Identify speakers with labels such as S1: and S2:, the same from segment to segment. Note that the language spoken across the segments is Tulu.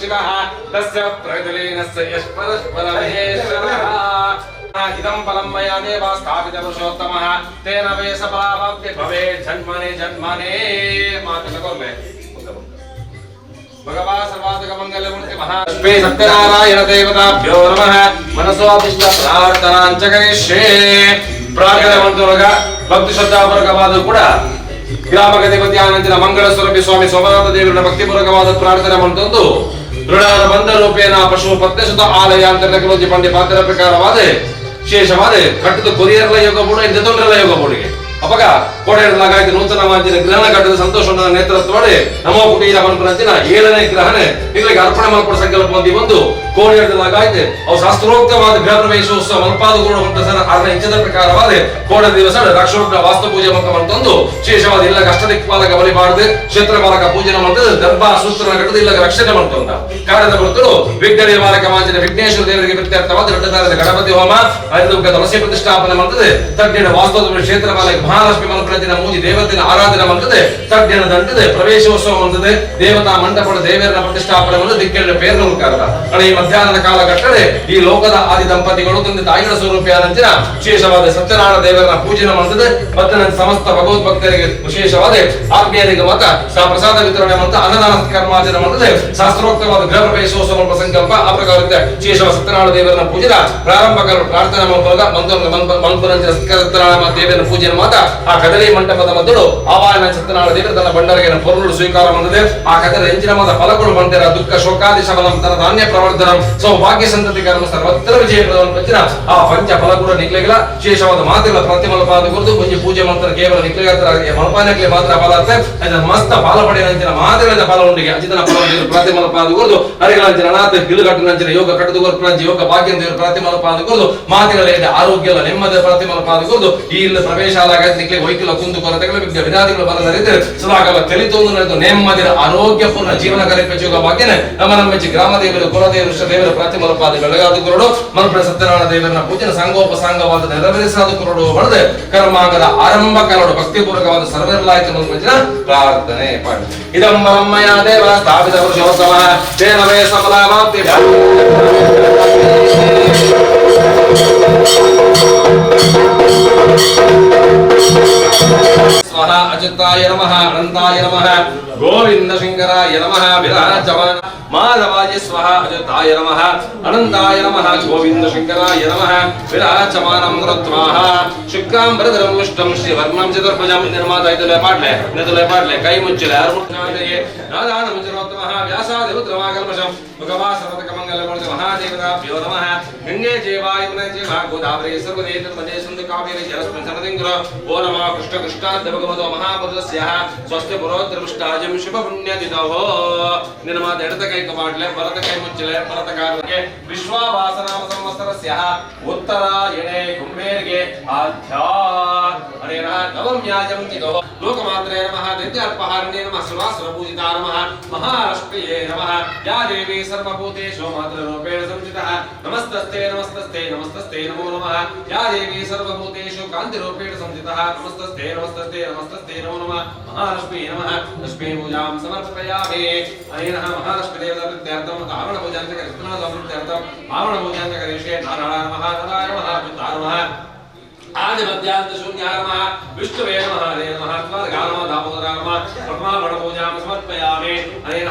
S1: ಶಿವಃ ತಸ್ಯ ಪ್ರಜಲೀನಸ್ಯ ಯಶ್ಪರಸ್ಪರಮಹೇಶ್ವರಃ ಇದಂ ಫಲಂ ಮಯಾ ದೇವ ಸ್ಥಾಪಿತ ಪುರುಷೋತ್ತಮಃ ತೇನ ವೇ ಸಫಲಾವಾಪ್ತಿ ಭವೇ ಜನ್ಮನೆ ಜನ್ಮನೆ ಮಾತನ್ನ ಕೊರ್ಲೆ. ಭಗವಾ ಸರ್ವಾಧಕ ಮಂಗಲಮೂರ್ತಿ ಮಹಾಲಕ್ಷ್ಮೀ ಸತ್ಯನಾರಾಯಣ ದೇವತಾಭ್ಯೋ ನಮಃ. ಮನಸೋಭಿಷ್ಟ ಪ್ರಾರ್ಥನಾಂಚ ಕರಿಷ್ಯೆ. ಪ್ರಾರ್ಥನೆ ಮಂತ್ರೊಳಗ ಭಕ್ತಿ ಶ್ರದ್ಧಾಪೂರ್ವಕವಾದ ಕೂಡ ಗ್ರಾಮಗತಿಪತಿ ಆನಂದಿನ ಮಂಗಳ ಸ್ವರೂಪಿ ಸ್ವಾಮಿ ಸೋಮನಾಥ ದೇವರ ಭಕ್ತಿಪೂರ್ವಕವಾದ ಪ್ರಾರ್ಥನೆ ಮಂತೊಂದು ದೃಢಾದ ಬಂಧ ರೂಪೇಣ ಪಶು ಪತ್ನಿಸುತ ಆಲಯ ಅಂತ ಪಂಡಿ ಪಾತ್ರ ಪ್ರಕಾರವಾದ ವಿಶೇಷವಾದ ಕಟ್ಟದ ಕೊರಿಯರ್ಲ ಯೋಗ ಬೋರ್ಡ್ ಇಂದ ಯೋಗ ಬೋರ್ಡ್ಗೆ ಅಪಗ ಕೋಟೆಲಾಗಾಯ್ತು ನೂತನ ಮಾಂಚಿನ ಗ್ರಹಣ ಕಟ್ಟದ ಸಂತೋಷ ನೇತೃತ್ವಡೆ ನಮೋ ಕುಟೀರ ಮನ್ಪುರಂಚಿನ ಏಳನೇ ಗ್ರಹಣ ನಿಗಳಿಗೆ ಅರ್ಪಣೆ ಮಲ್ಪಡ ಸಂಕಲ್ಪ ಹೊಂದಿ ಬಂದು ಕೋಟೆಲಾಗಾಯ್ತು ಅವು ಶಾಸ್ತ್ರೋಕ್ತವಾದ ಗೃಹ ಪ್ರವೇಶೋತ್ಸವ ಮಲ್ಪಾದ ಕೂಡ ಹೊಂಟ ಸರ್ ಅರ್ಧ ಇಂಚದ ಪ್ರಕಾರವಾದ ಕೋಡ ದಿವಸ ರಕ್ಷೋಕ್ತ ವಾಸ್ತು ಪೂಜೆ ಮಕ್ಕ ಮಂತೊಂದು ವಿಶೇಷವಾದ ಇಲ್ಲ ಕಷ್ಟ ದಿಕ್ಪಾಲಕ ಬಲಿಬಾರದು ಕ್ಷೇತ್ರ ಪಾಲಕ ಪೂಜೆ ಮಾಡ್ತದೆ ದರ್ಭ ಸೂತ್ರ ಕಟ್ಟದ ಇಲ್ಲ ರಕ್ಷಣೆ ಮಾಡ್ತಂದ ಕಾರಣದ ಬರ್ತರು ವಿಘ್ನ ನಿವಾರಕ ಮಾಂಜಿನ ವಿಘ್ನೇಶ್ವರ ದೇವರಿಗೆ ಪ್ರೀತ್ಯರ್ಥವಾದ ದೊಡ್ಡದಾದ ಗಣಪತಿ ಹೋಮ ಐದು ತುಳಸಿ ಪ್ರತಿಷ್ಠಾಪನೆ ಮಾಡ್ತದೆ. ತಜ್ಞನ ವಾಸ್ತು ಕ್ಷೇತ್ರ ಪಾಲಕ ಮಹಾಲಕ್ಷ್ಮಿ ಮಲ್ಪನಂಚಿನ ಮೂಜಿ ದೇವತೆನ ಆರಾಧನೆ ಮಾಡ್ತದೆ. ತಜ್ಞನ ದಂಡದೆ ಪ್ರವೇಶೋತ್ಸವ ಮಾಡ್ತದೆ. ದೇವತಾ ಮಂಟಪದ ದೇವರನ್ನ ಪ್ರತಿಷ್ಠಾಪನೆ ಮಾಡಿ ದಿಕ್ಕಿನ ಪೇರ್ನ ಉಳ್ಕಾರದ ಈ ಮಧ್ಯಾಹ್ನದ ಕಾಲಘಟ್ಟಡೆ ಈ ಲೋಕದ ಆದಿ ದಂಪತಿಗಳು ತಂದೆ ತಾಯಿಗಳ ಸ್ವರೂಪಿಯಾದಂಚಿನ ವಿಶೇಷವಾದ ಸತ್ಯನಾರಾಯಣ ದೇವರನ್ನ ಪೂಜೆ ಮಾಡ್ತದೆ. ಮತ್ತೆ ನನ್ನ ಸಮಸ್ತ ಭಗವದ್ ಭಕ್ತರಿಗೆ ವಿಶೇಷವಾದ ಆತ್ಮೀಯರಿಗೆ ಮತ ಪ್ರಸಾದ ವಿತರಣೆ ಮತ್ತು ಅನ್ನದಾನ ಕರ್ಮಾಚರಣೆ ಮಾಡ್ತದೆ. ಶಾಸ್ತ್ರೋಕ್ತವಾದ ಗೃಹ ಪ್ರವೇಶೋತ್ಸವ ಸಂಕಲ್ಪ ಆ ಪ್ರಕಾರ ವಿಶೇಷವಾದ ಸತ್ಯನಾರಾಯಣ ದೇವರನ್ನ ಪೂಜೆ ಪ್ರಾರಂಭ ಪ್ರಾರ್ಥನೆ ಮಾಡುವಾಗ ಮಂತ್ರ ಸತ್ಯನಾರಾಯಣ ದೇವರ ಪೂಜೆ ಮಾತ ಆ ಕದಲಿ ಮಂಟಪದ ಮೊದಲು ಆವಾಹನ ಸತ್ಯನಾರಾಯಣ ದೇವರ ತನ್ನ ಭಂಡಾರಿಗೆ ಪೊರುಳು ಸ್ವೀಕಾರ ಮಾಡಿದೆ. ಆ ಕದಲ ಎಂಜಿನ ಮಾತ ಫಲಗಳು ಬಂದಿರ ದುಃಖ ಶೋಕಾದಿ ಶಬಲಂ ತನ್ನ ಧಾನ್ಯ ಪ್ರವರ್ಧನಂ ಸೌಭಾಗ್ಯ ಸಂತತಿ ಕರ್ಮ ಸರ್ವತ್ರ ವಿಜಯ ಪ್ರಧಾನ ಆ ಪಂಚ ಫಲಗುಣ ನಿಕ್ಲೆಗಳ ವಿಶೇಷವಾದ ಮಾತುಗಳ ಪ್ರತಿಮಲಪಾದ ಗುರುತು ಒಂಜಿ ಪೂಜೆ ಮಂತ್ರ ಕೇವಲ ನಿಕ್ಲೆಗಳ ಮಲ್ಪಾನಕ್ಲೆ ಮಾತ್ರ ಫಲಾರ್ಥ ಮಸ್ತ ಫಲ ಪಡೆಯಂಚಿನ ಮಾತುಗಳಿಂದ ಫಲ ಉಂಡಿಗೆ ಅಜಿತನ ಫಲ ಪ್ರತಿಮಲಪಾದ ಗುರುತು ಹರಿಗಳಂಚಿನ ಅನಾಥ ಗಿಲುಗಟ್ಟನಂಚಿನ ಯೋಗ ಕಟ್ಟದು ಗುರುಪುರಂಚಿ ಯೋಗ ಭಾಗ್ಯ ಪ್ರತಿಮಲಪಾದ ಗುರುತು ಮಾತುಗಳ ಆರೋಗ್ಯ ನೆಮ್ಮದಿ ಪ್ರತಿಮಲಪಾದ ಗುರುತು ಈ ಇಲ್ಲ ಪ್ರವೇಶ ಆದಾಗ ನಿಕ್ಲೆ ವೈಕಿಲ ಕುಂದು ಕೊರತೆಗಳು ವಿಘ್ನ ವಿಧಾದಿಗಳು ಬರದರಿದ್ದರೆ ಸದಾಕಾಲ ತೆಲಿತೊಂದು ನಡೆದು ನೆಮ್ಮದಿಯ ಆರೋಗ್ಯಪೂರ್ಣ ಜೀವನ ಕಲಿಪಿಸುವ ಭಾಗ್ಯನೆ ನಮ್ಮ ನಮ್ಮ ಗ್ರಾಮ ದೇವರು ಕುಲದೇವರು ದೇವರ ಪ್ರತಿಮಲಪಾದ ಬೆಳಗಾದ ಕುರುಡು ಮನ್ಪ್ರ ಸತ್ಯನಾರಾಯಣ ದೇವರನ್ನ ಪೂಜನ ಸಾಂಗೋಪಸಾಂಗವಾದ ನೆರವೇರಿಸಾದ ಕುರುಡು ಬಡದೆ ಕರ್ಮಾಂಗದ ಆರಂಭ ಕರಡು ಭಕ್ತಿಪೂರ್ವಕವಾದ ಸರ್ವರ್ಲಾಯಿತು ಮನ್ಪಂಚಿನ ಪ್ರಾರ್ಥನೆ ಪಾಠ. ಇದಂ ಬಲಂ ಮಯಾ ದೇವ ಸ್ಥಾಪಿತ ಪುರುಷೋತ್ತಮ ತೇನ ವೇ ಸಫಲಾವಾಪ್ತಿ. ಸ್ವಹ ಅಚ್ಯುತಾಯ ನಮಃ, ಅನಂತಾಯ ನಮಃ, ಗೋವಿಂದ ಶಂಕರಾಯ ನಮಃ, ವಿರಾಜಮಾನ ಮಾಧವಾಯ ಸ್ವಹ ಅಚ್ಯುತಾಯ ನಮಃ, ಅನಂತಾಯ ನಮಃ, ಗೋವಿಂದ ಶಂಕರಾಯ ನಮಃ, ವಿರಾಜಮಾನಂ ಕೃತ್ವಾಹ ಶುಕ್ಲಾಂಬರಧರಂ ವಿಷ್ಣುಂ ಶ್ರೀವರ್ಣಂ ಚತುರ್ಭುಜಂ. ನಿರ್ಮಾತ ಐದುಲೆ ಪಾಡ್ಲೆ ನೆದುಲೆ ಪಾಡ್ಲೆ ಕೈ ಮುಚ್ಚಲೆ ಅರುಣಾದಯೇ ನಾದಾನ ಮುಚರೋತ್ತಮಃ ವ್ಯಾಸಾದಿ ರುದ್ರಮಾಕಲ್ಮಷಂ ಭಗವಾ ಸರ್ವತಕ ಮಂಗಲಮೂರ್ತಿ ಮಹಾದೇವತಾಭ್ಯೋ ನಮಃ. ಗಂಗೆ ಜೇವಾ ಯಮುನೆ ಜೇವಾ ಗೋದಾವರಿ ಸರ್ವದೇ ನರ್ಮದೇ ಸಿಂಧು ಕಾವೇರಿ ಜಲಸ್ಮಿನ್ ಸರದಿಂಗ್ರ ಓ ನಮಃ ಕೃಷ್ಣ ಕೃಷ್ಣಾದ್ಯ ಭಗವತೋ ಮಹಾಪುರುಷಸ್ಯ ಸ್ವಸ್ತಿ ಪುರೋದ್ರವಿಷ್ಟಾಜಂ ಶುಭ ಪುಣ್ಯತಿಥೋ. ನಿನ್ನ ಮಾತು ಎಡತ ಕೈ ಕಮಾಡ್ಲೆ ಬಲತ ಕೈ ಮುಚ್ಚಲೆ ಬಲತ ಕಾಲಕ್ಕೆ ವಿಶ್ವಾವಾಸನಾಮ ಸಂವತ್ಸರಸ್ಯ ಉತ್ತರಾಯಣೆ ಕುಂಬೇರ್ಗೆ ಆಧ್ಯಾ ಅನೇನ ನವಮ್ಯಾಜಂ ತಿಥೋ ಲೋಕಮಾತ್ರೇ ನಮಃ, ದೈತ್ಯಾರ್ಪಹಾರಿಣೇ ನಮಃ, ಸುರಾಸುರಪೂಜಿತಾ ನಮಃ, ಮಹಾಲಕ್ಷ್ಮಿಯೇ ನಮಃ. ಯಾ ದೇವಿ ಸರ್ವಭೂತೇಷು ಮಾತೃರೂಪೇಣ ಸಂಸ್ಥಿತಃ ನಮಸ್ತಸ್ತೆ ನಮಸ್ತಸ್ತೆ ನಮಸ್ತಸ್ತೆ ನಮೋ ನಮಃ. ಯಾ ದೇವಿ ಸರ್ವಭೂತೇಷು ಕಾಂತಿರೂಪೇಣ ಸಂಸ್ಥಿತಃ ನಮಸ್ತಸ್ತೆ ನಮಸ್ತಸ್ತೆ ನಮಸ್ತಸ್ತೆ ನಮೋ ನಮಃ. ಮಹಾಲಕ್ಷ್ಮೀ ನಮಃ. ಲಕ್ಷ್ಮೀ ಪೂಜಾಂ ಸಮರ್ಪಯಾಮಿ. ಅನೇನ ಮಹಾಲಕ್ಷ್ಮೀ ದೇವತಾ ಪ್ರೀತ್ಯರ್ಥಂ ಆವರಣ ಪೂಜಾಂತ ಕರಿಷ್ಣಾದ ಪ್ರೀತ್ಯರ್ಥಂ ಆವರಣ ಪೂಜಾಂತ ಕರಿಷ್ಯೆ. ನಾರಾಯಣ ನಮಃ, ನಾರಾಯಣ ನಮಃ, ಅಚ್ಯುತಾಯ ನಮಃ, ಆದಿ ಮಧ್ಯಾಂತ ಶೂನ್ಯ ನಮಃ, ವಿಷ್ಣುವೇ ನಮಃ, ಹರೇ ನಮಃ, ತ್ವಾದಗಾನಮ ದಾಮೋದರ ನಮಃ. ಪ್ರಥಮಾವರಣ ಪೂಜಾಂ ಸಮರ್ಪಯಾಮಿ. ಅನೇನ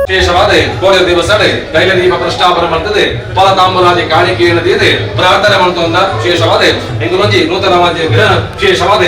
S1: ವಿಶೇಷವಾದ ಕೋಡೆ ದಿವಸಡೆ ತೈಲ ದೀಪ ಪ್ರಸ್ತಾಪನೆ ಮಾಡ್ತದೆ, ಫಲ ತಾಂಬೂಲಾದಿ ಕಾಣಿಕೆಯನ್ನು ತೀದೆ ಪ್ರಾರ್ಥನೆ ಮಾಡ್ತೊಂದ ವಿಶೇಷವಾದ ಎಂಗುಲೊಂಜಿ ನೂತನವಾದ ಗ್ರಹ ವಿಶೇಷವಾದ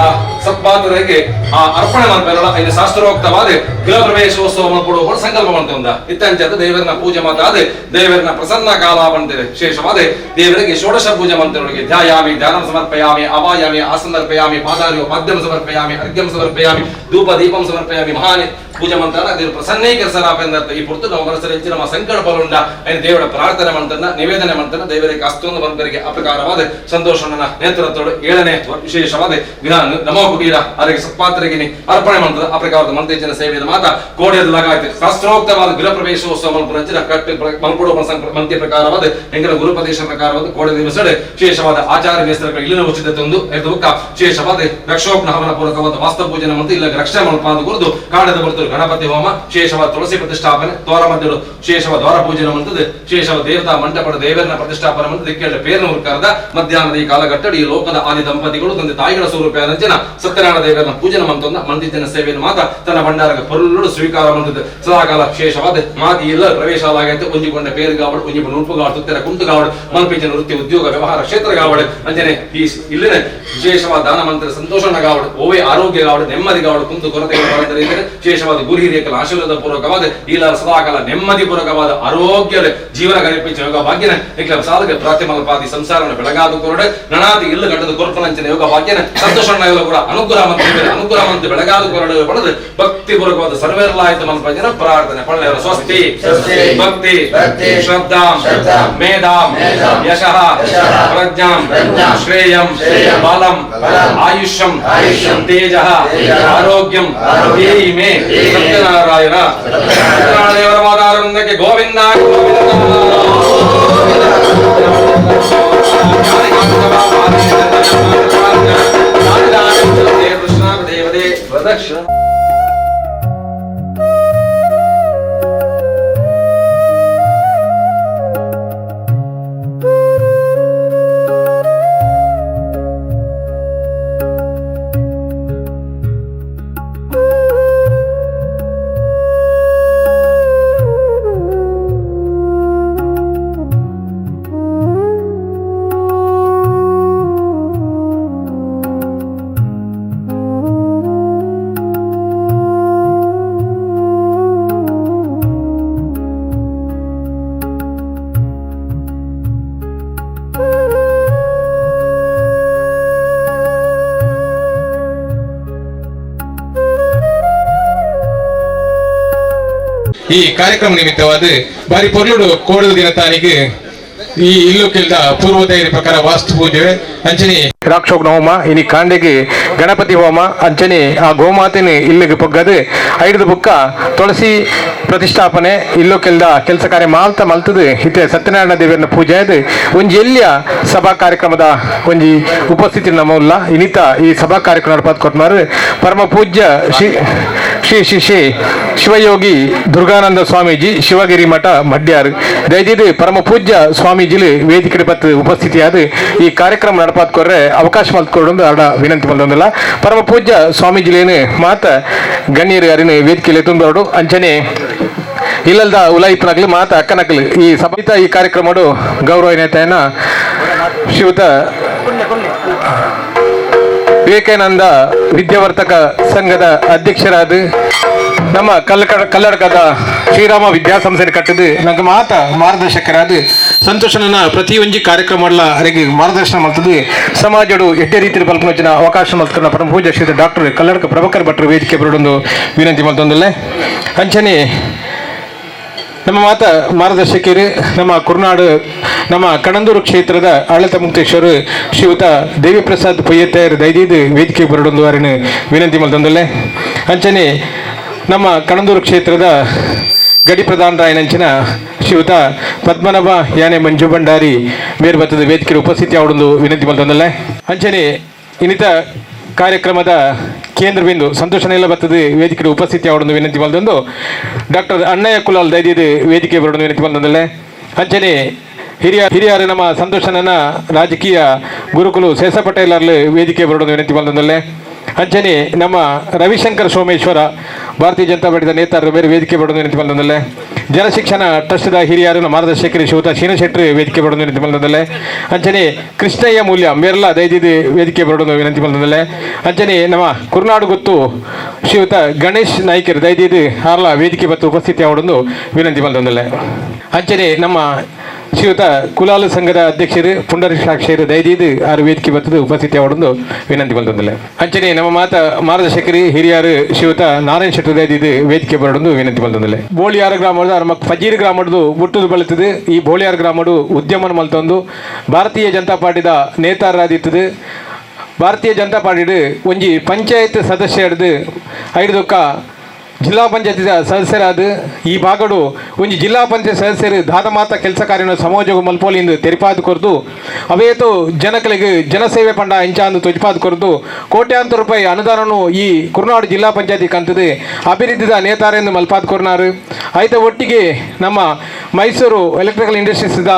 S1: ಆ ಸತ್ಪಾತ್ರರಿಗೆ ಆ ಅರ್ಪಣೆ ಮಾಡ್ಬೇಕಲ್ಲ. ಐದು ಶಾಸ್ತ್ರೋಕ್ತವಾದ ಗೃಹ ಪ್ರವೇಶೋತ್ಸವ ಮಾಡ್ಕೊಡುವ ಸಂಕಲ್ಪ ಮಾಡ್ತೊಂದ ಇತ್ತಂಚದ ದೇವರನ್ನ ಪೂಜೆ ಮಾತಾದ ದೇವರನ್ನ ಪ್ರಸನ್ನ ಕಾಲ ಬಂತೇವೆ. ವಿಶೇಷವಾದ ದೇವರಿಗೆ ಷೋಡಶ ಪೂಜೆ ಮಂತ್ರಗಳಿಗೆ ಧ್ಯಾಯಾಮಿ ಧ್ಯಾನ ಸಮರ್ಪಯಾಮಿ, ಅವಾಯಾಮಿ ಆಸನ ಸಮರ್ಪಯಾಮಿ, ಪಾದಾರ್ಯೋ ಪಾದ್ಯಂ ಸಮರ್ಪಯಾಮಿ, ಅರ್ಘ್ಯಂ ಸಮರ್ಪಯಾಮಿ, ಧೂಪ ದೀಪಂ ಸಮರ್ಪಯಾಮಿ, ಮಹಾನಿ ಪೂಜೆ ಮಂತ್ರ ದೇವರು ಪ್ರಸನ್ನೀಕರಿಸರಾಪೆಂದರ್ಥ. ಈ ಪುರ್ತು ನಮ್ಮ ಮನಸ್ಸಲ್ಲಿ ಹೆಚ್ಚಿನ ನಮ್ಮ ಸಂಕಲ್ಪಗಳುಂಡ ಐನ ದೇವರ ಪ್ರಾರ್ಥನೆ ಮಂತ್ರನ ನಿವೇದನೆ ಮಂತ್ರನ ದೇವರಿಗೆ ಅಷ್ಟೊಂದು ಬಂದರಿಗೆ ಅಪ್ರಕಾರವಾದ ಸಂತೋಷನ ನೇತೃತ್ವದ ಏಳನೇ ವಿಶೇಷವಾದ ವಿಧಾನ ನಮೋ ಕುಟೀರ ಅದಕ್ಕೆ ಸತ್ಪಾತ್ರರಿಗೆ ಅರ್ಪಣೆ ಮಂತ್ರದ ಅಪ್ರಕಾರದ ಮಂತ್ರಿಜನ ಸೇವೆಯ ಮಾತ ಕೋಡಿಯದ ಲಗಾಯ್ತು ಶಾಸ್ತ್ರೋಕ್ತವಾದ ಗೃಹ ಪ್ರವೇಶೋತ್ಸವ ಮಲ್ಪುರಂಚಿನ ಕಟ್ಟು ಮಲ್ಪುಡುವ ಮಂತ್ರಿ ಪ್ರಕಾರವಾದ ಎಂಕಲ ಗುರುಪದೇಶ ಪ್ರಕಾರವಾದ ಕೋಡೆ ದಿವಸ ವಿಶೇಷವಾದ ಆಚಾರ ಮೇಸ್ತ್ರಗಳ ಇಲ್ಲಿನ ಉಚಿತ ತಂದು ಎದುಕ ವಿಶೇಷವಾದ ರಕ್ಷೋಗ್ನ ಹವನ ಪೂರ್ವಕವಾದ ವಾಸ್ತು ಪೂಜನೆ ಮಂತ್ರ ಇಲ್ಲ ರಕ್ಷಣೆ ಮಲ್ಪಾದ ಗುರುದು ಕಾಡದ ಬರ್ತರು ಗಣಪತಿ ಹೋಮ ವಿಶೇಷವಾದ ತುಳಸಿ ಪ್ರತಿಷ್ಠಾಪನೆ ದ್ವಾರ ಮಧ್ಯರು ವಿಶೇಷವಾದ ದ್ವಾರ ಪೂಜನೆ ಮಂತ್ರದ ವಿಶೇಷವಾದ ದೇವತಾ ಮಂಟಪದ ದೇವರನ್ನ ಪ್ರತಿಷ್ಠಾಪನೆ ಮಂತ್ರ ದಿಕ್ಕೆಲ್ಲ ಪೇರ್ನ ಉರ್ಕಾರದ ಮಧ್ಯಾಹ್ನದ ಈ ಕಾಲಘಟ್ಟಡಿ ಈ ಲೋಕದ ಆದಿ ದಂಪತಿಗಳು ತಂದೆ ತಾಯಿಗಳ ಸ್ವರೂಪ ಅಂಚಿನ ಸತ್ಯನಾರಾಯಣ ದೇವರನ್ನ ಪೂಜನೆ ಮಂತೊಂದ ಮಂದಿಜನ ಸೇವೆಯನ್ನು ಮಾತ್ರ ತನ್ನ ಭಂಡಾರಗ ಪೊರುಳು ಸ್ವೀಕಾರ ಮಂತದ್ದು ಸದಾಕಾಲ ವಿಶೇಷವಾದ ಮಾತಿ ಇಲ್ಲ ಪ್ರವೇಶಲಾಗೈತೆ ಒಂಜಿಕೊಂಡ ಪೇರುಗಾವಡು ಒಂಜಿ ನುಣುಪುಗಾವಡು ತುತ್ತೆರ ಕುಂಟುಗಾವಡು ಮಲ್ಪಿಜನ ವೃತ್ತಿ ಉದ್ಯೋಗ ವ್ಯವಹಾರ ಕ್ಷೇತ್ರಗಾವಡು ಅಂಜನೆ ಈ ಇಲ್ಲಿನ ವಿಶೇಷವಾದ ದಾನ ಮಂತ್ರ ಸಂತೋಷಣಗಾವಡು ಓವೇ ಆರೋಗ್ಯಗಾವಡು ನೆಮ್ಮದಿಗಾವಡು ಕುಂತು ಕೊರತೆಗಳು ಬರಂದರೆ ವಿಶೇಷವಾದ ಗುರು ಹಿರಿಯಕಲ ಆಶೀರ್ವಾದ ಪೂರ್ವಕವಾದ ಇಲ್ಲ ಸದಾಕಾಲ ನೆಮ್ಮದಿ ಪೂರ್ವಕವಾದ ಆರೋಗ್ಯದ ಜೀವನ ಗರಿಪಿಂಚ ಯೋಗ ಭಾಗ್ಯನ ಇಕ್ಲ ಸಾಧಕ ಪ್ರಾತಿಮಲ್ಪಾದಿ ಸಂಸಾರವನ್ನು ಬೆಳಗಾದ ಕೊರಡೆ ನಣಾದಿ ಇಲ್ಲು ಗಂಟದ ಕೊರ್ಪನಂಚಿನ ಯೋಗ ಭಾಗ್ಯನ ಸಂತೋಷ ಕೂಡ ಅನುಗ್ರಹ ಮಂತ್ರ ಅನುಗ್ರಹ ಮಂತ್ರ ಬೆಳಗಾದ ಕೊರಡೆ ಪಡೆದು ಭಕ್ತಿ ಪೂರ್ವಕವಾದ ಸರ್ವೇರ್ಲಾಯಿತ ಮಲ್ಪಜನ ಪ್ರಾರ್ಥನೆ ಪಳ್ಳೆಯವರ ಸ್ವಸ್ತಿ ಭಕ್ತಿ ಶ್ರದ್ಧಾಂ ಮೇಧಾಂ ಯಶಃ ಪ್ರಜ್ಞಾಂ ಶ್ರೇಯಂ ಬಲಂ ಆಯುಷ್ಯಂ ತೇಜಃ ಆರೋಗ್ಯಂ ದೇಯಿ ಮೇ ಸತ್ಯನಾರಾಯಣ ಸತ್ಯನಾರಾಯಣ ದೇವರ ಗೋವಿಂದ ಗೋವಿಂದ.
S2: ಈ ಕಾರ್ಯಕ್ರಮ ನಿಮಿತ್ತವಾದ ಬಾರಿ ಪೊರ್ಲುಡು ಕೋಡದ ದಿನ ತಾನಿಗೆ ಈ ಇಲ್ಲು ಕೆಲ್ದ ಪೂರ್ವೋದಯ ಪ್ರಕಾರ ವಾಸ್ತು ಪೂಜೆ ಅಂಚನೆ
S3: ರಾಕ್ಷೋಗ್ನ ಹೋಮ ಇನಿ ಕಾಂಡೆಗೆ ಗಣಪತಿ ಹೋಮ ಅಂಚನೆ ಆ ಗೋಮಾತೆನ ಇಲ್ಲಿಗೆ ಪೊಗ್ಗದು ಐದು ಬುಕ್ಕ ತುಳಸಿ ಪ್ರತಿಷ್ಠಾಪನೆ ಇಲ್ಲೋ ಕೆಲ್ದ ಕೆಲಸ ಕಾರ್ಯ ಮಾಲ್ತ ಮಲ್ತದು ಇತ್ತೆ ಸತ್ಯನಾರಾಯಣ ದೇವರನ್ನ ಪೂಜೆ ಅದು ಒಂಜಿ ಎಲ್ಲಿಯ ಸಭಾ ಕಾರ್ಯಕ್ರಮದ ಒಂಜಿ ಉಪಸ್ಥಿತಿ ನಮ್ಮಲ್ಲ ಇನಿತ ಈ ಸಭಾ ಕಾರ್ಯಕ್ರಮ ನಡಪಾತ್ ಕೊಟ್ಮಾರು ಪರಮ ಪೂಜ್ಯ ಶ್ರೀ ಶ್ರೀ ಶ್ರೀ ಶ್ರೀ ಶಿವಯೋಗಿ ದುರ್ಗಾನಂದ ಸ್ವಾಮೀಜಿ ಶಿವಗಿರಿ ಮಠ ಮಡ್ಯಾರು ದಯದಿದ್ದು ಪರಮ ಪೂಜ್ಯ ಸ್ವಾಮೀಜಿಲು ವೇದಿಕೆ ಪತ್ತು ಉಪಸ್ಥಿತಿಯಾದ ಈ ಕಾರ್ಯಕ್ರಮ ನಡಪಾತ್ ಕೊರ್ರೆ ಅವಕಾಶ ಮಲ್ತ್ಕೊಡೊಂದು ಅರಡ ವಿನಂತಿ ಮಲ್ತೊಂದಿಲ್ಲ. ಪರಮ ಪೂಜ್ಯ ಸ್ವಾಮೀಜಿಲೇನು ಮಾತ ಗಣ್ಯರು ಅರಿನ ವೇದಿಕೆಯಲ್ಲಿ ತುಂಬರೋಡು ಅಂಚನೆ ಇಲ್ಲಲ್ದ ಉಲಾಯಿಪನಕ್ಲು ಮಾತ ಅಕ್ಕನಕ್ಲು ಈ ಸಭಿತ ಈ ಕಾರ್ಯಕ್ರಮಡು ಗೌರವ ನೇತೆಯನ್ನ ಶ್ರೀಯುತ ವಿವೇಕಾನಂದ ವಿದ್ಯಾವರ್ತಕ ಸಂಘದ ಅಧ್ಯಕ್ಷರಾದ ನಮ್ಮ ಕಲ್ಲಡಕದ ಶ್ರೀರಾಮ ವಿದ್ಯಾಸಂಸ್ಥೆ ಕಟ್ಟಿದ್ದು ನಂಗೆ ಮಾತ ಮಾರ್ಗದರ್ಶಕರಾದ ಸಂತೋಷನ ಪ್ರತಿಯೊಂಜಿ ಕಾರ್ಯಕ್ರಮ ಅರೆಗೆ ಮಾರ್ಗದರ್ಶನ ಮಾಡ್ತದೆ. ಸಮಾಜಡು ಎಡ್ಡೆ ರೀತಿಯ ಬಲ್ಪನ ಅವಕಾಶ ಮಲ್ತನ ಪರಮ ಪೂಜ್ಯ ಶ್ರೀ ಡಾಕ್ಟರ್ ಕಲ್ಲಡಕ ಪ್ರಭಾಕರ್ ಭಟ್ರು ವೇದಿಕೆ ಬರೋಡೊಂದು ವಿನಂತಿ ಮಲ್ತೊಂದಲ್ಲೇ. ಅಂಚನೆ ನಮ್ಮ ಮಾತ ಮಾರ್ಗದರ್ಶಕರು ನಮ್ಮ ಕುರ್ನಾಡು ನಮ್ಮ ಕಣಂದೂರು ಕ್ಷೇತ್ರದ ಆಡಳಿತ ಮುಕ್ತೇಶ್ವರ ಶ್ರೀಯುತ ದೇವಿಪ್ರಸಾದ್ ಪೊಯ್ಯತ್ತೇರ್ ದೈದೀದ್ ವೇದಿಕೆ ಬರಡೊಂದು ವಾರಿನ ವಿನಂತಿ ಮಲ್ತೊಂದಲ್ಲೇ. ಅಂಚನೆ ನಮ್ಮ ಕಣಂದೂರು ಕ್ಷೇತ್ರದ ಗಡಿ ಪ್ರಧಾನರಾಯನಂಚಿನ ಶ್ರೀಯುತ ಪದ್ಮನಾಭ ಯಾನೆ ಮಂಜು ಭಂಡಾರಿ ಮೇರು ಬತ್ತದ ವೇದಿಕೆ ಉಪಸ್ಥಿತಿ ಅವಡೊಂದು ವಿನಂತಿ ಮಲ್ತೊಂದಲ್ಲೇ. ಅಂಚನೆ ಇನ್ನಿತ ಕಾರ್ಯಕ್ರಮದ ಕೇಂದ್ರ ಬಿಂದು ಸಂತೋಷನೆಲ್ಲ ಬರ್ತದೆ ವೇದಿಕೆ ಉಪಸ್ಥಿತಿ ಅವಡೊಂದು ವಿನಂತಿ ಮಲ್ತೊಂದು ಡಾಕ್ಟರ್ ಅಣ್ಣಯ್ಯ ಕುಲಾಲ್ ದೈದಿದ ವೇದಿಕೆ ಬರೋದು ವಿನಂತಿ ಮಲ್ತೊಂದಲ್ಲೇ. ಅಂಚನೆ ಹಿರಿಯರು ನಮ್ಮ ಸಂತೋಷನನ್ನ ರಾಜಕೀಯ ಗುರುಕುಲು ಶೇಷ ಪಟೇಲ್ ವೇದಿಕೆ ಬರೋದು ವಿನಂತಿ ಮಲ್ತೊಂದಲ್ಲೇ. ಅಂಚನೆ ನಮ್ಮ ರವಿಶಂಕರ್ ಸೋಮೇಶ್ವರ ಭಾರತೀಯ ಜನತಾ ಪಾರ್ಟಿದ ನೇತಾರರು ಬೇರೆ ವೇದಿಕೆ ಬರೋದು ವಿನಂತಿ ಮಲ್ತೊಂದಲ್ಲೇ. ಜನಶಿಕ್ಷಣ ಟ್ರಸ್ಟ್ದ ಹಿರಿಯರು ಮಾರ್ಗದರ್ಶಕರು ಶಿವತ ಶೀನಶೆಟ್ಟರು ವೇದಿಕೆ ಬರೋದು ವಿನಂತಿ ಮಲ್ತೊಂದಲ್ಲೇ. ಅಂಚನೆ ಕೃಷ್ಣಯ್ಯ ಮೂಲ್ಯ ಮೇರ್ಲ ದೈದಿದ ವೇದಿಕೆ ಬರೋದು ವಿನಂತಿ ಮಲ್ತೊಂದಲ್ಲೇ. ಅಂಚನೆ ನಮ್ಮ ಕುರ್ನಾಡು ಗೊತ್ತು ಶ್ರೀಯುತ ಗಣೇಶ್ ನಾಯ್ಕರು ದೈದಿದ ಹಾರ್ಲ ವೇದಿಕೆ ಬತ್ತು ಉಪಸ್ಥಿತಿ ಅವಡೊಂದು ವಿನಂತಿ ಮಲ್ತೊಂದಲ್ಲೇ. ಅಂಚನೆ ನಮ್ಮ ಶ್ರೀಯುತ ಕುಲಾಲು ಸಂಘದ ಅಧ್ಯಕ್ಷರು ಪುಂಡರೀಕಾಕ್ಷರು ದಯದೀದು ಆರು ವೇದಿಕೆ ಬತ್ತದ ಉಪಸ್ಥಿತಿ ಅವಡೊಂದು ವಿನಂತಿ ಮಲ್ತೊಂದಲ್ಲೇ. ಅಂಚನೆ ನಮ್ಮ ಮಾತ ಮಾರ್ಗದರ್ಶಕರು ಹಿರಿಯರು ಶ್ರೀಯುತ ನಾರಾಯಣ ಶೆಟ್ಟರು ದಯದೀದು ವೇದಿಕೆ ಬರೋಡೊಂದು ವಿನಂತಿ ಮಲ್ತೊಂದಲ್ಲೇ. ಬೋಳಿಯಾರ ಗ್ರಾಮದ ನಮ್ಮ ಫಜೀರ್ ಗ್ರಾಮದ ಹುಟ್ಟುದು ಬಳತದೆ. ಈ ಬೋಳಿಯಾರ ಗ್ರಾಮಡು ಉದ್ಯಮನ ಮಲ್ತೊಂದು ಭಾರತೀಯ ಜನತಾ ಪಾರ್ಟಿದ ನೇತಾರರಾದಿತ್ತದು. ಭಾರತೀಯ ಜನತಾ ಪಾರ್ಟಿ ಒಂಜಿ ಪಂಚಾಯತ್ ಸದಸ್ಯ ಹಿಡ್ದು ಐದುಕ್ಕ ಜಿಲ್ಲಾ ಪಂಚಾಯತ್ ಸದಸ್ಯರಾದ ಈ ಭಾಗಡು ಒಂಜಿ ಜಿಲ್ಲಾ ಪಂಚಾಯತ್ ಸದಸ್ಯರು ದಾದ ಮಾತ ಕೆಲಸ ಕಾರ್ಯನ ಸಮಾಜ ಮಲ್ಪೋಲಿಂದ ತೆರಿಪಾದ ಕೊರ್ದು ಅವೇತು ಜನಕಲಿಗೆ ಜನಸೇವೆ ಪಂಡ ಇಂಚಾಂದು ತೊಜಿಪಾದ ಕೊರ್ದು ಕೋಟ್ಯಾಂತರ ರೂಪಾಯಿ ಅನುದಾನನು ಈ ಕುರ್ನಾಡು ಜಿಲ್ಲಾ ಪಂಚಾಯತಿ ಕಂತದೆ ಅಭಿವೃದ್ಧಿದ ನೇತಾರೆಂದು ಮಲ್ಪಾದ ಕೊರ್ನಾರು. ಐತ ಒಟ್ಟಿಗೆ ನಮ್ಮ ಮೈಸೂರು ಎಲೆಕ್ಟ್ರಿಕಲ್ ಇಂಡಸ್ಟ್ರೀಸ್ದ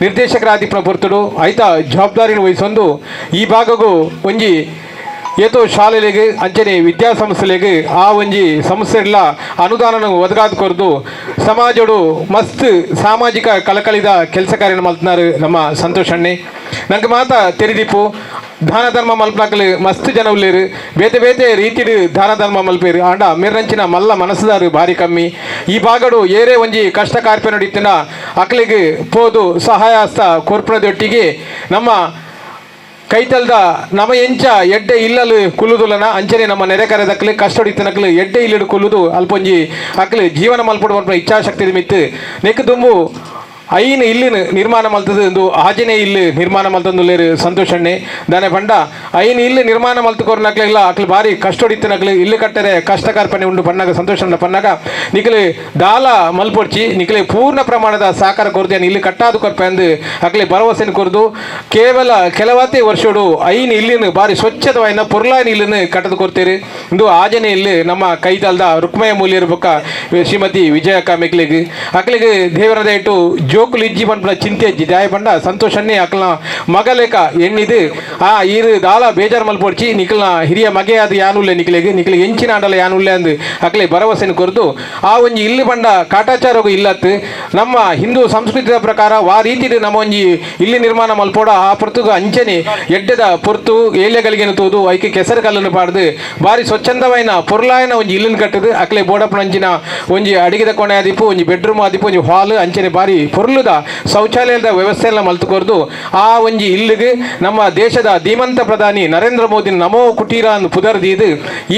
S3: ನಿರ್ದೇಶಕರಾದಿಪ್ಪನ ಪೊರ್ತುಡು ಐತ ಜವಾಬ್ದಾರಿನ ವಹಿಸೊಂದು ಈ ಭಾಗಗೂ ಒಂಜಿ ಏತೋ ಶಾಲೆಲೆಗ್ ಅಂಚನೆ ವಿದ್ಯಾಸಂಸ್ಥೆಲೆಗ್ ಆ ಒಂಜಿ ಸಂಸ್ಥೆಡ್ಲ ಅನುದಾನನು ಒದಗಾದ ಕೊರ್ದು ಸಮಾಜಡು ಮಸ್ತ್ ಸಾಮಾಜಿಕ ಕಳಕಳಿದ ಕೆಲಸ ಕಾರ್ಯ ಮಲ್ತನಾರು ನಮ್ಮ ಸಂತೋಷ್ ಅಣ್ಣೆ. ನಂಗೆ ಮಾತ ತೆರಿದಿಪ್ಪು ದಾನ ಧರ್ಮ ಮಲ್ಪನಾಕಲು ಮಸ್ತ್ ಜನ ಉಲ್ಲೇರು, ಬೇತೆ ಬೇತೆ ರೀತಿಡು ದಾನ ಧರ್ಮ ಮಲ್ಪೇರು. ಆಂಡ ಮಿರ್ರಂಚಿನ ಮಲ್ಲ ಮನಸ್ಸುದಾರು ಭಾರಿ ಕಮ್ಮಿ. ಈ ಭಾಗಡು ಏರೇ ಒಂಜಿ ಕಷ್ಟ ಕಾರ್ಪೆ ನಡೀತಿನ ಅಕ್ಲಿಗೆ ಪೋದು ಸಹಾಯ ಹಸ್ತ ಕೊರ್ಪುನದೊಟ್ಟಿಗೆ ನಮ್ಮ ಕೈತಲ್ದ ನಮ ಎಂಚ ಎಡ್ಡೆ ಇಲ್ಲಲು ಕುಲ್ಲುದುಲನ ಅಂಚನೆ ನಮ್ಮ ನೆರೆ ಕರೆದಕ್ಲು ಕಷ್ಟಡಿತ್ತನಕ್ಲು ಎಡ್ಡೆ ಇಲ್ಲಡು ಕುಲ್ಲುದು ಅಲ್ಪೊಂಜಿ ಅಕ್ಲು ಜೀವನ ಮಲ್ಪಡು ಪನ್ಪುನ ಇಚ್ಛಾಶಕ್ತಿ ಮಿತ್ತು ನೆಕ್ ದುಂಬು ಐನ್ ಇಲ್ಲಿನ ನಿರ್ಮಾಣ ಮಲ್ತದು ಇಂದು ಆಜನೆ ಇಲ್ಲು ನಿರ್ಮಾಣ ಮಲ್ತಂದುಲ್ಲೇರು ಸಂತೋಷಣ್ಣೆ. ದಾನೆ ಪಂಡ ಐನ್ ಇಲ್ಲು ನಿರ್ಮಾಣ ಮಲ್ತುಕೊರ್ನಕ್ಲೆಲ್ಲ ಅಕ್ಲು ಭಾರಿ ಕಷ್ಟೊಡಿತ್ತನಕ್ಲು ಇಲ್ಲು ಕಟ್ಟರೆ ಕಷ್ಟ ಕಾರ್ಪಣೆ ಉಂಡು ಪನ್ನಾಗ ಸಂತೋಷಣ್ಣ ಪನ್ನಾಗ ನಿಕ್ಲು ದಾಲ ಮಲ್ಪೊಡ್ಚಿ ನಿಕ್ಲೆ ಪೂರ್ಣ ಪ್ರಮಾಣದ ಸಹಕಾರ ಕೊರ್ದು ಇಲ್ಲಿ ಕಟ್ಟಾದು ಕೊರ್ಪೆ ಅಂದು ಅಕ್ಲೆ ಭರವಸೆನ ಕೊರ್ದು ಕೇವಲ ಕೆಲವತ್ತೆ ವರ್ಷಡು ಐನ್ ಇಲ್ಲಿನ ಭಾರಿ ಸ್ವಚ್ಛತವಾಯಿನ ಪೊರ್ಲಾಯಿನ ಇಲ್ಲಿನ ಕಟ್ಟದು ಕೊರ್ತೀರಿ. ಇಂದು ಆಜನೆ ಇಲ್ಲಿ ನಮ್ಮ ಕೈತಲ್ದ ರುಕ್ಮಯ ಮೂಲ್ಯರ ಬೊಕ್ಕ ಶ್ರೀಮತಿ ವಿಜಯಕ್ಕ ಮೆಕ್ಲಿಗ್ ಅಕ್ಲಿಗೆ ದೇವರ ದಯಟು ಜೋಕುಲು ಇಜ್ಜಿ ಪನ್ಪುನ ಚಿಂತೆ ಇಜ್ಜಿ. ದಾಯ ಪಂಡ ಸಂತೋಷನ್ನೇ ಅಕ್ಲ್ನ ಮಗಲೇಕ ಎಣ್ಣಿದು ಆ ಈರು ದಾಲ ಬೇಜಾರು ಮಲ್ಪೊಡ್ಚಿ ನಿಕ್ಲ್ನ ಹಿರಿಯ ಮಗೆ ಅದು ಯಾನುಲ್ಲೆ ನಿಕ್ಲೆಗ್ ನಿಕ್ಲೆ ಎಂಚಿನ ಆಂಡಲ ಯಾನುಲ್ಲೆ ಅಂದು ಅಕ್ಲೆ ಭರವಸೆನ ಕೊರ್ದು ಆ ಒಂಜಿ ಇಲ್ಲಿ ಪಂಡ ಕಾಟಾಚಾರಗು ಇಲ್ಲತ್ತು ನಮ್ಮ ಹಿಂದೂ ಸಂಸ್ಕೃತಿಯ ಪ್ರಕಾರ ವಾ ರೀತಿಡು ನಮ್ಮ ಒಂಜಿ ಇಲ್ಲಿ ನಿರ್ಮಾಣ ಮಲ್ಪೋಡ ಆ ಪೊರ್ತುಗು ಅಂಚನೆ ಎಡ್ಡೆದ ಪೊರ್ತು ಏಲೆಗಳಿಗೆ ತೂದು ಐಕೆ ಕೆಸರು ಕಲ್ಲನ್ನು ಪಾಡ್ದು ಭಾರಿ ಸ್ವಚ್ಛಂದವಾಯಿನ ಪೊರ್ಲಾಯನ ಒಂಜಿ ಇಲ್ಲನ್ನು ಕಟ್ಟದು ಅಕ್ಲೆ ಬೋಡಪ್ಪನಂಚಿನ ಒಂಜಿ ಅಡಿಗೆದ ಕೋಣೆ ಆದಿಪ್ಪು ಒಂಜಿ ಬೆಡ್ರೂಮ್ ಆದಿಪ್ಪು ಒಂಜಿ ಹಾಲ್ ಅಂಚನೆ ಭಾರಿ ಪೊರ್ಲುದ ಶೌಚಾಲಯದ ವ್ಯವಸ್ಥೆಯನ್ನ ಮಲ್ತು ಕೊರ್ದು ಆ ಒಂಜಿ ಇಲ್ಲಿಗೆ ನಮ್ಮ ದೇಶದ ಧೀಮಂತ ಪ್ರಧಾನಿ ನರೇಂದ್ರ ಮೋದಿ ನಮೋ ಕುಟೀರ ಅನ್ನು ಪುದರ್ ದೀದು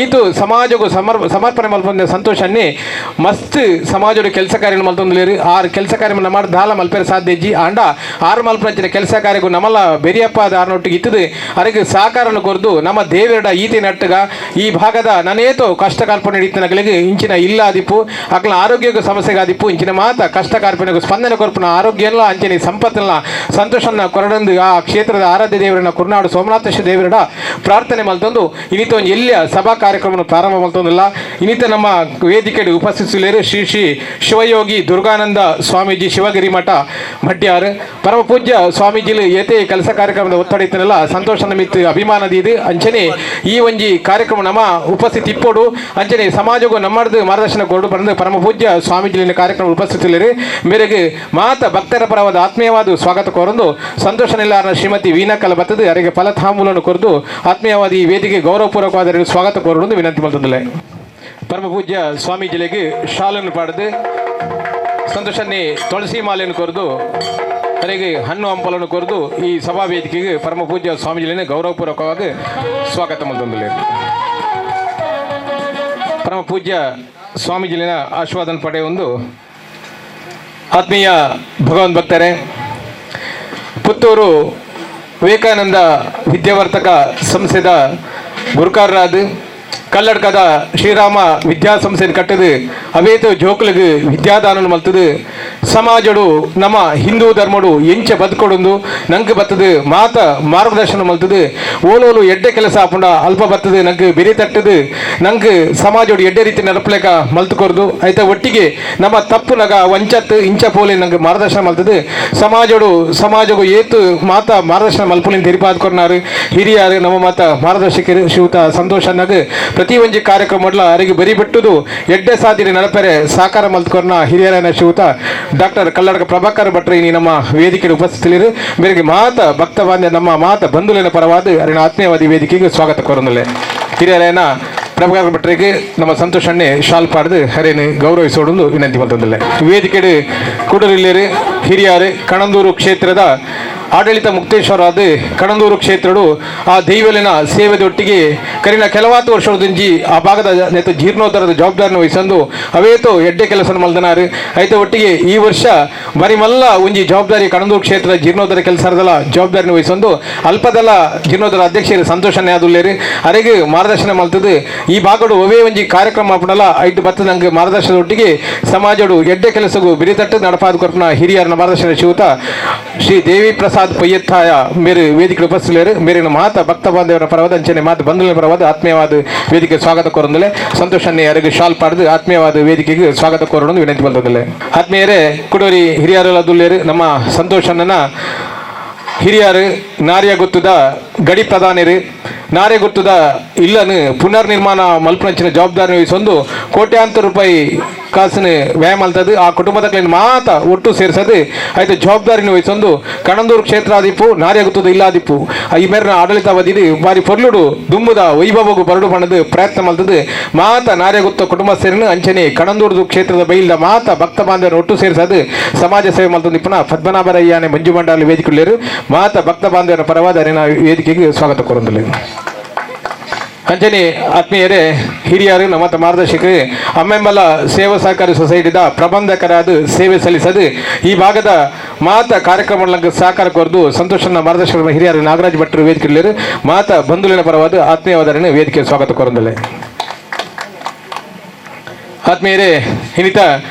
S3: ಈತು ಸಮಾಜಕ್ಕೂ ಸಮರ್ಪಣೆ ಮಲ್ಪೊಂದ ಸಂತೋಷನ್ನೇ ಮಸ್ತ್ ಸಮಾಜದ ಕೆಲಸ ಕಾರ್ಯ ಮಲ್ತೊಂದುಲೇರು. ಆರು ಕೆಲಸ ಕಾರ್ಯ ಮಾಡಿ ದಾಲ ಮಲ್ಪೆರೆ ಸಾಧ್ಯ ಇಜ್ಜಿ. ಆಂಡ ಆರು ಮಲ್ಪನಂಚಿನ ಕೆಲಸ ಕಾರ್ಯಕ್ಕೂ ನಮ್ಮಲ್ಲ ಬೆರಿಯಪ್ಪ ಆರ್ನೊಟ್ಟಿಗೆ ಇತ್ತದು ಅರೆಗೆ ಸಹಕಾರನ್ನು ಕೊರ್ದು ನಮ್ಮ ದೇವರಡ ಈತಿ ನಟ್ಟಗ ಈ ಭಾಗದ ನನೇತೋ ಕಷ್ಟ ಕಾರ್ಪಣೆ ಹಿಡಿತನಗಳಿಗೆ ಇಂಚಿನ ಇಲ್ಲ ಆದಿಪ್ಪು ಅಕ್ಲ ಆರೋಗ್ಯಕ್ಕೂ ಸಮಸ್ಯೆಗಾದಿಪ್ಪು ಇಂಚಿನ ಮಾತ ಕಷ್ಟ ಕಾರ್ಪಣೆಗೂ ಸ್ಪಂದನೆ ಕೊರ್ಪುನ ಆರೋಗ್ಯಲ್ಲ ಅಂಚನೆ ಸಂಪತ್ತನ್ನ ಸಂತೋಷನ್ನ ಕೊರಡಂದು ಆ ಕ್ಷೇತ್ರದ ಆರಾಧ್ಯ ದೇವರನ್ನ ಕುರ್ನಾಡು ಸೋಮನಾಥೇಶ್ವರ ದೇವರಡ ಪ್ರಾರ್ಥನೆ ಮಲ್ತೊಂದು ಇನ್ನಿತ ಒಂದು ಎಲ್ಲಿಯ ಸಭಾ ಕಾರ್ಯಕ್ರಮವನ್ನು ಪ್ರಾರಂಭ ಮಲ್ತೊಂದಿಲ್ಲ. ಇನ್ನಿತ ನಮ್ಮ ವೇದಿಕೆಗೆ ಉಪಸ್ಥಿತಿಸುಲೇರು ಶ್ರೀ ಶ್ರೀ ಶಿವಯೋಗಿ ದುರ್ಗಾನಂದ ಸ್ವಾಮೀಜಿ ಶಿವಗಿರಿ ಮಠ ಮಡ್ಯಾರ್. ಪರಮ ಪೂಜ್ಯ ಸ್ವಾಮೀಜಿಲು ಏತೆ ಕೆಲಸ ಕಾರ್ಯಕ್ರಮದ ಒತ್ತಡ ಇತ್ತನಲ್ಲ ಸಂತೋಷ ನಮಿತ್ತು ಅಭಿಮಾನದ ಇದು ಅಂಚನೆ ಈ ಒಂಜಿ ಕಾರ್ಯಕ್ರಮ ನಮ್ಮ ಉಪಸ್ಥಿತಿ ಇಪ್ಪೋಡು ಅಂಚನೆ ಸಮಾಜಕ್ಕೂ ನಮ್ಮದು ಮಾರ್ಗದರ್ಶನ ಕೊಡು ಬಂದು ಪರಮ ಪೂಜ್ಯ ಸ್ವಾಮೀಜಿಲಿನ ಕಾರ್ಯಕ್ರಮ ಉಪಸ್ಥಿತಿಲಿರಿ ಮೇರೆಗೆ ಮಾತ ಭಕ್ತರ ಪರವಾದ ಆತ್ಮೀಯವಾದ ಸ್ವಾಗತ ಕೋರಂದು ಸಂತೋಷ ನಿಲ್ಲಾರನ ಶ್ರೀಮತಿ ವೀಣಾ ಬತ್ತದು ಅವರಿಗೆ ಫಲತಾಂಬೂಲನ್ನು ಕೊರದು ಆತ್ಮೀಯವಾದ ಈ ವೇದಿಕೆ ಗೌರವಪೂರ್ವಕವಾದ ಸ್ವಾಗತ ಕೋರಲು ವಿನಂತಿ ಮಾಡ್ತಂದಿಲ್ಲ. ಪರಮ ಪೂಜ್ಯ ಸ್ವಾಮೀಜಿಲೆಗ್ ಶಾಲನ್ನು ಪಾಡ್ದು ಸಂತೋಷನ್ನೇ ತುಳಸಿ ಮಾಲೆಯನ್ನು ಕೊರೆದು ಕರೆಗೆ ಹಣ್ಣು ಹಂಪಲನ್ನು ಕೊರೆದು ಈ ಸಭಾ ವೇದಿಕೆಗೆ ಪರಮ ಪೂಜ್ಯ ಸ್ವಾಮೀಜಿಲೇನೆ ಗೌರವಪೂರ್ವಕವಾಗಿ ಸ್ವಾಗತ ಮಂತೊಂದುಲ್ಲೆರ್. ಪರಮ ಪೂಜ್ಯ ಸ್ವಾಮೀಜಿಲಿನ ಆಶೀರ್ವಾದನ ಪಡೆಯೊಂದು ಆತ್ಮೀಯ ಭಗವನ್ ಭಕ್ತರೇ, ಪುತ್ತೂರು ವಿವೇಕಾನಂದ ವಿದ್ಯಾವರ್ತಕ ಸಂಸ್ಥೆದ ಗುರುಕಾರರಾದ ಕಲ್ಲಡ್ಕದ ಶ್ರೀರಾಮ ವಿದ್ಯಾಸಂಸ್ಥೆ ಕಟ್ಟದು ಅವೇತ ಜೋಕುಲಿಗೆ ವಿದ್ಯಾದಾನ ಮಲ್ತದು ಸಮಾಜಡು ನಮ್ಮ ಹಿಂದೂ ಧರ್ಮಡು ಎಂಚ ಬದುಕೊಡೊಂದು ನಂಗೆ ಬತ್ತದು ಮಾತ ಮಾರ್ಗದರ್ಶನ ಮಲ್ತದು ಓಲೋಲು ಎಡ್ಡೆ ಕೆಲಸ ಆಪುಂಡ ಅಲ್ಪ ಬತ್ತದು ನಂಗೆ ಬೆರಿ ತಟ್ಟದು ನಂಗೆ ಸಮಾಜಡು ಎಡ್ಡೆ ರೀತಿ ನಡಪಲೇಕ ಮಲ್ತುಕೊರ್ದು ಐತ ಒಟ್ಟಿಗೆ ನಮ್ಮ ತಪ್ಪು ನಗ ವಂಚತ್ ಇಂಚ ಪೋಲಿ ನಂಗೆ ಮಾರ್ಗದರ್ಶನ ಮಲ್ತದು ಸಮಾಜಡು ಸಮಾಜಗು ಏತು ಮಾತ ಮಾರ್ಗದರ್ಶನ ಮಲ್ಪುಲಿನ ತೆರಿಪಾದ್ಕೊರ್ನಾರು ಹಿರಿಯಾರು ನಮ್ಮ ಮಾತ ಮಾರ್ಗದರ್ಶಕರು ಶ್ರೀಯುತ ಸಂತೋಷ್ ಅನ್ನಾಗ ಪ್ರತಿ ಒಂಜಿ ಕಾರ್ಯಕ್ರಮ ಅರಿಗೆ ಬರಿ ಬಿಟ್ಟುದು ಎಡ್ಡೆ ಸಾದಿರಿ ನಡಪೆರೆ ಸಾಕಾರ ಮಲ್ತ್ಕೊರ್ನ ಹಿರಿಯರನ ಶ್ರೀಯುತ ಡಾಕ್ಟರ್ ಕಲ್ಲಡಕ ಪ್ರಭಾಕರ್ ಭಟ್ರು ಇನಿ ನಮ್ಮ ವೇದಿಕೆ ಉಪಸ್ಥಿತರಿರು. ಮೇರೆಗೆ ಮಾತ ಭಕ್ತ ಬಾಂಧ ನಮ್ಮ ಮಾತ ಬಂಧುಲಿನ ಪರವಾದ ಅರಿನ ಆತ್ಮೀಯವಾದಿ ವೇದಿಕೆಗೆ ಸ್ವಾಗತ ಕೋರೊಂದುಲ್ಲೆ. ಹಿರಿಯರನ್ನ ಪ್ರಭಾಕರ್ ಭಟ್ರಿಗೆ ನಮ್ಮ ಸಂತೋಷಣ್ಣೆ ಶಾಲ್ ಪಾಡ್ದು ಹರೇನು ಗೌರವಿಸೋಡೊಂದು ವಿನಂತಿ ಮಲ್ತೊಂದುಲ್ಲೆ. ವೇದಿಕೆಡು ಕುಡರಿಲ್ಲೇರು ಹಿರಿಯಾರು ಕಣಂದೂರು ಕ್ಷೇತ್ರದ ಆಡಳಿತ ಮುಕ್ತೇಶ್ವರಾದ ಕಣಂದೂರು ಕ್ಷೇತ್ರಡು ಆ ದೈವಲಿನ ಸೇವೆದೊಟ್ಟಿಗೆ ಕರಿನ ಕೆಲವಾತು ವರ್ಷದಿಂಜಿ ಆ ಭಾಗದ ನೆತ್ತ ಜೀರ್ಣೋದ್ಧಾರದ ಜವಾಬ್ದಾರಿನ ವಹಿಸಂದು ಅವೇತೋ ಎಡ್ಡೆ ಕೆಲಸ ಮಲ್ದನಾರು. ಐತ ಒಟ್ಟಿಗೆ ಈ ವರ್ಷ ಬರಿಮಲ್ಲ ಒಂಜಿ ಜವಾಬ್ದಾರಿ ಕಣಂದೂರು ಕ್ಷೇತ್ರದ ಜೀರ್ಣೋದ್ಧಾರ ಕೆಲಸದಲ್ಲ ಜವಾಬ್ದಾರಿನ ವಹಿಸಂದು ಅಲ್ಪದಲ್ಲ ಜೀರ್ಣೋದ್ಧಾರ ಅಧ್ಯಕ್ಷರು ಸಂತೋಷ ನ್ಯಾದುಲ್ಲೇರು ಅರೆಗೆ ಮಾರ್ಗದರ್ಶನ ಮಲ್ತದು ಈ ಭಾಗಡು ಒವೇ ಒಂಜಿ ಕಾರ್ಯಕ್ರಮ ಆಪುಂಡಲ ಐಟು ಬತ್ತದಂಗೆ ಮಾರ್ಗದರ್ಶನದ ಒಟ್ಟಿಗೆ ಸಮಾಜಡು ಎಡ್ಡೆ ಕೆಲಸಗೂ ಬಿರಿತಟ್ಟು ನಡಪಾದ ಕೊರ್ಪುನ ಹಿರಿಯರನ ಮಾರ್ಗದರ್ಶನ ಶಿವತ ಶ್ರೀ ದೇವಿ ಪ್ರಸಾದ್ ಪೊಯ್ಯತ್ತಾಯ ಮೇರು ವೇದಿಕೆ ಉಪಸ್ಥಿತರು. ಮೇರಿನ ಮಾತ ಭಕ್ತ ಬಾಂಧವರ ಪರವಾದ ಅಂಚನೆ ಮಾತು ಬಂಧುಗಳ ಪರವಾದ ಆತ್ಮೀಯವಾದ ವೇದಿಕೆ ಸ್ವಾಗತ ಕೋರೊಂದುಲ್ಲೆ. ಸಂತೋಷನ್ನೇ ಯಾರಿಗೆ ಶಾಲ್ ಪಾಡ್ದು ಆತ್ಮೀಯವಾದ ವೇದಿಕೆಗೆ ಸ್ವಾಗತ ಕೋರೋಣ ವಿನಂತಿ ಬಂದೊಂದುಲ್ಲೆ. ಆತ್ಮೀಯರೇ, ಕುಡೋರಿ ಹಿರಿಯರೆಲ್ಲ ದುಲ್ಲೇರು ನಮ್ಮ ಸಂತೋಷನ್ನ ಹಿರಿಯರು ನಾರ್ಯ ಗುತ್ತದ ಗಡಿ ಪ್ರಧಾನಿರು ನಾರ್ಯ ಗುತ್ತದ ಇಲ್ಲನು ಪುನರ್ ನಿರ್ಮಾಣ ಮಲ್ಪನಂಚಿನ ಜವಾಬ್ದಾರಿ ವಹಿಸೊಂದು ಕೋಟ್ಯಾಂತರ ರೂಪಾಯಿ ಕಾಸಿನ ವ್ಯಯ ಮಲ್ತದು ಆ ಕುಟುಂಬದ ಮಾತ ಒಟ್ಟು ಸೇರ್ಸದು ಆಯ್ತು ಜವಾಬ್ದಾರಿನ ವಹಿಸೊಂದು ಕಣಂದೂರು ಕ್ಷೇತ್ರಾದಿಪ್ಪು ನಾರ್ಯ ಗುತ್ತದ ಇಲ್ಲಾದಿಪ್ಪು ಈ ಮೇರಿನ ಆಡಳಿತಾವಧಿ ಬಾರಿ ಪೊರ್ಲುಡು ದುಂಬುದ ವೈಭವಗು ಬರಡು ಪಣದು ಪ್ರಯತ್ನ ಮಲ್ತದು ಮಾತ ನಾರ್ಯ ಗುತ್ತ ಕುಟುಂಬ ಸೇರಿನ ಅಂಚನೆ ಕಣಂದೂರು ಕ್ಷೇತ್ರದ ಬೈಲ್ದ ಮಾತ ಭಕ್ತ ಬಾಂಧವರ ಒಟ್ಟು ಸೇರ್ಸದು ಸಮಾಜ ಸೇವೆ ಮಲ್ತೊಂದು ಇಪ್ಪುನ ಪದ್ಮನಾಭರಯ್ಯಾನೆ ಮಂಜು ಮಂಡಾಲಿ ವೇದಿಕೆಯುಲ್ಲೆರ್. ಮಾತ ಭಕ್ತ ಬಾಂಧವರ ಪರವಾದ ಅರೆನ ವೇದಿಕೆಗೆ ಸ್ವಾಗತ ಕೋರೊಂದುಲ್ಲೆ. ಅಂಚನೆ ಆತ್ಮೀಯರೇ, ಹಿರಿಯರು ನಮ್ಮ ಮಾರ್ಗದರ್ಶಕರು ಅಮ್ಮೆಂಬಲ ಸೇವಾ ಸಹಕಾರಿ ಸೊಸೈಟಿದ ಪ್ರಬಂಧಕರಾದ ಸೇವೆ ಸಲ್ಲಿಸದು ಈ ಭಾಗದ ಮಾತ ಕಾರ್ಯಕ್ರಮಗಳಿಗೆ ಸಹಕಾರ ಕೋರ್ದು ಸಂತೋಷನ ಮಾರ್ಗದರ್ಶಕರ ಹಿರಿಯರು ನಾಗರಾಜ್ ಭಟ್ರು ವೇದಿಕೆಯಲ್ಲಿ ಮಾತ ಬಂಧುಲಿನ ಪರವಾದ ಆತ್ಮೀಯವಾದರನ್ನು ವೇದಿಕೆ ಸ್ವಾಗತ ಕೋರೊಂದುಲ್ಲೆ. ಆತ್ಮೀಯರೇ, ಇನ್ನಿತ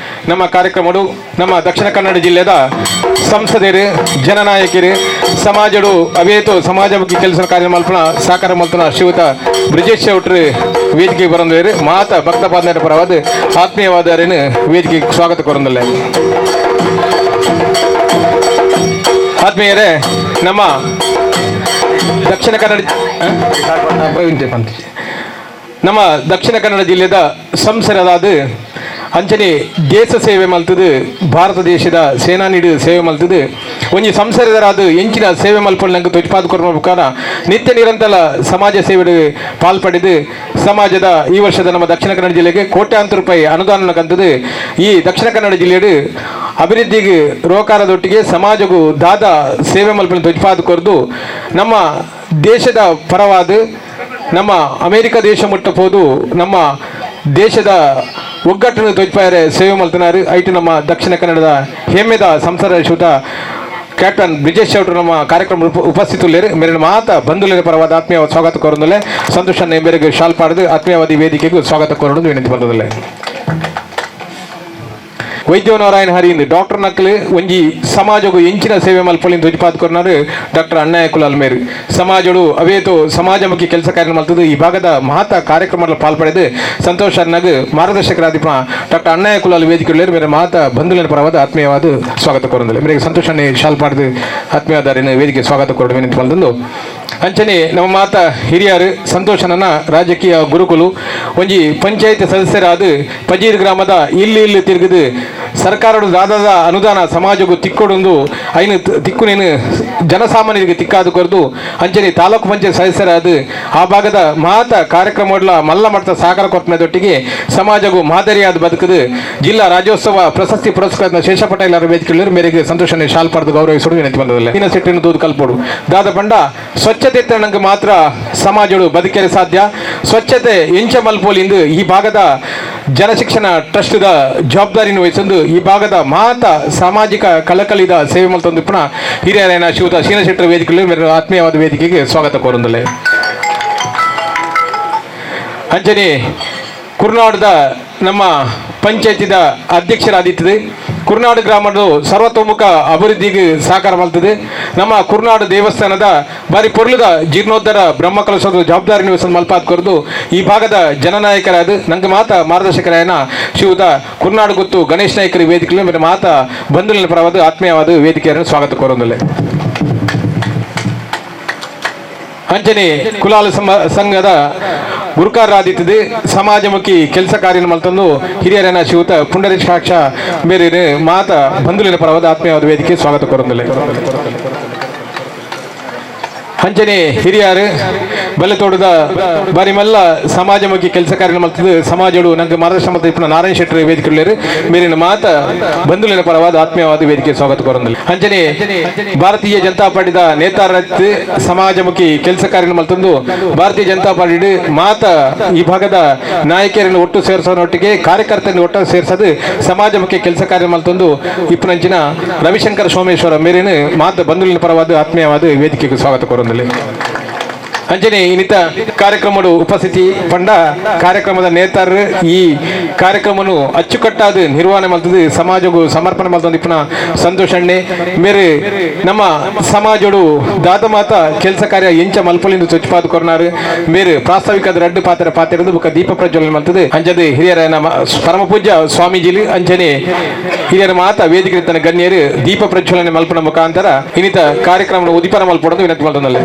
S3: ನಮ್ಮ ಕಾರ್ಯಕ್ರಮಡು ನಮ್ಮ ದಕ್ಷಿಣ ಕನ್ನಡ ಜಿಲ್ಲೆದ ಸಂಸದರು, ಜನನಾಯಕರು, ಸಮಾಜಡು ಅವೇತು ಸಮಾಜಮುಖಿ ಕೆಲಸ ಕಾರ್ಯ ಮಲ್ಪನ ಸಹಕಾರ ಮಲ್ಪನ ಶ್ರೀಯುತ ಬ್ರಿಜೇಶ್ ಚೌಟ್ರಿ ವೇದಿಕೆಗೆ ಬರಂದೇರು. ಮಾತ ಭಕ್ತ ಬಾಂಧವರ ಪರವಾದ ಆತ್ಮೀಯವಾದರೇನು ವೇದಿಕೆಗೆ ಸ್ವಾಗತ ಕೋರೊಂದುಲ್ಲೆ. ಆತ್ಮೀಯರೇ, ನಮ್ಮ ದಕ್ಷಿಣ ಕನ್ನಡ ನಮ್ಮ ದಕ್ಷಿಣ ಕನ್ನಡ ಜಿಲ್ಲೆದ ಸಂಸದರಾದ ಅಂಚನೆ ದೇಶ ಸೇವೆ ಮಲ್ತದು ಭಾರತ ದೇಶದ ಸೇನಾನಿಡು ಸೇವೆ ಮಲ್ತದು ಒಂಜಿ ಸಂಸದರಾದ ಎಂಚಿನ ಸೇವೆ ಮಲ್ಪೊಂಡು ನಂಗೆ ತೊಜ್ಪಾದ ಕೊರ್ಮ ಮುಖಾನ ನಿತ್ಯ ನಿರಂತರ ಸಮಾಜ ಸೇವೆ ಪಾಲ್ಪಡೆದು ಸಮಾಜದ ಈ ವರ್ಷದ ನಮ್ಮ ದಕ್ಷಿಣ ಕನ್ನಡ ಜಿಲ್ಲೆಗೆ ಕೋಟ್ಯಾಂತರ ರೂಪಾಯಿ ಅನುದಾನ ಕಂತದು ಈ ದಕ್ಷಿಣ ಕನ್ನಡ ಜಿಲ್ಲೆಯು ಅಭಿವೃದ್ಧಿಗೆ ರೋಕಾರದೊಟ್ಟಿಗೆ ಸಮಾಜಗೂ ದಾದ ಸೇವೆ ಮಲ್ಪನ ತೊಜ್ಪಾದ ಕೊರ್ದು ನಮ್ಮ ದೇಶದ ಪರವಾದ ನಮ್ಮ ಅಮೆರಿಕ ದೇಶ ಮುಟ್ಟಬಹುದು ನಮ್ಮ ದೇಶದ ಒಗ್ಗಟ್ಟನ್ನು ತೊಜ್ಪಾಯರೆ ಸೇವೆ ಮಲ್ತನಾರು. ಐಟು ನಮ್ಮ ದಕ್ಷಿಣ ಕನ್ನಡದ ಹೆಮ್ಮೆದ ಸಂಸಾರ ಶ್ರೀಯುತ ಕ್ಯಾಪ್ಟನ್ ಬ್ರಿಜೇಶ್ ಚೌಟ್ರು ನಮ್ಮ ಕಾರ್ಯಕ್ರಮ ಉಪಸ್ಥಿತುಲ್ಲೇರು. ಮೇರಿನ ಮಾತ ಬಂಧುಲಿನ ಪರವಾದ ಆತ್ಮೀಯ ಸ್ವಾಗತ ಕೋರೊಂದುಲ್ಲೆ. ಸಂತೋಷ ಮೇರೆಗೆ ಶಾಲ್ ಪಾಡ್ದು ಆತ್ಮೀಯವಾದಿ ವೇದಿಕೆಗೂ ಸ್ವಾಗತ ಕೋರೊಂದು ವಿನಂತಿ ಬಂದದಲ್ಲೇ. ವೈದ್ಯನಾರಾಯಣ ಹರಿಯಿಂದ ಡಾಕ್ಟರ್ ನಕ್ಲು ಒಂಜಿ ಸಮಾಜಗು ಎಂಚಿನ ಸೇವೆ ಮಲ್ಪೊಲಿನ್ ಧ್ವಜಪಾತ್ ಕೊರ್ನಾರು ಡಾಕ್ಟರ್ ಅಣ್ಣಯ್ಯ ಕುಲಾಲ್ ಮೇರು ಸಮಾಜಡು ಅವೇತು ಸಮಾಜಮುಖಿ ಕೆಲಸ ಕಾರ್ಯ ಮಲ್ತದು ಈ ಭಾಗದ ಮಹತ್ತ ಕಾರ್ಯಕ್ರಮ ಪಾಲ್ಪಡೆದು ಸಂತೋಷ್ ಅಣ್ಣಗ್ ಮಾರ್ಗದರ್ಶಕರಾದಿಪ ಡಾಕ್ಟರ್ ಅಣ್ಣಯ್ಯ ಕುಲಾಲ್ ವೇದಿಕೆ ಮೇರೆ ಮಹತ್ತ ಬಂಧುಲಿನ ಪರವಾದ ಆತ್ಮೀಯವಾದ ಸ್ವಾಗತ ಕೋರಂದಿಲ್ಲ. ಮೇರೆಗೆ ಸಂತೋಷ್ ಅಣ್ಣ ಶಾಲ್ ಪಾಡ್ದು ಆತ್ಮೀಯವಾದ ವೇದಿಕೆ ಸ್ವಾಗತ ಕೋರಡು ವಿನಂತಿ ಮಲ್ತಂದು. ಅಂಚನೆ ನಮ್ಮ ಮಾತ ಹಿರಿಯರು ಸಂತೋಷನನ್ನ ರಾಜಕೀಯ ಗುರುಕುಲು ಒಂಜಿ ಪಂಚಾಯತ್ ಸದಸ್ಯರಾದ ಪಜೀರ್ ಗ್ರಾಮದ ಇಲ್ಲಿ ಇಲ್ಲಿ ತಿರುಗಿದು ಸರ್ಕಾರದ ದಾದಾದ ಅನುದಾನ ಸಮಾಜಕ್ಕೂ ತಿಕ್ಕೊಡೊಂದು ಐನು ತಿಕ್ಕುನೇನು ಜನಸಾಮಾನ್ಯರಿಗೆ ತಿಕ್ಕಾದು ಕೊರದು ಅಂಚನೆ ತಾಲೂಕು ಪಂಚಾಯತ್ ಸದಸ್ಯರಾದ ಆ ಭಾಗದ ಮಾತ ಕಾರ್ಯಕ್ರಮಗಳ ಮಲ್ಲ ಮಟ್ಟದ ಸಹಕಾರ ಕೊಪ್ಪನದೊಟ್ಟಿಗೆ ಸಮಾಜಗೂ ಮಾದರಿಯಾದ ಬದುಕದು ಜಿಲ್ಲಾ ರಾಜ್ಯೋತ್ಸವ ಪ್ರಶಸ್ತಿ ಪುರಸ್ಕೃತ ಶೇಷ ಪಟೇಲ್ ಅವರ ವೇದಿಕೆಯಲ್ಲಿ ಮೇರೆಗೆ ಸಂತೋಷ ಶಾಲ್ ಪಡೆದು ಗೌರವಿಸೋದು ವಿನಂತಿ ಬಂದದಲ್ಲ. ಇನ್ನ ಸೆಟ್ಟಿನ ದೂದು ಕಲ್ಪೋಡು ದಾದ ಪಂಡ ಸ್ವಚ್ಛತೆ ನಂಗೆ ಮಾತ್ರ ಸಮಾಜಡು ಬದುಕಲು ಸಾಧ್ಯ. ಸ್ವಚ್ಛತೆ ಎಂಚ ಮಲ್ಪೋಲಿಂದು ಈ ಭಾಗದ ಜನಶಿಕ್ಷಣ ಟ್ರಸ್ಟ್ದ ಜವಾಬ್ದಾರಿಯನ್ನು ವಹಿಸೊಂದು ಈ ಭಾಗದ ಮಾತ ಸಾಮಾಜಿಕ ಕಳಕಳಿದ ಸೇವೆ ಮಲ್ತೊಂದು ಪುನಃ ಹಿರಿಯರಾಯನ ಶಿವದ ಶೀನಶೆಟ್ಟರ ವೇದಿಕೆಯಲ್ಲಿ ಮೇರೆ ಆತ್ಮೀಯವಾದ ವೇದಿಕೆಗೆ ಸ್ವಾಗತ ಕೋರುಂದಲೆ. ಅಂಚನೆ ಕುರ್ನಾಡದ ನಮ್ಮ ಪಂಚಾಯತಿದ ಅಧ್ಯಕ್ಷರಾದಿತ್ತದೆ ಕುರ್ನಾಡು ಗ್ರಾಮದ ಸರ್ವತೋಮುಖ ಅಭಿವೃದ್ಧಿಗೆ ಸಹಕಾರ ಮಾಡ್ತದೆ. ನಮ್ಮ ಕುರ್ನಾಡು ದೇವಸ್ಥಾನದ ಬಾರಿ ಪೊರ್ಲುದ ಜೀರ್ಣೋದ್ಧಾರ ಬ್ರಹ್ಮಕಲಶದ ಜವಾಬ್ದಾರಿ ನಿವಸ ಮಲ್ಪಾತ್ ಕೊರದು ಈ ಭಾಗದ ಜನನಾಯಕರಾದ ನಂಗೆ ಮಾತ ಮಾರ್ಗದರ್ಶಕರಾಯನ ಶ್ರೀಯುತ ಕುರ್ನಾಡು ಗುತ್ತು ಗಣೇಶ್ ನಾಯಕರ ವೇದಿಕೆಯಲ್ಲಿ ಮಾತ ಬಂಧುಲಿನ ಪರವಾದ ಆತ್ಮೀಯವಾದ ವೇದಿಕೆಯನ್ನು ಸ್ವಾಗತ ಕೋರುವುದಿಲ್ಲ. ಅಂಚನೆ ಕುಲಾಲ ಸಂಘದ ಗುರುಕಾರರಾದಿತ್ತದೆ ಸಮಾಜಮುಖಿ ಕೆಲಸ ಕಾರ್ಯ ಮಲ್ತಂದು ಹಿರಿಯರನ್ನ ಶಿವತ ಪುಂಡರೀಕ್ಷಾಕ್ಷ ಮೇರೆ ಮಾತ ಬಂಧುಲಿನ ಪರವಾದ ಆತ್ಮೀಯವಾದ ವೇದಿಕೆ ಸ್ವಾಗತ ಕೋರುವುದಿಲ್ಲ. ಅಂಚನೆ ಹಿರಿಯರು ಬಲ್ಲೆತೋಟದ ಬಾರಿ ಮಲ್ಲ ಸಮಾಜಮುಖಿ ಕೆಲಸ ಕಾರ್ಯ ಮಲ್ತದ್ದು ಸಮಾಜಡು ನಂಗೆ ಮಾರ್ಗದರ್ಶನ ಮಲ್ತ ಇಪ್ಪುನ ನಾರಾಯಣ ಶೆಟ್ಟರ್ ವೇದಿಕೆ ಮೇರಿನ ಮಾತ ಬಂಧುಲಿನ ಪರವಾದ ಆತ್ಮೀಯವಾದ ವೇದಿಕೆ ಸ್ವಾಗತ ಕೋರಂದಿಲ್ಲ. ಅಂಚನೆ ಭಾರತೀಯ ಜನತಾ ಪಾರ್ಟಿದ ನೇತಾರತ್ ಸಮಾಜಮುಖಿ ಕೆಲಸ ಕಾರ್ಯ ಮಲ್ತಂದು ಭಾರತೀಯ ಜನತಾ ಪಾರ್ಟಿ ಮಾತ ಈ ಭಾಗದ ನಾಯಕಿಯರನ್ನು ಒಟ್ಟು ಸೇರಿಸೋನೊಟ್ಟಿಗೆ ಕಾರ್ಯಕರ್ತರನ್ನು ಒಟ್ಟು ಸೇರಿಸೋದು ಸಮಾಜಮುಖಿ ಕೆಲಸ ಕಾರ್ಯ ಮಲ್ತಂದು ಇಪ್ಪನಂಚಿನ ರವಿಶಂಕರ್ ಸೋಮೇಶ್ವರ ಮೇರಿನ ಮಾತ ಬಂಧುಲಿನ ಪರವಾದ ಆತ್ಮೀಯವಾದ ವೇದಿಕೆಗೆ ಸ್ವಾಗತ ಕೋರಂದಿಲ್ಲ. ಅಂಜನೆ ಇನ್ನಿತ ಕಾರ್ಯಕ್ರಮದ ಉಪಸ್ಥಿತಿ ಪಂಡ ಕಾರ್ಯಕ್ರಮದ ನೇತಾರರು ಈ ಕಾರ್ಯಕ್ರಮನು ಅಚ್ಚುಕಟ್ಟಾದ ನಿರ್ವಹಣೆ ಮಲ್ತದು ಸಮಾಜಗೂ ಸಮರ್ಪಣೆ ಮಲ್ತೊಂದು ಇಪ್ಪುನ ಸಂತೋಷ್ ಅಣ್ಣೆ ಮೇರೆ ನಮ್ಮ ಸಮಾಜಡು ದಾದ ಮಾತ ಕೆಲಸ ಕಾರ್ಯ ಎಂಚ ಮಲ್ಪಲಿಂದು ಚೊಚ್ಚಿಪಾದ ಕೊರ್ನಾರು ಮೇರೆ ಪ್ರಾಸ್ತಾವಿಕ ರಡ್ಡು ಪಾತ್ರ ಪಾತಿರದು ಬೊಕ ದೀಪ ಪ್ರಜ್ವಲನೆ ಮಲ್ತದು ಅಂಜದೆ ಹಿರಿಯರ ನಮ್ಮ ಪರಮ ಪೂಜ್ಯ ಸ್ವಾಮೀಜಿಲಿ ಅಂಜನೆ ಹಿರಿಯರ ಮಾತ ವೇದಿಕೆ ತನ್ನ ಗಣ್ಯರು ದೀಪ ಪ್ರಜ್ವಲನೆ ಮಲ್ಪನ ಮುಖಾಂತರ ಇನ್ನಿತ ಕಾರ್ಯಕ್ರಮ ಉದಿಪನ ಮಲ್ಪಡೋದು ವಿನಂತಿ ಮಲ್ತೊಂದಲ್ಲ.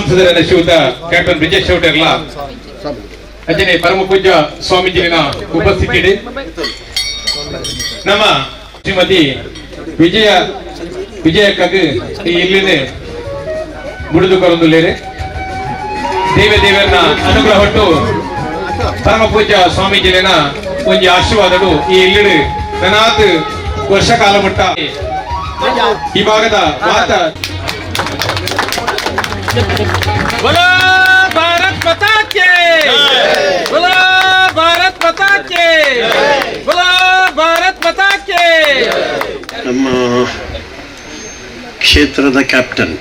S2: ಸಂಸದರ ಶ್ರೀಯುತ ಕ್ಯಾಪ್ಟನ್ ಬ್ರಿಜೇಶ್ ಚೌಟರ್ಲ ಅಂಚನೆ ಪರಮ ಪೂಜ್ಯ ಸ್ವಾಮೀಜಿನ ಉಪಸ್ಥಿತಿ ನಮ್ಮ ಶ್ರೀಮತಿ ವಿಜಯ ವಿಜಯಕ್ಕಗ್ ಈ ಇಲ್ಲಿದೆ ಬುಡಿದು ಕೊರೊಂದುಲ್ಲೇರೆ ದೇವ ದೇವರನ್ನ ಅನುಗ್ರಹ ಹೊಟ್ಟು ಪರಮ ಪೂಜ್ಯ ಸ್ವಾಮೀಜಿನ ಒಂಜಿ ಆಶೀರ್ವಾದಡು ಈ ಇಲ್ಲಿಡು ನನಾತ್ ವರ್ಷ ಕಾಲ ಮುಟ್ಟ ಈ ಭಾಗದ ಮಾತ
S1: बोलो भारत माता के, बोलो भारत माता के, बोलो भारत माता के।
S4: ನಮ್ಮ ಕ್ಷೇತ್ರದ ಕ್ಯಾಪ್ಟನ್,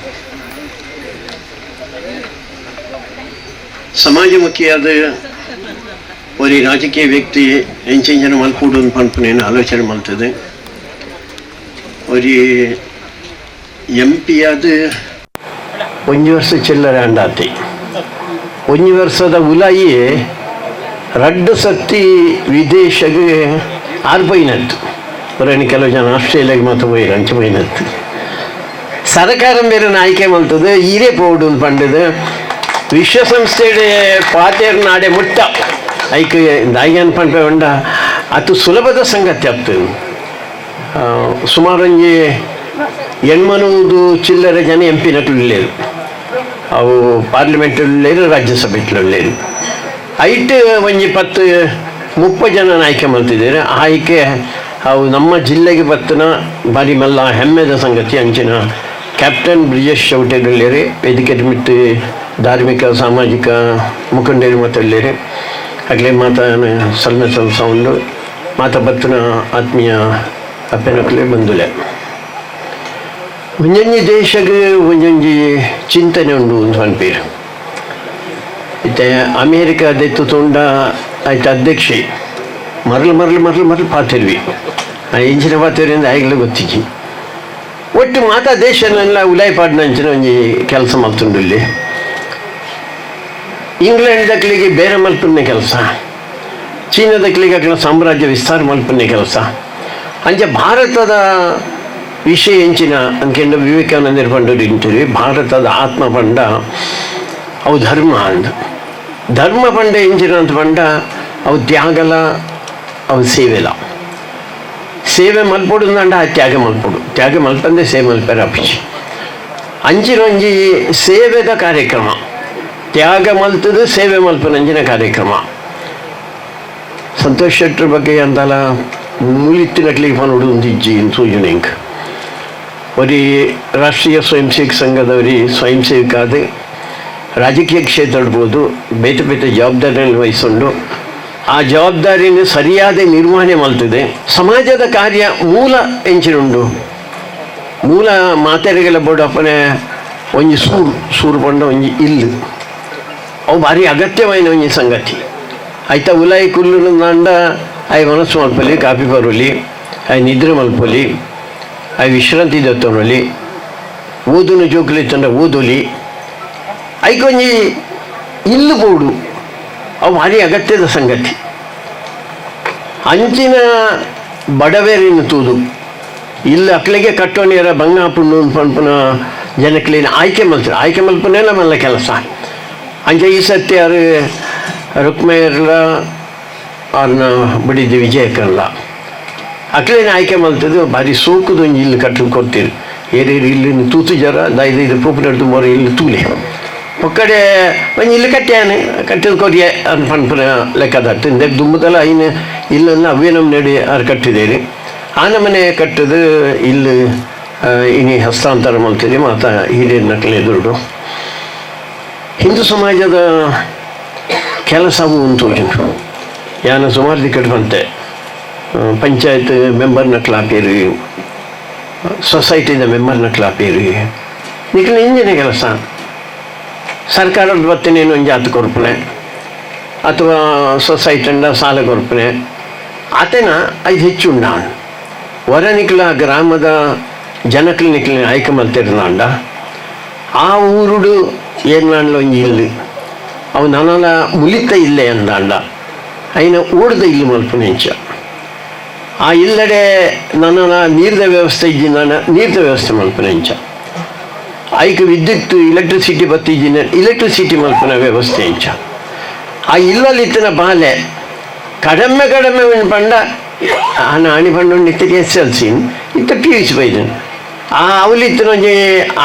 S4: ಸಮಾಜಮುಖಿಯಾದ ಒರಿ ರಾಜಕೀಯ ವ್ಯಕ್ತಿ ಎಂಚಿಂಜನ ಮಲ್ಪುಡು ಪನ್ಪುನೇನು ಆಲೋಚನೆ ಮಲ್ತದೆ. ಒರಿ ಎಂ ಪಿ ಆದ ಒಂಜಿ ವರ್ಷ ಚಿಲ್ಲರೆ ಅಂಡಾತಿ ಒಂಜಿ ವರ್ಷದ ಉಲಾಯಿ ರಡ್ಡು ಸತಿ ವಿದೇಶಗೆ ಆರು ಪೋಯಿನತ್ತು. ಬರಣಿ ಕೆಲವು ಜನ ಆಸ್ಟ್ರೇಲಿಯಾಗೆ ಮಾತ್ರ ಪೋಯಿರು ಅಂಚೆ ಪೋಯಿನತ್ತು. ಸರ್ಕಾರ ಬೇರೆ ಆಯ್ಕೆ ಮಲ್ತದೆ ಈರೇ ಪೋಡು ಪಂಡದು ವಿಶ್ವಸಂಸ್ಥೆಡೆ ಪಾತೇರ್ ನಾಡೆ ಮುಟ್ಟ ಐಕ್ ದಾಯಿಗನ್ ಪನ್ಪೆ ಉಂಡ ಅದು ಸುಲಭದ ಸಂಗತಿ ಆಗ್ತದೆ. ಸುಮಾರು ಒಂಜಿ ಎಣ್ಮನೂದು ಚಿಲ್ಲರೆ ಜನ ಎಂ ಪಿ ನಕಲು, ಅವು ಪಾರ್ಲಿಮೆಂಟ್ ಲೇರು, ರಾಜ್ಯಸಭೆ ಲೇರು. ಐಟ್ ಒಂಜಿ 10-30 ಜನ ಆಯ್ಕೆ ಮಲ್ತಿದ್ದಾರೆ. ಆಯ್ಕೆ ಅವು ನಮ್ಮ ಜಿಲ್ಲೆಗೆ ಬತ್ತನ ಬಾರಿ ಮಲ್ಲ ಹೆಮ್ಮೆದ ಸಂಗತಿ. ಅಂಚಿನ ಕ್ಯಾಪ್ಟನ್ ಬ್ರಿಜೇಶ್ ಚೌಟೆಗಲ್ಲೇರಿ ವೇದಿಕೆ ಮಿತ್ತು ಧಾರ್ಮಿಕ ಸಾಮಾಜಿಕ ಮುಖಂಡರು ಮತ್ತಲ್ಲೇರಿ ಅಗ್ಲೇ ಮಾತ ಸಲ್ಮೆ ಸೌಂಡು ಮಾತ ಬತ್ತನ ಆತ್ಮೀಯ ಅಪ್ಪೆನಕ್ಲೆ ಬಂದುಲೆ. ಒಂಜೊಂಜಿ ದೇಶಗ್ ಒಂಜೊಂಜಿ ಚಿಂತನೆ ಉಂಡು ಅಂತ ಪನ್ಪೇರು. ಇತ್ತೆ ಅಮೇರಿಕ ದೆತ್ತು ತೊಂಡ ಆಯ್ತು ಅಧ್ಯಕ್ಷೆ ಮರಳು ಮರಳು ಮರಳು ಮರಳು ಪಾತಿರ್ವಿ ಇಂಚಿನ ಪಾತಿರ್ವಿ ಅಂದ್ರೆ ಆಗಲೇ ಗೊತ್ತಿಜ್ಜಿ. ಒಟ್ಟು ಮಾತಾ ದೇಶನೆಲ್ಲ ಉಲಾಯಿ ಪಾಡ್ನಂಚಿನ ಒಂಜಿ ಕೆಲಸ ಮಲ್ತುಂಡು. ಇಲ್ಲಿ ಇಂಗ್ಲೆಂಡ್ ದಕ್ಲಿಗೆ ಬೇರೆ ಮಲ್ಪುನ್ನೆ ಕೆಲಸ, ಚೀನಾದಕ್ಲಿಗೆ ಅಕ್ಲ ಸಾಮ್ರಾಜ್ಯ ವಿಸ್ತಾರ ಮಲ್ಪುನ್ನೆ ಕೆಲಸ. ಅಂಚೆ ಭಾರತದ ವಿಷಯ ಎಂಚಿನ ಅಂಕೆಂಡ ವಿವೇಕಾನಂದರ ಪಂಡ ಇಂಟಿರಿ ಭಾರತದ ಆತ್ಮ ಪಂಡ ಅವು ಧರ್ಮ ಅಂದ. ಧರ್ಮ ಪಂಡ ಎಂಚಿನ ಅಂತ ಪಂಡ ಅವು ತ್ಯಾಗಲ ಅವು ಸೇವೆಲ. ಸೇವೆ ಮಲ್ಪೊಡು ಅಂಡ ಆ ತ್ಯಾಗ ಮಲ್ಪೊಡು, ತ್ಯಾಗ ಮಲ್ಪಂದೆ ಸೇವೆ ಮಲ್ಪೆರ ಅಪಿಚಿ. ಅಂಚಿನ ಒಂಜಿ ಸೇವೆದ ಕಾರ್ಯಕ್ರಮ, ತ್ಯಾಗ ಮಲ್ತದು ಸೇವೆ ಮಲ್ಪನಂಚಿನ ಕಾರ್ಯಕ್ರಮ. ಸಂತೋಷ್ ಶೆಟ್ಟರ್ ಬಗ್ಗೆ ಅಂತಲ ಮುಲಿತ್ತಿನಕ್ಲಿಗೆ ಪನೊಡು ಒಂದಿಜ್ಜಿ ಸೂಜನೆ. ಇಂಕ್ ಒರಿ ರಾಷ್ಟ್ರೀಯ ಸ್ವಯಂ ಸೇವಕ ಸಂಘದವರಿ ಸ್ವಯಂ ಸೇವಕ ಆದ ರಾಜಕೀಯ ಕ್ಷೇತ್ರ ಇಡ್ಬೋದು, ಬೇತೆ ಬೇತೆ ಜವಾಬ್ದಾರಿಯನ್ನು ವಹಿಸಿಕೊಂಡು ಆ ಜವಾಬ್ದಾರಿಯನ್ನು ಸರಿಯಾದ ನಿರ್ವಹಣೆ ಮಲ್ತದೆ. ಸಮಾಜದ ಕಾರ್ಯ ಮೂಲ ಎಂಚಿನುಂಡು ಮೂಲ ಮಾತೆರೆಗೆಲ್ಲ ಬೋರ್ಡ್ ಅಪ್ಪನೆ ಒಂಜಿ ಸೂರು ಸೂರು ಪಂಡ ಒಂಜಿ ಇಲ್ಲು ಅವು ಭಾರಿ ಅಗತ್ಯವಾಯಿನ ಒಂಜಿ ಸಂಗತಿ. ಆಯ್ತಾ ಉಲಾಯಿ ಕುಲ್ಲು ಅಂಡ ಆಯ್ ಮನಸ್ಸು ಮಲ್ಪೊಲಿ, ಕಾಪಿ ಬರೋಲಿ, ಆಯ್ ನಿದ್ರೆ ಮಲ್ಪೊಲಿ, ಆಯ್ ವಿಶ್ರಾಂತಿ ದತ್ತೊನೊಲಿ, ಓದುನ ಜೋಕುಲು ಇತ್ತಂಡ ಓದೊಲಿ, ಐಕೊಂಜಿ ಇಲ್ಲು ಬೋಡು ಅವು ಭಾರಿ ಅಗತ್ಯದ ಸಂಗತಿ. ಅಂಚಿನ ಬಡವೇರಿನ ತೂದು ಇಲ್ಲ ಅಕ್ಲಿಗೆ ಕಟ್ಟೋಣಿಯರ ಬಂಗಾಪುಂಡು ಪನ್ಪುನ ಜನಕ್ಲೇನ ಆಯ್ಕೆ ಮಲ್ತಾರೆ. ಆಯ್ಕೆ ಮಲ್ಪುನೇಲ ಮಲ್ಲ ಕೆಲಸ. ಅಂಚ ಈ ಸತ್ಯ ಯಾರು ರುಕ್ಮೇರ್ಲ ಅವ್ರನ್ನ ಬಿಡಿದ್ದು ವಿಜಯಕ್ಕಲ್ಲ ಅಕ್ಲೇನ ಆಯ್ಕೆ ಮಲ್ತದ್ದು ಭಾರಿ ಸೋಕುದು ಒಂಜಿ ಇಲ್ಲಿ ಕಟ್ಟು ಕೊಡ್ತೀರಿ. ಏರೇರು ಇಲ್ಲಿ ತೂತು ಜರ ದೈದು ಇದು ಪೂಪು ನಡ್ದು ಮೊರೆ ಇಲ್ಲಿ ತೂಲೆ ಒಕ್ಕಡೆ ಒಂಜಿ ಇಲ್ಲಿ ಕಟ್ಟ್ಯಾನೆ ಕಟ್ಟಿದ ಕೊರಿಯ ಅನ್ ಪನ್ಪುನ ಲೆಕ್ಕದಟ್ಟು ಇಂದ ದುಂಬುದಲ ಐನ ಇಲ್ಲನ್ನ ಅವೇ ನಮ್ಮ ನಡಿ ಆರು ಕಟ್ಟಿದ್ದೇನೆ. ಆ ನಮನೆ ಕಟ್ಟದು ಇಲ್ಲಿ ಇನಿ ಹಸ್ತಾಂತರ ಮಲ್ತೀರಿ ಮಾತಾ ಹಿರಿಯರ ನಕಲೆ ಎದುರುಡು. ಹಿಂದೂ ಸಮಾಜದ ಕೆಲಸವು ಉಂಟು. ಯಾನ ಸುಮಾರು ದಿಕ್ಕಟ್ ಬಂತೆ ಪಂಚಾಯತ್ ಮೆಂಬರ್ನ ಕ್ಲಾಪೇರಿ, ಸೊಸೈಟಿದ ಮೆಂಬರ್ನ ಕ್ಲಾಪೇರಿ ನಿಖಿಲ ಇಂಜಿನ ಕೆಲಸ. ಸರ್ಕಾರದ ಬತ್ತನೇನು ಒಂಜಿ ಆತು ಕೊರ್ಪುನೆ ಅಥವಾ ಸೊಸೈಟಿಂದ ಸಾಲ ಕೊರ್ಪುನೆ ಆತೇನ ಐದು ಹೆಚ್ಚು ಉಂಡ ವರ ನಿಕ್ಲ ಗ್ರಾಮದ ಜನಕ್ಲು ನಿಕ್ಲ ಆಯ್ಕೆ ಮಲ್ತಿರ್ನಾಂಡ ಆ ಊರುಡು ಏನಾಂಡ್ಲ ಒಂಜಿ ಇಲ್ಲು ಅವು ನನಲ ಮುಲಿತ ಇಲ್ಲೆ ಅಂದಾಂಡ ಐನ ಊರ್ದ ಇಲ್ಲು ಮಲ್ಪುನೆಂಚ ಆ ಇಲ್ಲಡೆ ನನ್ನ ನೀರ್ದ ವ್ಯವಸ್ಥೆ ಇಜ್ಜಿ, ನಾನು ನೀರ್ದ ವ್ಯವಸ್ಥೆ ಮಲ್ಪುನೆಂಚ. ಐಕ್ ವಿದ್ಯುತ್ ಎಲೆಕ್ಟ್ರಿಸಿಟಿ ಬತ್ತಿಜಿನ ಎಲೆಕ್ಟ್ರಿಸಿಟಿ ಮಲ್ಪುನ ವ್ಯವಸ್ಥೆ ಇಂಚ ಆ ಇಲ್ಲಲ್ಲಿತ್ತಿನ ಬಾಲೆ ಕಡಿಮೆ ಕಡಿಮೆ ಪಂಡ ಆನ ಆಣಿ ಪಂಡ ಇತ್ತ S L C ಇತ್ತ P U C ಬೈದನು ಆ ಅವಲಿತ್ತಿನ ಒಂಜಿ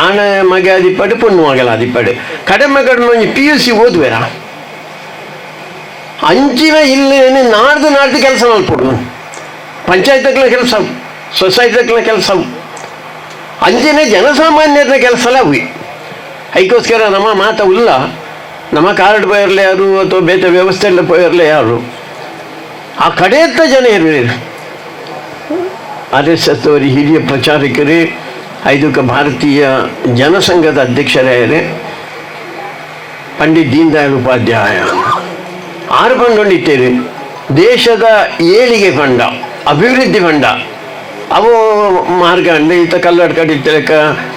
S4: ಆಣ ಮಗೆ ಆದಿಪ್ಪಡು ಪೊಣ್ಣು ಮಗಲ ಆದಿಪ್ಪಡು ಕಡಿಮೆ ಕಡಿಮೆ ಒಂಜಿ P U C ಓದುವೆರಾ ಅಂಚಿನ ಇಲ್ಲಿ ನಾಡ್ದು ನಾಡ್ದು ಕೆಲಸ ಮಲ್ಪೊಡು ಪಂಚಾಯತ್ಗಳ ಕೆಲಸ ಸೊಸೈಟಿಗಳ ಕೆಲಸ ಅಂಚಿನ ಜನಸಾಮಾನ್ಯರ ಕೆಲಸ ಅವು ಅದಕ್ಕೋಸ್ಕರ ನಮ್ಮ ಮಾತ ಉಲ್ಲ ನಮ್ಮ ಕಾರ್ಡ್ ಪೋಯಿರ್ಲೆ ಯಾರು ಅಥವಾ ಬೇತೆ ವ್ಯವಸ್ಥೆ ಎಲ್ಲ ಪೋಯಿರ್ಲೆ ಯಾರು ಆ ಕಡೆಯತ್ತ ಜನ ಇರುವರು. R S S ಅವರ ಹಿರಿಯ ಪ್ರಚಾರಕರೇ ಐದಕ್ಕೆ ಭಾರತೀಯ ಜನಸಂಘದ ಅಧ್ಯಕ್ಷರೇ ಪಂಡಿತ್ ದೀನ್ ದಯಾಳ್ ಉಪಾಧ್ಯಾಯ ಆರು ಪಂಡೊಂಡಿತ್ತೇವೆ. ದೇಶದ ಏಳಿಗೆ ಫಂಡ, ಅಭಿವೃದ್ಧಿ ಫಂಡ ಅವು ಮಾರ್ಗ ಅಂಡು ಈತ ಕಲ್ಲಡ್ ಕಡಿತಲೆಕ್ಕ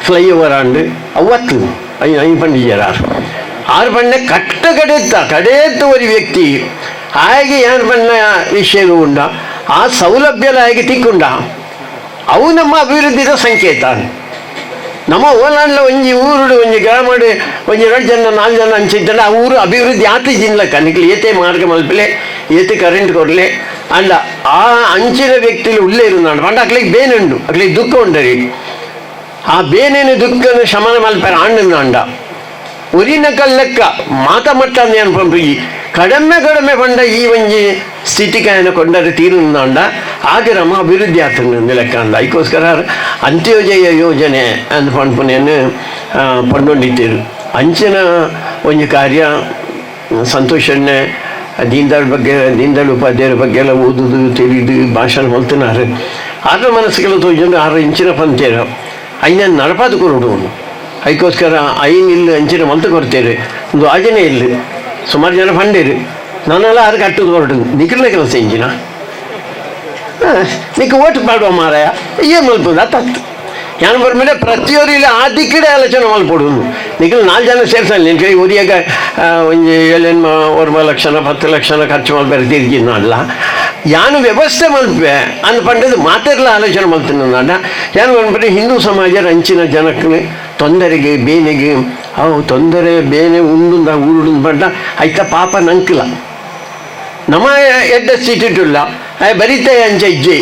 S4: ಫ್ಲೈಓವರ್ ಅಂಡು ಅವತ್ತು I I ಪಂಡಿಜರ ಆರು ಪಂಡ ಕಟ್ಟ ಕಡೆತ್ತ ಕಡೆತ್ತ ಒಂದು ವ್ಯಕ್ತಿ ಹಾಗೆ ಏನು ಪಣ್ಣ ವಿಷಯ ಉಂಡ ಆ ಸೌಲಭ್ಯ ಹಾಗೆ ತಿಕ್ಕೊಂಡ ಅವು ನಮ್ಮ ಅಭಿವೃದ್ಧಿದ ಸಂಕೇತ. ನಮ್ಮ ಓಲಾಂಡ್ಲ ಒಂಜಿ ಊರುಡು ಒಂಜಿ ಗ್ರಾಮಡು ಒಂಜಿ ಎರಡು ಜನ ನಾಲ್ಕು ಜನ ಅಂಚಿದ್ದಂಡ ಆ ಊರು ಅಭಿವೃದ್ಧಿ ಆತ ಜಿನ್ಲಕ್ಕ ನಿಕ್ಲು ಏತೆ ಮಾರ್ಗ ಮಲ್ಪಲೆ ಏತೆ ಕರೆಂಟ್ ಕೊಡಲೆ ಅಂಡ ಆ ಅಂಚಿನ ವ್ಯಕ್ತಿಲು ಉಳ್ಳೇ ಇರುಂದಾಂಡ ಪಂಡ ಅಕ್ಲಿಗೆ ಬೇನುಂಡು ಅಕ್ಲಿಗೆ ದುಃಖ ಉಂಡರಿ ಆ ಬೇನೇನು ದುಃಖನು ಶಮನ ಮಲ್ಪೆರ ಆಂಡ ಒರಿನ ಕಲ್ಲೆಕ್ಕ ಮಾತ ಮಟ್ಟ ಅನ್ಪಂಪು ಈ ಕಡಿಮೆ ಕಡಿಮೆ ಪಂಡ ಈ ಒಂಜಿ ಸ್ಥಿತಿಕಾಯನ ಕೊಂಡರೆ ತೀರುಂದಾಂಡ ಆಗ ನಮ್ಮ ಅಭಿವೃದ್ಧಿ ಆತಂದು ಲೆಕ್ಕ ಅಂದ. ಅದಕ್ಕೋಸ್ಕರ ಅಂತ್ಯೋದಯ ಯೋಜನೆ ಅಂದ್ ಪನ್ಪುನೇನು ಪಂಡೊಂಡಿತ್ತೇರು ಅಂಚಿನ ಒಂಜಿ ಕಾರ್ಯ ಸಂತೋಷಣ್ಣೆ ದೀನ್ ದಯಾಳ್ ಬಗ್ಗೆ ದೀನ್ ದಯಾಳ್ ಉಪಾಧ್ಯಾಯರ ಬಗ್ಗೆ ಎಲ್ಲ ಓದುದು ತಿಳಿದು ಭಾಷಣ ಮಲ್ತಿನಾರು ಆರ ಮನಸ್ಸುಗಳ ತೋಜೊಂದು ಆರು ಇಂಚಿನ ಪಂತೇರು ಐನ ನಡಪಾದು ಕೊರಡು ಅದಕ್ಕೋಸ್ಕರ ಐನ್ ಇಲ್ಲಿ ಅಂಚಿನ ಮಲ್ತು ಕೊಡ್ತೇವೆ ಒಂದು ಆಜನೇ ಇಲ್ಲಿ ಸುಮಾರು ಜನ ಫಂಡೇರು ನಾನೆಲ್ಲ ಆರು ಕಟ್ಟುದು ಹೊರಟು ನಿಖಿಲ್ನ ಕೆಲಸ ಇಂಜಿನ ನಿಕ್ಕ ಓಟ್ ಪಾಡುವ ಮಾರಾಯ ಏನು ಮಲ್ಪುದು ಅತ್ತತ್ತು ಯಾನ್ ಬರ್ಮೇಲೆ ಪ್ರತಿಯೊರು ಇಲ್ಲಿ ಆ ದಿಕ್ಕಡೆ ಆಲೋಚನೆ ಮಲ್ಪೊಡು ನಿಖಿಲ್ ನಾಲ್ಕು ಜನ ಸೇರ್ಸಲ್ಲ ನಿನ್ ಕೈ ಒರಿಯಾಗ ಒಂಜಿ ಏಳೆನ್ಮ ಒರ್ಮ ಲಕ್ಷನ 10 ಲಕ್ಷನ ಖರ್ಚು ಮಲ್ಪೆರೆ ತಿರ್ಗಿನ ಅಲ್ಲ ಯಾನು ವ್ಯವಸ್ಥೆ ಮಲ್ಪೆ ಅಂದ್ ಪಂಡದು ಮಾತೆರ್ಲ ಆಲೋಚನೆ ಮಲ್ತಿನ ಯಾನು ಪನ್ಪೆ ಹಿಂದೂ ಸಮಾಜ ಅಂಚಿನ ಜನಕ್ಕೆ ತೊಂದರೆಗೆ ಬೇನೆಗೆ ಅವು ತೊಂದರೆ ಬೇನೆ ಉಂಡುಂದ ಊರುಡು ಪಂಡ ಐತ ಪಾಪ ನಂಕಿಲ್ಲ ನಮ್ಮ ಎಡ್ಡ ಸೀಟಿಟ್ಟಿಲ್ಲ ಬರಿತಾಯ ಅಂಚ ಇಜ್ಜೆ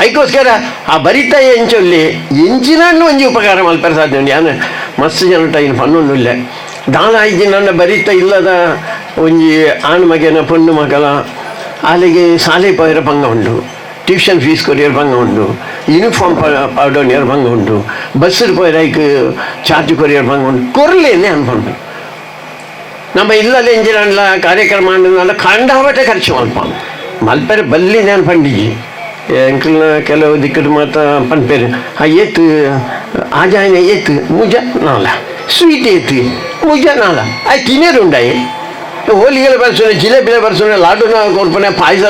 S4: ಅದಕ್ಕೋಸ್ಕರ ಆ ಬರಿತಾಯ ಎಂಚೊಲ್ಲಿ ಎಂಚಿನ ಒಂಜಿ ಉಪಕಾರ ಮಲ್ಪೆರೆ ಸಾಧ್ಯ ಉಂಡು ಯಾನು ಮಸ್ತ್ ಜನ ಟೈನ್ ಪನ್ನೊಂದುಲ್ಲೆ ದಾನ ಐಜಿ ನನ್ನ ಬರಿತ ಇಲ್ಲದ ಒಂಜಿ ಆಣ್ ಮಗನ ಪೊಣ್ಣು ಮಗಲ ಅಲ್ಲಿಗೆ ಶಾಲೆ ಪೋಯರ ಪಂಗ ಉಂಡು ಟ್ಯೂಷನ್ ಫೀಸ್ ಕೊರಿಯರ್ ಪಂಗ ಉಂಡು ಯೂನಿಫಾರ್ಮ್ ಪಾಡೋನಿಯರ್ ಪಂಗ ಉಂಡು ಬಸ್ ಪೋಯರ ಐಕ್ ಚಾರ್ಜ್ ಕೊರಿಯರ್ ಪಂಗ ಉಂಡು ಕೊರ್ಲೇನೆ ಅನ್ಕೊಂಡು ನಮ್ಮ ಇಲ್ಲಲ್ಲಿ ಎಂಜಿನಲ್ಲ ಕಾರ್ಯಕ್ರಮ ಅಂಡಲ್ಲ ಕಂಡಾಬಟ್ಟೆ ಖರ್ಚು ಮಲ್ಪ ಮಲ್ಪೆರೆ ಬಲ್ಲಿ ನಾನು ಪಂಡಿಜಿ ಎಂಕಲ್ನ ಕೆಲವು ದಿಕ್ಕಡು ಮಾತ ಪನ್ಪೇರು ಆ ಏತ್ ಆಜಾಯನ ಏತ್ ಮುಜ ನಾಲ ಸ್ವೀಟ್ ಏತ್ ಮುಜ ನಾಲ ಆಯ್ ತಿನೇರು ಉಂಡಾಯಿ ಹೋಲಿಗೆಲ್ಲ ಬರ್ಸುನೆ ಜಿಲೇಬಿಲೆ ಬರ್ಸುನೆ ಲಾಡುನ ಕೊರ್ಪುನೆ ಪಾಯಸ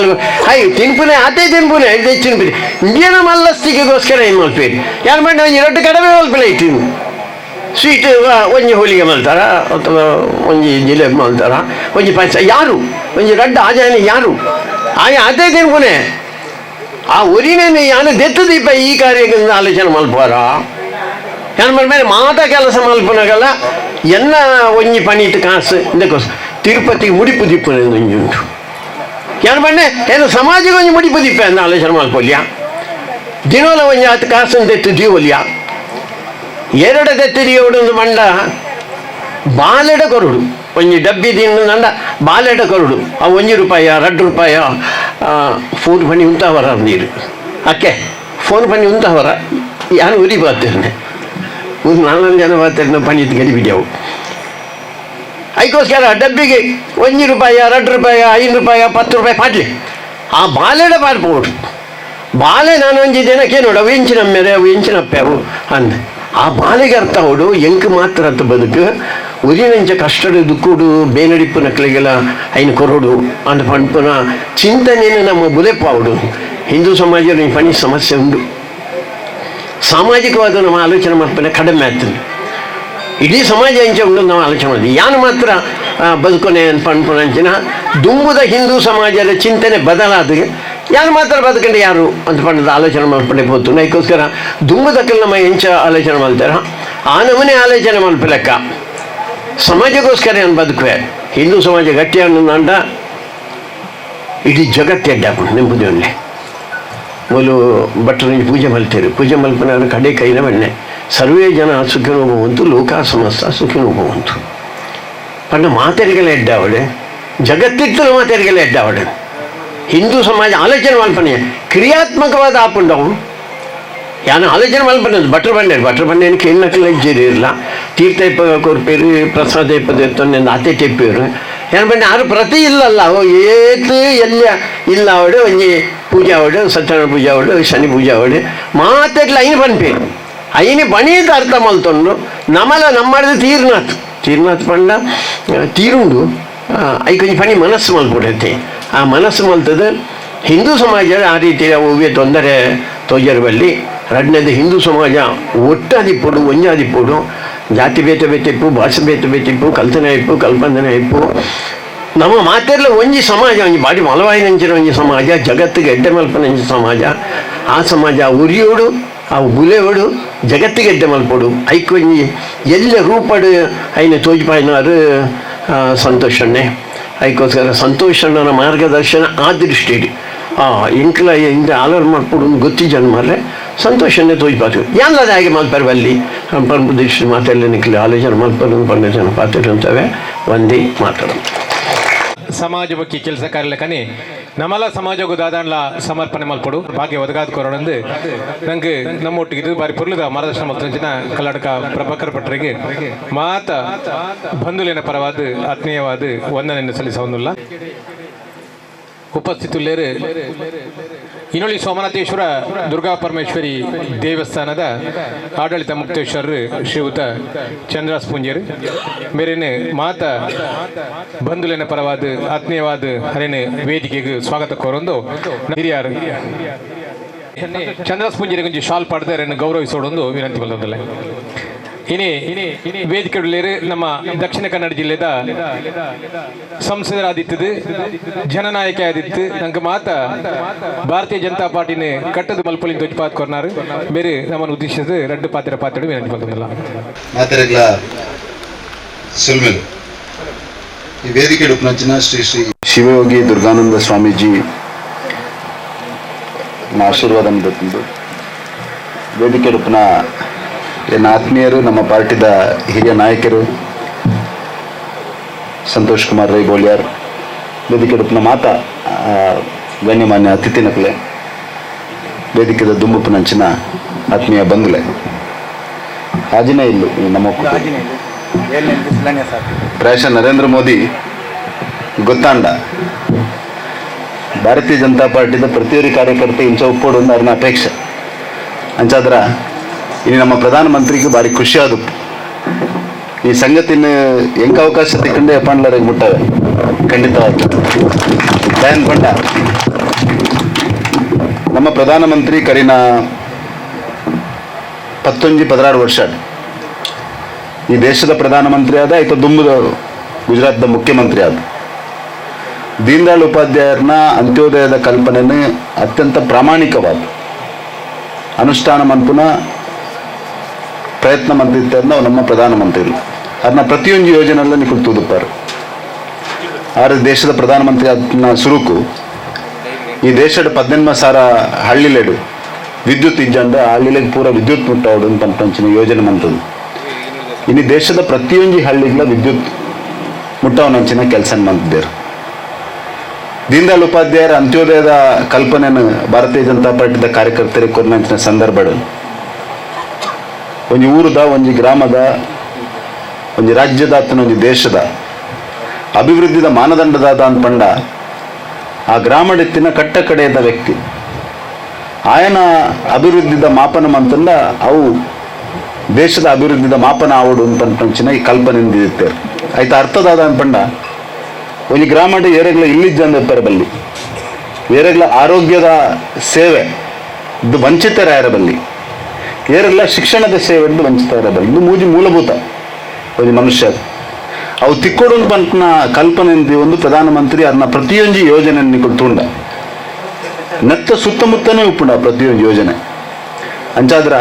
S4: ಹಾಯ್ ತಿನ್ಪುನೆ ಅದೇ ತಿನ್ಪುನೆ ತಿನ್ಪುನೆ ಇಂಡಿಯನ ಮಲ್ಲಸ್ತಿಗೆಗೋಸ್ಕರ ಏನು ಮಲ್ಪೇರು ಯಾರು ಮಾಡಿ ಒಂಜಿ ರೊಟ್ಟಿ ಕಡಿಮೆ ಮಲ್ಪಲೆ ಇತ್ತು ಸ್ವೀಟ್ ಒಂಜಿ ಹೋಳಿಗೆ ಮಲ್ತಾರ ಅಥವಾ ಒಂಜಿ ಜಿಲೇಬಿ ಮಲ್ತಾರ ಒಂಜಿ ಪಾಯಸ ಯಾರು ಒಂಜಿ ರಡ್ಡ ಆಜಾಯನ ಯಾರು ಆಯ ಅದೇ ತಿನ್ಪುನೆ ಆ ಒರಿನೇ ಯಾನು ದೆತ್ತು ದೀಪ ಈ ಕಾರ್ಯಕ್ಕೆ ಆಲೋಚನೆ ಮಲ್ಪಾರ ಯಾನು ಮೇಲೆ ಮಾತ ಕೆಲಸ ಮಲ್ಪನಗಲ್ಲ ಎನ್ನ ಒಂಜಿ ಪನೀತ್ ಕಾಸು ಇಂದಕ್ಕೋಸ್ ತಿರುಪತಿ ಮುಡಿಪು ದಿಪ್ಪುನೆ ಒಂಜಿ ಉಂಟು ಯಾನು ಬಣ್ಣೆ ಏನು ಸಮಾಜಕ್ಕೆ ಒಂಜಿ ಮುಡಿಪು ದಿಪ್ಪ ಅಂದ ಆಲೋಚನೆ ಮಲ್ಪೊಲ್ಯ ದಿನೋಲ ಒಂಜಿ ಆತ ಕಾಸು ದೆತ್ತು ದೀವೊಲ್ಯ ಎರಡು ದೆತ್ತು ದೀವೊಡೊಂದು ಮಂಡ ಬಾಲೆಡ ಕೊರಡು ಒಂಜಿ ಡಬ್ಬಿ ತಿಂಡ ಬಾಲೆಡ ಕೊರಡು ಆ ಒಂಜಿ ರೂಪಾಯ 2 ರೂಪಾಯ ಫೋನ್ ಪಣಿ ಉಂತಾವರ ನೀರು ಅಕ್ಕೆ ಫೋನ್ ಪಣಿ ಉಂತಾವರ ಯಾನು ಉರಿ ಬಾತೇನೆ ಒಂದು ನಾಲ್ಕು ಜನ ಬಾತೇನೆ ಪಣಿ ಗಡಿಬಿಡಿಯವು ಅದಕ್ಕೋಸ್ಕರ ಡಬ್ಬಿಗೆ 1 ರೂಪಾಯ 2 ರೂಪಾಯ 5 ರೂಪಾಯ 10 ರೂಪಾಯಿ ಪಾಟ್ಲಿ ಆ ಬಾಲೆಡ ಪಾಡ್ಬೋದು ಬಾಲೆ ನಾನು ಒಂಜಿ ದಿನಕ್ಕೆ ನೋಡು ಅವು ಎಂಚಿನ ಮೇರೆ ಅವು ಎಂಚಿನಪ್ಪೆ ಅವು ಅಂದೆ ಆ ಬಾಲೆಗೆ ಅರ್ಥ ಅವಡು ಎಂಕ್ ಮಾತ್ರ ಅಂತ ಬದುಕು ಉರಿನಂಚ ಕಷ್ಟಡು ದುಕ್ಕುಡು ಬೇನಡಿಪ್ಪು ನಕ್ಲಿಗೆಲ್ಲ ಐನು ಕೊರಡು ಅಂದ ಪನ್ಪುನ ಚಿಂತನೆಯನ್ನು ನಮ್ಮ ಬುಲೆಪಾವುಡು ಹಿಂದೂ ಸಮಾಜದಲ್ಲಿ ಪಣಿ ಸಮಸ್ಯೆ ಉಂಟು ಸಾಮಾಜಿಕವಾದ ನಮ್ಮ ಆಲೋಚನೆ ಮಾಡ್ಪನೆ ಕಡಿಮೆ ಆಗ್ತದೆ ಇಡೀ ಸಮಾಜ ಎಂಚ ಉಂಟು ನಾವು ಆಲೋಚನೆ ಮಾಡ್ತೀವಿ ಯಾನು ಮಾತ್ರ ಬದುಕೊನೆ ಪನ್ಪುನಂಚಿನ ದುಂಬುದ ಹಿಂದೂ ಸಮಾಜದ ಚಿಂತನೆ ಬದಲಾದ ಯಾರು ಮಾತ್ರ ಬದುಕಂಡು ಯಾರು ಅಂತ ಪಂಡದ ಆಲೋಚನೆ ಮಾಡ್ಕೊಂಡೆ ಹೋತು ಅದಕ್ಕೋಸ್ಕರ ದುಂಬುದಕ್ಕಲ್ಲಿ ನಮ್ಮ ಎಂಚ ಆಲೋಚನೆ ಮಾಡ್ತಾರ ಆ ನಮೂನೆ ಆಲೋಚನೆ ಮಲ್ಪಲೆಕ್ಕ ಸಮಾಜಕ್ಕೋಸ್ಕರ ನಾನು ಬದುಕುವೆ. ಹಿಂದೂ ಸಮಾಜ ಗಟ್ಟಿಯನ್ನು ಇಡೀ ಜಗತ್ತೆಡ್ಡ ನೆಂಪುದೇವನ್ನೇ ಮೊದಲು ಭಟ್ರ ಪೂಜೆ ಮಲ್ತೇರು ಪೂಜೆ ಮಲ್ಪನ ಕಡೆ ಕೈನ ಬಣ್ಣೆ ಸರ್ವೇ ಜನ ಸುಖಿನೋ ಭವಂತು ಲೋಕ ಸಮಸ್ತ ಸುಖಿನೋ ಭವಂತು ಪಂಡ ಮಾತೆರಿಗೆಲ್ಲ ಎಡ್ಡಾವಡೆ ಜಗತ್ತಿತ್ತಲು ಮಾತೆರಿಗೆಲ್ಲ ಎಡ್ಡಾವಡೆ. ಹಿಂದೂ ಸಮಾಜ ಆಲೋಚನೆ ಮಲ್ಪನೆ ಕ್ರಿಯಾತ್ಮಕವಾದ ಆಪುಂಡವು ಯಾನು ಆಲೋಚನೆ ಮಲ್ಪನೆ ಭಟ್ರು ಬಂಡೇರು ಭಟ್ರು ಬಂಡೇನು ಕೇಳಕ್ಕೆಲ್ಲ ಇಜ್ಜೇರಿ ಇರಲ್ಲ ತೀರ್ಥ ಇಪ್ಪ ಕೊರ್ಪೇರು ಪ್ರಸಾದ ಇಪ್ಪದ ಆತೆ ಟೆಪ್ಪೇರು ಏನು ಬಂಡೆ ಆರು ಪ್ರತಿ ಇಲ್ಲಲ್ಲ ಅವು ಏತು ಎಲ್ಲ ಇಲ್ಲ ಅವಡು ಒಂಜಿ ಪೂಜೆ ಅವಡು ಸತ್ಯನಾರಾಯಣ ಪೂಜೆ ಅವಡು ಶನಿ ಪೂಜೆ ಅವಡು ಮಾತೆಟ್ಲ ಐನು ಪನ್ಪೇರು ಐನು ಬಣೀತ ಅರ್ಥ ಮಲ್ತೊಂಡು ನಮಲ ನಮ್ಮಡಿದ ತೀರ್ನಾಥ್ ತೀರ್ನಾಥ್ ಪಂಡ ತೀರುಂಡು ಐಕೊಂಜಿ ಪಣಿ ಮನಸ್ಸು ಮಲ್ಪುಡೈತೆ. ಆ ಮನಸ್ಸು ಮಲ್ತದ ಹಿಂದೂ ಸಮಾಜ ಆ ರೀತಿ ಒವ್ವೆ ತೊಂದರೆ ತೋಜರ್ ಬಲ್ಲಿ. ರಡ್ನದು ಹಿಂದೂ ಸಮಾಜ ಒಟ್ಟಾದಿಪ್ಪೊಡು ಒಂಜಾದಿಪ್ಪೊಡು ಜಾತಿ ಬೇತೆ ಬೇತೆ ಇಪ್ಪು ಭಾಷೆ ಬೇತೆ ಬೇತೆ ಇಪ್ಪು ಕಲ್ತನೆ ಇಪ್ಪು ಕಲ್ಪಂದನೆ ಇಪ್ಪು ನಮ್ಮ ಮಾತೆಲ್ಲ ಒಂಜಿ ಸಮಾಜ ಒಂಜಿ ಬಾಡಿ ಮಲವಾಯಿನಂಚಿನ ಒಂಜಿ ಸಮಾಜ ಜಗತ್ತಿಗೆ ಎಡ್ಡೆ ಮಲ್ಪನಂಚಿ ಸಮಾಜ. ಆ ಸಮಾಜ ಉರಿಯೋಡು ಆ ಬುಲೆವಡು ಜಗತ್ತಿಗೆ ಎಡ್ಡೆ ಮಲ್ಪೊಡು ಐಕೊಂಜಿ ಎಲ್ಲ ರೂಪಡು ಐನ ತೋಜಿಪಾಯಿನಾರು ಸಂತೋಷಣ್ಣೆ. ಐಕೋಸ್ಕರ ಸಂತೋಷಣ್ಣನ ಮಾರ್ಗದರ್ಶನ ಆ ದೃಷ್ಟಿ ಎಂಕ್ಲ ಇಂದ ಆಲರ್ ಮಲ್ಪೊಡು ಗೊತ್ತಿಜನ್ ಮಾರ್ರೆ ಸಂತೋಷನೇ ತೋಜಿಪಾತು ಎಲ್ಲದ ಹಾಗೆ ಮಲ್ಪರ್ ಬಲ್ಲಿ ಪಂಪು ದೃಷ್ಟಿ ಮಾತೆಲ್ಲ ನಿಕ್ಲಿ ಆಲೋಚನೆ ಮಲ್ಪರು ಪಂಡ ಜನ ಪಾತ್ರ ಒಂದೇ ಮಾತಾಡೋದು.
S2: ಸಮಾಜ ಬಗ್ಗೆ ಕೆಲಸ ಕಾರ್ಯಕನೆ ನಮಲ ಸಮಾಜಗೂ ದಾದಾನ್ಲ ಸಮರ್ಪಣೆ ಮಲ್ಪಡು ಭಾಗ್ಯ ಒದಗಾದ ಕೊರಡಂದು ನಂಗೆ ನಮ್ಮೊಟ್ಟಿಗೆ ಇದು ಬಾರಿ ಪೊರ್ಲುದ ಮಾರ್ಗದರ್ಶನ ಮಲ್ತಂಚಿನ ಕರ್ನಾಟಕ ಪ್ರಭಾಕರ್ ಭಟ್ರಿಗೆ ಮಾತ ಬಂಧುಲೇನ ಪರವಾದ ಆತ್ಮೀಯವಾದ ವಂದನೆಯನ್ನು ಸಲ್ಲಿಸವನ್ನುಲ್ಲ. ಉಪಸ್ಥಿತುಲ್ಲೇರು ಇನ್ನೊಳ್ಳಿ ಸೋಮನಾಥೇಶ್ವರ ದುರ್ಗಾ ಪರಮೇಶ್ವರಿ ದೇವಸ್ಥಾನದ ಆಡಳಿತ ಮುಕ್ತೇಶ್ವರರು ಶ್ರೀಯುತ ಚಂದ್ರಾಸ್ ಪೂಂಜರು ಮೇರೇನು ಮಾತ ಬಂಧುಲೇನ ಪರವಾದ ಆತ್ಮೀಯವಾದ ಹರೇನು ವೇದಿಕೆಗೆ ಸ್ವಾಗತ ಕೋರೊಂದು ಹಿರಿಯರು ಚಂದ್ರಾಸ್ ಪೂಂಜರಿಗೆ ಒಂಜಿ ಶಾಲ್ ಪಡೆದರೆ ಗೌರವಿಸೋಡೊಂದು ವಿನಂತಿ ಬಂದಲ್ಲ. ಇನಿ ವೇದಿಕೆ ನಮ್ಮ ದಕ್ಷಿಣ ಕನ್ನಡ ಜಿಲ್ಲೆದ ಸಂಸದರಾದಿತ್ತದು ಜನನಾಯಕ ಆದಿತ್ತು ನಂಗೆ ಮಾತ ಭಾರತೀಯ ಜನತಾ ಪಾರ್ಟಿನ ಕಟ್ಟದ ಮಲ್ಪೊಲಿನ ಧ್ವಜಪಾತ್ ಕೊರ್ನಾರು ಬೇರೆ ನಮ್ಮನ್ನು ಉದ್ದೇಶಿಸಿದ ರಡ್ಡು ಪಾತ್ರ ಪಾತ್ರ ವಿನಂತಿ ಬಂದಲ್ಲ.
S5: ಮಾತೆರೆಗ್ಲ ಸೊಲ್ಮೆಲು. ಈ ವೇದಿಕೆ ಉಪನಂಚಿನ ಶ್ರೀ ಶ್ರೀ ಶಿವಯೋಗಿ ದುರ್ಗಾನಂದ ಸ್ವಾಮೀಜಿ ಆಶೀರ್ವಾದ ತಂದು ವೇದಿಕೆ ಉಪನ ಎನ್ನ ಆತ್ಮೀಯರು ನಮ್ಮ ಪಾರ್ಟಿದ ಹಿರಿಯ ನಾಯಕರು ಸಂತೋಷ್ ಕುಮಾರ್ ರೈ ಬೋಳಿಯಾರ್ ವೇದಿಕೆ ಉಪನ ಮಾತಾ ಗಣ್ಯಮಾನ್ಯ ಅತಿಥಿನಕುಲೆ ವೇದಿಕೆದ ದುಂಬುಪನಂಚಿನ ಆತ್ಮೀಯ ಬಂಧುಲೆ ಆಜಿನ ಇಲ್ಲು ನಮ್ಮ ಪ್ರಾಯಶಃ ನರೇಂದ್ರ ಮೋದಿ ಗೊತ್ತಾಂಡ ಭಾರತೀಯ ಜನತಾ ಪಾರ್ಟಿದ ಪ್ರತಿಯೊರಿ ಕಾರ್ಯಕರ್ತೆ ಇಂಚ ಒಪ್ಪೋಡು ಒಂದು ಅವ್ರನ್ನ ಅಪೇಕ್ಷೆ ಅಂಚಾದ್ರ ಇನ್ನು ನಮ್ಮ ಪ್ರಧಾನಮಂತ್ರಿಗೆ ಭಾರಿ ಖುಷಿ ಆದ ಈ ಸಂಗತಿನ ಎಂಕ ಅವಕಾಶ ತಿಕ್ಕಂಡೆ ಪಂಡ್ಲರಿಗೆ ಮುಟ್ಟವೆ ಖಂಡಿತವಾಗಿ ದಯನ್ ಪಂಡ ನಮ್ಮ ಪ್ರಧಾನಮಂತ್ರಿ ಕರಿನ 11-16 ವರ್ಷ ಈ ದೇಶದ ಪ್ರಧಾನಮಂತ್ರಿ ಆದ ಆಯ್ತು ದುಂಬುದ ಗುಜರಾತ್ದ ಮುಖ್ಯಮಂತ್ರಿ ಆದ ದೀನದಯಾಳ್ ಉಪಾಧ್ಯಾಯರನ್ನ ಅಂತ್ಯೋದಯದ ಕಲ್ಪನೆನೇ ಅತ್ಯಂತ ಪ್ರಾಮಾಣಿಕವಾದ ಅನುಷ್ಠಾನ ಮನ್ಪುನ ಪ್ರಯತ್ನ ಮಂತ್ರಿ ನಮ್ಮ ಪ್ರಧಾನಮಂತ್ರಿಗಳು ಅದನ್ನ ಪ್ರತಿಯೊಂದು ಯೋಜನೆಲ್ಲ ನಿಖುಲ್ ತೂದುಪ್ಪಾರು. ಆದ್ರೆ ದೇಶದ ಪ್ರಧಾನಮಂತ್ರಿ ಅದನ್ನ ಸುರುಕು ಈ ದೇಶದ 18,000 ಹಳ್ಳಿಲೆಡು ವಿದ್ಯುತ್ ಇಜ್ಜಂಡ ಹಳ್ಳಿಲೆಗ್ ಪೂರ ವಿದ್ಯುತ್ ಮುಟ್ಟವಡು ಅಂತ ಯೋಜನೆ ಮಂತದ್ದು. ಇನ್ನು ದೇಶದ ಪ್ರತಿಯೊಂದು ಹಳ್ಳಿಗಳ ವಿದ್ಯುತ್ ಮುಟ್ಟವನಂಚಿನ ಕೆಲಸ ಮಂತಿದ್ದೇರು. ದೀನದಯಾಳ್ ಉಪಾಧ್ಯಾಯರ ಅಂತ್ಯೋದಯದ ಕಲ್ಪನೆಯನ್ನು ಭಾರತೀಯ ಜನತಾ ಪಾರ್ಟಿದ ಕಾರ್ಯಕರ್ತರಿಗೆ ಕೊರ್ನಂಚಿನ ಸಂದರ್ಭ ಒಂಜಿ ಊರುದ ಒಂಜಿ ಗ್ರಾಮದ ಒಂಜಿ ರಾಜ್ಯದ ಅತ್ತನ ಒಂಜಿ ದೇಶದ ಅಭಿವೃದ್ಧಿದ ಮಾನದಂಡದಾದ ಅನ್ಪಂಡ ಆ ಗ್ರಾಮಡೆತ್ತಿನ ಕಟ್ಟ ಕಡೆಯದ ವ್ಯಕ್ತಿ ಆಯನ ಅಭಿವೃದ್ಧಿದ ಮಾಪನ ಮಂತಂದ ಅವು ದೇಶದ ಅಭಿವೃದ್ಧಿದ ಮಾಪನ ಆವಡು ಅಂತ ಈ ಕಲ್ಪನೆ ಇತ್ತೆ. ಆಯ್ತು ಅರ್ಥದಾದ ಅನ್ಪಂಡ ಒಂಜಿ ಗ್ರಾಮಡ್ ಏರೆಗ್ಲ ಇಲ್ಲಿಜ್ಜಂದ ಬಲ್ಲಿ ಏರೆಗ್ಲ ಆರೋಗ್ಯದ ಸೇವೆ ಇದು ವಂಚಿತರಾಯರ ಬಲ್ಲಿ ಏರೆಗ್ಲ ಶಿಕ್ಷಣದ ಸೇವೆ ವಂಚಿತರಾಯರ ಬಲ್ಲಿ ಇದು ಮೂಜಿ ಮೂಲಭೂತ ಒಂಜಿ ಮನುಷ್ಯ ಅವು ತಿಕ್ಕೊಡು ಪಂಪನ ಕಲ್ಪನೆ ಒಂದು ಪ್ರಧಾನಮಂತ್ರಿ ಅದನ್ನ ಪ್ರತಿಯೊಂದು ಯೋಜನೆ ತುಂಡ ನೆತ್ತ ಸುತ್ತಮುತ್ತನೇ ಉಪ್ಪುಂಡ ಪ್ರತಿಯೊಂದು ಯೋಜನೆ ಅಂಚಾದ್ರ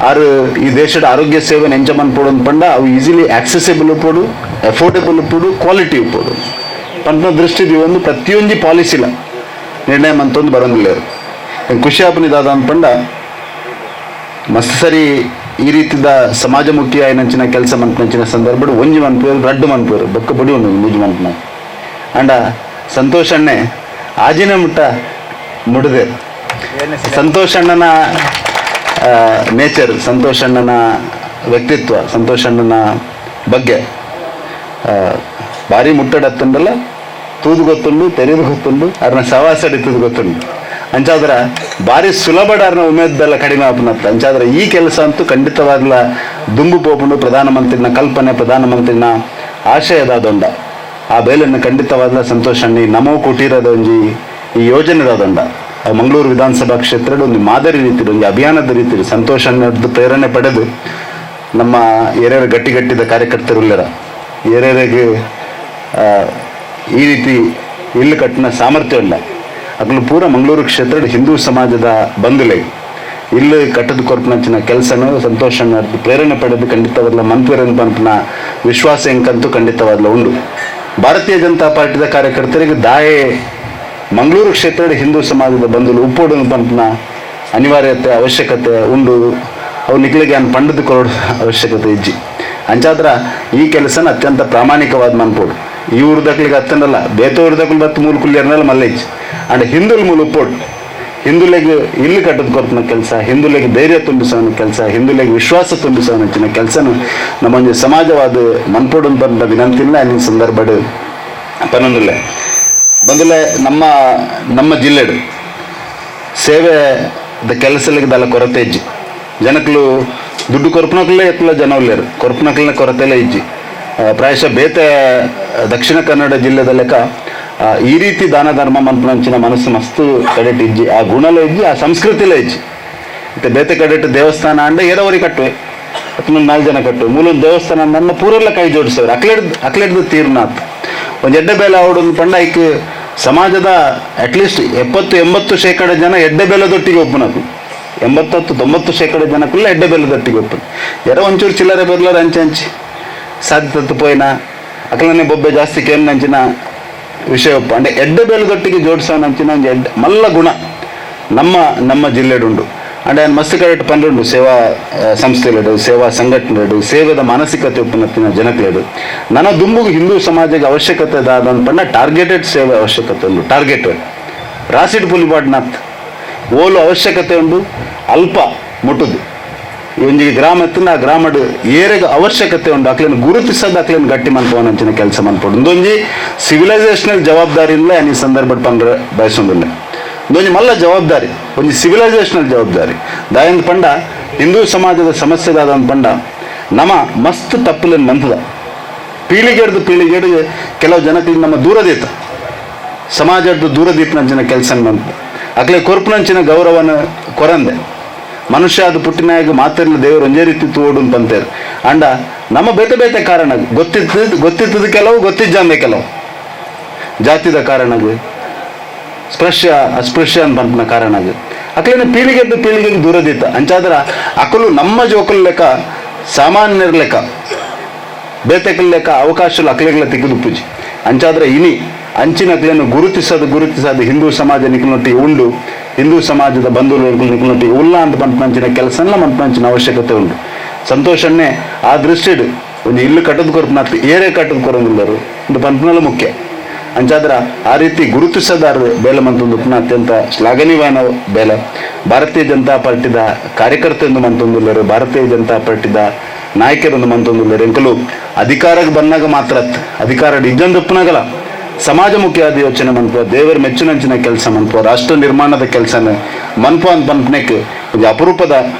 S5: ಆರು ಈ ದೇಶದ ಆರೋಗ್ಯ ಸೇವೆ ಎಂಚ ಮನ್ಪೊಡು ಪಂಡ ಅವು ಈಸಿಲಿ ಆಕ್ಸೆಸಿಬಲ್ ಉಪ್ಪೊಡು, ಅಫೋರ್ಡೆಬಲ್ ಉಪ್ಪೊಡು, ಕ್ವಾಲಿಟಿ ಉಪ್ಪೊಡು ಪನ್ಪುನ ದೃಷ್ಟಿ ಒಂದು ಪ್ರತಿಯೊಂಜಿ ಪಾಲಿಸಿಲ ನಿರ್ಣಯ ಮಂತೊಂದು ಬರೋದಿಲ್ಲ. ಖುಷಿ ಆಪುನಿ ದಾದ ಪಂಡ ಮಸ್ತ್ ಸರಿ ಈ ರೀತಿದ ಸಮಾಜಮುಖಿ ಆಯಿನಂಚಿನ ಕೆಲಸ ಮನ್ಪುನಂಚಿನ ಸಂದರ್ಭಡ್ ಒಂಜಿ ಮನ್ಪುವೆರ್, ರಡ್ಡ್ ಮನ್ಪುವೆರ್, ಬೊಕ್ಕ ಬೊಡಿ ಉಂಡು ಮೂಜಿ ಮನ್ಪುನ. ಅಂಡ ಸಂತೋಷ್ ಅಣ್ಣೆ ಆಜಿನ ಮುಟ್ಟ ಮುಡುದೆರ್. ಸಂತೋಷ್ ಅಣ್ಣನ ನೇಚರ್, ಸಂತೋಷ್ ಅಣ್ಣನ ವ್ಯಕ್ತಿತ್ವ, ಸಂತೋಷ್ ಅಣ್ಣನ ಬಗ್ಗೆ ಭಾರಿ ಮುಟ್ಟಡತ್ತಂಡಲ್ಲ ತೂದು ಗೊತ್ತುಂಡು, ತೆರೆದು ಗೊತ್ತುಂಡು, ಅರ್ನ ಸವಾಸಡಿ ತೂದು ಗೊತ್ತುಂಡು. ಅಂಚಾದ್ರ ಭಾರಿ ಸುಲಭ ಅರ್ನ ಉಮೇದ್ದೆಲ್ಲ ಕಡಿಮೆ ಆಪುನತ್ತ. ಅಂಚಾದ್ರ ಈ ಕೆಲಸ ಅಂತೂ ಖಂಡಿತವಾಗ್ಲ ದುಂಬು ಪೋಪುಂಡು. ಪ್ರಧಾನಮಂತ್ರಿನ ಕಲ್ಪನೆ, ಪ್ರಧಾನಮಂತ್ರಿನ ಆಶಯದಾದೊಂಡ ಆ ಬೇಲನ್ನು ಖಂಡಿತವಾದ ಸಂತೋಷ್ ಅಣ್ಣಿ ನಮೋ ಕುಟೀರದ ಒಂಜಿ ಈ ಯೋಜನೆದಾದೊಂಡ ಮಂಗಳೂರು ವಿಧಾನಸಭಾ ಕ್ಷೇತ್ರದ ಒಂದು ಮಾದರಿ ರೀತಿ, ಒಂದು ಅಭಿಯಾನದ ರೀತಿ ಸಂತೋಷ್ ಅಣ್ಣದ್ದು ಪ್ರೇರಣೆ ಪಡೆದು ನಮ್ಮ ಏರ್ಯಾರ ಗಟ್ಟಿ ಗಟ್ಟಿದ ಕಾರ್ಯಕರ್ತರು ಉಲ್ಲೆರ ಏರ್ಯಾರಿಗೆ ಈ ರೀತಿ ಇಲ್ಲು ಕಟ್ಟಿನ ಸಾಮರ್ಥ್ಯ ಇಲ್ಲ. ಅಗ್ಲು ಪೂರ ಮಂಗಳೂರು ಕ್ಷೇತ್ರದ ಹಿಂದೂ ಸಮಾಜದ ಬಂಧುಲೆ ಇಲ್ಲು ಕಟ್ಟದ ಕೊರ್ಪನಂಚಿನ ಕೆಲಸನು ಸಂತೋಷ್ ಅಣ್ಣದ್ದು ಪ್ರೇರಣೆ ಪಡೆದು ಖಂಡಿತವಾಗ್ಲ ಮನ್ಪುವೆರ್ ಪನ್ಪುನ ವಿಶ್ವಾಸ ಎಂಕಂತೂ ಖಂಡಿತವಾಗ್ಲ ಉಂಡು. ಭಾರತೀಯ ಜನತಾ ಪಾರ್ಟಿದ ಕಾರ್ಯಕರ್ತರಿಗೆ ದಾಯೆ ಮಂಗಳೂರು ಕ್ಷೇತ್ರದ ಹಿಂದೂ ಸಮಾಜದ ಬಂಧುಲು ಉಪ್ಪೋಡು ಪನ್ಪುನ ಅನಿವಾರ್ಯತೆ, ಅವಶ್ಯಕತೆ ಉಂಡು. ಅವು ನಿಕ್ಲಿಗೆ ಅನ್ ಪಂಡದ ಕೊರಡು ಅವಶ್ಯಕತೆ ಇಜ್ಜಿ. ಅಂಚಾದ್ರ ಈ ಕೆಲಸನ ಅತ್ಯಂತ ಪ್ರಾಮಾಣಿಕವಾದ ಮನ್ಪೋಡು. ಈ ಊರ್ದಕ್ಲಿಗೆ ಅತ್ತನಲ್ಲ, ಬೇತ ಊರ್ದಕ್ಲು ಬತ್ತು ಮೂಲ ಕುಲ್ಲಿಯರ್ನಲ್ಲ ಮಲ್ಲೇಜ್ ಅಂಡ್ ಹಿಂದುಲ್ ಮೂಲ ಉಪ್ಪೋಡು. ಹಿಂದುಲೆಗೆ ಇಲ್ಲಿ ಕಟ್ಟದ ಕೊರ್ಪುನ ಕೆಲಸ, ಹಿಂದುಲೆಗೆ ಧೈರ್ಯ ತುಂಬಿಸೋನ ಕೆಲಸ, ಹಿಂದುಲೆಗೆ ವಿಶ್ವಾಸ ತುಂಬಿಸೋನ ಕೆಲಸನು ನಮ್ಮೊಂದು ಸಮಾಜವಾದ ಮನ್ಪೋಡು ಅಂತ ವಿನಂತಿಲ್ಲ ನಿನ್ನ ಸಂದರ್ಭಡ್ ಪನ್ನೊಂದುಲ್ಲೆ. ಬಂದುಲೆ ನಮ್ಮ ನಮ್ಮ ಜಿಲ್ಲೆಡು ಸೇವೆ the ಕೆಲಸಲಿಗೆ ದಲ್ಲ ಕೊರತೆ ಇಜ್ಜಿ. ಜನಕ್ಲು ದುಡ್ಡು ಕೊರ್ಪುನಕ್ಲೇ ಎತ್ತಲ ಜನ ಉಲ್ಲೇರು, ಕೊರ್ಪುನಕ್ಲಿನ ಕೊರತೆಲೇ ಇಜ್ಜಿ. ಪ್ರಾಯಶಃ ಬೇತೆ ದಕ್ಷಿಣ ಕನ್ನಡ ಜಿಲ್ಲೆದ ಲೆಕ್ಕ ಈ ರೀತಿ ದಾನ ಧರ್ಮ ಮನ್ಪುನಂಚಿನ ಮನಸ್ಸು ಮಸ್ತ್ ಕಡೆಟ್ ಇಜ್ಜಿ. ಆ ಗುಣಲ ಇಜ್ಜಿ, ಆ ಸಂಸ್ಕೃತಿಲೇ ಇಜ್ಜಿ. ಮತ್ತೆ ಬೇತೆ ಕಡೆಟ್ ದೇವಸ್ಥಾನ ಅಂಡ ಏರವರಿ ಕಟ್ಟುವೆ ಅಥವಾ ನಾಲ್ಕು ಜನ ಕಟ್ಟುವೆ. ಮೂಲೊಂದು ದೇವಸ್ಥಾನ ನನ್ನ ಪೂರೆಲ್ಲ ಕೈ ಜೋಡಿಸವ್ರು ಅಕ್ಲೆಡ್ ಅಕ್ಲೆಡ್ದು ತೀರ್ನಾಥ್. ಒಂದು ಎಡ್ಡೆ ಬೇಲೆ ಅವಡೊಂದು ಪಂಡ ಐಕ್ ಸಮಾಜದ ಅಟ್ಲೀಸ್ಟ್ 70-80% ಜನ ಎಡ್ಡೆ ಬೆಲೆದೊಟ್ಟಿಗೆ ಒಪ್ಪುನಕು. 80-90% ಜನಕ್ಕುಲ್ಲ ಎಡ್ಡೆ ಬೆಲೆದೊಟ್ಟಿಗೆ ಒಪ್ಪುನು. ಎರ ಒಂಚೂರು ಚಿಲ್ಲರೆ ಬೆರ್ಲರ್ ಅಂಚೆ ಅಂಚೆ ಸಾಧ್ಯತೆ ಪೋಯಿನ ಅಕ್ಲನೆ ಬೊಬ್ಬೆ ಜಾಸ್ತಿ ಕೇಂದ್ರ ವಿಷಯ ಒಪ್ಪ. ಅಂದ್ರೆ ಎಡ್ಡೆ ಬೆಲೆದೊಟ್ಟಿಗೆ ಜೋಡಿಸೋನಂಚಿನ ಒಂಜಿ ಎಡ್ಡೆ ಮಲ್ಲ ಗುಣ ನಮ್ಮ ನಮ್ಮ ಜಿಲ್ಲೆಡುಂಡು. ಅಂಡ್ ಆನ್ ಮಸ್ತ್ ಕಡೆಟ್ ಪಂಡುಂಡು ಸೇವಾ ಸಂಸ್ಥೆಲೆಡು, ಸೇವಾ ಸಂಘಟನೆಡು, ಸೇವೆದ ಮಾನಸಿಕತೆ ಉಪ್ಪುನತ್ತಿನ ಜನಕ್ಲೆಡು. ನನ್ನ ದುಂಬುಗು ಹಿಂದೂ ಸಮಾಜಕ್ಕೆ ಅವಶ್ಯಕತೆ ದಾದ ಪಂಡ ಟಾರ್ಗೆಟೆಡ್ ಸೇವೆ ಅವಶ್ಯಕತೆ ಉಂಡು. ಟಾರ್ಗೆಟೆಡ್ ರಾಸಿಡ್ ಪುಲಿಪಾಡ್ನಾಥ್ ಓಲು ಅವಶ್ಯಕತೆ ಉಂಡು ಅಲ್ಪ ಮುಟ್ಟುದು. ಈ ಒಂಜಿ ಗ್ರಾಮ ಎತ್ತುಂಡ ಆ ಗ್ರಾಮಡ್ ಏರೆಗ್ ಅವಶ್ಯಕತೆ ಉಂಡು ಅಕ್ಲೆನ್ ಗುರುತಿಸದ ಅಕ್ಲೆನ್ ಗಟ್ಟಿ ಮನ್ಪುವನಂಚಿನ ಕೆಲಸ ಮನ್ಪೊಡು. ಉಂದೊಂಜಿ ಸಿವಿಲೈಸೇಷನಲ್ ಜವಾಬ್ದಾರಿ ಇಲ್ಲ ಈ ಸಂದರ್ಭಡ್ ಪಂಡ್ರೆ ಬಯಸೊಂದುಲ್ಲೆ. ಒಂದೊಂಜಿ ಮಲ್ಲ ಜವಾಬ್ದಾರಿ, ಒಂಜಿ ಸಿವಿಲೈಸೇಷನಲ್ ಜವಾಬ್ದಾರಿ. ದಾಯಂದ್ ಪಂಡ ಹಿಂದೂ ಸಮಾಜದ ಸಮಸ್ಯೆ ದಾದಂದ್ ಪಂಡ ನಮ ಮಸ್ತ್ ತಪ್ಪುಲೆನ್ ಮಂತದ ಪೀಳಿಗೆಡ್ದು ಪೀಳಿಗೆಡ್ ಕೆಲವು ಜನಕ್ಕೆ ನಮ್ಮ ದೂರದೀತ ಸಮಾಜದ ದೂರದೀಪನಂಚಿನ ಕೆಲಸ ಮಂತ ಅಕ್ಲೆ ಕೊರ್ಪುನಂಚಿನ ಗೌರವನ ಕೊರಂದೆ. ಮನುಷ್ಯ ಅದು ಪುಟ್ಟಿನಾಗ ಮಾತಿರ್ಲ ದೇವರು ಒಂದೇ ರೀತಿ ತೋಡು ಅಂತಂತೇರು. ಅಂಡ ನಮ್ಮ ಬೇತೆ ಬೇತೆ ಕಾರಣ ಗೊತ್ತಿತ್ತು, ಗೊತ್ತಿತ್ತದ ಕೆಲವು, ಗೊತ್ತಿಜ್ಜಂದೆ ಕೆಲವು ಜಾತಿದ ಕಾರಣಗೆ, ಸ್ಪೃಶ್ಯ ಅಸ್ಪೃಶ್ಯ ಅಂತ ಪನ್ಪುನ ಕಾರಣಗೆ ಅಕ್ಲೇನ ಪೀಳಿಗೆದ್ದು ಪೀಳಿಗೆಗೆ ದೂರದಿತ್ತ. ಅಂಚಾದ್ರ ಅಕಲು ನಮ್ಮ ಜೋಕುಲ್ ಲೆಕ್ಕ, ಸಾಮಾನ್ಯರ ಲೆಕ್ಕ, ಬೇತೆಕಲ್ ಲೆಕ್ಕ ಅವಕಾಶలు ಅಕ್ಲೆಗ್ಲ ತಿಕ್ಕುದು ಪೂಜಿ. ಅಂಚಾದ್ರೆ ಇನಿ ಅಂಚಿನ ಅಕ್ಲೆನ್ ಗುರುತಿಸೋದು ಗುರುತಿಸೋದು ಹಿಂದೂ ಸಮಾಜ ನಿಕ್ಲೊಟ್ಟಿಗೆ ಉಂಡು, ಹಿಂದೂ ಸಮಾಜದ ಬಂಧುಗಳು ನಿಕ್ಲೊಟ್ಟಿಗೆ ಉಲ್ಲ ಅಂತ ಪನ್ಪಂಚಿನ ಕೆಲಸನ ಮನ್ಪಂಚಿನ ಅವಶ್ಯಕತೆ ಉಂಡು. ಸಂತೋಷನ್ನೇ ಆ ದೃಷ್ಟಿಡ್ ಒಂದು ಇಲ್ಲು ಕಟ್ಟದ ಕೊರ್ಪುನ ಏರೇ ಕಟ್ಟದ ಕೊರಂದಿಲ್ಲರು ಒಂದು ಪನ್ಪನಲ್ಲ ಮುಖ್ಯ. ಅಂಚಾದ್ರ ಆ ರೀತಿ ಗುರುತಿಸದಾರ ಬೇಲೆ ಮಂತೊಂದು ಅತ್ಯಂತ ಶ್ಲಾಘನೀಯವಾದ ಬೇಲೆ. ಭಾರತೀಯ ಜನತಾ ಪಾರ್ಟಿದ ಕಾರ್ಯಕರ್ತ ಎಂದು ಮಂತೊಂದುಲ್ಲರು, ಭಾರತೀಯ ಜನತಾ ಪಾರ್ಟಿದ ನಾಯಕರೊಂದು ಮಂತೊಂದುಲ್ಲರು. ಎಂಕಲು ಅಧಿಕಾರಕ್ಕೆ ಬಂದಾಗ ಮಾತ್ರ ಅಧಿಕಾರ ಇಜ್ಜಂದುಪ್ಪನಾಗಲ ಸಮಾಜಮುಖಿಯಾದ ಯೋಚನೆ ಮನ್ಪುವ, ದೇವರ ಮೆಚ್ಚುನಂಚಿನ ಕೆಲಸ ಮನ್ಪುವ, ರಾಷ್ಟ್ರ ನಿರ್ಮಾಣದ ಕೆಲಸನ ಮನ್ಪು ಅಂತ ಪನ್ಪನೆಕ್ ಒಂದು ಅಪರೂಪದ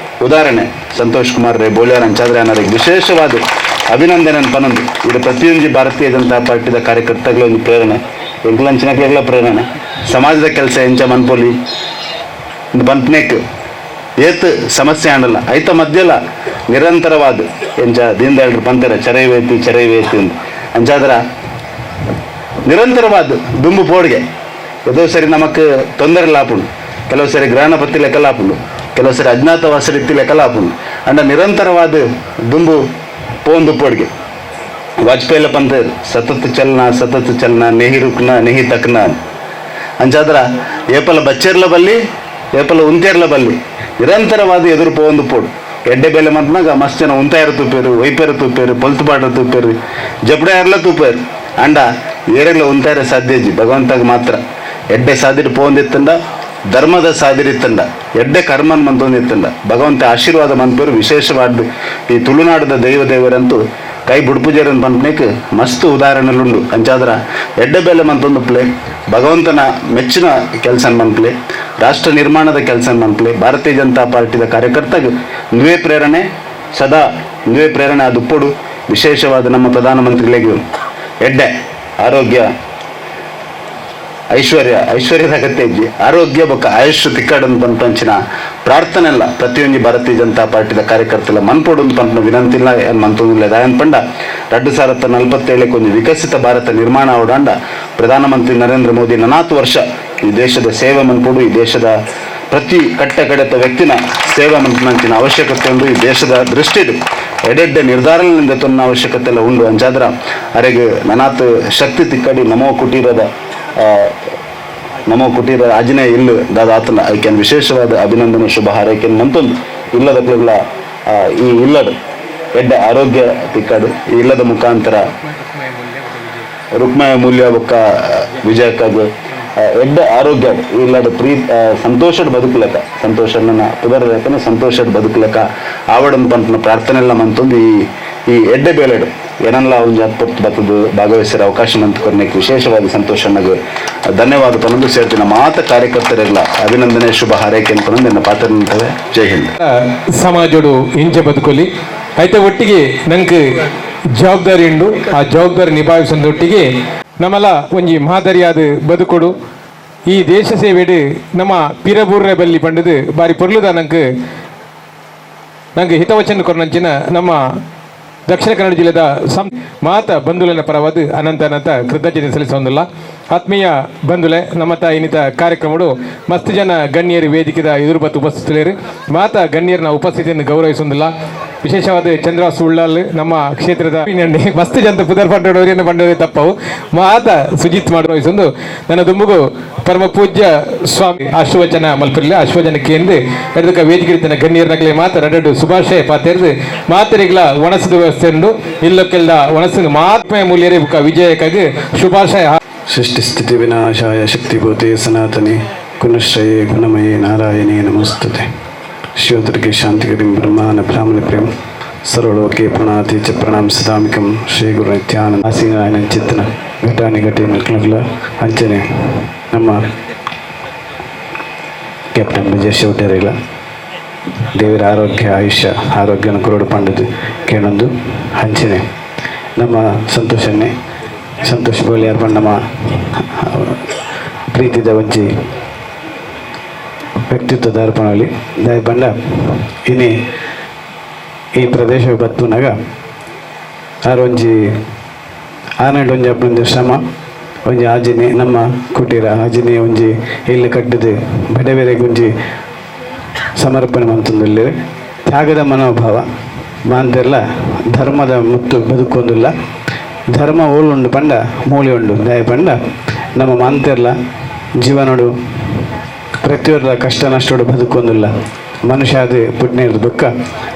S5: ಉದಾಹರಣೆ ಸಂತೋಷ್ ಕುಮಾರ್ ರೈ ಬೋಳ್ಯಾರ್. ಅಂಚಾದ್ರೆ ಅನ್ನೋರಿಗೆ ವಿಶೇಷವಾದ ಅಭಿನಂದನೆ ಪನಂದು. ಇದು ಪ್ರತಿಯೊಂದು ಭಾರತೀಯ ಜನತಾ ಪಾರ್ಟಿದ ಕಾರ್ಯಕರ್ತಗಳ ಒಂದು ಪ್ರೇರಣೆ, ಎಂಕ್ಲಂಚಿನಕ್ಲೆಗ್ಲ ಪ್ರೇರಣೆ. ಸಮಾಜದ ಕೆಲಸ ಎಂಚ ಮನ್ಪೊಲಿ ಪನ್ಪನೆಕ್ ಏತ್ ಸಮಸ್ಯೆ ಆಂಡಲ್ಲ ಐತ ಮಧ್ಯಲ ನಿರಂತರವಾದ ಎಂಚ ದೀನ್ ದಯಾಳ್ರು ಪಂತರ ಚರೈವೇತಿ ಚರೈವೇತಿ ಅಂತ. ಅಂಚಾದ್ರ ನಿರಂತರವಾದ ದುಂಬು ಪೋಡ್ಗೆ ಏದೋ ಸರಿ ನಮಕ್ ತೊಂದರೆ ಲಾಪುಂಡು, ಕೆಲವು ಸರಿ ಗ್ರಹಣ ಪತ್ತಿ ಲೆಕ್ಕ ಲಾಪುಂಡು, ಕೆಲವು ಸರಿ ಅಜ್ಞಾತವಾಸ ರೀತಿ ಲೆಕ್ಕ ಲಾಪುಂಡು. ಅಂಡ ನಿರಂತರವಾದ ದುಂಬು ಪೋಂದು ಪೋಡ್ಗೆ ವಾಜಪೇಯಿಲ ಪಂತ ಸತತ ಚಲನ ಸತತ ಚಲನ ನೆಹಿ ರುಕ್ನ ನೆಹಿ ತಕ್ನ ಅಂಚಾದ್ರ ಏಪಲ ಬಚ್ಚೆರ್ಲ ಬಲ್ಲಿ ಏಪಲ ಉಂತೇರ್ಲ ಬಲ್ಲಿ ನಿರಂತರವಾದ ಎದುರು ಪೋಂದು ಪೋಡು ಎಡ್ಡೆ ಬೇಲೆ ಮಂತ್ನಾಗ ಮಸ್ತ್ ಜನ ಉಂತಾಯರ ತೂಪೇರು ವೈಪೇರು ತೂಪೇರು ಪೊಲ್ತು ತೂಪೇರು ಜಪಡೆಯರ್ಲ ತೂಪೇರು ಅಂಡ ಏರೆಗ್ಲ ಉಂತಾಯರ ಸಾಧ್ಯಜಿ ಭಗವಂತಗ ಮಾತ್ರ ಎಡ್ಡೆ ಸಾದಿರು ಪೋಂದಿತ್ತಂಡ ಧರ್ಮದ ಸಾದಿರಿತ್ತಂಡ ಎಡ್ಡೆ ಕರ್ಮನ್ ಮಂತೊಂದಿತ್ತಂಡ ಭಗವಂತ ಆಶೀರ್ವಾದ ಮನ್ಪೇರು ವಿಶೇಷವಾದ ಈ ತುಳುನಾಡದ ದೈವ ದೇವರಂತೂ ಕೈ ಬುಡ್ಪುಜೇರನ್ ಪನ್ಪನೇಕ್ ಮಸ್ತ್ ಉದಾಹರಣೆಲುಂಡು. ಅಂಚಾದ್ರ ಎಡ್ಡೆ ಬೇಲೆ ಮಂತೊಂದು ಪ್ಲೇ ಭಗವಂತನ ಮೆಚ್ಚಿನ ಕೆಲಸ ಮನ್ಪ್ಲೆ ರಾಷ್ಟ್ರ ನಿರ್ಮಾಣದ ಕೆಲಸ ಮನ್ಪ್ಲೆ ಭಾರತೀಯ ಜನತಾ ಪಾರ್ಟಿದ ಕಾರ್ಯಕರ್ತಗ್ ನುವೇ ಪ್ರೇರಣೆ ಸದಾ ನುವೇ ಪ್ರೇರಣೆ ಅದು ಪೊಡು. ವಿಶೇಷವಾದ ನಮ್ಮ ಪ್ರಧಾನಮಂತ್ರಿಗಳಿಗೆ ಎಡ್ಡೆ ಆರೋಗ್ಯ ಐಶ್ವರ್ಯ ಐಶ್ವರ್ಯದ ಅಗತ್ಯ ಇಜ್ಜಿ ಆರೋಗ್ಯ ಬೊಕ್ಕ ಆಯುಷ್ ತಿಕ್ಕಡನ್ ಪನ್ಪಂಚಿನ ಪ್ರಾರ್ಥನೆ ಅಲ್ಲ ಪ್ರತಿಯೊಂಜಿ ಭಾರತೀಯ ಜನತಾ ಪಾರ್ಟಿದ ಕಾರ್ಯಕರ್ತಲ ಮನ್ಪೊಡು ಪನ್ಪನ ವಿನಂತಿ ಇಲ್ಲ ಮಂತೊಂದಿಲ್ಲ. ದಾಯನ್ ಪಂಡ 2047 ಒಂಜಿ ವಿಕಸಿತ ಭಾರತ ನಿರ್ಮಾಣ ಅವಡಾಂಡ ಪ್ರಧಾನಮಂತ್ರಿ ನರೇಂದ್ರ ಮೋದಿ ನನಾತ್ ವರ್ಷ ಈ ದೇಶದ ಸೇವೆ ಮನ್ಪೊಡು, ಈ ದೇಶದ ಪ್ರತಿ ಕಟ್ಟ ಕಡೆತ ವ್ಯಕ್ತಿನ ಸೇವೆ ಮನ್ಪುನಂಚಿನ ಅವಶ್ಯಕತೆ ಉಂಡು. ಈ ದೇಶದ ದೃಷ್ಟಿಡು ಎಡೆಡ್ಡೆ ನಿರ್ಧಾರಗಳಿಂದ ತೊನ್ನ ಅವಶ್ಯಕತೆ ಎಲ್ಲ ಉಂಡು. ಅಂಚಾದ್ರ ಅರೆಗ್ ನನಾತ್ ಶಕ್ತಿ ತಿಕ್ಕಡಿ ನಮೋ ಕುಟೀರದ ನಮೋ ಕುಟೀರ ಆಜನೇ ಇಲ್ಲು ದಾದಾತನ ಐಕೆನ್ ವಿಶೇಷವಾದ ಅಭಿನಂದನೆ ಶುಭ ಹಾರೈಕೆನ್ ಮಂತೊಂದು ಇಲ್ಲದ ಕ್ಲೆಗ್ಲ ಈ ಇಲ್ಲದ ಎಡ್ಡೆ ಆರೋಗ್ಯ ತಿಕ್ಕಡು ಈ ಇಲ್ಲದ ಮುಖಾಂತರ ರುಕ್ಮಯ ಮೂಲ್ಯ ಬೊಕ್ಕ ವಿಜಯಕ್ಕಾಗ ಎಡ್ಡೆ ಆರೋಗ್ಯ ಇಲ್ಲದ ಪ್ರೀ ಸಂತೋಷದ ಬದುಕಲಕ ಸಂತೋಷನ ಪುದರ್ ಲೇಖನ ಸಂತೋಷದ ಬದುಕಲಕ ಆವಡನ್ ಪಂಪನ ಪ್ರಾರ್ಥನೆ ಎಲ್ಲ ಮಂತೊಂದು ಈ ಈ ಎಡ್ಡೆ ಬೇಲೆಡು ಏನಲ್ಲ ಒಂಜಿ ಅತ್ಪೊತ್ತು ಬತ್ತದು ಭಾಗವಹಿಸಿರ ಅವಕಾಶ ಮಂತ್ ವಿಶೇಷವಾಗಿ ಸಂತೋಷನಾಗ ಧನ್ಯವಾದ ಪನೊಂದು ಸೇರ್ತಿನ ಮಾತ ಕಾರ್ಯಕರ್ತರೆಲ್ಲ ಅಭಿನಂದನೆ ಶುಭ ಹಾರೈಕೆ ಅಂತ ನನ್ನ ಪಾತ್ರ ನಿಂತವೆ. ಜೈ ಹಿಂದ್.
S2: ಸಮಾಜೋಡು ಇಂಚ ಬದುಕೊಲಿ ಐತ ಒಟ್ಟಿಗೆ ನಂಗೆ ಜವಾಬ್ದಾರಿ ಉಂಡು. ಆ ಜವಾಬ್ದಾರಿ ನಿಭಾಯಿಸೊಂದೊಟ್ಟಿಗೆ ನಮ್ಮಲ ಒಂಜಿ ಮಾದರಿಯಾದ ಬದುಕೊಡು. ಈ ದೇಶ ಸೇವೆಡು ನಮ್ಮ ಪಿರಬೂರ್ನ ಬಲ್ಲಿ ಪಂಡದು ಬಾರಿ ಪೊರ್ಲುದ ನಂಗೆ ನಂಗೆ ಹಿತವಚನ ಕೊರನಂಚಿನ ನಮ್ಮ ದಕ್ಷಿಣ ಕನ್ನಡ ಜಿಲ್ಲೆದ ಮಾತ ಬಂಧುಲನ ಪರವಾದ ಅನಂತ ಅನಂತ ಕೃತಜ್ಞತೆ ಸಲ್ಲಿಸೊಂದಿಲ್ಲ. ಆತ್ಮೀಯ ಬಂಧುಲೆ ನಮ್ಮ ಇನ್ನಿತ ಕಾರ್ಯಕ್ರಮಡು ಮಸ್ತ್ ಜನ ಗಣ್ಯರು ವೇದಿಕೆದ ಎದುರು ಬತ್ತು ಉಪಸ್ಥಿತರು ಮಾತ ಗಣ್ಯರನ ಉಪಸ್ಥಿತಿಯನ್ನು ಗೌರವಿಸೊಂದಿಲ್ಲ. ವಿಶೇಷವಾದ ಚಂದ್ರ ಸುಳ್ಳಾಲ್ ನಮ್ಮ ಕ್ಷೇತ್ರದ ಮಸ್ತ್ ಜನ ಪುದರ್ ಪಂಡೋರಿಯನ್ನು ಪಂಡೋರಿ ತಪ್ಪವು ಮಾತ ಸುಜಿತ್ ಮಾಡುವ ನನ್ನ ದುಂಬುಗು ಪರಮ ಪೂಜ್ಯ ಸ್ವಾಮಿ ಆಶುವಚನ ಮಲ್ಪರಿಲ್ಲ ಆಶುವಚನ ಕೇಂದ್ರ ಎಡದಕ್ಕ ವೇದಿಕೆ ಗಣ್ಯರನಗಲೆ ಮಾತ ರಡಡು ಶುಭಾಶಯ ಪಾತೆರ್ದು ಮಾತರಿಗಳ ಒಣಸದ ವ್ಯವಸ್ಥೆ ಉಂಡು ಇಲ್ಲಕ್ಕೆಲ್ಲ ಒಣಸಿನ ಮಹಾತ್ಮ ಮೂಲ್ಯರೇ ಬುಕ್ಕ ವಿಜಯಕ್ಕಾಗಿ ಶುಭಾಶಯ.
S6: ಸೃಷ್ಟಿ ಸ್ಥಿತಿ ವಿನಾಶಾಯ ಶಕ್ತಿಭೂತೆ ಸನಾತನೆ ಗುಣಶ್ರಯೇ ಗುಣಮಯೇ ನಾರಾಯಣೇ ನಮಸ್ತುತೆ. ಶಿವದುರ್ಗೆ ಶಾಂತಿಗರಿಂ ಬ್ರಹ್ಮಾನ ಬ್ರಾಹ್ಮಣ ಪ್ರೇಮ ಸರ್ವಲೋಕೆ ಪ್ರಣಾತಿ ಚ ಪ್ರಣಾಮ ಸದಾಮಿಕಂ ಶ್ರೀ ಗುರು ನಿತ್ಯಾನಂದ ಆಸೀನಾಯನ ಚಿತ್ತನ ಘಟಾನಿ ಘಟಿ ನಕ್ಲಗ್ಲ ಅಂಚನೆ ನಮ್ಮ ಕ್ಯಾಪ್ಟನ್ ವಿಜಯ್ ಶೌಟೇರಿಲ್ಲ ದೇವರ ಆರೋಗ್ಯ ಆಯುಷ್ಯ ಆರೋಗ್ಯನ ಕುರುಡು ಪಂಡದು ಕೇಳೊಂದು ಅಂಚನೆ ನಮ್ಮ ಸಂತೋಷನ್ನೇ ಸಂತೋಷ್ ಬೋಳಿಯಾರ್ ನಮ್ಮ ಪ್ರೀತಿದ ಒಂಜಿ ವ್ಯಕ್ತಿತ್ವದ ಅರ್ಪಣಲ್ಲಿ ದಾಯ ಬಂಡ ಇನಿ ಈ ಪ್ರದೇಶ ಬತ್ತುನಾಗ ಆರ್ ಒಂಜಿ ಆನೆಡ್ ಒಂಜಿ ಅಪ್ಪನೊಂಜಿ ಶ್ರಮ ಒಂಜಿ ಆಜಿನಿ ನಮ್ಮ ಕುಟೀರ ಆಜಿನಿ ಒಂಜಿ ಇಲ್ಲು ಕಟ್ಟಿದು ಬಡವೆರೆಗ್ ಒಂಜಿ ಸಮರ್ಪಣೆ ಮಂತೊಂದುಲ್ಲೆರ್. ತ್ಯಾಗದ ಮನೋಭಾವ ಮಾಂತೆರ್ಲ ಧರ್ಮದ ಮುತ್ತು ಬದುಕೊಂದುಲ್ಲ. ಧರ್ಮ ಓಲುಂಡು ಪಂಡ ಮೂಲೆ ಉಂಡು ದಾಯ ಪಂಡ ನಮ್ಮ ಮಾಂತೆರ್ಲ ಜೀವನೋಡು ಪ್ರತಿಯೊರ್ಲ ಕಷ್ಟ ನಷ್ಟೋಡು ಬದುಕೊಂದುಲ್ಲ. ಮನುಷ್ಯ ಅದು ಪುಟ್ನೇರ್ದು ಬೊಕ್ಕ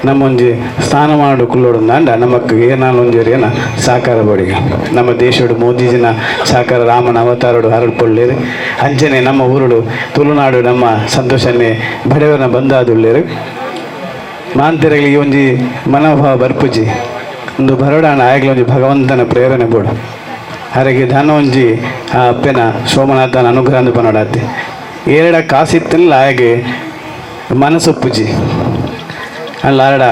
S6: ನಮ್ಮೊಂಜಿ ಸ್ನಾನ ಮಾಡು ಕುಲ್ಲೋಡು ಅಂಡ ನಮಕ್ ಏನಾಲ ಒಂಜಿ ಏನ ಸಾಕಾರ ಬೋಡಿಗೆ ನಮ್ಮ ದೇಶಡು ಮೋದಿಜಿನ ಸಾಕಾರ ರಾಮನ ಅವತಾರಡು ಹರಡ್ಕೊಳ್ಳೇರು. ಅಂಚನೆ ನಮ್ಮ ಊರುಡು ತುಳುನಾಡು ನಮ್ಮ ಸಂತೋಷನೇ ಬಡವನ ಬಂದಾದುಳ್ಳೇರು. ಮಾಂತೆರೆಗಳಿಗೆ ಒಂಜಿ ಮನೋಭಾವ ಬರ್ಪುಜಿ ಒಂದು ಬರೋಡಾಣ ಆಯಗ್ಲ ಒಂಜಿ ಭಗವಂತನ ಪ್ರೇರಣೆ ಬೋಡು ಅರೆಗೆ ಧನ ಒಂಜಿ ಆ ಅಪ್ಪೆನ ಸೋಮನಾಥನ ಅನುಗ್ರಹ ಅಂದ್ ಪನೊಡಾತೆ ಏರಡ ಕಾಸಿತ್ತಲ್ಲ ಆಯಗೆ ಮನಸೊಪ್ಪುಜಿ ಅಲ್ಲ ಅರಡ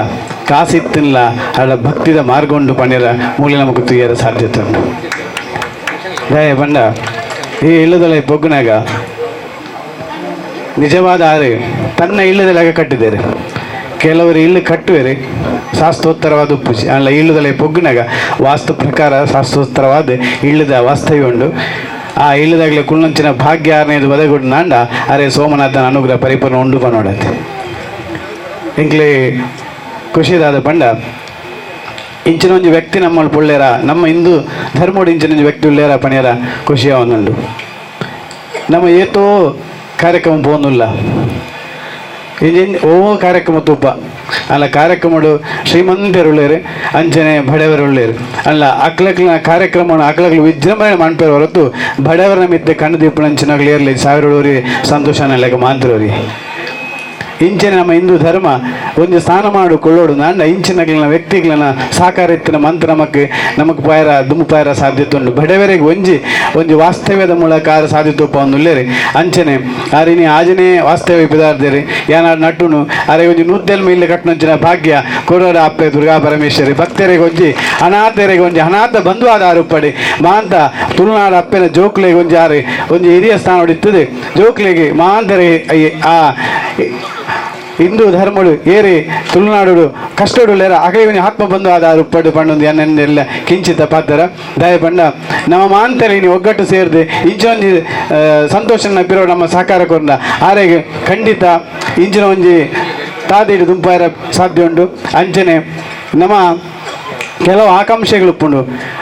S6: ಕಾಸಿತ್ತಿಲ್ಲ ಅರಡ ಭಕ್ತಿದ ಮಾರ್ಗ ಉಂಡು ಪಣಿರ ಮೂಲೆ ನಮಕ್ ತೂಯರ ಸಾಧ್ಯತೆ ಉಂಡು. ದಯ ಪಂಡ ಈ ಇಲ್ಲದೊಳೆ ಪೊಗ್ಗುನಾಗ ನಿಜವಾದ ಆರು ತನ್ನ ಇಲ್ಲದೊಳಗೆ ಕಟ್ಟಿದ್ದಾರೆ. ಕೆಲವರು ಇಲ್ಲು ಕಟ್ಟುವೆರು ಶಾಸ್ತ್ರೋತ್ತರವಾದ ಉಪ್ಪುಜಿ ಅಲ್ಲ ಇಲ್ಲದೊಳೆ ಪೊಗ್ಗುನಾಗ ವಾಸ್ತು ಪ್ರಕಾರ ಶಾಸ್ತ್ರೋತ್ತರವಾದ ಇಲ್ಲದ ವಾಸ್ತವ್ಯ ಉಂಡು. ಆ ಇಲ್ಲದಾಗಲೇ ಕುಳ್ಳಂಚಿನ ಭಾಗ್ಯ ಆರನೇದು ಒದಗುಡ್ ನಾಂಡ ಅರೆ ಸೋಮನಾಥನ ಅನುಗ್ರಹ ಪರಿಪೂರ್ಣ ಉಂಡು ಪನೋಡತೆ. ಎಂಕ್ಲೆ ಖುಷಿದಾದ ಪಂಡ ಇಂಚಿನ ಒಂಜಿ ವ್ಯಕ್ತಿ ನಮ್ಮ ಪುಳ್ಳೇರ, ನಮ್ಮ ಹಿಂದೂ ಧರ್ಮೋಡು ಇಂಚಿನ ಒಂಜಿ ವ್ಯಕ್ತಿ ಉಳ್ಳೇರ ಪಣಿಯರ ಖುಷಿಯಾವನುಂಡು. ನಮ್ಮ ಏತೋ ಕಾರ್ಯಕ್ರಮ ಪೋನುಲ್ಲ ಇಂಜಿನ್ ಓ ಕಾರ್ಯಕ್ರಮ ತೂಪ ಅಲ್ಲ, ಕಾರ್ಯಕ್ರಮಡು ಶ್ರೀಮಂತರುಳ್ಳೇರು, ಅಂಚನೆ ಬಡವರುಳ್ಳೇರು ಅಲ್ಲ. ಅಕ್ಲಕ್ಲಿನ ಕಾರ್ಯಕ್ರಮ ಅಕ್ಲಕ್ಲು ವಿಜೃಂಭಣೆ ಮನ್ಪೇರು ಹೊರತು ಬಡವರ ಮಿತ್ತೆ ಕಣ್ಣು ದೀಪನಂಚಿನಾಗ್ಲಿ ಇರಲಿ ಸಾವಿರ ಸಂತೋಷನ ಲೆಕ್ಕ ಮಾಂತ್ರವ್ರಿ. ಇಂಚಿನ ನಮ್ಮ ಹಿಂದೂ ಧರ್ಮ ಒಂದು ಸ್ನಾನ ಮಾಡು ಕೊಳ್ಳೋಡು ನಾಂಡ ಇಂಚಿನಗ್ಲಿನ ವ್ಯಕ್ತಿಗಳನ್ನ ಸಾಕಾರ ಇತ್ತಿನ ಮಂತ್ರ ನಮಕ್ ನಮಕ್ ಪಾಯರ ದುಮ್ಮು ಪಾಯರ ಸಾಧ್ಯತೆ ಉಂಟು. ಬಡವರಿಗೆ ಒಂಜಿ ಒಂಜಿ ವಾಸ್ತವ್ಯದ ಮೂಲಕ ಆರು ಸಾಧ್ಯತೆ ಉಂದುಲ್ಲೇರಿ. ಅಂಚನೆ ಆರಿನಿ ಆಜನೇ ವಾಸ್ತವ್ಯ ಪಿದಾರ್ದೇರಿ ಏನಾರು ನಟ್ಟುನು ಅರೆ ಒಂಜಿ ನೂದ್ದೆಲ್ ಇಲ್ಲಿ ಕಟ್ಟುನಂಚಿನ ಭಾಗ್ಯ ಕೊರೋಡ ಅಪ್ಪೆ ದುರ್ಗಾ ಪರಮೇಶ್ವರಿ. ಭಕ್ತರಿಗೆ ಒಂಜಿ ಅನಾಥರಿಗೆ ಒಂಜಿ ಅನಾಥ ಬಂಧುವಾದ ಆರುಪಡಿ ಮಾಂತ ತುಳುನಾಡ ಅಪ್ಪೆನ ಜೋಕ್ಲೆಗೆ ಒಂಜಿ ಆರು ಒಂಜಿ ಹಿರಿಯ ಸ್ಥಾನ ಇತ್ತದೆ. ಜೋಕ್ಲೆಗೆ ಮಾಂತರೆ ಆ ಹಿಂದೂ ಧರ್ಮಡು ಏರಿ ತುಳುನಾಡು ಕಷ್ಟಡು ಲೇರ ಅಗಲಿನ ಆತ್ಮ ಬಂಧು ಆದ ಉಪ್ಪಡು ಪಣ್ಣೊಂದು ಎನ್ನೆಲ್ಲ ಕಿಂಚಿತ ಪಾತ್ರ ದಯ ಪಂಡ ನಮ್ಮ ಮಾಂತರೆ ಇನಿ ಒಗ್ಗಟ್ಟು ಸೇರಿದೆ ಇಂಚೊಂಜಿ ಸಂತೋಷನ ಬಿರೋ ನಮ್ಮ ಸಹಕಾರ ಕೊರ್ನ ಆರೆಗೆ ಖಂಡಿತ ಇಂಚಿನ ಒಂಜಿ ತಾದಿಡು ದುಂಪಾರ ಸಾಧ್ಯ ಉಂಟು. ಅಂಚನೆ ನಮ್ಮ ಕೆಲವು ಆಕಾಂಕ್ಷೆಗಳು ಉಪ್ಪುಂಡು,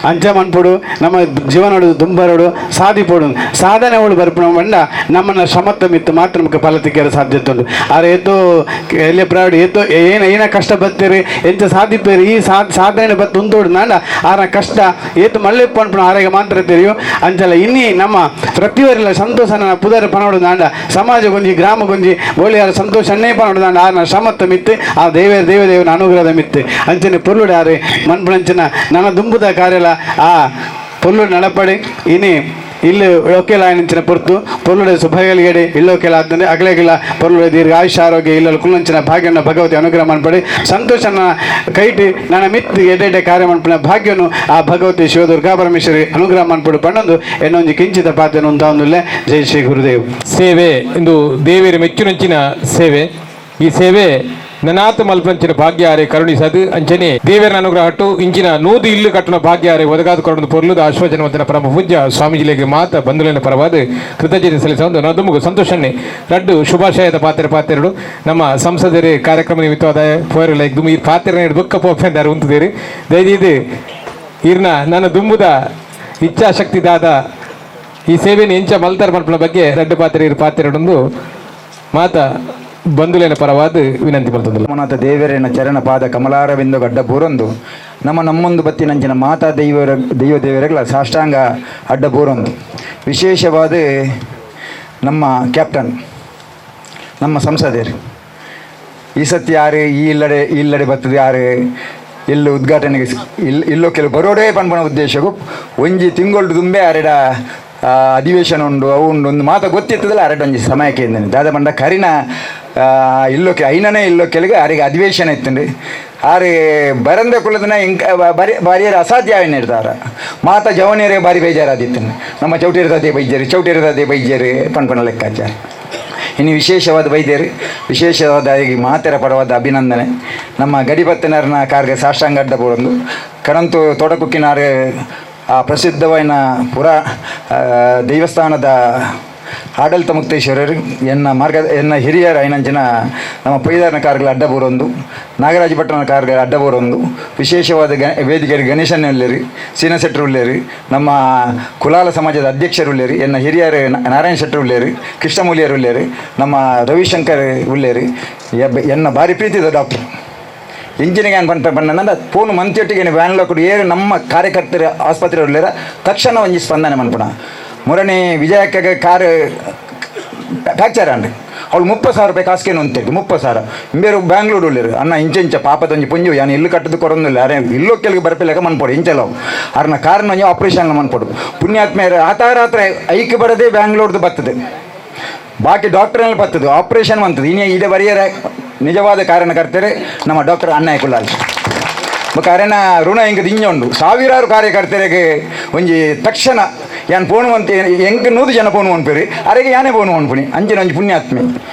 S6: ಅಂಚೆ ಮನ್ಪುಡು ನಮ್ಮ ಜೀವನಡು ದುಂಬರಡು ಸಾಧಿಪೋಡು ಸಾಧನೆ ಅವಳು ಬರ್ಪುಣ ಬಂಡ ನಮ್ಮನ್ನ ಶ್ರಮತ್ತ ಮಿತ್ತು ಮಾತ್ರ ನಮಗೆ ಫಲ ತಿಕ್ಕರೆ ಸಾಧ್ಯತೆ ಉಂಟು. ಆರೆ ಏತೋ ಎಲ್ಲಿ ಪ್ರಾಡು ಏತೋ ಏನ ಏನ ಕಷ್ಟ ಬತ್ತೀರಿ ಎಂಚ ಸಾಧಿಪೇರಿ ಈ ಸಾಧನೆ ಬತ್ತು ಉಂದೋಡು ನಾಂಡ ಆರ ಕಷ್ಟ ಏತು ಮಳ್ಳೆ ಪನ್ಪುಣ ಆರೋಗ್ಯ ಮಾತ್ರ ತೆರಿಯು. ಅಂಚಲ ಇನ್ನಿ ನಮ್ಮ ಪ್ರತಿಯೊರಿಲ್ಲ ಸಂತೋಷನ ಪುದರ್ ಪನೋಡು ನಾಂಡ ಸಮಾಜ ಗೊಂಜಿ ಗ್ರಾಮ ಗೊಂಜಿ ಬೋಳಿಯಾರ ಸಂತೋಷನ್ನೇ ಪನೋಡು ನಾಂಡ ಆರನ ಶ್ರಮತ್ತ ಮಿತ್ತು ಆ ದೇವ ದೇವ ದೇವನ ಅನುಗ್ರಹದ ಮಿತ್ತು. ಅಂಚನೆ ಪೊರ್ಲುಡು ಆರೆ ಮನ್ಪುಣಂಚಿನ ನನ್ನ ದುಂಬುದ ಕಾರ್ಯಲ ಆ ಪೊರ್ಲು ನಡಪಡಿ. ಇನಿ ಇಲ್ಲಿ ಒಕ್ಕೆಲ ಆಯನಂಚಿನ ಪೊರ್ತು ಪೊರ್ಲುಡೆ ಸುಭಗಲಿಗಡೆ ಇಲ್ಲೋಕೆಲ ಆತಂದ್ರೆ ಅಗಲೆಗಿಲ್ಲ ಪೊರ್ಲುಡೆ ದೀರ್ಘ ಆಯುಷ್ಯ ಆರೋಗ್ಯ ಇಲ್ಲ ಕುಲ್ಲಂಚಿನ ಭಾಗ್ಯನ ಭಗವತಿ ಅನುಗ್ರಹ ಮನ್ಪಡಿ. ಸಂತೋಷನ ಕೈಟಿ ನನ್ನ ಮಿತ್ತು ಎಡೆಡೆ ಕಾರ್ಯ ಮನ್ಪುನ ಭಾಗ್ಯನು ಆ ಭಗವತಿ ಶಿವದುರ್ಗಾ ಪರಮೇಶ್ವರಿ ಅನುಗ್ರಹ ಮನ್ಪಡು ಪಣ್ಣೊಂದು ಎನ್ನೊಂಜಿ ಕಿಂಚಿತ ಪಾತ್ಯನು ಉಂತಾವೊಂದುಲ್ಲೆ. ಜೈ ಶ್ರೀ ಗುರುದೇವ್.
S2: ಸೇವೆ ಇಂದು ದೇವಿಯರ ಮೆಚ್ಚುನಂಚಿನ ಸೇವೆ. ಈ ಸೇವೆ ನನಾತ ಮಲ್ಪಂಚಿನ ಭಾಗ್ಯ ಆರೆ ಕರುಣಿಸದು. ಅಂಚನೆ ದೇವರ ಅನುಗ್ರಹ ಹಟ್ಟು ಇಂಚಿನ ನೂದು ಇಲ್ಲು ಕಟ್ಟಣ ಭಾಗ್ಯ ಆರೆ ಒದಗಾದ ಕೊರಡು ಪೊರ್ಲುದ ಆಶ್ವಚನವಂತನ ಪರಮ ಪೂಜ್ಯ ಸ್ವಾಮೀಜಿಲೆಗೆ ಮಾತ ಬಂಧುಲಿನ ಪರವಾದ ಕೃತಜ್ಞತೆ ಸಲ್ಲಿಸುವ ನದುಮುಗು ಸಂತೋಷನ್ನೇ ರಡ್ಡು ಶುಭಾಶಯದ ಪಾತ್ರೆ ಪಾತ್ರೆಡು. ನಮ್ಮ ಸಂಸದರು ಕಾರ್ಯಕ್ರಮ ನಿಮಿತ್ತವಾದ ಪೋರಲ್ಲ ದುಮ್ಮು ಈ ಪಾತ್ರೆ ಬುಕ್ಕ ಪೋಪೆಂದಾರು ಉಂತುದೇರಿ. ದಯದೀದು ಈರ್ನ ನನ್ನ ದುಂಬುದ ಇಚ್ಛಾಶಕ್ತಿ ದಾದ ಈ ಸೇವೆಯನ್ನು ಎಂಚ ಮಲ್ತಾರ್ ಮಲ್ಪನ ಬಗ್ಗೆ ರಡ್ಡು ಪಾತ್ರೆ ಇರು ಪಾತ್ರೆಡೊಂದು ಮಾತ ಬಂಧುಲೇನ ಪರವಾದ ವಿನಂತಿ ಮಲ್ತೊಂದುಲ್ಲ.
S7: ರಮನಾಥ ದೇವರೇನ ಚರಣ ಪಾದ ಕಮಲಾರವಿಂದ ಗಡ್ಡ ಬೂರೊಂದು ನಮ್ಮ ನಮ್ಮೊಂದು ಬತ್ತಿನಂಚಿನ ಮಾತಾ ದೈವರ ದೈವ ದೇವರಗಳ ಸಾಷ್ಟಾಂಗ ಅಡ್ಡ ಬೂರೊಂದು. ವಿಶೇಷವಾದ ನಮ್ಮ ಕ್ಯಾಪ್ಟನ್, ನಮ್ಮ ಸಂಸದರು ಈ ಸತಿ ಯಾರು ಈ ಇಲ್ಲಡೆ ಇಲ್ಲಡೆ ಬರ್ತದೆ, ಯಾರು ಎಲ್ಲು ಉದ್ಘಾಟನೆಗೆ ಇಲ್ ಇಲ್ಲೋ ಕೆಲವು ಬರೋಡೇ ಪನ್ಪನ ಉದ್ದೇಶಕ್ಕೂ ಒಂಜಿ ತಿಂಗಳು ತುಂಬೆ ಅರೆಡ ಅಧಿವೇಶನ ಉಂಡು, ಅವು ಉಂಡು ಒಂದು ಮಾತ ಗೊತ್ತಿತ್ತದಲ್ಲ. ಅರೆಡ ಒಂಜಿ ಸಮಯಕ್ಕೆ ದಾದ ಪಂಡ ಕರಿನ ಇಲ್ಲೋಕೆ ಐನನೇ ಇಲ್ಲೋ ಕೆಲಗೆ ಅರೆಗೆ ಅಧಿವೇಶನ ಇತ್ತುಂಡು. ಆರೆ ಬರಂದ ಕುಲದನ ಇಂಕ ಬರಿ ಬಾರಿಯರ ಅಸಾಧ್ಯ ಇರ್ತಾರ. ಮಾತ ಜವನಿಯರೇ ಬಾರಿ ಬೇಜಾರಾದಿತ್ತು, ನಮ್ಮ ಚೌಟಿರದೇ ಬೈಜರು ಚೌಟಿರದೇ ಬೈಜರು ಪನ್ಪನ ಲೆಕ್ಕಾಚಾರ. ಇನ್ನು ವಿಶೇಷವಾದ ವೈದ್ಯರು, ವಿಶೇಷವಾದ ಈ ಮಾತೆರ ಪರವಾದ ಅಭಿನಂದನೆ. ನಮ್ಮ ಗಡಿಪತ್ತನರ್ನ ಕಾರ್ಗೆ ಸಾಷ್ಟಾಂಗ ಅಡ್ಡ ಪೂರೊಂದು ಕಣಂತು ತೋಟಕುಕ್ಕಿನಾರ್ ಆ ಪ್ರಸಿದ್ಧವಾಯಿನ ಪುರ ದೇವಸ್ಥಾನದ ಆಡಳಿತ ಮುಕ್ತೇಶ್ವರರು ಎನ್ನ ಮಾರ್ಗ ಎನ್ನ ಹಿರಿಯರ ಐನಂಚಿನ ನಮ್ಮ ಪೈದಾರನ ಕಾರ್ಗಳ ಅಡ್ಡ ಬೂರೊಂದು, ನಾಗರಾಜ ಭಟ್ಟನ ಕಾರ್ಗಳ ಅಡ್ಡ ಬೂರೊಂದು. ವಿಶೇಷವಾದ ವೇದಿಕೆಯಲ್ಲಿ ಗಣೇಶನ ಉಲ್ಲೇರಿ, ಸೀನ ಶೆಟ್ಟರು ಉಲ್ಲೇರಿ, ನಮ್ಮ ಕುಲಾಲ ಸಮಾಜದ ಅಧ್ಯಕ್ಷರು ಉಲ್ಲೇರಿ, ಎನ್ನ ಹಿರಿಯರು ನಾರಾಯಣ ಶೆಟ್ಟರು ಉಲ್ಲೇರಿ, ಕೃಷ್ಣಮೂಲಿಯರು ಉಲ್ಲೇರಿ, ನಮ್ಮ ರವಿಶಂಕರ್ ಉಲ್ಲೇರಿ. ಎನ್ನ ಭಾರಿ ಪ್ರೀತಿದ ಡಾಕ್ಟರ್ ಇಂಜಿನಿಯರ್ ಏನು ಪನ್ಪ ಪನ್ನಂದ ಫೋನ್ ಮಂತಿಯೊಟ್ಟಿಗೆ ವ್ಯಾನ್ ಲೋಕಡು ಏರು ನಮ್ಮ ಕಾರ್ಯಕರ್ತರು ಆಸ್ಪತ್ರೆ ಉಲ್ಲೇರ ತಕ್ಷಣ ಒಂಜಿ ಸ್ಪಂದನೆ ಮನ್ಪುಣ. ಮುರಣಿ ವಿಜಯಕ್ಕೆ ಕಾರ್ ಫ್ಯಾಕ್ಚರ್ ಅಂಡ್ ಅವಳು 30,000 ರೂಪಾಯಿ ಕಾಸ್ಕೇನು ಅಂತೇಳಿ 30,000 ಇಂಬೇರು ಬ್ಯಾಂಗ್ಳೂರು ಉಳ್ಳೇರು. ಅಣ್ಣ ಇಂಚ ಇಂಚ ಪಾಪದ ಒಂಜಿ ಪುಂಜು ಯಾನು ಇಲ್ಲು ಕಟ್ಟದು ಕೊರೊಂದಿಲ್ಲ, ಅರೆ ಇಲ್ಲೋ ಕೆಲವು ಬರ್ಪಿಲ್ಲಕ ಮನ್ಪೊಡು ಇಂಚಲ ಅರ್ನ ಕಾರ್ನ ಒಂಜಿ ಆಪರೇಷನ್ ಮನ್ಪೊಡು. ಪುಣ್ಯಾತ್ಮೇರ ಆತಾರಾತ್ರ ಐಕ್ ಬರದೆ ಬ್ಯಾಂಗ್ಳೂರ್ದು ಬರ್ತದೆ, ಬಾಕಿ ಡಾಕ್ಟರ್ ಬರ್ತದೆ, ಆಪರೇಷನ್ ಬಂತದೆ. ಇನ್ನು ಇದೆ ಬರಿಯರ ನಿಜವಾದ ಕಾರಣಕರ್ತರೆ ನಮ್ಮ ಡಾಕ್ಟರ್ ಅಣ್ಣಯ್ಯ ಕುಲಾಲ್. ಬೊಕ ಅರೆನ ಋಣ ಹಿಂಗೆ ದಿಂಜ ಉಂಡು. ಸಾವಿರಾರು ಕಾರ್ಯಕರ್ತರಿಗೆ ಒಂಜಿ ತಕ್ಷಣ ಯಾನ್ ಫೋನ್ ಮಂತೆ ಎಂಕ್ 100 ಜನ ಫೋನ್ ಮನ್ಪೇರಿ ಅರೆಗೆ ಯಾನೇ ಫೋನ್ ಮನ್ಪುನಿ ಅಂಚಿನ ಒಂಜಿ ಪುಣ್ಯಾತ್ಮೆ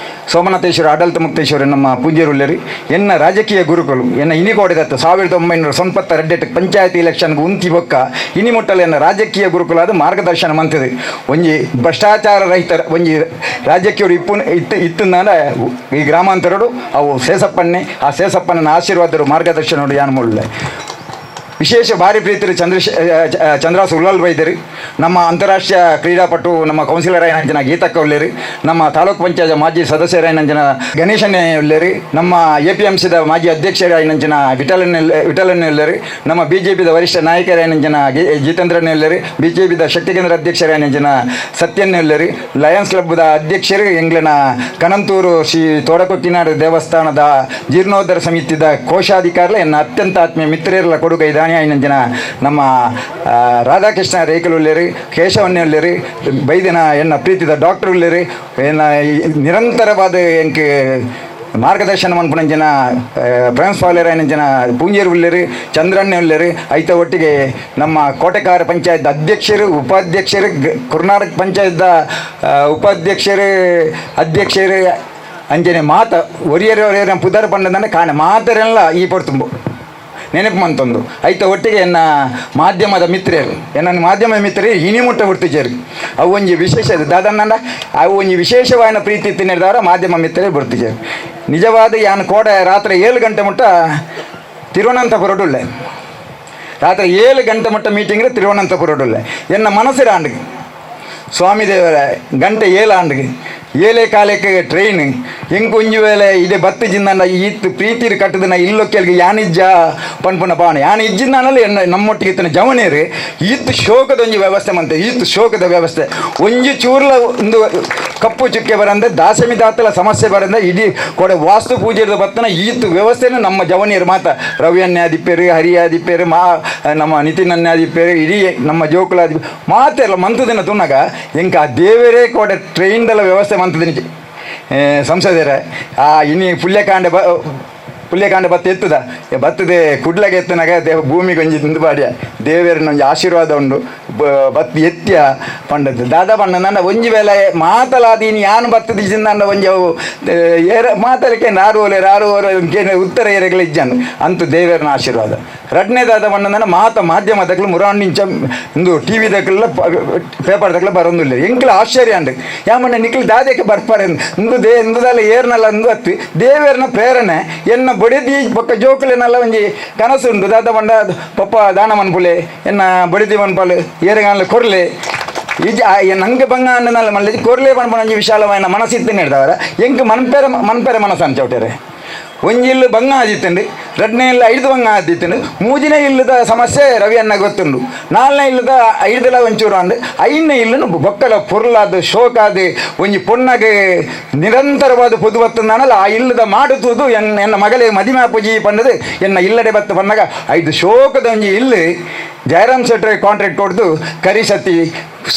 S7: ಸೋಮನಾಥೇಶ್ವರ ಆಡಳಿತ ಮುಕ್ತೇಶ್ವರ ನಮ್ಮ ಪೂಜ್ಯರುಲ್ಲೇರಿ. ಎನ್ನ ರಾಜಕೀಯ ಗುರುಗಳು ಎನ್ನ ಇನಿ ಕೋಡೆದತ್ತು 1992 ಪಂಚಾಯತಿ ಎಲೆಕ್ಷನ್ಗೆ ಉಂತಿ ಬೊಕ್ಕ ಇನಿ ಮುಟ್ಟಲು ಎನ್ನ ರಾಜಕೀಯ ಗುರುಕುಲಾದ ಮಾರ್ಗದರ್ಶನ ಮಂತದೆ. ಒಂಜಿ ಭ್ರಷ್ಟಾಚಾರ ರಹಿತ ಒಂಜಿ ರಾಜಕೀಯ ಇಪ್ಪು ಇತ್ತು ಇತ್ತಂದಾಂಡ ಈ ಗ್ರಾಮಾಂತರಡು ಅವು ಸೇಸಪ್ಪನ್ನೇ. ಆ ಸೇಸಪ್ಪನ ಆಶೀರ್ವಾದರು ಮಾರ್ಗದರ್ಶನ ಯಾನ್ ಮುಳ್ಳೆ ವಿಶೇಷ ಭಾರಿ ಪ್ರೀತಿರು ಚಂದ್ರಾಸ್ ಉಲ್ಲಾಲ್ ಬೈದರು. ನಮ್ಮ ಅಂತಾರಾಷ್ಟ್ರೀಯ ಕ್ರೀಡಾಪಟು ನಮ್ಮ ಕೌನ್ಸಿಲರ್ ಆಯಿನಂಚಿನ ಗೀತಕ್ಕ ಉಲ್ಲೇರಿ. ನಮ್ಮ ತಾಲೂಕು ಪಂಚಾಯತ್ ಮಾಜಿ ಸದಸ್ಯರಾಯಿನಂಚಿನ ಗಣೇಶನೇ ಉಲ್ಲೇರಿ. ನಮ್ಮ ಎಪಿಎಂಸಿದ ಮಾಜಿ ಅಧ್ಯಕ್ಷರಾಯಿನಂಚಿನ ವಿಠಲನ್ ವಿಠಲನ್ ಉಲ್ಲೇರಿ. ನಮ್ಮ ಬಿಜೆಪಿದ ವರಿಷ್ಠ ನಾಯಕರಾಯಿನಂಚಿನ ಜಿತೇಂದ್ರನೇ ಉಲ್ಲೇರಿ. ಬಿಜೆಪಿದ ಶಕ್ತಿ ಕೇಂದ್ರ ಅಧ್ಯಕ್ಷರಾಯಿನಂಚಿನ ಸತ್ಯನ್ನೇ ಉಲ್ಲೇರಿ. ಲಯನ್ಸ್ ಕ್ಲಬ್ದ ಅಧ್ಯಕ್ಷರು ಎಂಗ್ಲಿನ ಕಣಂತೂರು ಶ್ರೀ ತೋಡಕೊಟ್ಟಿನಾಡು ದೇವಸ್ಥಾನದ ಜೀರ್ಣೋದ್ಧಾರ ಸಮಿತಿದ ಕೋಶಾಧಿಕಾರಿ ಎನ್ನ ಅತ್ಯಂತ ಆತ್ಮೀಯ ಮಿತ್ರರೆಲ್ಲ ಕೊಡುಗೈ ದಾನಿ ಆಯಿನಂಚಿನ ನಮ್ಮ ರಾಧಾಕೃಷ್ಣ ರೇಖಲು ಉಲ್ಲೇರಿ, ಕೇಶವನ್ನೇ ಉಲ್ಲೇರಿ. ಬೈದಿನ ಎನ್ನ ಪ್ರೀತಿದ ಡಾಕ್ಟರ್ ಉಲ್ಲೇರಿ. ಎನ್ನ ನಿರಂತರವಾದ ಎಂಕ್ ಮಾರ್ಗದರ್ಶನ ಮನ್ಪುನಂಚಿನ ಪ್ರಿನ್ಸಿಪಾಲರ್ ಆಯಿನಂಚಿನ ಪೂಂಜೇರು ಉಲ್ಲೇರಿ, ಚಂದ್ರಣ್ಣ ಉಲ್ಲೇರಿ. ಐತ ಒಟ್ಟಿಗೆ ನಮ್ಮ ಕೋಟೆಕಾರ ಪಂಚಾಯತ್ ಅಧ್ಯಕ್ಷರು, ಉಪಾಧ್ಯಕ್ಷರು, ಕರ್ನಾಟಕ ಪಂಚಾಯತ್ದ ಉಪಾಧ್ಯಕ್ಷರು, ಅಧ್ಯಕ್ಷರು, ಅಂಚನೆ ಮಾತ ಒರಿಯರು ಒರಿಯರ ಪುದರ್ ಪಂಡದಂಡ ಕಾಣೆ ಮಾತರೆಲ್ಲ ಈ ಪೊರ್ತುಂಬು ನೆನಪು ಮಂತೊಂದು. ಐತ ಒಟ್ಟಿಗೆ ಎನ್ನ ಮಾಧ್ಯಮದ ಮಿತ್ರರು, ಎನ್ನ ಮಾಧ್ಯಮದ ಮಿತ್ರರು ಇನಿ ಮುಟ್ಟ ಹುಡ್ತಿಜರು. ಅವು ಒಂಜಿ ವಿಶೇಷ ದಾದನ್ನಂಡ ಅವು ಒಂಜಿ ವಿಶೇಷವಾದ ಪ್ರೀತಿ ತಿನ್ನಿರ್ದಾರ ಮಾಧ್ಯಮ ಮಿತ್ರರೇ ಬರ್ತಿಜರು. ನಿಜವಾದ ಯಾನ್ ಕೋಡೆ ರಾತ್ರಿ 7 ಗಂಟೆ ಮುಟ್ಟ ತಿರುವನಂತಪುರಡುಲ್ಲೆ. ರಾತ್ರಿ 7 ಗಂಟೆ ಮುಟ್ಟ ಮೀಟಿಂಗ್ ತಿರುವನಂತಪುರಡುಲ್ಲೆ. ಎನ್ನ ಮನಸ್ಸಿರಾಂಡ್ ಸ್ವಾಮಿ ದೇವರ ಗಂಟೆ 7 ಆಂಡ್ಗೆ ಏಳೆ ಕಾಲಕ್ಕೆ ಟ್ರೈನ್ ಎಂಕ್ ಒಂಜಿ ವೇಳೆ ಇದೆ ಬತ್ತು ಜಿಂದಂಡ ಈತ್ ಪ್ರೀತಿರ್ ಕಟ್ಟದನ ಇಲ್ಲೊಕ್ಕೆಲ್ಗೆ ಯಾನಿಜ್ಜ ಪನ್ಪುನ ಪಾಣ ಯಾನ್ ಇಜ್ಜಿಂದಾನಲ್ಲ. ಎನ್ನ ನಮ್ಮೊಟ್ಟಿಗೆ ಇತ್ತಿನ ಜವನೇರು ಈತ್ ಶೋಕದ ಒಂಜಿ ವ್ಯವಸ್ಥೆ ಮಂತೆ. ಈತ್ ಶೋಕದ ವ್ಯವಸ್ಥೆ ಒಂಜಿ ಚೂರ್ಲ ಒಂದು ಕಪ್ಪು ಚುಕ್ಕೆ ಬರಂದೆ, ದಾಸಮಿ ದಾತಲ ಸಮಸ್ಯೆ ಬರಂದೆ, ಇಡೀ ಕೊಡೆ ವಾಸ್ತು ಪೂಜೆದ ಬತ್ತನ ಈತ್ ವ್ಯವಸ್ಥೆನ ನಮ್ಮ ಜವನಿಯರು ಮಾತ ರವಿಯನ್ಯಾದಿಪ್ಪೇರು, ಹರಿಯಾದಿಪ್ಪೇರು, ಮಾ ನಮ್ಮ ನಿತಿನ್ ಅನ್ಯಾದಿಪ್ಪೇರು, ಇಡೀ ನಮ್ಮ ಜೋಕುಲಾದಿ ಮಾತೆಲ್ಲ ಮಂತದಿನ ತುನ್ನಗ ಎಂಕ ಆ ದೇವರೇ ಕೋಡೆ ಟ್ರೈನ್ದೆಲ್ಲ ವ್ಯವಸ್ಥೆ ಮಂತದಿನ ಸಂಸದರ. ಆ ಇನಿ ಪುಲ್ಯಕಾಂಡೆ ಬ ಪುಲ್ಯಕಾಂಡೆ ಬತ್ತ ಎತ್ತದ ಬತ್ತದೆ ಕುಡ್ಲಗೆ ಎತ್ತನಾಗ ದೇವ ಭೂಮಿಗೆ ಒಂಜಿ ತಿಂದು ಬಾಡಿಯ ದೇವೇರನ ಒಂಜಿ ಆಶೀರ್ವಾದ ಉಂಡು ಬತ್ತಿ ಎತ್ತಿಯ ಪಂಡದ್ದು. ದಾದಾ ಪಂಡ ಒಂಜಿ ವೇಳೆ ಮಾತಲಾದೀನಿ ಯಾನು ಬತ್ತದ ಜಿಂದಾಂಡ ಒಂಜಿ ಅವು ಏರ ಮಾತಲಿಕ್ಕೆ ನಾರು ಓಲೆ ರಾರು ಓಲೆ ಉತ್ತರ ಏರೆಗಳ ಇಜ್ಜಾನು ಅಂತೂ ದೇವೇರನ ಆಶೀರ್ವಾದ. ರಡ್ನೇ ದಾದ ಪಂಡಂದಾನ ಮಾತ ಮಾಧ್ಯಮ ದಕ್ಲು ಮುರಾಣಿಂಚ ಇಂದು ಟಿವಿ ದಕ್ಲ ಪೇಪರ್ ದಕ್ಲ ಬರೋದಿಲ್ಲ. ಎಂಕ್ಲ ಆಶ್ಚರ್ಯ ಅಂಡ್ ಯಾಮಣ್ಣ ನಿಕ್ಲು ದಾದಕ್ಕೆ ಬರ್ಪಾರೆ ಇಂದು they ಇಂದುದಲ್ಲ ಏರ್ನಲ್ಲ ಅಂದು ಅತ್ತಿ ದೇವೇರ್ನ ಪ್ರೇರಣೆ. ಎನ್ನ ಬಡಿದಿ ಬೊಕ್ಕ ಜೋಕುಲೆನಲ್ಲ ಒಂಜಿ ಕನಸು ಉಂಡು. ದಾದ ಪಂಡ ಪಪ್ಪ ದಾನ ಮನ್ಪುಲೆ, ಎನ್ನ ಬಡಿದಿ ಮನ್ಪಲು ಏರೆಗಾನ್ಲ ಕೊರ್ಲೆ ಇಜ ನಂಗೆ ಬಂಗ ಅಂಡನಲ್ಲ ಮಲ್ಲೆ ಕೊರ್ಲೆ ಪನ್ಪುನ ಒಂಜಿ ವಿಶಾಲವಾಯಿನ ಮನಸ್ಸಿತ್ತು ನೇಡ್ದವರ. ಎಂಕ್ ಮನ್ಪೆರೆ ಮನ್ಪೆರೆ ಮನಸ್ಸು ಚೌಟೆರೆ. ಒಂಜಿ ಇಲ್ಲು ಬಂಗ ಆದಿತ್ತುಂಡು, ರಡ್ನೇ ಇಲ್ಲು ಐದು ಬಂಗ ಆದಿತ್ತುಂಡು, ಮೂಜಿನೇ ಇಲ್ಲದ ಸಮಸ್ಯೆ ರವಿ ಅಣ್ಣ ಗೊತ್ತುಂಡು, ನಾಲ್ನೇ ಇಲ್ಲದ ಐದಲ ಒಂಚೂರು ಅಂದು ಐದನೇ ಇಲ್ಲನು ಬೊಕ್ಕಲ ಪೊರ್ಲಾದ ಶೋಕಾದ ಒಂಜಿ ಪೊಣ್ಣಗೆ ನಿರಂತರವಾದ ಪೊದು ಬತ್ತಂದಾನಲ್ಲ ಆ ಇಲ್ಲದ ಮಾಡುತ್ತುವುದು. ಎನ್ನ ಎನ್ನ ಮಗಳೇ ಮದಿಮೆ ಪೂಜಿ ಪಂಡದು ಎನ್ನ ಇಲ್ಲಡೆ ಬತ್ತು ಪನ್ನಾಗ ಐದು ಶೋಕದ ಒಂಜಿ ಇಲ್ಲು ಜಯರಾಮ್ ಶೆಟ್ಟರೆ ಕಾಂಟ್ರಾಕ್ಟ್ ಕೊಡ್ದು ಕರಿಸತಿ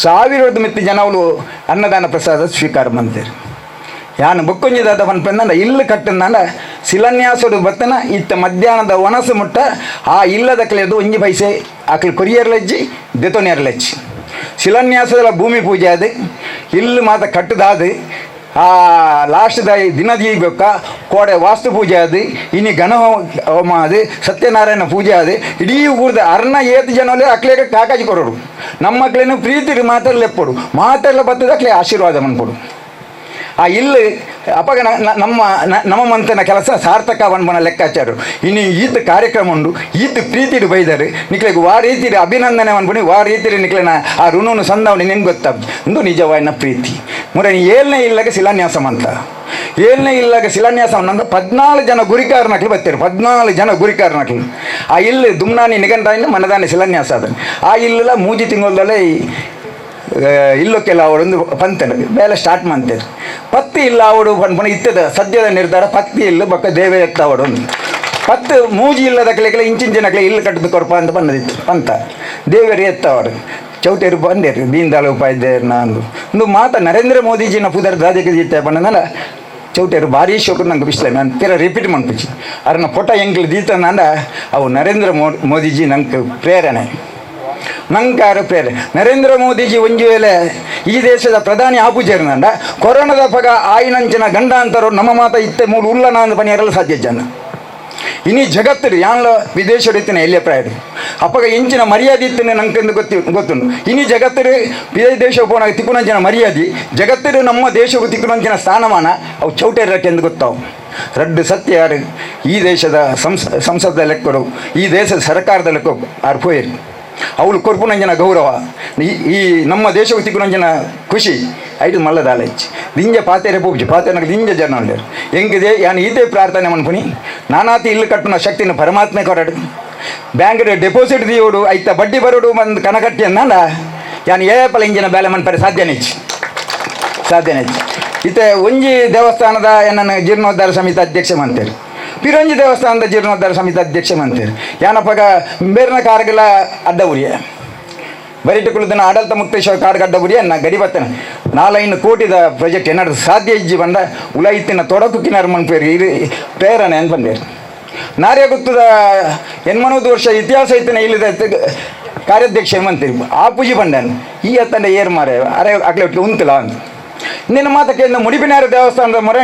S7: ಸಾವಿರದ ಮಿತ್ತಿ ಜನಗಳು ಅನ್ನದಾನ ಪ್ರಸಾದ ಸ್ವೀಕಾರ ಮಂತೇರು. ಯಾನ್ ಬೊಕ್ಕೊಂಜಿದಾದ ಪನ್ಪೆಂದಂಡ ಇಲ್ಲು ಕಟ್ಟಂದಾಂಡ ಶಿಲಾನ್ಯಾಸಡು ಬತ್ತನ ಇತ್ತ ಮಧ್ಯಾಹ್ನದ ಒಣಸು ಮುಟ್ಟ ಆ ಇಲ್ಲದ ಕಲೆದು ಒಂಜಿ ಪೈಸೆ ಆಕಲ್ ಕೊರಿಯರ್ಲಜ್ಜಿ ದೆತೊನಿಯರ್ಲಜ್ಜಿ. ಶಿಲಾನ್ಯಾಸದ ಭೂಮಿ ಪೂಜೆ ಅದು ಇಲ್ಲು ಮಾತ ಕಟ್ಟದಾದು ಆ ಲಾಸ್ಟ್ದ ದಿನದೀ ಬೊಕ್ಕ ಕೋಡೆ ವಾಸ್ತು ಪೂಜೆ ಅದು ಇನಿ ಗಣ ಹೋಮ ಅದು ಸತ್ಯನಾರಾಯಣ ಪೂಜೆ ಅದು ಇಡೀ ಊರ್ದ ಅರ್ಣ ಏತ್ ಜನಲೇ ಅಕ್ಲೇಗ ಕಾಕಾಜಿ ಕೊರಡು. ನಮ್ಮ ಮಕ್ಳೇನು ಪ್ರೀತಿ ಮಾತೆಲ್ಲ ಲೆಪ್ಪೊಡು ಮಾತೆಲ್ಲ ಬತ್ತದ ಅಕ್ಲೆ ಆಶೀರ್ವಾದ ಮನ್ಪೊಡು. ಆ ಇಲ್ಲು ಅಪಗ ನಮ್ಮ ನಮ್ಮ ಮಂತನ ಕೆಲಸ ಸಾರ್ಥಕ ಪನ್ಪುನ ಲೆಕ್ಕಾಚಾರ. ಇನ್ನು ಈತ ಕಾರ್ಯಕ್ರಮ ಉಂಡು ಈತ ಪ್ರೀತಿಡು ಬೈದರು ನಿಕ್ಲೆಗ್ ವಾ ರೀತಿಡ್ ಅಭಿನಂದನೆ ಮನ್ಪುನಿ, ವಾ ರೀತಿಡ್ ನಿಕ್ಲೆನ ಆ ಋಣನು ಸಂದವನಿ ನಿಂಗೆ ಗೊತ್ತಾಪ್ ಉಂದು ನಿಜವಾಯಿನ ಪ್ರೀತಿ. ಮುರ ಏಳ್ನೇ ಇಲ್ಲಗೆ ಶಿಲಾನ್ಯಾಸ ಮಂತ. ಏಳ್ನೇ ಇಲ್ಲಗೆ ಶಿಲಾನ್ಯಾಸ ನಂಗೆ 14 ಜನ ಗುರಿಕಾರನಕ್ಲು ಬತ್ತೇರು. 14 ಜನ ಗುರಿಕಾರನಕ್ಲು ಆ ಇಲ್ಲು ದುಮ್ನಾನಿ ನಿಘಂಟಾಯಿನ ಮನದಾನಿ ಶಿಲಾನ್ಯಾಸ ಅದ. ಆ ಇಲ್ಲಲ ಮೂಜಿ ತಿಂಗಳದಲ್ಲೇ ಇಲ್ಲೊಕ್ಕೆಲ್ಲ ಅವಡೊಂದು ಪಂತನು ಬೇಲೆ ಸ್ಟಾರ್ಟ್ ಮಾಡ್ತೇವೆ. ಪತ್ತಿ ಇಲ್ಲ ಅವಡು ಪನ್ಪುನ ಇತ್ತದ ಸದ್ಯದ ನಿರ್ಧಾರ. ಪತ್ತಿ ಇಲ್ಲ ಬೊಕ್ಕ ದೇವ ಎತ್ತ ಅವಡು ಪತ್ತು ಮೂಜಿ ಇಲ್ಲದ ಕಲೆಗಳ ಇಂಚಿಂಚಿನ ಕಲೆ ಇಲ್ಲು ಕಟ್ಟದ ಕೊರ್ಪ ಅಂತ ಬಂದಿತ್ತು ಪಂತ ದೇವರು ಎತ್ತವರು ಚೌಟೇರು ಬಂದೇರು ದೀನದಯಾಳ್ ಉಪಾಧ್ಯಾಯರು ನಾನು ಒಂದು ಮಾತ ನರೇಂದ್ರ ಮೋದಿಜಿನ ಪುದರ್ ದಾದಕ್ಕೆ ದಿತ್ತೆ ಪಂಡನಲ್ಲ ಚೌಟೇರು ಭಾರಿ ಶೋಕು ನಂಗೆ ಬಿಸ್ಲೆ. ನಾನು ತೀರ ರಿಪೀಟ್ ಮನ್ಪುಜಿ. ಅರನ ಫೋಟೋ ಎಂಕ್ಲು ದೀತನಾಂಡ ಅವು ನರೇಂದ್ರ ಮೋದಿಜಿ ನಂಗೆ ಪ್ರೇರಣೆ. ನಂಕಾರ ಪ್ರೇರೆ ನರೇಂದ್ರ ಮೋದಿಜಿ ಒಂಜಿ ವೇಳೆ ಈ ದೇಶದ ಪ್ರಧಾನಿ ಆಪುಜೇರ್ನಂಡ ಕೊರೋನಾದ ಪಗ ಆಯಿನಂಚಿನ ಗಂಡಾಂತರು ನಮ್ಮ ಮಾತ ಇತ್ತೆ ಮೂಲು ಉಲ್ಲನ ಅಂದ್ ಪನಿಯರಲ್ಲ ಸಾಧ್ಯ ಜನ. ಇನಿ ಜಗತ್ತು ಯಾನ್ಲ ವಿದೇಶಡ್ ಇತ್ತಿನ ಎಲ್ಯ ಪ್ರಾಯಡ್ ಅಪ್ಪಗ ಇಂಚಿನ ಮರ್ಯಾದೆ ಇತ್ತಿನ ನಂಗೆಂದು ಗೊತ್ತುಂಡು. ಇನಿ ಜಗತ್ತು ವಿದೇಶ ಪೋನಾಗ ತಿಕ್ಕುನಂಚಿನ ಮರ್ಯಾದೆ, ಜಗತ್ತು ನಮ್ಮ ದೇಶಕ್ಕೂ ತಿಕ್ಕುನಂಚಿನ ಸ್ಥಾನಮಾನ ಅವು ಚೌಟೆರಕ್ಕೆಂದು ಗೊತ್ತಾವು. ರಡ್ಡು ಸತ್ಯ ಯಾರು ಈ ದೇಶದ ಸಂಸದ ಲೆಕ್ಕಡು, ಈ ದೇಶದ ಸರ್ಕಾರದ ಲೆಕ್ಕ ಆರ್ ಪೋಯರು ಅವಳು ಕೊರ್ಪುನಂಚಿನ ಗೌರವ, ಈ ನಮ್ಮ ದೇಶಕ್ಕೆ ತಿಕ್ಕುನಂಚಿನ ಖುಷಿ ಐಟು ಮಲ್ಲದಾಲಚ್ಚಿ ದಿಂಜ ಪಾತೆರೆ ಪೋಪುಜಿ ಪಾತೆರನಗ ದಿಂಜ ಜನ ಉಲ್ಲೆರ್ ಎಂಕಿದೆ ಯಾನ್ ಈತೆ ಪ್ರಾರ್ಥನೆ ಮನ್ಪುನಿ ನಾನಾತಿ ಇಲ್ಲು ಕಟ್ಟುನ ಶಕ್ತಿನ ಪರಮಾತ್ಮೆ ಕೊರಡು, ಬ್ಯಾಂಕ್ ಡೆಪಾಸಿಟ್ ದಿಯೋಡು ಐತ ಬಡ್ಡಿ ಬರೋಡು ಮಂದ್ ಕನಕಟ್ಟಿ ಅಂದಾಂಡ ಯಾನ್ ಏಪಲ ಇಂಜಿನ ಬೇಲೆ ಮನ್ಪರೆ ಸಾಧ್ಯನೆಚ್ಚಿ ಸಾಧ್ಯನೆಚ್ಚಿ. ಇತ್ತೆ ಒಂಜಿ ದೇವಸ್ಥಾನದ ಎನ್ನನ ಜೀರ್ಣೋದ್ಧಾರ ಸಮಿತಿ ಅಧ್ಯಕ್ಷ ಮಂತೇರು, ಪಿರೊಂಜಿ ದೇವಸ್ಥಾನದ ಜೀರ್ಣೋದ್ಧಾರ ಸಮಿತಿ ಅಧ್ಯಕ್ಷ ಮಂತೇರು, ಯಾನಪಗ ಬೇರ್ನ ಕಾರ್ಗಲ ಅಡ್ಡ ಉರಿಯ ಬರಿಟ ಕುಳಿತನ ಆಡಳಿತ ಮುಕ್ತೇಶ್ವರ ಕಾಡ್ ಅಡ್ಡ ಉರಿಯ ನಾ ಗಡಿ ಬತ್ತನ 4-5 ಕೋಟಿದ ಪ್ರಾಜೆಕ್ಟ್ ಏನಾದ್ರು ಸಾಧ್ಯ ಇಜ್ಜಿ ಬಂದ ಉಲಾಯಿತ್ತಿನ ತೊಡಕು ಕಿನಾರ್ ಮನ್ಪೇರು ಇರು ಪ್ರೇರಣೆ ಅಂತ ಬಂದೇರು. ನಾರ್ಯ ಗುತ್ತದ 80 ವರ್ಷ ಇತಿಹಾಸ ಇತ್ತಿನ ಇಲ್ಲಿದ ಕಾರ್ಯಾಧ್ಯಕ್ಷ ಮಂತ್ರಿ ಆ ಪೂಜೆ ಬಂಡನ್ ಈ ಅತ್ತಂಡ ಏರ್ ಮಾರೆ ಅರೆ ಅಕ್ಲೆ ಒಟ್ಟಿಗೆ ಉಂತಲ ಅಂತ ನಿನ್ನ ಮಾತಕ್ಕೆ ಮುಡಿಪಿನಾರ ದೇವಸ್ಥಾನದ ಮೊರೆ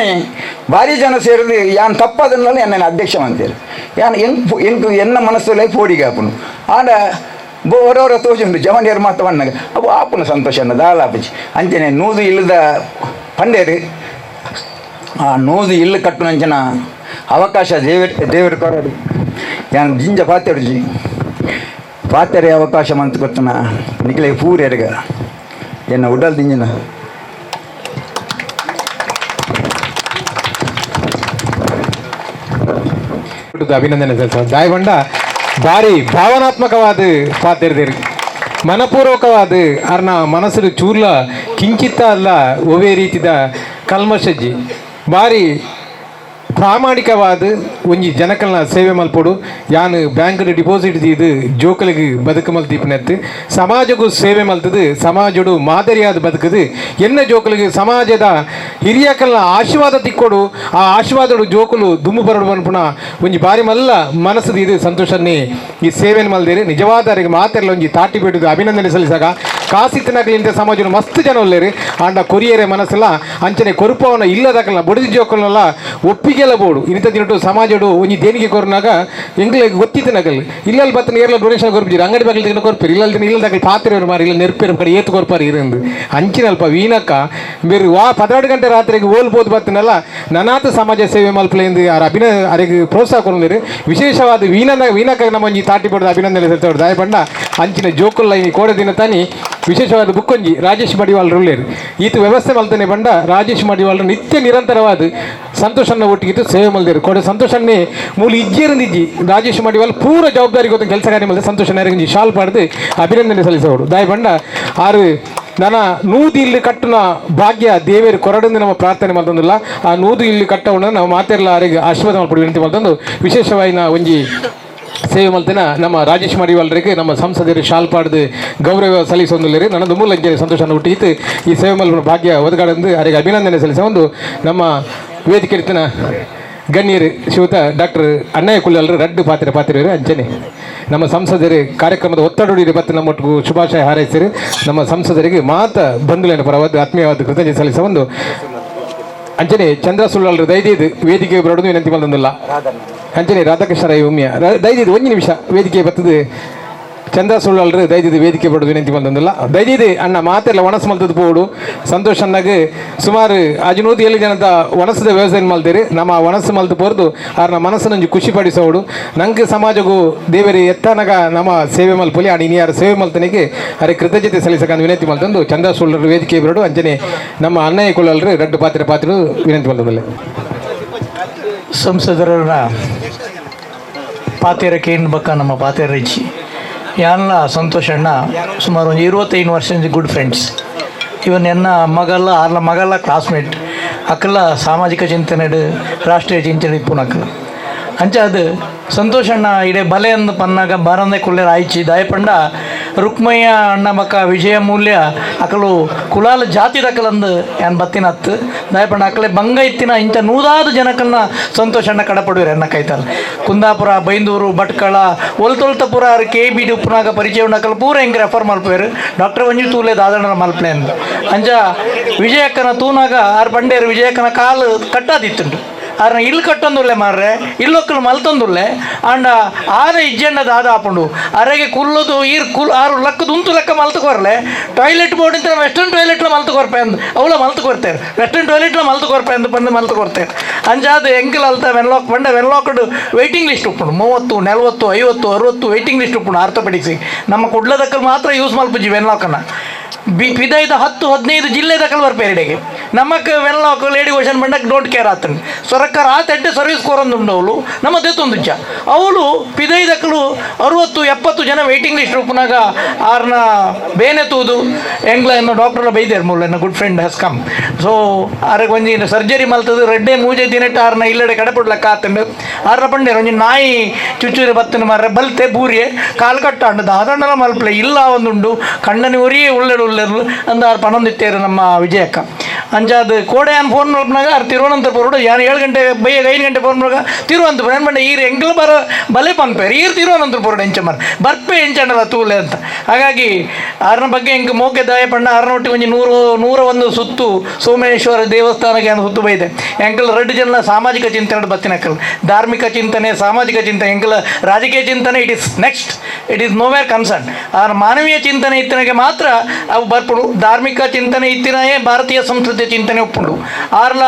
S7: ಭಾರಿ ಜನ ಸೇರಿದು ಯಾನ್ ತಪ್ಪದನ್ನೆಲ್ಲ ಎನ್ನ ಅಧ್ಯಕ್ಷ ಅಂತೀರಿ ಯಾನ್ ಎಂಕ್ ಎನ್ನ ಮನಸ್ಸಲ್ಲೇ ಪೋಡಿಗೆ ಆಪುನು ಆಂಡ ಹೊರವರ ತೋಜುಂಡು ಜವನಿಯರು ಮಾತ ಬಣ್ಣಗ ಅವು ಆಪುನ ಸಂತೋಷ ಅನ್ನ ದಾಲ ಆಪುಜಿ ಅಂಚನೆ ನೂದು ಇಲ್ಲದ ಪಂಡೇರು ಆ ನೂದು ಇಲ್ಲು ಕಟ್ಟುನಂಚಿನ ಅವಕಾಶ ದೇವರು ಕೊರಡು ಯಾನ್ ಜಿಂಜ ಪಾತೆರುಜಿ ಪಾತೆರೆ ಅವಕಾಶ ಮಂತ್ ಕೊತ್ತನ ನಿಕ್ಲೆ ಪೂರೆರ್ಗ ಎನ್ನ ಉಡಲ್ ದಿಂಜಿನ
S2: ಅಭಿನಂದನೆ ಸಲ್ಲಿಸ ದಾಯಬಂಡ ಭಾರಿ ಭಾವನಾತ್ಮಕವಾದ ಪಾತಿರ್ದಿರಿ ಮನಪೂರ್ವಕವಾದ ಅರ್ನ ಮನಸ್ಸು ಚೂರ್ಲ ಕಿಂಚಿತ್ತ ಅಲ್ಲ ಒವೇ ರೀತಿದ ಕಲ್ಮಶಜ್ಜಿ ಭಾರಿ ಪ್ರಾಮಾಣಿಕವಾದ ಒಂಜಿ ಜನಕಲ್ನ ಸೇವೆ ಮಲ್ಪೊಡು ಯಾನ್ ಬ್ಯಾಂಕ್ ಡಿಪಾಸಿಟ್ ದೀದು ಜೋಕಲಿಗೆ ಬದುಕು ಮಲ್ತೀಪನೆತ್ತು ಸಮಾಜಕ್ಕೂ ಸೇವೆ ಮಲ್ತದು ಸಮಾಜಡು ಮಾದರಿಯಾದ ಬದುಕದು ಎನ್ನ ಜೋಕಲಿಗೆ ಸಮಾಜದ ಹಿರಿಯಕಲ್ನ ಆಶೀರ್ವಾದ ತಿಕ್ಕೊಡು ಆ ಆಶೀರ್ವಾದಡು ಜೋಕುಲು ದುಮ್ಮು ಬರಡು ಪನ್ಪುನ ಒಂಜಿ ಬಾರಿ ಮಲ್ಲ ಮನಸ್ಸು ಇದು ಸಂತೋಷನ್ನೇ ಈ ಸೇವೆನ ಮಲ್ದಿರಿ ನಿಜವಾದ ಮಾತೆಲ್ಲ ಒಂಜಿ ತಾಟಿ ಬಿಡುದು ಅಭಿನಂದನೆ ಸಲ್ಲಿಸಾಗ ಕಾಸಿತ್ತಿನಗಲಿಂದ ಸಮಾಜ ಮಸ್ತ್ ಜನ ಉಲ್ಲೇರಿ ಆಂಡ ಕೊರಿಯರೆ ಮನಸ್ಸಲ್ಲ ಅಂಚನೆ ಕೊರುಪವನ ಇಲ್ಲದಕಲ್ನ ಬುಡಿದ ಜೋಕಲ್ನೆಲ್ಲ ಒಪ್ಪಿಗೆಲ್ಲ ಬೋಡು ಇನ್ನಿತ ದಿನಟು ಸಮಾಜಡು ಒಂಜಿ ದೇಣಿಗೆ ಕೊರ್ನಾಗ ಎಂಗ್ಲೆಗ್ ಗೊತ್ತಿತ್ತು ನಗಲ್ ಇಲ್ಲಲ್ಲಿ ಬತ್ತನ ಏರ್ಲ ಡೊನೇಷನ್ ಕೊರ್ಪಿಜಿರು ಅಂಗಡಿ ಬಾಗಿಲು ದಿನ ಕೊರ್ಪಿರು ಇಲ್ಲಲ್ಲಿ ದಿನ ಇಲ್ಲದಾಗ ಪಾತ್ರೆ ಮಾರಿ ಇಲ್ಲ ನೆರ್ಪೇರು ಕಡೆ ಏತು ಕೊರ್ಪಾರು ಇರಂದು ಅಂಚಿನಲ್ಪ ವೀನಕ್ಕ ಬೇರೆ ವಾ 12 ಗಂಟೆ ರಾತ್ರಿಗೆ ಓಲ್ಬೋದು ಬತ್ತನಲ್ಲ ನನಾತ ಸಮಾಜ ಸೇವೆ ಮಲ್ಪಲೆಂದು ಆರ್ ಅರೆಗೆ ಪ್ರೋತ್ಸಾಹ ಕೊರಲಿರು ವಿಶೇಷವಾದ ವೀನಕ ನಮ್ಮ ಒಂಜಿ ತಾಟಿ ಪಡೆದ ಅಭಿನಂದನೆ ಸಲ್ಲಿಸೋಡು ದಾಯಪಂಡ ಅಂಚಿನ ಜೋಕುಲ್ಲ ಈ ಕೋಡೆ ದಿನ ತಾನಿ ವಿಶೇಷವಾದ ಬುಕ್ಕೊಂಜಿ ರಾಜೇಶ್ ಮಡಿವಾಳರು ಉಳ್ಳೇರು ಈತ ವ್ಯವಸ್ಥೆ ಮಲ್ತನೆ ಬಂಡ ರಾಜೇಶ್ ಮಡಿವಾಳರು ನಿತ್ಯ ನಿರಂತರವಾದ ಸಂತೋಷನ್ನ ಒಟ್ಟಿಗಿತ್ತು ಸೇವೆ ಮಲ್ದೇರು ಕೋಡೆ ಸಂತೋಷನ್ನೇ ಮೂಲ ಇಜ್ಜೇರಂದಿಜ್ಜಿ ರಾಜೇಶ್ ಮಡಿವಾಲ್ ಪೂರ ಜವಾಬ್ದಾರಿ ಗೊತ್ತ ಕೆಲಸ ಕಾರ್ಯ ಮಲ್ತೆ ಸಂತೋಷ ನಾಯಕಂಜಿ ಶಾಲ್ ಪಾಡ್ದು ಅಭಿನಂದನೆ ಸಲ್ಲಿಸೋಡು ದಾಯಪಂಡ ಆರು ನನ್ನ ನೂದು ಇಲ್ಲಿ ಕಟ್ಟುನ ಭಾಗ್ಯ ದೇವೇರು ಕೊರಡಂದು ನಮ್ಮ ಪ್ರಾರ್ಥನೆ ಮಲ್ತಂದಿಲ್ಲ ಆ ನೂದು ಇಲ್ಲಿ ಕಟ್ಟವನ್ನ ನಾವು ಮಾತೆಲ್ಲ ಆರಿಗೆ ಆಶೀರ್ವಾದ ಮಲ್ಪಡು ವಿನಂತಿ ಮಲ್ತಂದು ವಿಶೇಷವಾಗಿ ಒಂಜಿ ಸೇವೆ ಮಲ್ತಿನ ನಮ್ಮ ರಾಜೇಶ್ ಮಡಿವಾಳರಿಗೆ ನಮ್ಮ ಸಂಸದರು ಶಾಲ್ ಪಾಡ್ದು ಗೌರವ ಸಲ್ಲಿಸೊಂದುಲ್ಲೇರಿ ನನ್ನದು ಮೂಲಂಜೆ ಸಂತೋಷನ ಹುಟ್ಟಿತ್ತು ಈ ಸೇವೆ ಮಲ್ಪನ ಭಾಗ್ಯ ಒದಗಾಡಂದು ಅವರಿಗೆ ಅಭಿನಂದನೆ ಸಲ್ಲಿಸ ಒಂದು ನಮ್ಮ ವೇದಿಕೆ ಗಣ್ಯರು ಶ್ರೀಯುತ ಡಾಕ್ಟರ್ ಅಣ್ಣಯ್ಯ ಕುಲ್ಲಲ್ರು ರಡ್ಡು ಪಾತ್ರೆ ಪಾತ್ರೆಯರು ಅಂಚನೆ ನಮ್ಮ ಸಂಸದರು ಕಾರ್ಯಕ್ರಮದ ಒತ್ತಡ ಬತ್ತು ನಮ್ಮ ಶುಭಾಶಯ ಹಾರೈಸಿರು ನಮ್ಮ ಸಂಸದರಿಗೆ ಮಾತ ಬಂಧುಲೇನ ಪರವಾದ ಆತ್ಮೀಯವಾದ ಕೃತಜ್ಞತೆ ಸಲ್ಲಿಸ ಒಂದು ಅಂಚನೆ ಚಂದ್ರ ಸುಳ್ಳಲ್ರು ದಯದೀದು ವೇದಿಕೆ ಬರೋದು ವಿನಂತಿ ಬಂದಿಲ್ಲ ಅಂಚನೆ ರಾಧಾಕೃಷ್ಣ ರೈ ಉಮ್ಮಿಯ ದಯದೀದು ಒಂದು ನಿಮಿಷ ವೇದಿಕೆ ಬರ್ತದೆ ಚಂದ್ರ ಸುಳ್ಳಲ್ರು ದಯದಿದ್ದು ವೇದಿಕೆ ಬರೋದು ವಿನಂತಿ ಬಂದಿಲ್ಲ ದಯದಿದ್ದು ಅಣ್ಣ ಮಾತೆಲ್ಲ ಒಣಸು ಮಲ್ತದ ಪೋಡು ಸಂತೋಷ್ ಅಣ್ಣಗೆ ಸುಮಾರು 507 ಜನದ ಒಣಸದ ವ್ಯವಸಾಯ ಮಲ್ತೀರಿ ನಮ್ಮ ಒಣಸು ಮಲ್ತು ಪೋರ್ದು ಆರ್ನ ಮನಸ್ಸನ್ನು ಖುಷಿ ಪಡಿಸೋಡು ನಂಗೆ ಸಮಾಜಗೂ ದೇವರಿ ಎತ್ತನಗ ನಮ್ಮ ಸೇವೆ ಮಲ್ಪೊಲಿ ಆಡ ಇನ್ಯಾರು ಸೇವೆ ಮಲ್ತನಿಗೆ ಅರೆ ಕೃತಜ್ಞತೆ ಸಲ್ಲಿಸಕಂದು ವಿನಂತಿ ಮಲ್ತಂದು ಚಂದ್ರ ಸುಳ್ಳರು ವೇದಿಕೆ ಬರೋಡು ಅಂಚನೆ ನಮ್ಮ ಅಣ್ಣಯ್ಯ ಕುಳ್ಳಲ್ರು ರಡ್ಡು ಪಾತ್ರೆ ಪಾತ್ರೆ ವಿನಂತಿ ಮಲ್ತಂದಲ್ಲ.
S8: ಸಂಸದರನ್ನ ಪಾತೇರ ಕೇನ್ ಬಕ್ಕ ನಮ್ಮ ಪಾತೇರ ಇಚ್ಚಿ ಯಾನ್ಲ ಸಂತೋಷಣ್ಣ ಸುಮಾರು ಒಂದು 25 ವರ್ಷ ಗುಡ್ ಫ್ರೆಂಡ್ಸ್. ಇವನ್ ಎನ್ನ ಮಗಲ್ಲ ಆರ್ಲ ಮಗಲ್ಲ ಕ್ಲಾಸ್ಮೇಟ್ ಅಕ್ಕಲ್ಲ ಸಾಮಾಜಿಕ ಚಿಂತನೆ ರಾಷ್ಟ್ರೀಯ ಚಿಂತನೆ ಇಪ್ಪುನಕ್ಕಲ್ಲ ಅಂಚ ಅದು ಸಂತೋಷಣ್ಣ ಇಡೇ ಬಲೆ ಅಂದು ಪನ್ನಾಗ ಬಾರಂದೆ ಕುಲ್ಲೇರ ಆಯ್ಚಿ ದಾಯಪಂಡ Rukmayya ಅಣ್ಣ ಬೊಕ್ಕ ವಿಜಯ ಮೂಲ್ಯ ಅಕಲು ಕುಲಾಲ ಜಾತಿ ದಕಲಂದು ಯಾನ್ ಬತ್ತಿನತ್ತು ದಾಯಪಂಡ ಅಕಲೆ ಬಂಗ ಇತ್ತಿನ ಇಂಚ ನೂರಾರು ಜನಕಲ್ನ ಸಂತೋಷ ಅಣ್ಣ ಕಡಪಡುವೆರ್ ಎನ್ನ ಕೈತಲ್. ಕುಂದಾಪುರ, ಬೈಂದೂರು, ಭಟ್ಕಳ, ಒಲ್ತೊಲ್ತಪುರ ಆರು ಕೆ ಬಿ ಉಪ್ಪುನಾಗ ಪರಿಚಯ ಉಂಡಕಲ್ ಪೂರ ಎಂಕ್ ರೆಫರ್ ಮಲ್ಪುವೆರ್. ಡಾಕ್ಟರ್ ಒಂಜಿ ತೂಲೆ ದಾದಣ್ಣ ಮಲ್ಪಲೆ ಅಂದ್. ಅಂಚ ವಿಜಯಕ್ಕನ ತೂನಾಗ ಆರು ಪಂಡೇರು ವಿಜಯಕ್ಕನ ಕಾಲು ಕಟ್ಟಾದಿತ್ತುಂಡು. ಆರ್ನ ಇಲ್ಲು ಕಟ್ಟೊಂದುಲ್ಲೆ ಮಾರ್ರೆ, ಇಲ್ಲೊಕ್ಕಲು ಮಲ್ತೊಂದುಲ್ಲೆ. ಆಂಡ ಆರ ಇಜ್ಜಂಡ ದಾದ ಆಪುಂಡು? ಅರೆಗೆ ಕುಲ್ಲುದು ಈರ್ ಕುಲ್ ಆರು ಲಕ್ಕದ ಉಂತು ಲೆಕ್ಕ ಮಲ್ತು ಕೊರ್ಲೆ. ಟಾಯ್ಲೆಟ್ ಬೋರ್ಡ್ ಅಂತ ವೆಸ್ಟರ್ನ್ ಟಾಯ್ಲೆಟ್ಲ ಮಲ್ತು ಕೊರ್ಪೆ ಅಂದ್ ಅವಳ ಮಲ್ತು ಕೊರ್ತಾರೆ. ವೆಸ್ಟರ್ನ್ ಟಾಯ್ಲೆಟ್ಲ ಮಲ್ತು ಕೊರ್ಪೆ ಅಂದ್ ಪಂದ್ ಮಲ್ತು ಕೊರ್ತಾರೆ. ಅಂಚಾದ್ ಎಂಕಲ್ ಅಲ್ತ ವೆನ್ಲಾಕ್ ಪಂಡ ವೆನ್ಲಾಕ್ಡ್ ವೈಟಿಂಗ್ ಲಿಸ್ಟ್ ಉಪ್ಪುಂಡು. 30, 40, 50, 60 ವೈಟಿಂಗ್ ಲಿಸ್ಟ್ ಉಪ್ಪುಂಡು ಆರ್ಥೋಪೆಡಿಕ್ಸ್. ನಮ್ಮ ಕುಡ್ಲದಕ್ಕಲ್ ಮಾತ್ರ ಯೂಸ್ ಮಲ್ಪುಜಿ ವೆನ್ಲಾಕನ್ನ. ಬಿ ಪಿದೈದ 10 15 ಜಿಲ್ಲೆ ದಕಲ್ ಬರ್ಪೇರಿಡೆಗೆ. ನಮಕ್ ವೆನ್ಲಾಕ್ ಲೇಡಿ ಓಷನ್ ಬಂಡಕ್ don't care ಆತಂಡು. ಸರಕಾರ ಆತೆಡ್ಡೆ ಸರ್ವಿಸ್ ಕೊರೊಂದುಂಡು. ಅವಳು ನಮ್ಮ ದೆತ್ತೊಂದುಜ್ಜ. ಅವಳು ಪಿದೈದಕ್ಕಲು 60 70 ಜನ ವೈಟಿಂಗ್ ಲಿಸ್ಟ್ ಉಪ್ಪುನಾಗ ಆರ್ನ ಬೇನೆ ತೂದು ಎಂಗ್ಲ ಎನ್ನ ಡಾಕ್ಟರ್ಲ ಬೈದೇರ್ ಮೂಲ. ಎನ್ನ good friend has come. So ಆರೆಗ್ ಒಂಜಿ ಸರ್ಜರಿ ಮಲ್ತದು ರಡ್ಡೆ ಮೂಜೆ ದಿನಟ್ ಆರ್ನ ಇಲ್ಲಡೆ ಕಡಪುಡ್ಲಕ್ಕ ಆತಂಡು. ಆರ್ನ ಪಂಡೇರು, ಒಂಜಿ ನಾಯಿ ಚುಚ್ಚುರೆ ಬತ್ತನ ಮಾರ್ರೆ, ಬಲ್ತೆ ಬೂರಿಯೆ, ಕಾಲು ಕಟ್ಟಾಂಡು, ದಾದಂಡಲ ಮಲ್ಪಲೆ ಇಲ್ಲ ಒಂದುಂಡು, ಕಣ್ಣನಿ ಒರಿಯೇ ಉಳ್ಳೆಡು ಉಳ್ಳೆರ್ಲು ಅಂದ ಆರು ಪನೊಂದಿತ್ತೇರು ನಮ್ಮ ವಿಜಯಕ್ಕ. ಅಂಚಾದ್ ಕೋಡೆ ಯಾನ್ ಫೋನ್ ಮಲ್ಪನಾಗ ಆರು ತಿರುವನಂತಪುರ. ಯಾನ್ 7 ಗಂಟೆ ಬಯ್ಯಗ 5 ಗಂಟೆ ಫೋನ್ ಮಲ್ಪನಾಗ ತಿರುವನಂತಪುರ. ಏನ್ ಪಂಡ ಈರ್ ಎಂಕ್ಲ ಬರ ಬಲೆ ಪನ್ಪೇರು, ಈರ್ ತಿರುವನಂತಪುರ ಎಂಚ ಮರ್ ಬರ್ಪೆ ಎಂಚಂಡಲ ತೂಲೆ ಅಂತ. ಹಾಗಾಗಿ ಆರ್ನ ಬಗ್ಗೆ ಎಂಕ್ ಮೋಕೆ. ದಾಯ ಪಂಡ ಆರ್ನ ಒಟ್ಟಿಗೆ ಒಂಜಿ 100 101 ಸುತ್ತು ಸೋಮೇಶ್ವರ ದೇವಸ್ಥಾನಕ್ಕೆ ಏನು ಸುತ್ತು ಬೈದೆ. ಎಂಕಲ್ ರಡ್ಡು ಜನ ಸಾಮಾಜಿಕ ಚಿಂತನೆ ಬತ್ತಿನಕಲ್. ಧಾರ್ಮಿಕ ಚಿಂತನೆ, ಸಾಮಾಜಿಕ ಚಿಂತನೆ. ಎಂಕಲ್ ರಾಜಕೀಯ ಚಿಂತನೆ it is next, it is nowhere concern. R ಮಾನವೀಯ ಚಿಂತನೆ ಇತ್ತನಗೆ ಮಾತ್ರ ಅವು ಬರ್ಪುಡು. ಧಾರ್ಮಿಕ ಚಿಂತನೆ ಇತ್ತಿನಯೇ ಭಾರತೀಯ ಸಂಸ್ಕೃತಿ ಚಿಂತನೆ ಒಪ್ಪುಂಡು. ಆರ್ಲ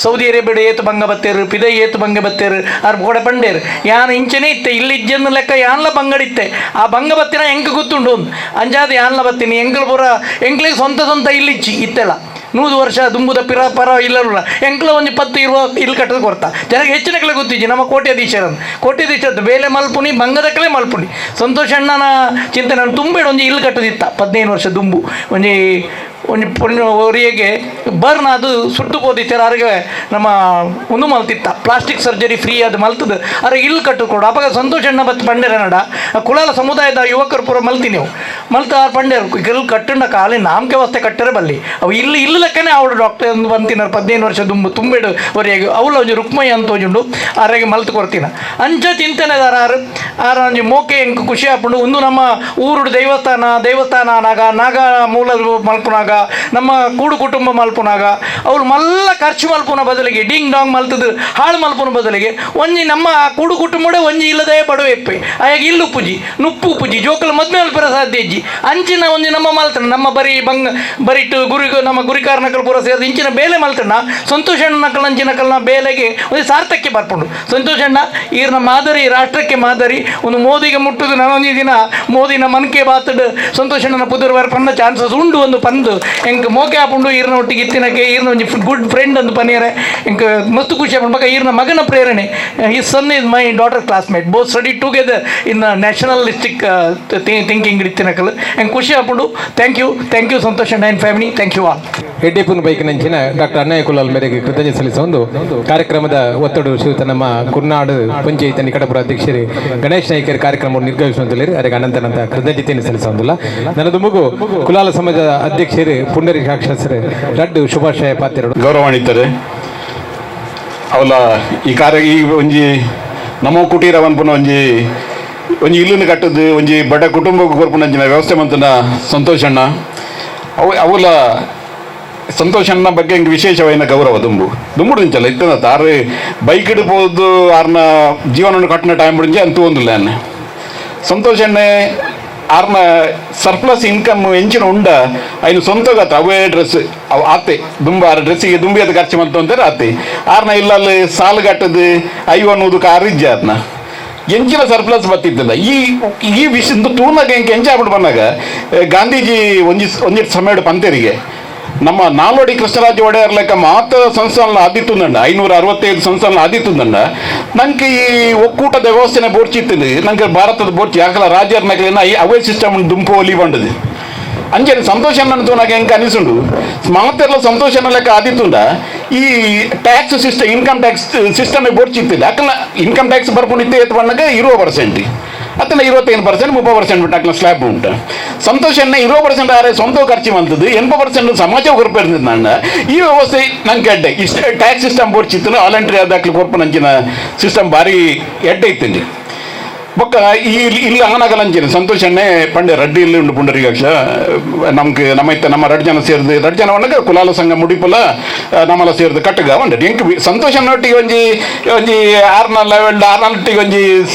S8: ಸೌದಿ ಅರೇಬಿಯ ಏತು ಬಂಗ ಬತ್ತೇರು, ಪಿದೈ ಏತು ಬಂಗ ಬತ್ತೇರು. ಆರ್ ಗೋಡೆ ಪಂಡೇರು, ಯಾನ್ ಇಂಚನೆ ಇತ್ತೆ, ಇಲ್ಲಿ ಇಜ್ಜಂದು ಲೆಕ್ಕ ಯಾನ್ಲ ಬಂಗಡಿತ್ತೆ. ಆ ಬಂಗ ಬತ್ತಿನ ಎಂಕ್ ಗೊತ್ತುಂಡು. ಅಂಜಾದ ಯಾನ್ಲ ಬತ್ತೀನಿ. ಎಂಕಲ್ ಪೂರ ಎಂಕ್ಲಿಗೆ ಸ್ವಂತ ಸ್ವಂತ ಇಲ್ಲಿಚ್ಚಿ ಇತ್ತೆಲ್ಲ. 100 ವರ್ಷ ದುಂಬುದ ಪಿರ ಪರ ಇಲ್ಲಲ್ಲ. ಎಂಕ್ಲ ಒಂಜಿ ಪತ್ತು ಇರುವ ಇಲ್ಲಿ ಕಟ್ಟದ ಕೊರ್ತ ಜನಕ್ಕೆ ಹೆಚ್ಚಿನ ಕಲೆ ಗೊತ್ತಿಜ್ಜಿ. ನಮ್ಮ ಕೋಟ್ಯಾಧೀಶರನ್ನು ಕೋಟ್ಯಾಧೀಶರದ್ದು ಬೇಲೆ ಮಲ್ಪುನಿ, ಬಂಗದಕ್ಕಲೇ ಮಲ್ಪುನಿ. ಸಂತೋಷ ಅಣ್ಣನ ಚಿಂತನೆ ನಾನು ತುಂಬೇಡು ಒಂಜಿ ಇಲ್ಲಿ ಕಟ್ಟದಿತ್ತ. 15 ವರ್ಷ ದುಂಬು ಒಂಜಿ ಒಂಜಿ ಪೊಣ್ಣು ಒರಿಯಗೆ ಬರ್ನ್ ಅದು ಸುಟ್ಟು ಪೋದಿತ್ತಾರೆ. ಆರಿಗೆ ನಮ್ಮ ಒಂದು ಮಲ್ತಿತ್ತ plastic surgery free ಅದು ಮಲ್ತದ ಅರೆ ಇಲ್ಲಿ ಕಟ್ಟು ಕೊಡು. ಅಪಗ ಸಂತೋಷ ಅಣ್ಣ ಬತ್ತು ಪಂಡೆರ ನಡ ಕುಲಾಲ ಸಮುದಾಯದ ಯುವಕರು ಪೂರ ಮಲ್ತಿ ನೀವು ಮಲ್ತ. ಆರು ಪಂಡೆರು ಕೆಲ್ ಕಟ್ಟಂಡ ಖಾಲಿ ನಾಮಕೆ ವಸ್ತೆ ಕಟ್ಟರೆ ಬಲ್ಲಿ. ಅವು ಇಲ್ಲಿ ಇಲ್ಲಿ ಲೆಕ್ಕನೆ ಅವಳು ಡಾಕ್ಟರ್ ಅಂದು ಬಂತಿನಾರ. 15 ವರ್ಷ ದುಂಬು ತುಂಬೇಡು ಒರಿಯಾಗಿ ಅವಳು ಒಂಜಿ ರುಕ್ಮಯ್ಯ ಅಂತ ಒಂಜುಂಡು ಆರೆಗೆ ಮಲ್ತು ಕೊರ್ತಿನ. ಅಂಚ ಚಿಂತನೆದಾರ ಆರು. ಆರ ಒಂಜಿ ಮೋಕೆ ಎಂಕ್ ಖುಷಿ ಆಪುಂಡು. ಒಂದು ನಮ್ಮ ಊರುಡು ದೇವಸ್ಥಾನ ದೇವಸ್ಥಾನ ಆನಾಗ, ನಾಗ ಮೂಲ ಮಲ್ಪುನಾಗ, ನಮ್ಮ ಕೂಡು ಕುಟುಂಬ ಮಲ್ಪುನಾಗ, ಅವ್ರು ಮಲ್ಲ ಖರ್ಚು ಮಲ್ಪುನ ಬದಲಿಗೆ, ಡಿಂಗ್ ಡಾಂಗ್ ಮಲ್ತದು ಹಾಳು ಮಲ್ಪುನ ಬದಲಿಗೆ, ಒಂಜಿ ನಮ್ಮ ಕೂಡು ಕುಟುಂಬಡೆ ಒಂಜಿ ಇಲ್ಲದೆ ಬಡವೆ ಇಪ್ಪೆ ಆಯಾಗ ಇಲ್ಲು ಪೂಜಿ ನುಪ್ಪು ಪೂಜಿ ಜೋಕುಲು ಮದ್ಮೆ ಮಲ್ಪರ ಸಾಧ್ಯ ಇಜ್ಜಿ. ಅಂಚಿನ ಒಂಜಿ ನಮ್ಮ ಮಲ್ತನ ನಮ್ಮ ಬರಿ ಬಂಗ ಬರಿಟ್ಟು ಗುರಿ ನಮ್ಮ ಗುರಿಕಾರನಕಲ್ ಪೂರ ಸೇರಿದ ಇಂಚಿನ ಬೇಲೆ ಮಲ್ತಣ್ಣ ಸಂತೋಷಣ್ಣನಕಲ್ ಅಂಚಿನಕಲ್ನ ಬೇಲೆಗೆ ಒಂದು ಸಾರ್ಥಕ್ಯ ಬರ್ಪುಂಡು. ಸಂತೋಷಣ್ಣ ಈರ್ನ ಮಾದರಿ ರಾಷ್ಟ್ರಕ್ಕೆ ಮಾದರಿ. ಒಂದು ಮೋದಿಗೆ ಮುಟ್ಟುದು. ನಾನೊಂದು ದಿನ ಮೋದಿನ ಮನ್ಕೆ ಬಾತಡ್ ಸಂತೋಷಣ್ಣನ ಪುದುರು ಪನ್ನ ಚಾನ್ಸಸ್ ಉಂಡು. ಒಂದು ಪಂದು ಎಂಕ್ ಮೋಕೆ ಆಪುಂಡು. ಈರ್ನ ಒಟ್ಟಿಗೆ ಇತ್ತಿನಕ್ಕೆ ಈರ್ನ ಒಂಜಿ ಗುಡ್ ಫ್ರೆಂಡ್ ಅಂದು ಪನಿಯರೆ ಎಂಕ್ ಮಸ್ತ್ ಖುಷಿ ಆಪುಂಡು. ಬೊಕ ಈರ್ನ ಮಗನ ಪ್ರೇರಣೆ. His son is my daughter classmate, both study together in nationalistic thinking ಇತ್ತಿನಕಲ್. ಎಂಕ್ ಖುಷಿ ಆಪುಂಡು. Thank you, thank you Santosh and family. Thank you all.
S2: ಎಡ್ಡೆಪುನ್ bike ನಂಚಿನ doctor ಅಣ್ಣಯ್ಯ ಕುಲಾಲ್ ಮೇರೆಗೆ ಕೃತಜ್ಞ ಸಲ್ಲಿಸುವ ಒಂದು ಕಾರ್ಯಕ್ರಮದ ಒತ್ತಡ ಶ್ರೀಯುತ ನಮ್ಮ ಕುರ್ನಾಡು ಪಂಚಾಯತ್ ನಿಕಟಪುರ ಅಧ್ಯಕ್ಷರು ಗಣೇಶ್ ನಾಯ್ಕರ್ ಕಾರ್ಯಕ್ರಮವನ್ನು ನಿರ್ವಹಿಸುವಂತಿಲ್ಲ. ಅದಕ್ಕೆ ಅನಂತನಂತ ಕೃತಜ್ಞತೆಯನ್ನು ಸಲ್ಲಿಸುವಂತಿಲ್ಲ. ನನ್ನದು ಮಗು ಕುಲಾಲ ಸಮಾಜದ ಅಧ್ಯಕ್ಷರು ಪುಂಡರೀಕಾಕ್ಷಸರು ರಡ್ಡು ಶುಭಾಶಯ ಪಾತ್ರರು.
S5: ಗೌರವಾನ್ವಿತರೆ, ಅವಲ ಈ ಕಾರ್ಯ ಈ ಒಂಜಿ ನಮೋ ಕುಟೀರ ಪನ್ಪುನ ಒಂಜಿ ಒಂಜಿ ಇಲ್ಲನ್ನು ಕಟ್ಟದು ಒಂಜಿ ಬಡ ಕುಟುಂಬಕ್ಕೆ ಕೊರ್ಪುನ ಒಂಜಿನ ವ್ಯವಸ್ಥೆ ಮಂತನ ಸಂತೋಷಣ್ಣ. ಅವು ಅವಲ ಸಂತೋಷಣ್ಣ ಬಗ್ಗೆ ಇಂಕ್ ವಿಶೇಷವಾಯಿನ ಗೌರವ. ದುಂಬು ದುಂಬುಡು ನಿಂಚಲ್ಲ ಇತ್ತನ ಆರು ಬೈಕ್ ಇಡ್ಬೋದು. ಆರ್ನ ಜೀವನ ಕಟ್ಟಿನ ಟೈಮ್ ಬಿಡಿಂಚೆ ಅಂತೂ ಒಂದಿಲ್ಲ. ಸಂತೋಷಣ್ಣೆ ಆರ್ನ ಸರ್ಪ್ಲಸ್ ಇನ್ಕಮ್ ಎಂಚಿನ ಉಂಡ ಐನು ಸ್ವಂತಗತ ಅವೇ ಡ್ರೆಸ್ ಅವು ಆತೆ ದುಂಬ ಆರ ಡ್ರೆಸ್ಸಿಗೆ ದುಂಬಿ ಅದು ಖರ್ಚು ಮಂತ ಅಂತಾರೆ ಆತೆ. ಆರ್ನ ಇಲ್ಲ ಅಲ್ಲಿ ಸಾಲು ಕಟ್ಟದು ಐವ ಅನ್ನೋದು ಕಾರ್ ಇಜ್ಜ. ಆರ್ನ ಎಂಚಿನ ಸರ್ಪ್ಲಸ್ ಬತ್ತಿದ್ದಿಲ್ಲ. ಈ ಈ ವಿಷಯ ತೂನಾಗ ಎಂಕ್ ಎಂಚ ಆಗ್ಬಿಟ್ಟು ಬಂದಾಗ, ಗಾಂಧೀಜಿ ಒಂಜಿ ಒಂಜಿ ಸಮಯ ಪಂತೇರಿಗೆ ನಮ್ಮ ನಾಲ್ವಡಿ ಕೃಷ್ಣರಾಜ ಒಡೆಯರ್ ಲೆಕ್ಕ ಮಾತ ಸಂಸ್ಥಾನ ಆದಿತ್ತುಂದಂಡ, 565 ಸಂಸ್ಥಾನ ಆದಿತ್ತುಂದಂಡ. ನಂಗೆ ಈ ಒಕ್ಕೂಟದ ವ್ಯವಸ್ಥೆನ ಬೋರ್ಚಿತ್ತು, ನಂಗೆ ಭಾರತದ ಬೋರ್ಚಿ ಯಾಕಲ್ಲ ರಾಜ್ಯರ್ನಕಲಿನ ಈ ಅವೇ ಸಿಸ್ಟಮ್ ದುಂಪು ಒಲಿ ಬಂಡದು. ಅಂಚನೆ ಸಂತೋಷ ತೂನಾಗ ಎಂಕ ಅನಿಸುಂಡು, ಮಾತೆಲ್ಲ ಸಂತೋಷನ ಲೆಕ್ಕ ಆದಿತ್ತುಂಡ ಈ tax system, income tax system ಬೋರ್ಚಿತ್ತಿಲ್ಲ. ಯಾಕಲ್ಲ ಇನ್ಕಮ್ ಟ್ಯಾಕ್ಸ್ ಬರ್ಕೊಂಡಿತ್ತೆ ಎತ್ತು ಬಂದಾಗ 20%.
S9: ಅತ್ತನ 25% 30% ಬಿಟ್ಟು ಸ್ಲ್ಯಾಬ್ ಉಂಟು. ಸಂತೋಷನ 20% ಆರೆ ಸ್ವಂತ ಖರ್ಚು ಮಂತದ್ದು, 80% ಸಮಾಜ ಕೊರಪೇರ್ದು. ಈ ವ್ಯವಸ್ಥೆ ನಂಗೆ ಎಡ್ಡೆ. ಇಷ್ಟ ಟ್ಯಾಕ್ಸ್ ಸಿಸ್ಟಮ್ ಬೋರ್ಚಿತ್ತು, ವಾಲಂಟ್ರಿ ಆದಾಕ್ಲಿ ಕೊರ್ಪು ನಂಚಿನ ಸಿಸ್ಟಮ್ ಭಾರಿ ಎಡ್ಡೆ ಇತ್ತು. ಬೊಕ್ಕ ಈ ಇಲ್ಲ ಆನಾಗಲಂಚಿನ ಸಂತೋಷನ್ನೇ ಪಂಡೆ ರಡ್ಡಿ ಇಲ್ಲಿ ಉಂಡು. ಪುಂಡರೀಕಾಕ್ಷ ನಮ್ಗೆ ನಮ್ಮ ಇತ್ತ ನಮ್ಮ ರಡ್ ಜನ ಸೇರಿದು, ರಡ್ ಜನ ಒಣಗ ಕುಲಾಲ ಸಂಘ ಮುಡಿಪುಲ ನಮ್ಮಲ ಸೇರಿದು ಕಟ್ಟಗ ಉಂಡು. ಎಂಕ್ ಸಂತೋಷನೊಟ್ಟಿಗೆ ಒಂಜಿ ಒಂಜಿ ಆರ್ನ ಲೆವೆಲ್ ಆರ್ನೊಟ್ಟಿಗೆ ಒಂಜಿ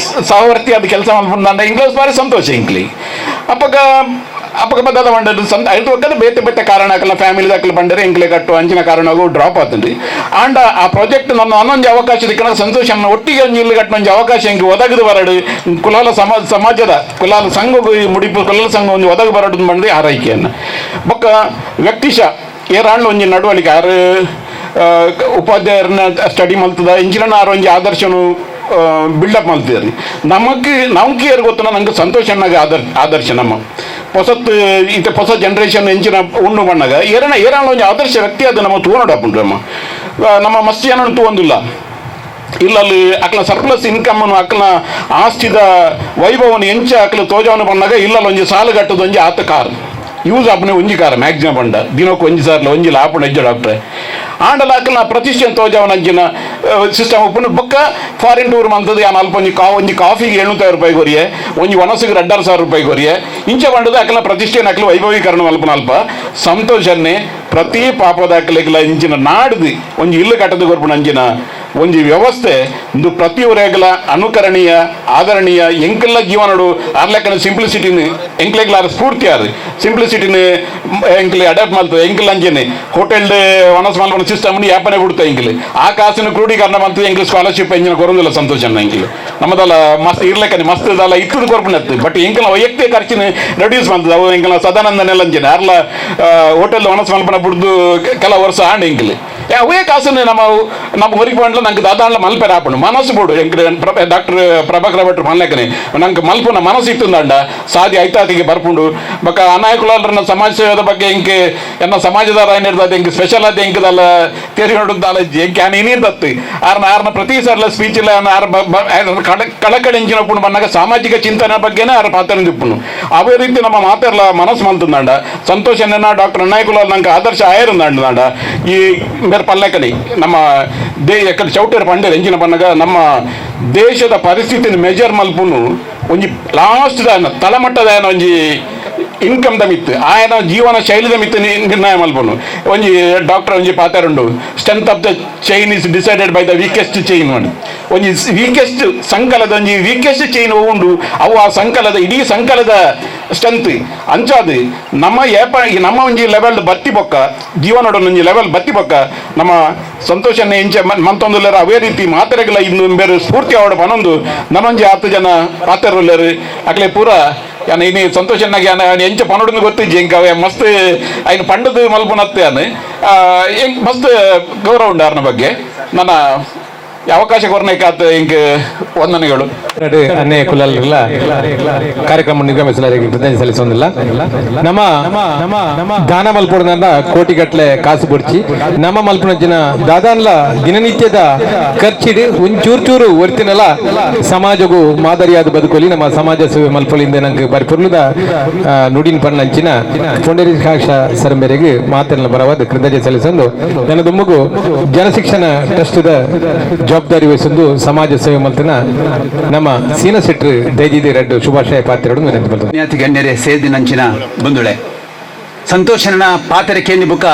S9: ಸಹವರ್ತಿ ಅದು ಕೆಲಸ ಮಲ್ಪುಂಡ ಇಂಗ್ಲೀಷ್ ಬಾರಿ ಸಂತೋಷ ಇಂಕ್ಲಿ. ಅಪ್ಪಗ ಅಪ್ಪಗ ಬದ್ದಾದ ಬಂಡದು ಸಂತ ಐದು ಒಕ್ಕದ ಬೇತೆ ಬೇತೆ ಕಾರಣ ಹಾಕಲ್ಲ, ಫ್ಯಾಮಿಲಿ ದಾಖಲೆ ಬಂದರೆ ಎಂಕ್ಲೆ ಕಟ್ಟು ಅಂಚಿನ ಕಾರಣಗೂ ಡ್ರಾಪ್ ಆತಂಡಿ. ಆಂಡ ಆ ಪ್ರಾಜೆಕ್ಟ್ ನನ್ನ ಒಂದೊಂದು ಅವಕಾಶ ದಿಕ್ಕನ ಸಂತೋಷ ಒಟ್ಟಿಗೆ ಒಂಜಿ ಇಲ್ಲಿ ಕಟ್ಟೊಂಜಿ ಒಂಜಿ ಅವಕಾಶ ಎಂಕ್ ಒದಗದು ಬರಡು, ಕುಲಾಲ ಸಮಾಜದ ಕುಲಾಲ ಸಂಘ ಮುಡಿಪು ಕುಲಾಲ ಸಂಘ ಒಂದು ಒದಗ ಬರಡು ಬಂದು ಆರೈಕೆಯನ್ನು. ಬೊಕ್ಕ ವ್ಯಕ್ತಿಶ ಏರಾಂಡ್ ಒಂಜಿ ನಡವಳಿಕೆ ಆರು ಉಪಾಧ್ಯಾಯರನ್ನ ಸ್ಟಡಿ ಮಲ್ತದ ಇಂಚಿನ ಆರು ಒಂಜಿ ಆದರ್ಶನು ಬಿಲ್ಡಪ್ ಮಾಡ್ತಿದ್ದಾರೆ. ನಮಗೆ ನಮ್ಗೆ ಯಾರು ಗೊತ್ತ, ನಂಗೆ ಸಂತೋಷ ಅನ್ನಾಗ ಆದರ್ಶ. ನಮ್ಮ ಹೊಸತ್ ಇತ್ತೆ ಹೊಸ ಜನರೇಷನ್ ಎಂಚಿನ ಉಣ್ಣು ಬಣ್ಣಗ ಏರಣ ಏರಣ ಒಂಜಿ ಆದರ್ಶ ವ್ಯಕ್ತಿ ಅದು ನಮ್ಮ ತೂನಡಪ್ಪುಂಡು. ನಮ್ಮ ನಮ್ಮ ಮಸ್ತಿ ಏನೋ ತೂವೊಂದಿಲ್ಲ ಇಲ್ಲ. ಅಲ್ಲಿ ಅಕ್ಲ ಸರ್ಪ್ಲಸ್ ಇನ್ಕಮ್ ಅಕ್ಲ ಆಸ್ತಿದ ವೈಭವನ ಎಂಚ ಅಕ್ಲ ತೋಜವನ ಬಂದಾಗ ಇಲ್ಲ. ಒಂಜಿ ಸಾಲು ಕಟ್ಟದ ಒಂಜಿ ಆತ ಕಾರ್ ಯೂಸ್ ಆಪನೆ ಒಂಜಿ ಕಾರ್ ಮ್ಯಾಕ್ಸಿಮಮ್ ಬಂಡ ದಿನಕ್ಕೆ ಒಂಜಿ ಸಾರ್ಲ ಒಂಜಿ ಲಾಪುಣ ಇಜ್ಜ ಡಾಕ್ಟ್ರೆ. ಆಂಡಲ ಅಕ್ಲ ಪ್ರತಿಷ್ಠೆ ತೋಜವನ ಅಂಚಿನ ಸಿಸ್ಟಮ್ ಉಪ್ಪುನು. ಬೊಕ್ಕ ಫಾರಿನ್ ಟೂರ್ ಮಂತದ್ದು ಯಾನ್ ಅಲ್ಪ ಒಂಜಿ ಒಂಜಿ ಕಾಫಿಗೆ 700 ರೂಪಾಯಿ ಕೊರಿಯೆ, ಒಂಜಿ ಒಣಸಿಗೆ 2500 ರೂಪಾಯಿ ಕೊರಿಯೆ, ಇಂಚ ಬಂಡದ ಅಕ್ಲ ಪ್ರತಿಷ್ಠೆ ಅಕ್ಲ ವೈಭವೀಕರಣ ಮಲ್ಪನ ಅಲ್ಪ. ಸಂತೋಷನ್ನೇ ಪ್ರತಿ ಪಾಪದ ಅಕ್ಲೆಗ್ಲ ಇಂಚಿನ ನಾಡ್ದು ಒಂಜಿ ಇಲ್ಲು ಕಟ್ಟದ ಕೊರ್ಪುನ ಅಂಚಿನ ಒಂಜಿ ವ್ಯವಸ್ಥೆ ಇಂದು ಪ್ರತಿಯೊರೆಗ್ಲ ಅನುಕರಣೀಯ, ಆದರಣೀಯ. ಎಂಕೆಲ್ಲ ಜೀವನಡು ಆರ್ಲೆಕ್ಕನ ಸಿಂಪ್ಲಿಸಿಟಿನ ಎಂಕ್ಲೆಗ್ಲ ಸ್ಫೂರ್ತಿ ಆರು ಸಿಂಪ್ಲಿಸಿಟಿನ ಎಂಕ್ಲೆ ಅಡಾಪ್ಟ್ ಮಲ್ತದೆ. ಎಂಕ್ಲ ಅಂಚೆನೆ ಹೋಟೆಲ್ ಒಣಸ್ ಮಲ್ಪನ ಸಿಸ್ಟಮ್ ಯಾಪನೆ ಬಿಡ್ತಾ ಎಂಕ್ಲೆ ಆ ಕಾಸಿನ ಕ್ರೋಢೀಕರಣ ಮಲ್ತದೆ. ಎಂಕ್ಲೆ ಸ್ಕಾಲರ್ಶಿಪ್ ಎಂಜಿನ ಕೊರೊಂದಿಲ್ಲ ಸಂತೋಷನ. ಎಂಕ್ಲೆ ನಮ್ಮದಲ್ಲ ಮಸ್ತ್ ಇರ್ಲೆಕ್ಕನೆ ಮಸ್ತ್ ದಲ್ಲ ಇತ್ತದ ಕೊರ್ಪುನತ್ತು. ಬಟ್ ಎಂಕಲ್ನ ವೈಯಕ್ತಿಕ ಖರ್ಚಿನ ರೆಡ್ಯೂಸ್ ಮಲ್ತದೆ. ಅವು ಎಂಕಲ್ನ ಸದಾನಂದನೆಲ್ಲ ಅಂಚೆನೆ ಆರ್ಲ ಹೋಟೆಲ್ ಒಣಸ್ ಮಲ್ಪನ ಬಿಡ್ದು ಕೆಲ ವರ್ಷ ಆಂಡ್ ಎಂಕ್ಲೆ ಅವೇ ಕಾಸನ್ನು ನಮ್ಮ ನಮ್ಮ ಊರಿಗೆ ಬಂಡ್ಲ ನಂಗೆ ದಾದಾಂಡ್ಲ ಮಲ್ಪೆರ ಆಪುಂಡು ಮನಸ್ಸು ಬೋಡು. ಎಂಕ್ ಡಾಕ್ಟರ್ ಪ್ರಭಾಕರ ಭಟ್ರು ಮಲ್ಲೆಕನೆ ನಂಗೆ ಮಲ್ಪುನ ಮನಸ್ಸು ಇತ್ತುಂದಾಂಡ ಸಾದಿ ಐತಾತಿಗೆ ಬರ್ಪುಂಡು. ಬೊಕ್ಕ ಅನಾಯಕುಲಾಲ್ರನ್ನ ಸಮಾಜ ಸೇವೆದ ಬಗ್ಗೆ ಎಂಕ್ ಎನ್ನ ಸಮಾಜದಾರ ಏನಿರ್ತದೆ, ಎಂಕ್ ಸ್ಪೆಷಲ್ ಆದ ಎಂಕದಲ್ಲ ತೇರಿ ನೋಡುದಾಲ ಎಂಕ್ ಆನ ಇನ್ನೀರ್ದತ್ತು ಆರ್ನ ಆರ್ನ ಪ್ರತಿ ಸರ್ಲ ಸ್ಪೀಚ್ ಇಲ್ಲ. ಆರ್ ಕಳಕಳಿ ಎಂಚಿನ ಪುಂಡು ಬಂದಾಗ ಸಾಮಾಜಿಕ ಚಿಂತನೆ ಬಗ್ಗೆನೇ ಆರ ಪಾತ್ರ ದಿಪ್ಪುನು. ಅವೇ ರೀತಿ ನಮ್ಮ ಮಾತೆರ್ಲ ಮನಸ್ಸು ಮಲ್ತುಂದಾಂಡ ಸಂತೋಷ ಡಾಕ್ಟರ್ ಅನ್ನಾಯಕುಲಾಲ್ ನಂಗೆ ಆದರ್ಶ ಆಯರುಂದಾಂಡ. ಈ ಬೇರೆ ಪಲ್ಲೆಕಲಿ ನಮ್ಮ they ಎಕ್ಕಡೆ ಚೌಟೇರು ಪಂಡೇರು ಎಂಚಿನ ಪನ್ನಗ ನಮ್ಮ ದೇಶದ ಪರಿಸ್ಥಿತಿನ ಮೆಜರ್ ಮಲ್ಪುನು ಒಂಜಿ ಲಾಸ್ಟ್ ದಾನ ತಳಮಟ್ಟದ ಒಂಜಿ ಇನ್ಕಮ್ the ಮಿತ್ತು ಆಯನ ಜೀವನ ಶೈಲಿದ ಮಿತ್ತು ನಿರ್ಣಯ ಮಲ್ಪುನು. ಒಂಜಿ ಡಾಕ್ಟರ್ ಒಂಜಿ ಪಾತೆರುಂಡು, "Strength of the chain is decided by the weakest chain." ಒಂಜಿ ವೀಕೆಸ್ಟ್ ಸಂಕಲದ ಒಂಜಿ ವೀಕೆಸ್ಟ್ ಚೈನ್ ಉಂಡು, ಅವು ಆ ಸಂಕಲದ ಇಡೀ ಸಂಕಲದ ಸ್ಟ್ರೆಂತ್ ಅಂಚಾದು. ನಮ್ಮ ಏಪ ನಮ್ಮ ಒಂಜಿ ಲೆವೆಲ್ ಬತ್ತಿ ಬೊಕ್ಕ ಜೀವನೋಡ ಒಂಜಿ ಲೆವೆಲ್ ಬತ್ತಿ ಬೊಕ್ಕ ನಮ್ಮ ಸಂತೋಷನ ಎಂಚ ಮಂತೊಂದುಲ್ಲೆರ್ ಅವೇ ರೀತಿ ಮಾತೆರೆಗ್ಲ ಇನ್ನು ಬೇರೆ ಸ್ಫೂರ್ತಿ ಆವಡ ಪನೊಂದು ನನ್ನೊಂಜಿ 10 ಜನ ಪಾತೆರುಲ್ಲೆರ್. ಅಕ್ಲೆ ಪೂರ ಯಾನ್ ಇನಿ ಸಂತೋಷನಾಗಿ ಯಾನ್ ಎಂಚ ಪನೊಡುಂದು ಗೊತ್ತಿಜ್ಜಿ. ಎಂಕ್ ಅವೆ ಮಸ್ತ್ ಐನ್ ಪಂಡದು ಮಲ್ಪುನತ್ತೆ. ಯಾನ್ ಎಂಕ್ ಮಸ್ತ್ ಗೌರವ ಉಂಡು ಆರ್ನ ಬಗ್ಗೆ. ನನ್ನ ಅವಕಾಶ ಕೊರ್ನೇಕಾತ್ ಎಂಕ್ ವಂದನೆಗಳು.
S2: ಅನ್ನೇ ಕುಲಲ್ಲ ಕಾರ್ಯಕ್ರಮ ನಿರ್ಗಮಿಸಲಾಗಿ ಕೃತಜ್ಞತೆ ಸಲ್ಲಿಸೋದಿಲ್ಲ. ನಮ್ಮ ದಾನ ಮಲ್ಪುಡನ ಕೋಟಿಗಟ್ಟಲೆ ಕಾಸು ಬುಡ್ಚಿ ನಮ್ಮ ಮಲ್ಪುನ ಜಿನ ದಾದಾನ್ಲ ದಿನನಿತ್ಯದ ಖರ್ಚಿಡು ಒಂಚೂರು ಚೂರು ಒರ್ತಿನಲ ಸಮಾಜಗೂ ಮಾದರಿಯಾದ ಬದುಕೊಲಿ, ನಮ್ಮ ಸಮಾಜ ಸೇವೆ ಮಲ್ಪೊಲಿಂದ ನಂಗೆ ಬಾರಿ ಪೊರ್ಲುದ ನುಡಿನ ಪಣ್ಣಂಚಿನ ಪುಂಡರೀಕಾಕ್ಷ ಸರಂಬೆರೆಗೆ ಮಾತೆಲ್ಲ ಬರವಾದ ಕೃತಜ್ಞತೆ ಸಲ್ಲಿಸೊಂದು, ನನ್ನ ದುಮ್ಮಗು ಜನಶಿಕ್ಷಣ ಟ್ರಸ್ಟ್ದ ಜವಾಬ್ದಾರಿ ವಹಿಸೊಂದು ಸಮಾಜ ಸೇವೆ ಮಲ್ತನ ನಮ್ಮ ಸೀನ ಸೆಟ್ರು ದೈದಿದಿ ರೆಡ್ಡು ಶುಭಾಶಯ ಪಾತ್ರೆಗಳು ವಿನಂತಿ ಮಲ್ತದೆ.
S10: ಜ್ಞಾತಿ ಗಣ್ಯರೇ, ಸೇದಿನಂಚಿನ ಬಂದುಳೆ, ಸಂತೋಷನ ಪಾತ್ರೆ ಕೇಂದಿ ಬುಕ್ಕ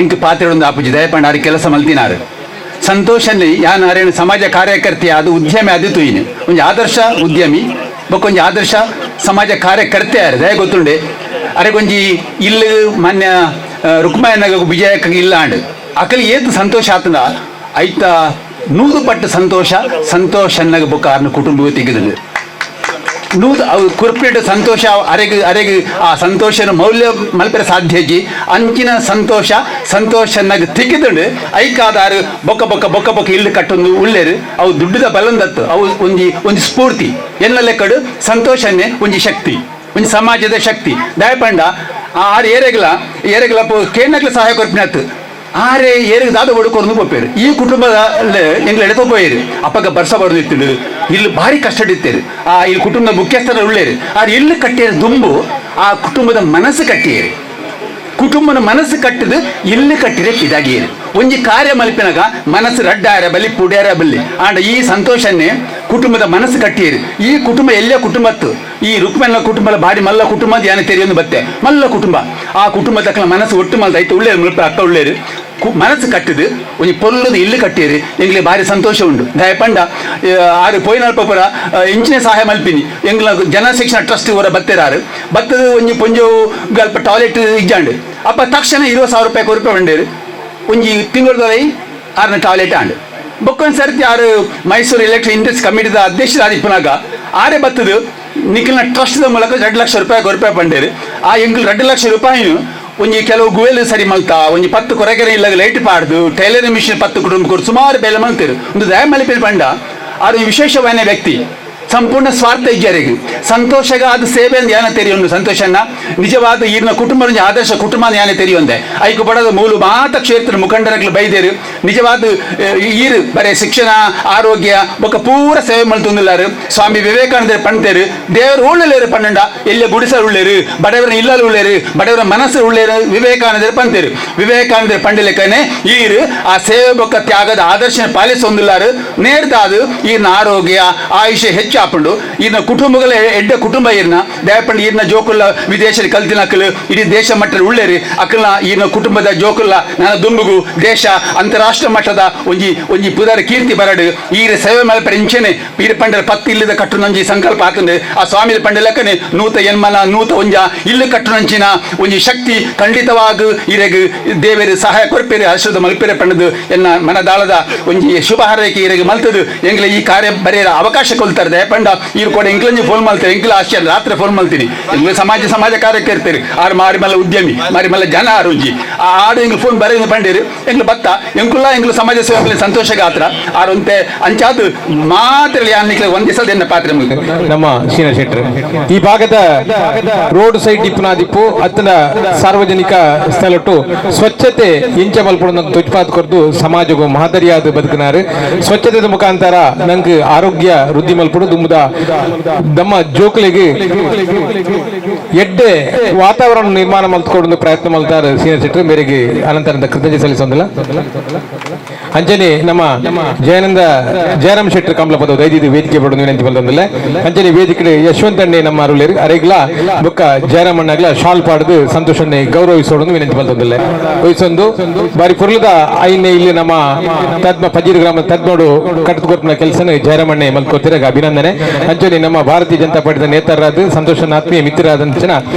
S10: ಇಂಕ್ ಪಾತ್ರೆ ಒಂದು ಆಪುಜಿ. ದಯಪಂಡ ಆರು ಕೆಲಸ ಮಲ್ತಿನಾರು. ಸಂತೋಷಲ್ಲಿ ಯಾನ್ ಅರೇನು ಸಮಾಜ ಕಾರ್ಯಕರ್ತಿ ಅದು ಉದ್ಯಮಿ ಅದು ತೂಯಿನಿ. ಒಂಜಿ ಆದರ್ಶ ಉದ್ಯಮಿ ಬೊಕ್ಕ ಒಂಜಿ ಆದರ್ಶ ಸಮಾಜ ಕಾರ್ಯಕರ್ತೆ ಆರು. ದಯ ಗೊತ್ತುಂಡೆ ಅರೆಗೊಂಜಿ ಇಲ್ಲು ಮಾನ್ಯ ರುಕ್ಮಾಯನಗ ವಿಜಯಕ್ಕ ಇಲ್ಲ ಆಂಡ್ ಅಕಲಿ ಏತು ಸಂತೋಷ ಆತನ ಐತ 100 ಪಟ್ಟು ಸಂತೋಷ ಸಂತೋಷನ್ನಗ ಬೊಕ್ಕ ಆರ್ನ ಕುಟುಂಬ ತೆಗೆದು ನೂದು ಅವು ಕುರ್ಪಿಟ್ಟು ಸಂತೋಷ ಅರೆಗ್ ಅರೆಗ್ ಆ ಸಂತೋಷನ ಮೌಲ್ಯ ಮಲ್ಪೆರೆ ಸಾಧ್ಯ ಇಜ್ಜಿ. ಅಂಚಿನ ಸಂತೋಷ ಸಂತೋಷನಾಗ ತಿಕ್ಕಿದುಂಡು. ಐಕಾದಾರು ಬೊಕ್ಕ ಬೊಕ್ಕ ಬೊಕ್ಕ ಬೊಕ್ಕ ಇಲ್ಲು ಕಟ್ಟೊಂದು ಉಳ್ಳೇರು. ಅವು ದುಡ್ಡುದ ಬಲಂದತ್ತು. ಅವು ಒಂಜಿ ಒಂಜಿ ಸ್ಫೂರ್ತಿ ಎನ್ನ ಲೆಕ್ಕಡು. ಸಂತೋಷನೇ ಒಂಜಿ ಶಕ್ತಿ, ಒಂಜಿ ಸಮಾಜದ ಶಕ್ತಿ. ದಯಪಂಡ ಆರು ಏರೆಗ್ಲ ಏರೆಗ್ಲ ಕೇನಗ್ಲ ಸಹಾಯ ಕೊರ್ಪಿನತ್ತು. ಆರೆ ಏರಿಗೆ ದಾದ ಒಡುಕೊರ್ದು ಪೋಪೇರು ಈ ಕುಟುಂಬದ ಎಂಗ್ಲ ಎಡತೋ ಪೋಯೇರು ಅಪ್ಪಗ ಬರ್ಸ ಬರೋದಿತ್ತು ಇಲ್ಲಿ ಭಾರಿ ಕಷ್ಟ ಇತ್ತೇರು ಆ ಇಲ್ಲಿ ಕುಟುಂಬದ ಮುಖ್ಯಸ್ಥರ ಉಳ್ಳೇರು ಆರೆ ಇಲ್ಲಿ ಕಟ್ಟಿಯರು ದುಂಬು ಆ ಕುಟುಂಬದ ಮನಸ್ಸು ಕಟ್ಟಿಯೇರು ಕುಟುಂಬನ ಮನಸ್ಸು ಕಟ್ಟಿದು ಇಲ್ಲಿ ಕಟ್ಟಿರೆ ಇದಾಗಿಯೇರು ಒಂಜಿ ಕಾರ್ಯ ಮಲ್ಪಿನಾಗ ಮನಸ್ಸು ರಡ್ಡಾರ ಬಲಿ ಪುಡ್ಯಾರ ಬಲ್ಲಿ ಆಂಡ ಈ ಸಂತೋಷನ್ನೇ ಕುಟುಂಬದ ಮನಸ್ಸು ಕಟ್ಟಿಯೇರು ಈ ಕುಟುಂಬ ಎಲ್ಲೇ ಕುಟುಂಬತ್ತು ಈ ರುಕ್ಮಣ್ಣ ಕುಟುಂಬದ ಬಾಡಿ ಮಲ್ಲ ಕುಟುಂಬ ಯಾನೆ ತೆರೆಯೊಂದು ಬತ್ತೆ ಮಲ್ಲ ಕುಟುಂಬ ಆ ಕುಟುಂಬದ ಮನಸ್ಸು ಒಟ್ಟು ಮಲ್ದ ಐತೆ ಉಳ್ಳೇರು ಮುಲ್ಪ ಅಕ್ಕ ಉಳ್ಳೇರು ಮನಸ್ಸು ಕಟ್ಟಿದು ಒಂಜಿ ಪೊಲ್ಲದು ಇಲ್ಲು ಕಟ್ಟಿರಿ ಎಂಗ್ಲೆ ಭಾರಿ ಸಂತೋಷ ಉಂಡು ದಯಪಂಡ ಆರು ಪೋಯಿನಲ್ಪ ಪುರ ಇಂಚಿನ ಸಹಾಯ ಮಲ್ಪಿನಿ ಎಂಗ್ಲ ಜನ ಶಿಕ್ಷಣ ಟ್ರಸ್ಟ್ ಅವರ ಬತ್ತೆರಾರು ಬತ್ತದ ಒಂಜಿ ಪೊಂಜೋ ಅಲ್ಪ ಟಾಯ್ಲೆಟ್ ಇಜ್ಜಾಂಡು ಅಪ್ಪ ತಕ್ಷಣ 20,000 ರೂಪಾಯಿ ಕೊರಪೆ ಬಂಡೇರು ಒಂಜಿ ತಿಂಗಳದೈ ಆರನ ಟಾಯ್ಲೆಟ್ ಆಂಡು ಬೊಕ್ಕೊಂದು ಸರ್ತಿ ಆರು ಮೈಸೂರು ಎಲೆಕ್ಟ್ರಿಕ್ ಇಂಡಸ್ಟ್ರಿ ಕಮಿಟಿದ ಅಧ್ಯಕ್ಷರಾದಿಪ್ಪನಾಗ ಆರೆ ಬತ್ತದು ನಿಖಿಲ್ನ ಟ್ರಸ್ಟ್ದ ಮೂಲಕ 2 ಲಕ್ಷ ರೂಪಾಯಿ ಕೊರಪೆ ಬಂಡೇರು ಆ ಎಂಗ್ಲು 2 ಲಕ್ಷ ರೂಪಾಯಿ ಒಂಜಿ ಕೆಲವು ಗುವೆಲ್ ಸರಿ ಮಲ್ತಾ ಒಂಜಿ 10 ಕೊರಗೆರೆ ಇಲ್ಲ ಲೈಟ್ ಪಾಡ್ದು ಟೈಲರಿಂಗ್ ಮಿಷಿನ್ 10 ಕುಟುಂಬ ಸುಮಾರು ಬೇಲೆ ಮಲ್ತೇರು ಒಂದು ದಯಮಲಿಪಿ ಪಂಡ ಆರು ವಿಶೇಷವಾದ ವ್ಯಕ್ತಿ ಸಂಪೂರ್ಣ ಸ್ವಾರ್ಥ ಇಜ್ಜರಿಗೆ ಸಂತೋಷಗ ಅದು ಸೇವೆ ಯಾನ ತೆರೆಯುಂಡು ಸಂತೋಷನ ನಿಜವಾದ ಈರಿನ ಕುಟುಂಬ ಆದರ್ಶ ಕುಟುಂಬ ಯಾನ ತೆರೆಯುವಂದೆ ಐಕು ಬಡದ ಮೂಲು ಮಾತ ಕ್ಷೇತ್ರ ಮುಖಂಡರಗಳು ಬೈದೇರು ನಿಜವಾದ ಈರು ಬರೇ ಶಿಕ್ಷಣ ಆರೋಗ್ಯ ಬೊಕ್ಕ ಪೂರ ಸೇವೆ ಮಲ್ತೊಂದುಲ್ಲಾರು ಸ್ವಾಮಿ ವಿವೇಕಾನಂದರು ಪಣ್ತೇರು ದೇವರು ಉಳ್ಳೇರು ಪನ್ನಂಡ ಎಲ್ಲ ಗುಡಿಸಲು ಉಳ್ಳೇರು ಬಡವರ ಇಲ್ಲಲು ಉಳ್ಳೇರು ಬಡವರ ಮನಸ್ಸು ಉಳ್ಳೇರು ವಿವೇಕಾನಂದರು ಪಂತೇರು ವಿವೇಕಾನಂದರು ಪಂಡಲೆಕ್ಕನೆ ಈರು ಆ ಸೇವೆ ಬೊಕ್ಕ ತ್ಯಾಗದ ಆದರ್ಶ ಪಾಲಿಸೊಂದುಲ್ಲಾರು ನೇರ್ದಾದು ಈರಿನ ಆರೋಗ್ಯ ಆಯುಷ್ಯ ಹೆಚ್ಚು ಆಪುಂಡು ಈರ್ನ ಕುಟುಂಬಗಳ ಎಡ್ಡ ಕುಟುಂಬ ಈರ್ನ ದಯಪಂಡು ಈರ್ನ ಜೋಕುಲ್ಲ ವಿದೇಶದಲ್ಲಿ ಕಲ್ತಿನಕ್ಕಲು ಇಡೀ ದೇಶ ಮಟ್ಟದ ಉಳ್ಳೇರಿ ಅಕ್ಕಲ್ನ ಈರ್ನ ಕುಟುಂಬದ ಜೋಕುಲ್ಲ ನನ್ನ ದುಂಬುಗು ದೇಶ ಅಂತಾರಾಷ್ಟ್ರ ಮಟ್ಟದ ಒಂಜಿ ಒಂಜಿ ಪುದರ ಕೀರ್ತಿ ಬರಡು ಈರ ಸೇವೆ ಮಲ್ಪರೆ ಇಂಚೆನೆ ಪೀರ ಪಂಡರ ಪತ್ತು ಇಲ್ಲದ ಕಟ್ಟುನಂಜಿ ಸಂಕಲ್ಪ ಆತಂದು ಆ ಸ್ವಾಮಿ ಪಂಡಲಕ್ಕನೆ ನೂತ ಎನ್ಮನ ನೂತ ಒಂಜ ಇಲ್ಲು ಕಟ್ಟುನಂಚಿನ ಒಂಜಿ ಶಕ್ತಿ ಖಂಡಿತವಾಗ ಈರೆಗ್ ದೇವೇರು ಸಹಾಯ ಕೊರ್ಪೇರು ಆಶೀರ್ವಾದ ಮಲ್ಪೆರೆ ಪಂಡದು ಎನ್ನ ಮನದಾಳದ ಒಂಜಿ ಶುಭ ಹಾರೈಕೆ ಈರೆಗ್ ಮಲ್ತದು ಎಂಗ್ಲೆ ಈ ಕಾರ್ಯ ಬರೆಯರ ಅವಕಾಶ ಕೊಲ್ತಾರೆ ಪಂಡ ಈರು ಕೂಡ ಎಂಕ್ಲಂಜಿ ಫೋನ್ ಮಾಡ್ತಾರೆ ಎಂಕ್ಲ ಆಶ್ಚರ್ಯ ರಾತ್ರಿ ಫೋನ್ ಮಾಡ್ತೀನಿ ಎಂಗ್ಲ ಸಮಾಜ ಸಮಾಜ ಕಾರ್ಯಕ್ಕೆ ಇರ್ತೀರಿ ಆರು ಮಾರಿ ಮಲ್ಲ ಉದ್ಯಮಿ ಮಾರಿ ಮಲ್ಲ ಜನ ಆರುಂಜಿ ಆ ಆಡು ಎಂಗ್ಲು ಫೋನ್ ಬರೆಯ ಪಂಡೇರು ಎಂಗ್ಲು ಬತ್ತ ಎಂಕುಲ್ಲ ಎಂಗ್ಲು ಸಮಾಜ ಸೇವೆ ಸಂತೋಷ ಗಾತ್ರ ಆರುಂತೆ ಅಂಚಾದು ಮಾತ್ರ ಯಾನ್ಲಿಕ್ಕೆ ಒಂದ್ ದಿವಸದ ಎನ್ನ ಪಾತ್ರೆ
S2: ನಮ್ಮ ಶೀನ ಶೆಟ್ಟರ್ ಈ ಭಾಗದ ರೋಡ್ ಸೈಡ್ ಇಪ್ಪುನಾದಿಪ್ಪು ಅತ್ತನ ಸಾರ್ವಜನಿಕ ಸ್ಥಳಟ್ಟು ಸ್ವಚ್ಛತೆ ಇಂಚ ಮಲ್ಪುಣ ತುಜ್ಪಾತ್ ಕೊರ್ದು ಸಮಾಜಗೂ ಮಾದರಿಯಾದ ಬದುಕಿನಾರು ಸ್ವಚ್ಛತೆದ ಮುಖಾಂತರ ನಂಗೆ ಆರೋಗ್ಯ ವೃದ್ಧಿ ಮಲ್ಪಡು ದುಂಬುದ ನಮ್ಮ ಜೋಕುಲಿಗೆ ಎಡ್ಡೆ ವಾತಾವರಣ ನಿರ್ಮಾಣ ಮಲ್ತ್ಕೊಂಡು ಪ್ರಯತ್ನ ಮಲ್ತಾರೆ ಸೀನಿಯರ್ ಶೆಟ್ಟರ್ ಮೇರೆಗೆ ಅನಂತರದ ಕೃತಜ್ಞತೆ ಸಲ್ಲಿಸೊಂದಿಲ್ಲ. ಅಂಜನಿ ನಮ್ಮ ಜಯಾನಂದ ಜಯರಾಮ್ ಶೆಟ್ಟರ್ ಕಮಲಪದ ದೈದಿದ್ದು ವೇದಿಕೆ ಬಡದು ವಿನಂತಿ ಬಂದಿಲ್ಲ. ಅಂಜನಿ ವೇದಿಕೆ ಯಶವಂತಣ್ಣೆ ನಮ್ಮ ಅರುಳೇರು ಅರೆಗ್ಲ ಬೊಕ್ಕ ಜಯರಾಮಣ್ಣಗ್ಲ ಶಾಲ್ ಪಾಡ್ದು ಸಂತೋಷನ್ನೇ ಗೌರವಿಸೋಡನ್ನು ವಿನಂತಿ ಬಂದಿಲ್ಲ. ವಯಸ್ಸೊಂದು ಬಾರಿ ಪುರ್ಲದ ಐನೆ ಇಲ್ಲಿ ನಮ್ಮ ತದ್ಮ ಪಜೀರು ಗ್ರಾಮ ತದ್ಮೋಡು ಕಟ್ಟುಕೊರ್ಪಿನ ಕೆಲಸನ ಜಯರಾಮಣ್ಣೆ ಮಲ್ಕೋತಿರಾಗ ಅಭಿನಂದನೆ. ಅಂಚನೆ ನಮ್ಮ ಭಾರತೀಯ ಜನತಾ ಪಾರ್ಟಿದ ನೇತಾರರಾದ ಸಂತೋಷನ ಆತ್ಮೀಯ ಮಿತ್ರರಾದಂಚಿನ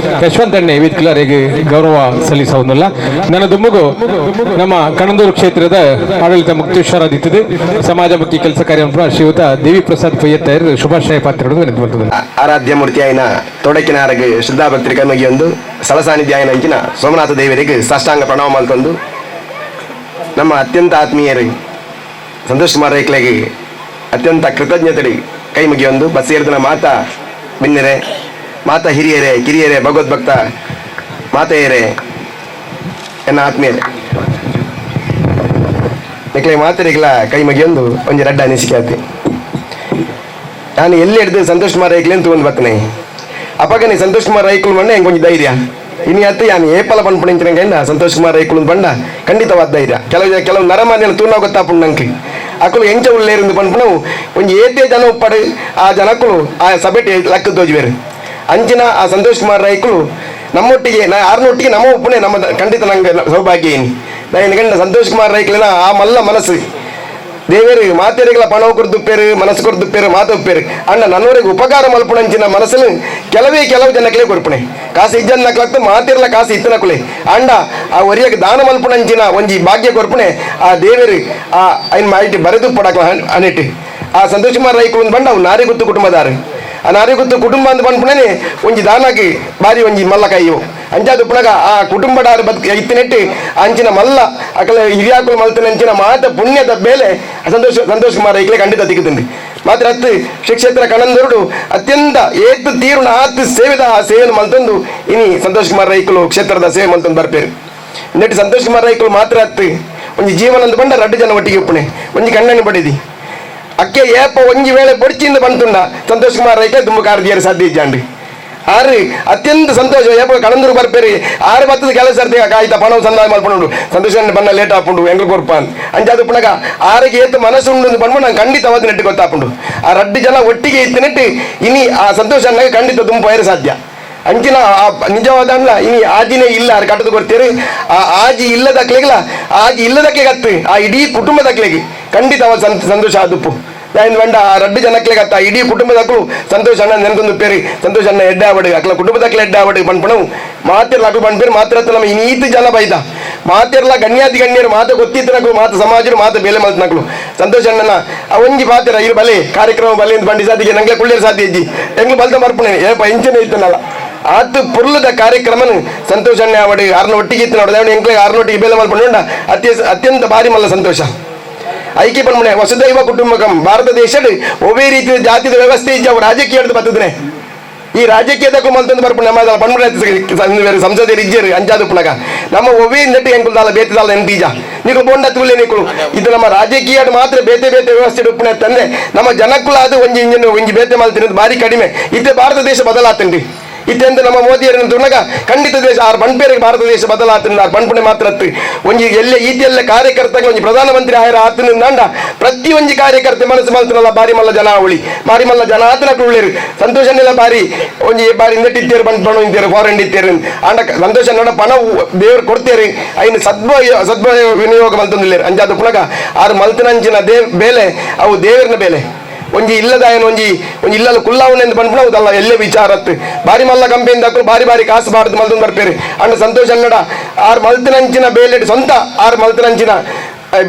S2: ಯಶವಂತಣ್ಣೆ ವೇದಿಕೆಗೆ ಗೌರವ ಸಲ್ಲಿಸುವುದಿಲ್ಲ. ನನ್ನ ದುಮ್ಮಗು ನಮ್ಮ ಕಣಂದೂರು ಕ್ಷೇತ್ರದ ಆಡಳಿತ ಮುಕ್ತೇಶ್ವರಾದಿತ್ತದೆ ಸಮಾಜಮುಖಿ ಕೆಲಸ ಕಾರ್ಯ ಶ್ರೀಯುತ ದೇವಿ ಪ್ರಸಾದ್ ಪಯ್ಯತ್ತಾಯರು ಶುಭಾಶಯ ಪಾತ್ರಗಳು ವಿನಂತಿ ಮಾಡ್ತದೆ.
S11: ಆರಾಧ್ಯ ಮೂರ್ತಿ ಆಯ್ನ ತೊಡಕಿನಾರಗೆ ಶ್ರದ್ಧಾಭಕ್ತರಿ ಕೈಮಗಿಯೊಂದು ಸ್ಥಳ ಸಾನ್ನಿಧ್ಯ ಆಯ್ನ ಅಂಚಿನ ಸೋಮನಾಥ ದೇವರಿಗೆ ಸಾಷ್ಟಾಂಗ ಪ್ರಣಾಮ ಮಲ್ತೊಂದು ನಮ್ಮ ಅತ್ಯಂತ ಆತ್ಮೀಯರು ಸಂತೋಷ್ ಕುಮಾರ್ ರೈಕ್ಲೆಗೆ ಅತ್ಯಂತ ಕೃತಜ್ಞತೆ ಕೈ ಮುಗಿಯೊಂದು ಬಸ್ಸೇರಿದನ ಮಾತಾ ಮಿನ್ನೆರೆ ಮಾತಾ ಹಿರಿಯರೇ ಕಿರಿಯರೇ ಭಗವದ್ಭಕ್ತ ಮಾತೆಯರೇ ಎನ್ನ ಆತ್ಮೀಯರೇ ನಿಕ್ಲೆ ಮಾತರಿಗಳ ಕೈ ಮುಗಿಯೊಂದು ಒಂಜಿ ರಡ್ಡ ಅನಿಸಿಕೆ ಆತಿ. ನಾನು ಎಲ್ಲಿ ಹಿಡ್ದು ಸಂತೋಷ್ ಕುಮಾರ್ ರೈಕ್ಲೆ ಅಂತ ಒಂದು ಬರ್ತನೆ ಅಪ್ಪಗನೆ ಸಂತೋಷ್ ಕುಮಾರ್ ರೈಕುಲು ಬಂಡ ಹೆಂಗೆ ಒಂಜಿ ಧೈರ್ಯ ಇನಿ ಅತ್ತ ಯಾನು ಏಪಲ ಪನ್ಪುಣಿಂಚಿನ ಸಂತೋಷ್ ಕುಮಾರ್ ರೈಕುಲು ಬಂಡ ಖಂಡಿತವಾದ ಧೈರ್ಯ. ಕೆಲವು ಕೆಲವು ನರಮಾನ್ಯలు ತೂನ ಗೊತ್ತಾಪುಂಡು ನಂಗೆ ಅಕುಲು ಎಂಚ ಉಳ್ಳೇರಿಂದ ಪನ್ಪುಣವು ಒಂಜಿ ಏತೆ ಜನ ಉಪ್ಪಡು ಆ ಜನಕ್ಕಳು ಆ ಸಭೆಟೆ ಲಕ್ಕ ತೋಜುವೇರು ಅಂಚಿನ ಆ ಸಂತೋಷ್ ಕುಮಾರ್ ರೈಕುಲು ನಮ್ಮೊಟ್ಟಿಗೆ ನಾ ಆರ್ನೊಟ್ಟಿಗೆ ನಮ್ಮ ಉಪ್ಪುನೆ ನಮ್ಮ ಖಂಡಿತ ನಂಗೆ ಸೌಭಾಗ್ಯ ಏನಿ ನಾನು ಸಂತೋಷ್ ಕುಮಾರ್ ರೈಕ್ಲೆನ ಆ ಮಲ್ಲ ಮನಸ್ಸು ದೇವೇರು ಮಾತೆರಿಗಳ ಪಣವು ಕೊರ್ದುಪ್ಪೇರು ಮನಸ್ಸು ಕೊರ್ದುಪ್ಪೇರು ಮಾತು ಉಪ್ಪೇರು ಅಣ್ಣ ನನ್ನವರಿಗೆ ಉಪಕಾರ ಮಲ್ಪುಣಂಚಿನ ಮನಸ್ಸನ್ನು ಕೆಲವೇ ಕೆಲವು ಜನಕ್ಲೇ ಕೊರ್ಪುಣೆ ಕಾಸು ಇಜ್ಜನ್ ನಕ್ಲಕ್ತು ಮಾತಿರ್ಲ ಕಾಸು ಇತ್ತನಕುಲೆ ಅಂಡ ಆ ಒರಿಯಕ್ಕೆ ದಾನ ಮಲ್ಪುಣಂಚಿನ ಒಂಜಿ ಭಾಗ್ಯ ಕೊರ್ಪುಣೆ ಆ ದೇವೇರು ಆ ಐನ್ ಮಾಹಿತಿ ಬರೆದು ಪಡಕ್ಲ ಅನಿಟ್ಟು ಆ ಸಂತೋಷ್ ಕುಮಾರ್ ರೈಕುಲು ಬಂಡ ಅವು ನಾರಿಗುತ್ತು ಕುಟುಂಬದಾರು ಆ ನಾರಿಗುತ್ತು ಕುಟುಂಬ ಅಂತ ಪನ್ಪುಣನೆ ಒಂಜಿ ದಾನಾಗಿ ಬಾರಿ ಒಂಜಿ ಮಲ್ಲ ಕೈಯು ಅಂಚಾದ ಉಪ್ಪುನಗ ಆ ಕುಟುಂಬದಾರು ಬದುಕು ಇತ್ತಿನೆಟ್ಟು ಅಂಚಿನ ಮಲ್ಲ ಅಕಲ ಹಿರಿಯಾಕುಲು ಮಲ್ತಿನ ಮಾತ ಪುಣ್ಯದ ಬೇಲೆ ಸಂತೋಷ್ ಸಂತೋಷ್ ಕುಮಾರ್ ರೈಕ್ಲೆ ಖಂಡಿತ ತಿಕ್ಕುతుంది. ಮಾತ್ರ ಅತ್ತು ಶ್ರೀ ಕ್ಷೇತ್ರ ಕಣಂದರುಡು ಅತ್ಯಂತ ಏತು ತೀರುಣ ಆತು ಸೇವೆದ ಆ ಸೇವೆಯನ್ನು ಮಲ್ತೊಂದು ಇನಿ ಸಂತೋಷ್ ಕುಮಾರ್ ರೈಕುಲು ಕ್ಷೇತ್ರದ ಸೇವೆ ಮಲ್ತೊಂದು ಬರ್ಪೇರು. ನೆಟ್ ಸಂತೋಷ್ ಕುಮಾರ್ ರೈಕುಲು ಮಾತ್ರ ಅತ್ತು ಒಂಜಿ ಜೀವನ ಅಂದ್ ಪಂಡ ರಡ್ಡು ಜನ ಒಟ್ಟಿಗೆ ಉಪ್ಪುನೆ ಒಂಜಿ ಕಣ್ಣನಿ ಪಡೆದಿ ಅಕ್ಕೆ ಏಪ ಒಂಜಿ ವೇಳೆ ಬೊಡ್ಚಿಂದ ಬಂತುಂಡ ಸಂತೋಷ್ ಕುಮಾರ್ ರೈಕೆ ದುಂಬು ಕಾರ್ ಸಾಧ್ಯ ಇಜ್ಜಾಂಡ್ ಆರು ಅತ್ಯಂತ ಸಂತೋಷ ಏಪ ಕಣಂದೂರು ಬರ್ಪೇರಿ ಆರು ಬತ್ತದ ಕೆಲಸ ಸರ್ತಿ ಕಾಯ್ತ ಪಣವು ಸಂದಾಯ ಮಲ್ಪುಂಡು ಸಂತೋಷ ಬಣ್ಣ ಲೇಟ್ ಆಪುಂಡು ಎಂಗ್ಲು ಕೊರ್ಪ ಅಂಚಾದ ಪುನಗ ಆರಿಗೆ ಏತ್ ಮನಸ್ಸು ಉಂಡು ಪಂಡ್ಮ ನಂಗೆ ಖಂಡಿತವಾದ ನೆಟ್ಟು ಗೊತ್ತಾಪುಂಡು ಆ ರಡ್ಡು ಜನ ಒಟ್ಟಿಗೆ ಇತ್ತು ನೆಟ್ಟು ಇನಿ ಆ ಸಂತೋಷ ಖಂಡಿತ ದುಂಬು ಪೈರ ಸಾಧ್ಯ ಅಂಚಿನ ಆ ನಿಜವಾದ ಇನಿ ಆಜಿನೇ ಇಲ್ಲ ಆರು ಕಟ್ಟದು ಕೊಡ್ತೀರಿ ಆ ಆಜಿ ಇಲ್ಲದಕ್ಲೆಗ್ಲ ಆಜಿ ಇಲ್ಲದಕ್ಲೆಗೆ ಅತ್ತು ಆ ಇಡೀ ಕುಟುಂಬದಕ್ಲೆಗೆ ಖಂಡಿತವಾದ ಸಂತೋಷ ಆದುಪ್ಪು ವೆಂಡ ಆ ರಡ್ಡು ಜನಕ್ಲೆಗೆ ಅತ್ತ ಇಡೀ ಕುಟುಂಬದಕ್ಕಲು ಸಂತೋಷ ಅಣ್ಣ ನೆನಕೊಂದು ಪೇರಿ ಸಂತೋಷ ಅಣ್ಣ ಎಡ್ಡೆ ಆವಡು ಅಕ್ಲ ಕುಟುಂಬದಕ್ಲೆ ಎಡ್ಡೆ ಆವಡು ಪನ್ಪಣವು ಮಾತಿರ್ಲ ಅಕ್ಲು ಪನ್ಪೇರು ಮಾತ್ರ ನಮ್ಮ ಇನ್ನೀತು ಜನ ಬೈದ ಮಾತಿರ್ಲ ಗಣ್ಯಾತಿ ಗಣ್ಯರು ಮಾತ ಗೊತ್ತಿತ್ತನಕ್ಲು ಮಾತ ಸಮಾಜರು ಮಾತ ಬೇಲೆ ಮಲ್ತನಕ್ಲು ಸಂತೋಷ ಅಣ್ಣನ ಆ ಒಂಜಿ ಪಾತ್ರ ಇರು ಬಲೆ ಕಾರ್ಯಕ್ರಮ ಬಲೆ ಅಂತ ಬಂಡಿ ಸಾಧ್ಯಕ್ಕೆ ನಂಗೆ ಕುಳ್ಳಿಯರ್ ಸಾಧ್ಯ ಇಜ್ಜಿ ಎಂಗ್ಲು ಬಲ್ತ ಮರ್ಪಣೆ ಏಪ ಇಂಚನೆ ಇತ್ತನಲ್ಲ ಆತು ಪುರ್ಲದ ಕಾರ್ಯಕ್ರಮನು ಸಂತೋಷ ಅಣ್ಣ ಆವಡು ಆರ್ನ ಒಟ್ಟಿಗೆ ಇತ್ತು ನೋಡ ಎಂಕ್ಲೆ ಆರ್ನೊಟ್ಟಿಗೆ ಬೇಲೆ ಮಲ್ಪಂಡ ಅತ್ಯಂತ ಭಾರಿ ಮಲ್ಲ ಸಂತೋಷ. ಐಕ್ಯ ಪನ್ಮನೆ ವಸುದೈವ ಕುಟುಂಬಕಂ ಭಾರತ ದೇಶಡ್ ಒವೇ ರೀತಿಯ ಜಾತಿದ ವ್ಯವಸ್ಥೆ ಇಜ್ಜ ಅವು ರಾಜಕೀಯ ಬರ್ತದೆ ಈ ರಾಜಕೀಯದಕ್ಕೂ ಮಲ್ತಂದು ಬರ್ಪು ನಮ್ಮ ಪನ್ಮನೆ ಸಂಸದೀಯರು ಇಜ್ಜೇರು ಅಂಚಾದು ಪುನಗ ನಮ್ಮ ಒವೇ ನೆಟ್ಟು ಎಂಕುಲ್ದಾಲ ಬೇತೆದಾಲ ಎಂಬೀಜ ನೀಕು ಬೋಂಡ ತುಲೆ ನೀಕುಲು ಇದು ನಮ್ಮ ರಾಜಕೀಯ ಮಾತ್ರ ಬೇತೆ ಬೇತೆ ವ್ಯವಸ್ಥೆ ಉಪ್ಪುನೆ ತಂದೆ ನಮ್ಮ ಜನಕ್ಕುಲ ಅದು ಒಂಜಿ ಇಂಜಿನ್ ಒಂಜಿ ಬೇತೆ ಮಲ್ತಿನದು ಭಾರಿ ಕಡಿಮೆ. ಇತ್ತೆ ಭಾರತ ದೇಶ ಬದಲಾತಂಡಿ ಇತ್ತೆಂದು ನಮ್ಮ ಮೋದಿಯರನ್ನು ತುಣಗ ಖಂಡಿತ ದೇಶ ಆರು ಪನ್ಪೇರಿಗೆ ಭಾರತ ದೇಶ ಬದಲಾತಂಡ ಆರು ಪನ್ಪುಣೆ ಮಾತ್ರ ಅತ್ತು ಒಂಜಿ ಎಲ್ಲ ಈತಿಯೆಲ್ಲ ಕಾರ್ಯಕರ್ತಗೆ ಒಂಜಿ ಪ್ರಧಾನಮಂತ್ರಿ ಆಯರ ಆತನ ನಾಂಡ ಪ್ರತಿ ಒಂಜಿ ಕಾರ್ಯಕರ್ತೆ ಮನಸ್ಸು ಮಲ್ತನಲ್ಲ ಬಾರಿ ಮಲ್ಲ ಜನ ಅವಳಿ ಬಾರಿ ಮಲ್ಲ ಜನ ಆತನ ಉಳ್ಳೇರು ಸಂತೋಷನೆಲ್ಲ ಬಾರಿ ಒಂಜಿ ಬಾರಿ ಇಂದಟ್ಟಿತ್ತೇರು ಪಣ್ ಪಣ ಇಂತೇರು ಫಾರೆನ್ ಇತ್ತೇರು ಆಂಡ ಸಂತೋಷ ನೋಡ ಪಣ ದೇವರು ಕೊಡ್ತೇರು ಐನು ಸದ್ಭ ಸದ್ಭ ವಿನಿಯೋಗ ಮಲ್ತೊಂದಿಲ್ಲೇರು ಅಂಚಾದ ಪುನಗ ಆರು ಮಲ್ತನಂಚಿನ ಬೇಲೆ ಅವು ದೇವರನ ಬೇಲೆ ಒಂಜಿ ಇಲ್ಲದಾಯನ ಒಂಜಿ ಒಂಜಿ ಇಲ್ಲಲ್ಲ ಕುಲ್ಲಾವಣೆ ಪನ್ಪುನ ಹೌದಲ್ಲ ಎಲ್ಲೇ ವಿಚಾರತ್ತು ಬಾರಿ ಮಲ್ಲ ಕಂಪೆನಿ ದಕ್ಕಲು ಬಾರಿ ಬಾರಿ ಕಾಸು ಬಾರ್ದು ಮಲ್ತೊಂದು ಬರ್ಪೇರು ಅಂಡ ಸಂತೋಷ ಅನ್ನಡ ಆರು ಮಲ್ತನಂಚಿನ ಬೇಲೆಡ್ ಸ್ವಂತ ಆರು ಮಲ್ತನಂಚಿನ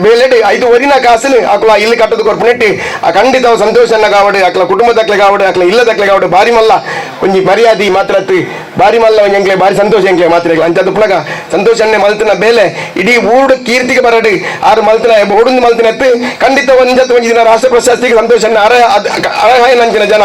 S11: ಬೇಲೆಡ್ ಐದು ಒರಿನ ಕಾಸುನು ಅಕ್ಲ ಇಲ್ಲಿ ಕಟ್ಟದು ಕೊರ್ಪುನೆಟ್ಟಿ ಆ ಖಂಡಿತ ಸಂತೋಷ ಅನ್ನ ಕಾವಡು ಅಕ್ಲ ಕುಟುಂಬದಕ್ಲೆ ಕಾವಡು ಅಕ್ಲ ಇಲ್ಲದಕ್ಲೆ ಕಾವಡು ಬಾರಿ ಮಲ್ಲ ಒಂಜಿ ಮರ್ಯಾದಿ ಮಾತ್ರ ಬಾರಿ ಮಲ್ಲ ಒಂಜಿ ಎಂಕ್ಲೆ ಬಾರಿ ಸಂತೋಷ ಎಂಕ್ಲೆ ಮಾತ್ರ ಅಂಚದ ಪುನಗ ಸಂತೋಷನ್ನೇ ಮಲ್ತನ ಬೇಲೆ ಇಡೀ ಊಡು ಕೀರ್ತಿಗೆ ಬರಡು ಆರು ಮಲ್ತನ ಓಡುಂದು ಮಲ್ತನ ಎತ್ತು ಖಂಡಿತ ಒಂಜತ್ತು ಒಂಜಿ ದಿನ ರಾಷ್ಟ್ರ ಪ್ರಶಸ್ತಿಗೆ ಸಂತೋಷ ಅರ್ಹ ಜನ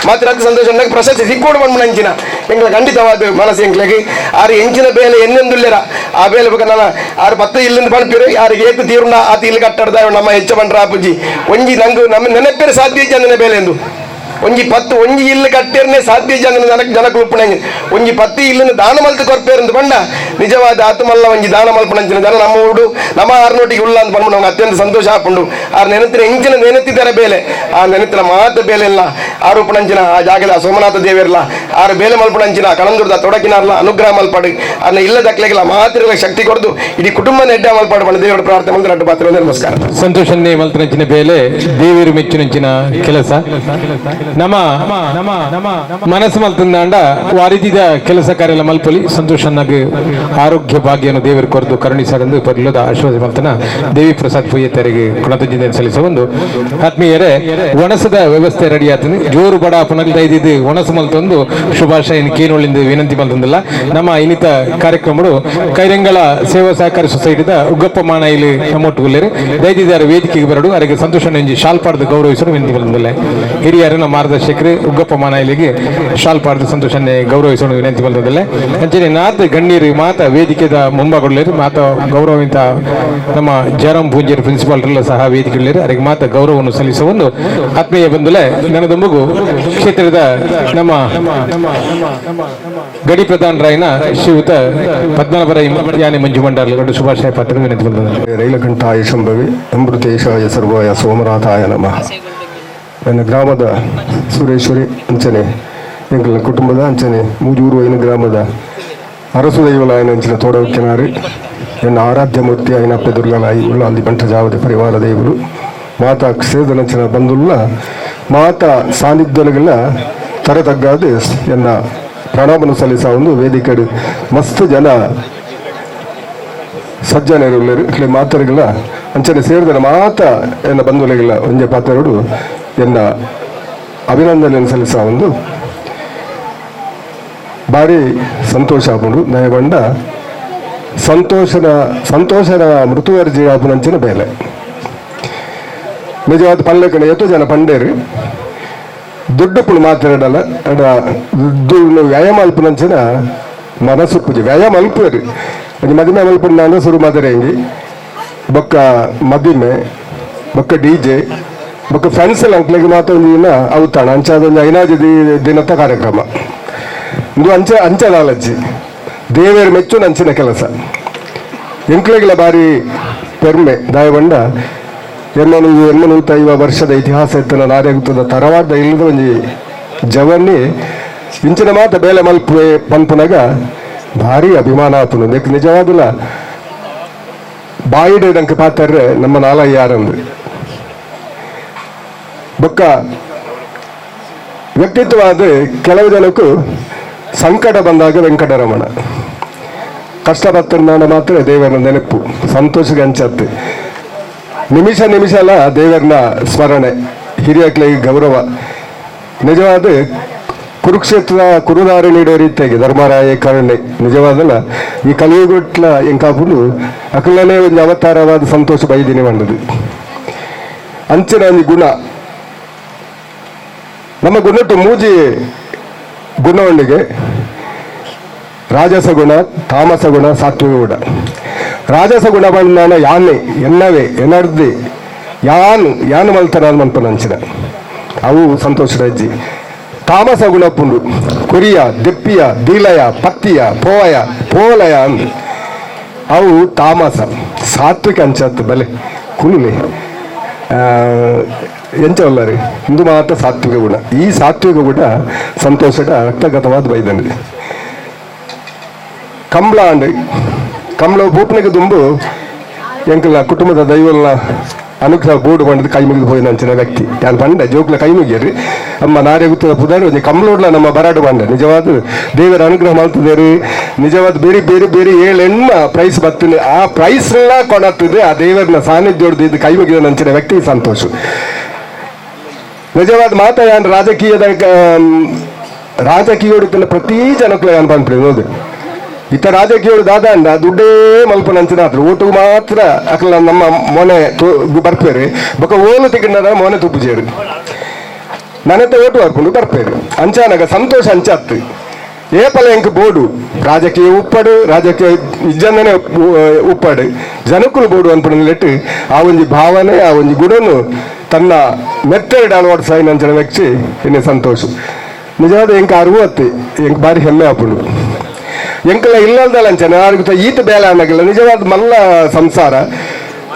S11: ಮಾತ್ರ ಅತ್ತು ಸಂತೋಷ ಪ್ರಶಸ್ತಿ ಸಿಕ್ಕೋಡು ಬಂದ್ಬಿಡ ಅಂಚಿನ ಎಂಕ್ಲೆ ಖಂಡಿತವಾದ ಮನಸ್ಸು ಎಂಕ್ಲೆಗೆ ಆರು ಎಂಚಿನ ಬೇಲೆ ಎನ್ನೆಂದುಲ್ಲೇರ ಆ ಬೇಲೆ ಬೊಕ ನನ್ನ ಆರು ಪತ್ತು ಇಲ್ಲಿಂದ ಪನ್ಪಿರು ಯಾರಿಗೆ ಏತು ತೀರುಂಡ ಆತ ಇಲ್ಲಿ ಕಟ್ಟಡ್ದ ನಮ್ಮ ಹೆಚ್ಚ ಬಂಡ್ರ ಆಪುಜಿ ಒಂಜಿ ನಂಗು ನಮ್ಮ ನೆನಪೇರು ಸಾಧ್ಯ ಇಜ್ಜಂದನೆ ಬೇಲೆ ಎಂದು ಒಂಜಿ ಪತ್ತು ಒಂಜಿ ಇಲ್ಲು ಕಟ್ಟೇರ್ನೆ ಸಾಧ್ಯ ಜನ ಜನಕ್ಕೆ ಉಪ್ಪುಣಂಗೆ ಒಂಜಿ ಪತ್ತಿ ಇಲ್ಲನ್ನು ದಾನ ಮಲ್ತು ಕೊರ್ಪೇರಂದು ಬಂಡ ನಿಜವಾದ ಆತಮಲ್ಲ ಒಂಜಿ ದಾನ ಮಲ್ಪುಣಂಚಿನ ಜನ ನಮ್ಮ ಊಡು ನಮ್ಮ ಆರ್ನೋಟಿಗೆ ಉಲ್ಲ ಅಂತ ಬಂದು ನಮ್ಗೆ ಅತ್ಯಂತ ಸಂತೋಷ ಆಪುಂಡು. ಆರ್ ನೆನತಿನ ಇಂಚಿನ ನೆನತಿದ್ದಾರೆ ಬೇಲೆ ಆ ನೆನತಿನ ಮಾತು ಬೇಲೆ ಇಲ್ಲ ಆರು ಉಪ್ಪುಣಂಚಿನ ಆ ಜಾಗದ ಸೋಮನಾಥ ದೇವಿರ್ಲ ಆರು ಬೇಲೆ ಮಲ್ಪುಣಂಚಿನ ಕಣಂದುರ್ದ ತೊಡಕಿನಾರ್ಲ ಅನುಗ್ರಹ ಮಲ್ಪಾಡು ಅನ್ನ ಇಲ್ಲದಕ್ಲೆಗಿಲ್ಲ ಮಾತ್ರ ಶಕ್ತಿ ಕೊಡ್ದು ಇಡೀ ಕುಟುಂಬ ನೆಡ್ಡ ಮಲ್ಪಾಡು ಬಂದ ದೇವರ ಪ್ರಾರ್ಥನೆ ಮಂತ್ರ ಅಡ್ಡು ಪಾತ್ರ ನಮಸ್ಕಾರ.
S2: ಸಂತೋಷನ್ನೇ ಮಲ್ತನಂಚಿನ ಬೇಲೆ ದೇವರು ಮೆಚ್ಚಿನಂಚಿನ ಕೆಲಸ ನಮ್ಮ ಮನಸ್ಸು ಮಲ್ತಂದಾಂಡ ವಾರಿದಿದ ಕೆಲಸ ಕಾರ್ಯ ಮಲ್ಪೊಲಿ ಸಂತೋಷನ್ನಾಗಿ ಆರೋಗ್ಯ ಭಾಗ್ಯವನ್ನು ದೇವರು ಕೊರದು ಕರುಣಿಸರೆಂದು ಪರಿಲದ ಆಶೀರ್ವಾದ ಮಲ್ತನ ದೇವಿ ಪ್ರಸಾದ್ ಪೂಜೆತರಿಗೆ ಕೃತಜ್ಞತೆ ಸಲ್ಲಿಸುವ ಒಂದು ಆತ್ಮೀಯರೇ ಒಣಸದ ವ್ಯವಸ್ಥೆ ರೆಡಿ ಆತನು ಜೋರು ಬಡ ಪುನಲ್ದ ಇದ್ದಿದ್ದು ಒಣಸು ಮಲ್ತೊಂದು ಶುಭಾಶಯ ಕೇನೊಳಿಂದ ವಿನಂತಿ ಮಲ್ತಂದಿಲ್ಲ. ನಮ್ಮ ಇನ್ನಿತ ಕಾರ್ಯಕ್ರಮಗಳು ಕೈರಂಗಳ ಸೇವಾ ಸಹಕಾರಿ ಸೊಸೈಟಿದ ಉಗ್ಗಪ್ಪ ಮಾನ ಇಲ್ಲಿ ನಮ್ಮೊಟ್ಟುಗುಲ್ಲೇರು ದಯದಿದ್ದಾರೆ ವೇದಿಕೆಗೆ ಬರಡು ಅವರಿಗೆ ಸಂತೋಷ ನೆಂಜಿ ಶಾಲ್ಪಾಡ್ದು ಗೌರವಿಸಲು ವಿನಂತಿ ಮಲ್ತಂದಿಲ್ಲ. ಹಿರಿಯರನ್ನ ಮಾರ್ಗದರ್ಶಕರು ಉಗ್ಗಪ್ಪ ಮಾನಾಯಿಲಿಗೆ ಶಾಲ್ ಪಾಡ್ದು ಸಂತೋಷನ್ನೇ ಗೌರವಿಸಲು ವಿನಂತಿ ಮಲ್ತಂದಿಲ್ಲ. ಅಂಚನೆ ನಾತ್ ಗಣ್ಣೀರು ಮಾತ ವೇದಿಕೆದ ಮುಂಭಾಗೊಳ್ಳೇರು ಮಾತ ಗೌರವಿತ ನಮ್ಮ ಜಯರಾಮ್ ಪೂಂಜೇರು ಪ್ರಿನ್ಸಿಪಾಲ್ ಸಹ ವೇದಿಕೆ ಅವರಿಗೆ ಮಾತ ಗೌರವವನ್ನು ಸಲ್ಲಿಸುವ ಒಂದು ಆತ್ಮೀಯ ಬಂಧುಲೆ ನನದೊಂಬಗು ಕ್ಷೇತ್ರದ ನಮ್ಮ ಗಡಿ ಪ್ರಧಾನ ರಾಯನ ಶ್ರೀಯುತ ಪದ್ಮನಾಭ ಯಾನೆ ಮಂಜು ಮಂಡಾರ್ಲು ಶುಭಾಶಯ ಪಾತ್ರ ವಿನಂತಿ ಬಂದ.
S12: ರೈಲಕಂಠಾಯ ಶಂಭವಿ ಅಮೃತೇಶಾಯ ಸರ್ವಾಯ ಸೋಮನಾಥಾಯ ನಮಃ. ನನ್ನ ಗ್ರಾಮದ ಸುರೇಶ್ವರಿ ಅಂಚನೆ ಎಂಕಲ್ನ ಕುಟುಂಬದ ಅಂಚನೆ ಮೂಜೂರು ಐನ ಗ್ರಾಮದ ಅರಸು ದೈವಲಾಯನ ಅಂಚಿನ ತೋಡವಕ್ಕೆನಾರು ಎನ್ನ ಆರಾಧ್ಯ ಮೂರ್ತಿ ಐನಪ್ಪೆ ದುರ್ಗಲಾಯಿ ಉಳ್ಳಾಲ್ದಿ ಬಂಟ ಜಾವದೆ ಪರಿವಾರ ದೇವರು ಮಾತಾ ಸೇದನಂಚಿನ ಬಂದುಲ್ಲ ಮಾತಾ ಸಾನ್ನಿಧ್ಯಗಳ ತರೆ ತಗ್ಗಾದು ಎನ್ನ ಪ್ರಣಾಮನು ಸಲ್ಲಿಸ ಒಂದು ವೇದಿಕೆ ಮಸ್ತ್ ಜನ ಸಜ್ಜನರು ಇಟ್ಲೆ ಮಾತರಿಗಳ ಅಂಚನೆ ಸೇರಿದ ಮಾತ ಎನ್ನ ಬಂಧುಗಳಿಲ್ಲ ಒಂಜೆ ಪಾತ್ರರು ಎನ್ನ ಅಭಿನಂದನೆಯನ್ನು ಸಲ್ಲಿಸ ಒಂದು ಭಾರಿ ಸಂತೋಷ ಆಪುಂಡು. ನಯಬಂಡ ಸಂತೋಷದ ಸಂತೋಷದ ಮೃತುವರ್ಜಿ ಆಪುನಂಚಿನ ಬೇಲೆ ನಿಜವಾದ ಪಲ್ಲೆ ಕಡೆ ಎತ್ತೋ ಜನ ಪಂಡೇರು ದುಡ್ಡು ಪುಣ್ ಮಾತಾಡಲ್ಲ ದುಡ್ಡು ವ್ಯಾಯಾಮ ಅಲ್ಪನಂಚಿನ ಮನಸ್ಸು ಪೂಜೆ ವ್ಯಾಯಾಮ ಅಲ್ಪೇರು ಒಂಜಿ ಮದಿಮೆ ಮಲ್ಪುಂಡ ಸುರು ಮದರೆಂಗಿ ಬೊಕ್ಕ ಮದಿಮೆ ಬೊಕ್ಕ ಡಿ ಜೆ ಬೊಕ್ಕ ಫ್ರೆಂಡ್ಸ್ ಅಂಕ್ಲೆಗ್ ಮಾತ ಒಂಜಿ ದಿನ ಅವತಾಣ ಅಂಚಾದ ಒಂಜಿ ಐನಾಜಿ ದಿನದ ಕಾರ್ಯಕ್ರಮ. ಇಂದು ಅಂಚ ಅಂಚದಾಲಜ್ಜಿ ದೇವೇರ್ ಮೆಚ್ಚುನ ಅಂಚಿನ ಕೆಲಸ. ಎಂಕ್ಲೆಗ್ಲ ಬಾರಿ ಪೆರ್ಮೆ ದಾಯಬಂಡ 850 ವರ್ಷದ ಇತಿಹಾಸ ಇತ್ತನ ನಾರ್ಯಗುತ್ತದ ತರವಾದ ಇಲ್ಲದ ಒಂಜಿ ಜವನ್ನಿ ಇಂಚಿನ ಮಾತ ಬೇಲೆ ಮಲ್ಪುವೆ ಪನ್ಪುನಗ ಭಾರಿ ಅಭಿಮಾನ ಆಪುಂಡು. ನೆಕ್ ನಿಜವಾದುಲ ಬಾಯಿಡ್ ನಂಗೆ ಪಾತರ್ರೆ ನಮ್ಮ ನಾಲಯ್ಯಾರಂದು. ಬೊಕ್ಕ ವ್ಯಕ್ತಿತ್ವ ಕೆಲವು ಜನಕ್ಕೂ ಸಂಕಟ ಬಂದಾಗ ವೆಂಕಟರಮಣ, ಕಷ್ಟ ಬತ್ತನಾಡ ಮಾತ್ರ ದೇವರ ನೆನಪು, ಸಂತೋಷಕ್ಕೆ ಅಂಚತ್ತು ನಿಮಿಷ ನಿಮಿಷ ಅಲ್ಲ ದೇವರನ್ನ ಸ್ಮರಣೆ, ಹಿರಿಯಕ್ಲಿಗೆ ಗೌರವ. ನಿಜವಾದ ಕುರುಕ್ಷೇತ್ರ ಕುರುದಾರಿ ನೀಡೋ ರೀತಿಯಾಗಿ ಧರ್ಮರಾಯ ಕರುಣೆ ನಿಜವಾದಲ್ಲ. ಈ ಕಲಿಯುಗಟ್ಲ ಎಂಕಾಪುಂಡು ಅಕಲನೇ ಒಂದು ಅವತಾರವಾದ ಸಂತೋಷ ಬೈದಿನಿ ಬಂದದು ಅಂಚಿನ ಒಂಜಿ ಗುಣ. ನಮ್ಮ ಗುಣಟ್ಟು ಮೂಜಿ ಗುಣವೊಂಡಿಗೆ ರಾಜಸ ಗುಣ, ತಾಮಸ ಗುಣ, ಸಾತ್ವಿಕ ಗುಣ. ರಾಜಸ ಗುಣ ಬಂದಾನ ಯಾನೆ ಎನ್ನವೇ ಎನರ್ದಿ ಯಾನು ಯಾನು ಮಲ್ತನ ಮನ್ಪನ ಅಂಚಿನ ಅವು ಸಂತೋಷ ಅಜ್ಜಿ. ತಾಮಸ ಗುಣ ಪುಂಡು ಕುರಿಯ ದೆಪ್ಪಿಯ ದೀಲಯ ಪತ್ತಿಯ ಪೋವಯ ಪೋಲಯ ಅಂದು ಅವು ತಾಮಸ. ಸಾತ್ವಿಕ ಅಂಚತ್ತು ಬಲೆ ಕುಣಿಲೆ ಎಂಚ ರೀ ಇಂದು ಮಾತ್ರ ಸಾತ್ವಿಕ ಗುಣ. ಈ ಸಾತ್ವಿಕ ಗುಣ ಸಂತೋಷದ ರಕ್ತಗತವಾದ ಬೈದಂడి. ಕಂಬಳ ಅಂಡ್ ಕಂಬಳ ಭೂಪನಿಗೆ ದುಂಬು ಎಂಕಲ ಕುಟುಂಬದ ದೈವಲ್ಲ ಅನುಗ್ರಹ ಬೋರ್ಡು ಬಂಡದ ಕೈ ಮುಗಿದು ಹೋಯಿನ ಅಂಚಿನ ವ್ಯಕ್ತಿ ಯಾನ್ ಪಂಡ ಜೋಕ್ಲ ಕೈ ಮುಗಿಯರಿ ಅಮ್ಮ ನಾರೆ ಗುತ್ತದ ಪುದಾರು ಒಂಜಿ ಕಂಬಳೋಡ್ಲ ನಮ್ಮ ಬರಾಡು ಬಂಡ ನಿಜವಾದ ದೇವರ ಅನುಗ್ರಹ ಮಲ್ತದೇರಿ. ನಿಜವಾದ ಬೇರೆ ಬೇರೆ ಬೇರೆ ಏಳೆಣ್ಮ ಪ್ರೈಸ್ ಬತ್ತಿನ ಆ ಪ್ರೈಸ್ ಎಲ್ಲ ಕೊಡತ್ತದೆ ಆ ದೇವರನ್ನ ಸಾನ್ನಿಧ್ಯ ಇದು ಕೈ ಮುಗಿದ ಅಂಚಿನ ವ್ಯಕ್ತಿ ಸಂತೋಷ. ನಿಜವಾದ ಮಾತ ಯಾನ್ ರಾಜಕೀಯದ ರಾಜಕೀಯ ಪ್ರತಿ ಜನಕ್ಕೂ ಯಾನ್ ಪನ್ಪುನಿ ನೋದು. ಇತ್ತ ರಾಜಕೀಯ ದಾದ ಅಂಡ ದುಡ್ಡೇ ಮಲ್ಪನ ಅಂಚಿನ ಓಟು ಮಾತ್ರ ಅಕಲ ನಮ್ಮ ಮೊನೆ ಬರ್ಪೇರು ಬೊಕ ಓಲು ತಿಕ್ಕಂಡ ಮೊನೆ ತುಪ್ಪುಜೇರು ನನತ್ತೆ ಓಟು ಬರ್ಪುಂಡು ಬರ್ಪೇರು ಅಂಚಾನಗ ಸಂತೋಷ ಅಂಚತ್ತು ಏಪಲ ಎಂಕ್ ಬೋಡು ರಾಜಕೀಯ ಉಪ್ಪಡು ರಾಜಕೀಯ ಇಜ್ಜಂದನೆ ಉಪ್ಪಡು ಜನಕ್ಕಲು ಬೋಡು ಅನ್ಪುನ ಆ ಒಂಜಿ ಭಾವನೆ ಆ ಒಂಜಿ ಗುಣನು ತನ್ನ ಮೆತ್ತೆರಡು ಅಳವಡಿಸಾಯಿನ ಸಾಯಿನ ಅಂಚಿನ ವ್ಯಕ್ತಿ ಇನ್ನೆ ಸಂತೋಷ. ನಿಜವಾದ ಎಂಕ್ ಅರಿವು ಅತ್ತಿ ಎಂಕ್ ಬಾರಿ ಹೆಮ್ಮೆ ಆಪುಂಡು. ಎಂಕಲ ಇಲ್ಲಲ್ದಲ್ಲ ಅಂಚನೆ ಆರ್ಗುತ್ತ ಈತ ಬೇಲೆ ಅನ್ನಗಿಲ್ಲ ನಿಜವಾದ ಮಲ್ಲ ಸಂಸಾರ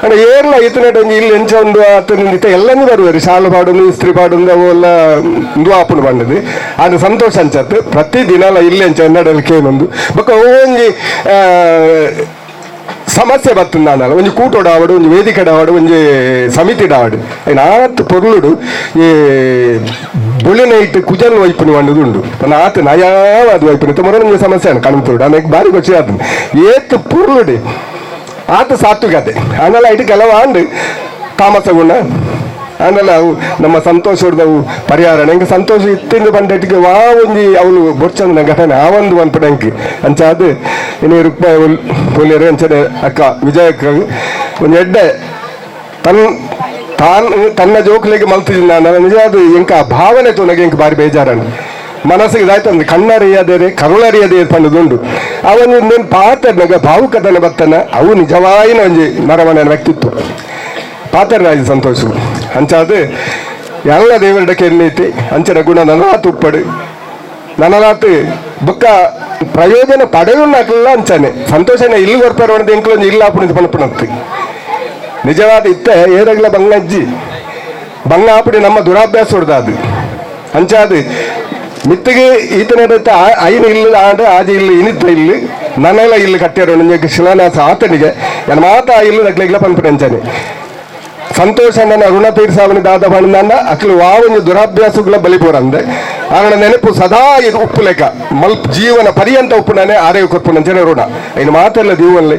S12: ಅಂದ್ರೆ ಏರ್ಲ ಈತನೇಟ ಒಂಜಿ ಇಲ್ಲಿ ಎಂಚ ಒಂದು ಆತನ ಇತ್ತ ಎಲ್ಲನೂ ಬರುವರು ಶಾಲು ಪಾಡೊಂದು ಇಸ್ತ್ರಿ ಪಾಡೊಂದು ಅವು ಎಲ್ಲ ಇಂದು ಆಪುಂಡು ಬಂಡದು ಅದು ಸಂತೋಷ ಅಂಚತ್ತು ಪ್ರತಿ ದಿನಲ ಇಲ್ಲಿ ಎಂಚ ಎನ್ನಡಲ್ಲಿ ಕೇನೊಂದು ಬೊಕ್ಕ ಒಂಜಿ ಸಮಸ್ಯೆ ಬತ್ತುಂದಾನಲ್ಲ ಒಂಜಿ ಕೂಟೋಡ ಆವಡು ಒಂಜಿ ವೇದಿಕೆ ಆವಡು ಒಂಜಿ ಸಮಿತಿ ಆವಡು ಆತ್ ಪೊರ್ಲುಡು ಈ ಬುಳಿನೈಟ್ ಕುಜಲ್ ವೈಪುನಿ వండుದು ಉಂಡು ತನ್ನ ಆತ ನಯಾವಾದ ವೈಪುನಿ ಮೊರೊಂಜಿ ಸಮಸ್ಯೆ ಕಣ್ತುಡು ಆಮೇಲೆ ಬಾರಿ ಖುಷಿ ಆತು ಏತ್ ಪೊರ್ಲುಡು ಆತ ಸಾತ್ವಿಕತೆ ಆಮೇಲೆ ಐಟ್ ಕೆಲವು ಆಂಡ್ ತಾಮಸ ಗುಣ ಆಮೇಲೆ ಅವು ನಮ್ಮ ಸಂತೋಷದವು ಪರಿಹಾರ ನಂಗೆ ಸಂತೋಷ ಇತ್ತಿಂದ ಬಂಡೆಟ್ಟಿಗೆ ವಾ ಒಂಜಿ ಅವಳು ಬೊರ್ಚಂದ ಘಟನೆ ಆ ಒಂದು ಪನ್ಪುನಂಕ್ ಅಂಚಾದ್ ಇನಿ ರುಕ್ಮ ಪೊಲಿಯರು ಅಂಚನೆ ಅಕ್ಕ ವಿಜಯಕ್ಕ ಒಂಜಿ ಎಡ್ಡೆ ತನ್ ತಾನ್ ತನ್ನ ಜೋಕ್ಲೆಗೆ ಮಲ್ತಿದ್ದ ನಾನು ನಿಜವಾದ ಎಂಕ ಆ ಭಾವನೆ ತೋನಗೆ ಎಂಕ್ ಬಾರಿ ಬೇಜಾರಣ ಮನಸ್ಸಿಗೆ ಇದಾಯ್ತಂದ್ರೆ ಕಣ್ಣರಿಯದೇ ಕರುಳರಿಯದೇ ಪಂಡುದುಂಡು ಅವನು ಇನ್ನೇನು ಪಾತರ್ನಗ ಭಾವುಕತನ ಬತ್ತನ ಅವು ನಿಜವಾಯಿನ ಒಂಜಿ ನರವನ ವ್ಯಕ್ತಿತ್ವ ಪಾತರ್ರಾಜ ಸಂತೋಷ ಅಂಚಾದ ಎಲ್ಲ ದೇವರಡಕ್ಕೆ ಎನ್ನೈತಿ ಅಂಚನ ಗುಣ ನನಲಾತ್ ಉಪ್ಪಡು ನನಲಾತ್ ಬೊಕ್ಕ ಪ್ರಯೋಜನ ಪಡೆಯುನ್ನಕ್ಲ ಅಂಚನೆ ಸಂತೋಷನ ಇಲ್ಲಿ ಕೊರ್ಪಾರ ಎಂಕ್ಲೊಂಜಿ ಇಲ್ಲ ಆಪುಣಿ ಪಣಪುಣತ್ತು ನಿಜವಾದ ಇತ್ತ ಏರಗ್ಲ ಬಂಗಜ್ಜಿ ಬಂಗ ಆಪುಡಿ ನಮ್ಮ ದುರಾಭ್ಯಾಸ ಹೊಡ್ದಾದು ಅಂಚಾದ ಮಿತ್ತಿಗೆ ಈತನ ಐನ ಇಲ್ಲ ಆಂಡ ಆಜಿ ಇಲ್ಲ ಇನಿತ್ತ ಇಲ್ಲಿ ನನ್ನೆಲ್ಲ ಇಲ್ಲಿ ಕಟ್ಟಿರೋ ನಿಮಗೆ ಶಿಲಾನ್ಯಾಸ ಆತನಿಗೆ ನನ್ನ ಮಾತ ಇಲ್ಲ ದಕ್ಲೆಗ್ಲ ಪನ್ಪುಣ ಅಂಚನೆ ಸಂತೋಷ ನನ್ನ ಋಣ ತೀರ್ಸಾವನಿ ದಾದ ಬಣ್ಣ ಅಕ್ಲು ವಾವೊಂಜಿ ದುರಾಭ್ಯಾಸಗಳ ಬಲಿಪೋರಂದೆ ಆರಣ ನೆನಪು ಸದಾ ಇದು ಉಪ್ಪು ಲೆಕ್ಕ ಮಲ್ಪ್ ಜೀವನ ಪರ್ಯಂತ ಉಪ್ಪುನಾನೆ ಆರೋಗ್ಯ ಕೊರ್ಪುನ ಅಂಚನೆ ಋಣ ಇನ್ನು ಮಾತೆಲ್ಲ ದೀವಲ್ಲಿ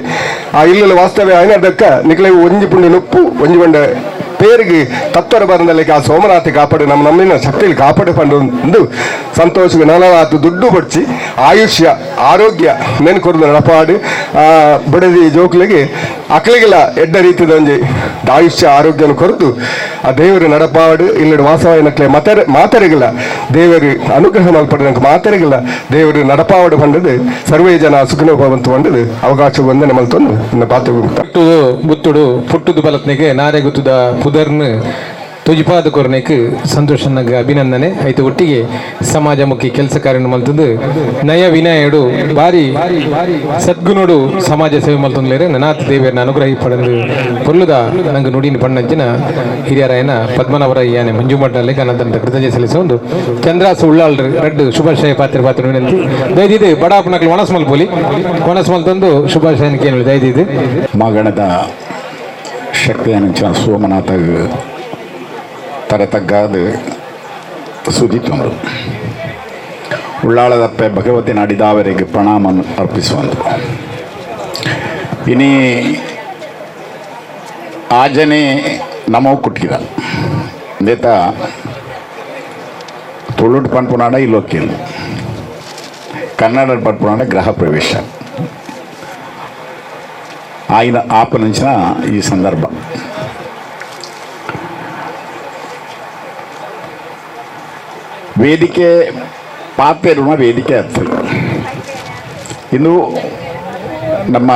S12: ಆ ಇಲ್ಲಲ್ಲಿ ವಾಸ್ತವ್ಯ ಆಯ್ನದಕ್ಕ ನಿಕ್ಲೆ ಒಂಜಿ ಪುಂಡಿ ನುಪ್ಪು ಒಂಜಿ ಬಂಡೆ ಪೇರಿಗೆ ತತ್ವರ ಬರಂದಲ್ಲಿಗೆ ಆ ಸೋಮನಾಥಿ ಕಾಪಾಡು ನಮ್ಮ ನಮ್ಮಿನ ಶಕ್ತಿಯಲ್ಲಿ ಕಾಪಾಡು ಪಂಡು ಸಂತೋಷಕ್ಕೆ ನಲವಾತು ದುಡ್ಡು ಬಡ್ಚಿ ಆಯುಷ್ಯ ಆರೋಗ್ಯ ನೆನ್ ಕೊರ್ದು ನಡಪಾಡು ಆ ಬಡದಿ ಜೋಕ್ಲಿಗೆ ಅಕ್ಲಿಗಿಲ್ಲ ಎಡ್ಡ ರೀತಿದ ಒಂಜಿ ಆಯುಷ್ಯ ಆರೋಗ್ಯನ ಕೊರತು ಆ ದೇವರು ನಡಪಾಡು ಇಲ್ಲಡು ವಾಸವಾಯಿನಕ್ಲೆ ಮತರೆ ಮಾತರಿಗಿಲ್ಲ ದೇವರು ಅನುಗ್ರಹ ಮಲ್ಪಡ ಮಾತರಿಗಿಲ್ಲ ದೇವರು ನಡಪಾವಡು ಪಂಡದು ಸರ್ವೇ ಜನ ಸುಖಿನೋ ಭವಂತು ಪಂಡದು ಅವಕಾಶ ವಂದನೆ ಮಲ್ತೊಂದು ನನ್ನ ಪಾತ್ರ
S2: ಗುತ್ತುಡು ಪುಟ್ಟುದು ಬಲತ್ನಿಗೆ ನಾರೆ ಗುತ್ತುದ ಪುದರ್ನು ತುಜಿಪಾದ ಕೊರನೆಕ್ ಸಂತೋಷನಾಗ ಅಭಿನಂದನೆ. ಐತ ಒಟ್ಟಿಗೆ ಸಮಾಜಮುಖಿ ಕೆಲಸ ಕಾರ್ಯ ಮಲ್ತದ್ದು ನಯ ವಿನಯಡು ಬಾರಿ ಸದ್ಗುಣಡು ಸಮಾಜ ಸೇವೆ ಮಲ್ತೊಂದ್ಲೇರೆ ನನಾಥ ದೇವಿಯರನ್ನ ಅನುಗ್ರಹಿ ಪಡೆದು ಪೊಲ್ಲುದ ನಂಗೆ ನುಡಿನ ಪಣ್ಣಂಚಿನ ಹಿರಿಯರಾಯನ ಪದ್ಮನಾಭರ ಯಾನೆ ಮಂಜು ಮಠದಲ್ಲಿ ಕನ್ನಡ ಕೃತಜ್ಞ ಸಲ್ಲಿಸ ಒಂದು ಚಂದ್ರಾಸ ಉಳ್ಳಾಳ್ ರಡ್ಡು ಶುಭಾಶಯ ಪಾತ್ರ ಪಾತ್ರ ವಿನಂತಿ. ದಯದಿದ್ದು ಬಡಾಪನಕ್ಲು ಒಣಸ್ಮಲ್ ಪೋಲಿ ಒಣಸ್ಮಲ್ ತಂದು ಶುಭಾಶಯನ ಕೇಳಿ ದಯದಿದ್ದು.
S9: ಮಗಣದ ಶಕ್ತಿಯಂಚಿನ ಸೋಮನಾಥ ತರತಗ್ಗಾದ ಸುದಿತ್ತೊಂದು ಉಳ್ಳಾಳದಪ್ಪೆ ಭಗವತಿ ನಾಡಿದಾವರಿಗೆ ಪ್ರಣಾಮ ಅರ್ಪಿಸುವಂತು. ಇನಿ ಆಜನೆ ನಮೋ ಕುಟ್ಟಿದ ದೇತ ತುಳುಟ್ ಪನ್ಪುನಾಡ ಇಲ್ಲೊಕ್ಕಿಲ್ಲ ಕನ್ನಡ ಪನ್ಪುನಾಡ ಗೃಹ ಪ್ರವೇಶ ఆయన ఆపనించిన ఈ సందర్భ ವೇದಿಕೆ ಪಾತೆರುಣ ವೇದಿಕೆ ಆಗ್ತದೆ. ಇನ್ನು ನಮ್ಮ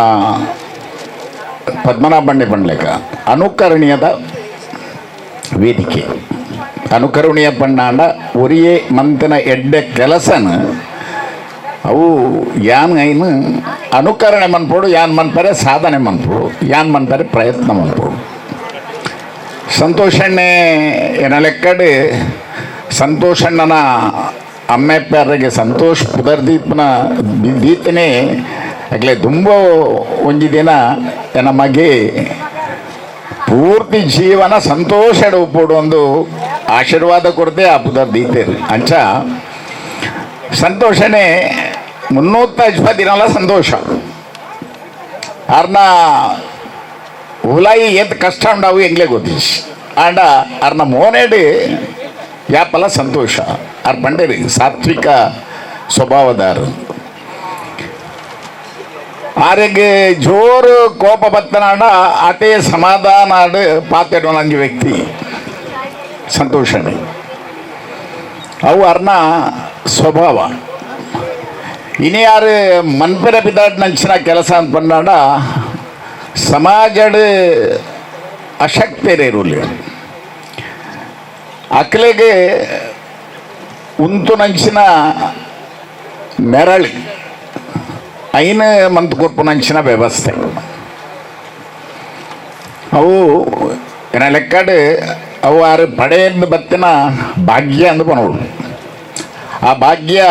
S9: ಪದ್ಮನಾಭಣ್ಣೆ ಪಂಡ್ಲೆಕ ಅನುಕರಣೀಯದ ವೇದಿಕೆ ಅನುಕರಣೀಯ ಪಣ್ಣಾಂಡ ಒರಿಯೇ ಮಂತನ ಎಡ್ಡೆ ಕೆಲಸನ ಅವು ಯಾನ್ ಐನು ಅನುಕರಣೆ ಮನ್ಪೋಡು, ಯಾನ್ ಮನ್ಪರೆ ಸಾಧನೆ ಮನ್ಪೋಡು, ಯಾನ್ ಮನ್ಪರೆ ಪ್ರಯತ್ನ ಮನ್ಪೋಡು. ಸಂತೋಷಣ್ಣೆ ಎನ ಲೆಕ್ಕಡೆ ಸಂತೋಷಣ್ಣನ ಅಮ್ಮೆಪ್ಪರಿಗೆ ಸಂತೋಷ್ ಪುದರ್ದೀಪ್ನ ದೀತನೇ ಅಗ್ಲೆ ದುಂಬ ಒಂಜಿ ದಿನ ಎನ ಮಗೆ ಪೂರ್ತಿ ಜೀವನ ಸಂತೋಷ ಉಪ್ಪೋಡು ಒಂದು ಆಶೀರ್ವಾದ ಕೊರತೆ ಆ ಪುದರ್ ದೀತೇರು. ಅಂಚ ಸಂತೋಷನೇ 350 ದಿನಲ ಸಂತೋಷ. ಅರ್ನ ಉಲಾಯಿ ಏತ್ ಕಷ್ಟ ಉಂಡಾವು ಎಂಗ್ಲೇ ಗೊತ್ತಿಸ್ ಆಂಡ ಅರ್ನ ಮೋನೇಡು ಯಾಪಲ ಸಂತೋಷ. ಅರ್ ಬಂಡೇರಿ ಸಾತ್ವಿಕ ಸ್ವಭಾವದಾರು. ಆರೆಗೆ ಜೋರು ಕೋಪ ಬತ್ತನಾಡ ಅತೇ ಸಮಾಧಾನ ಪಾತೆಡೋನಂಜಿ ವ್ಯಕ್ತಿ ಸಂತೋಷನೇ. ಅವು ಅರ್ನ ಸ್ವಭಾವ. ಇನಿ ಯಾರು ಮನ್ಪೆರ ಪಿದಾಟ್ ನಂಚಿನ ಕೆಲಸ ಅಂತ ಬಂದಾಡ ಸಮಾಜಡ್ ಅಶಕ್ತರು ಅಕ್ಲೆಗೆ ಉಂತು ನಂಚಿನ ನೆರಳು ಐನ ಮಂತ್ ಕೊರ್ಪು ನಂಚಿನ ವ್ಯವಸ್ಥೆ ಅವು ಎನ್ನ ಲೆಕ್ಕಡ್ ಅವು ಆರು ಪಡೆಯಿಂದ ಬತ್ತಿನ ಭಾಗ್ಯ ಅಂದು ಪನೋಡು. ಆ ಭಾಗ್ಯ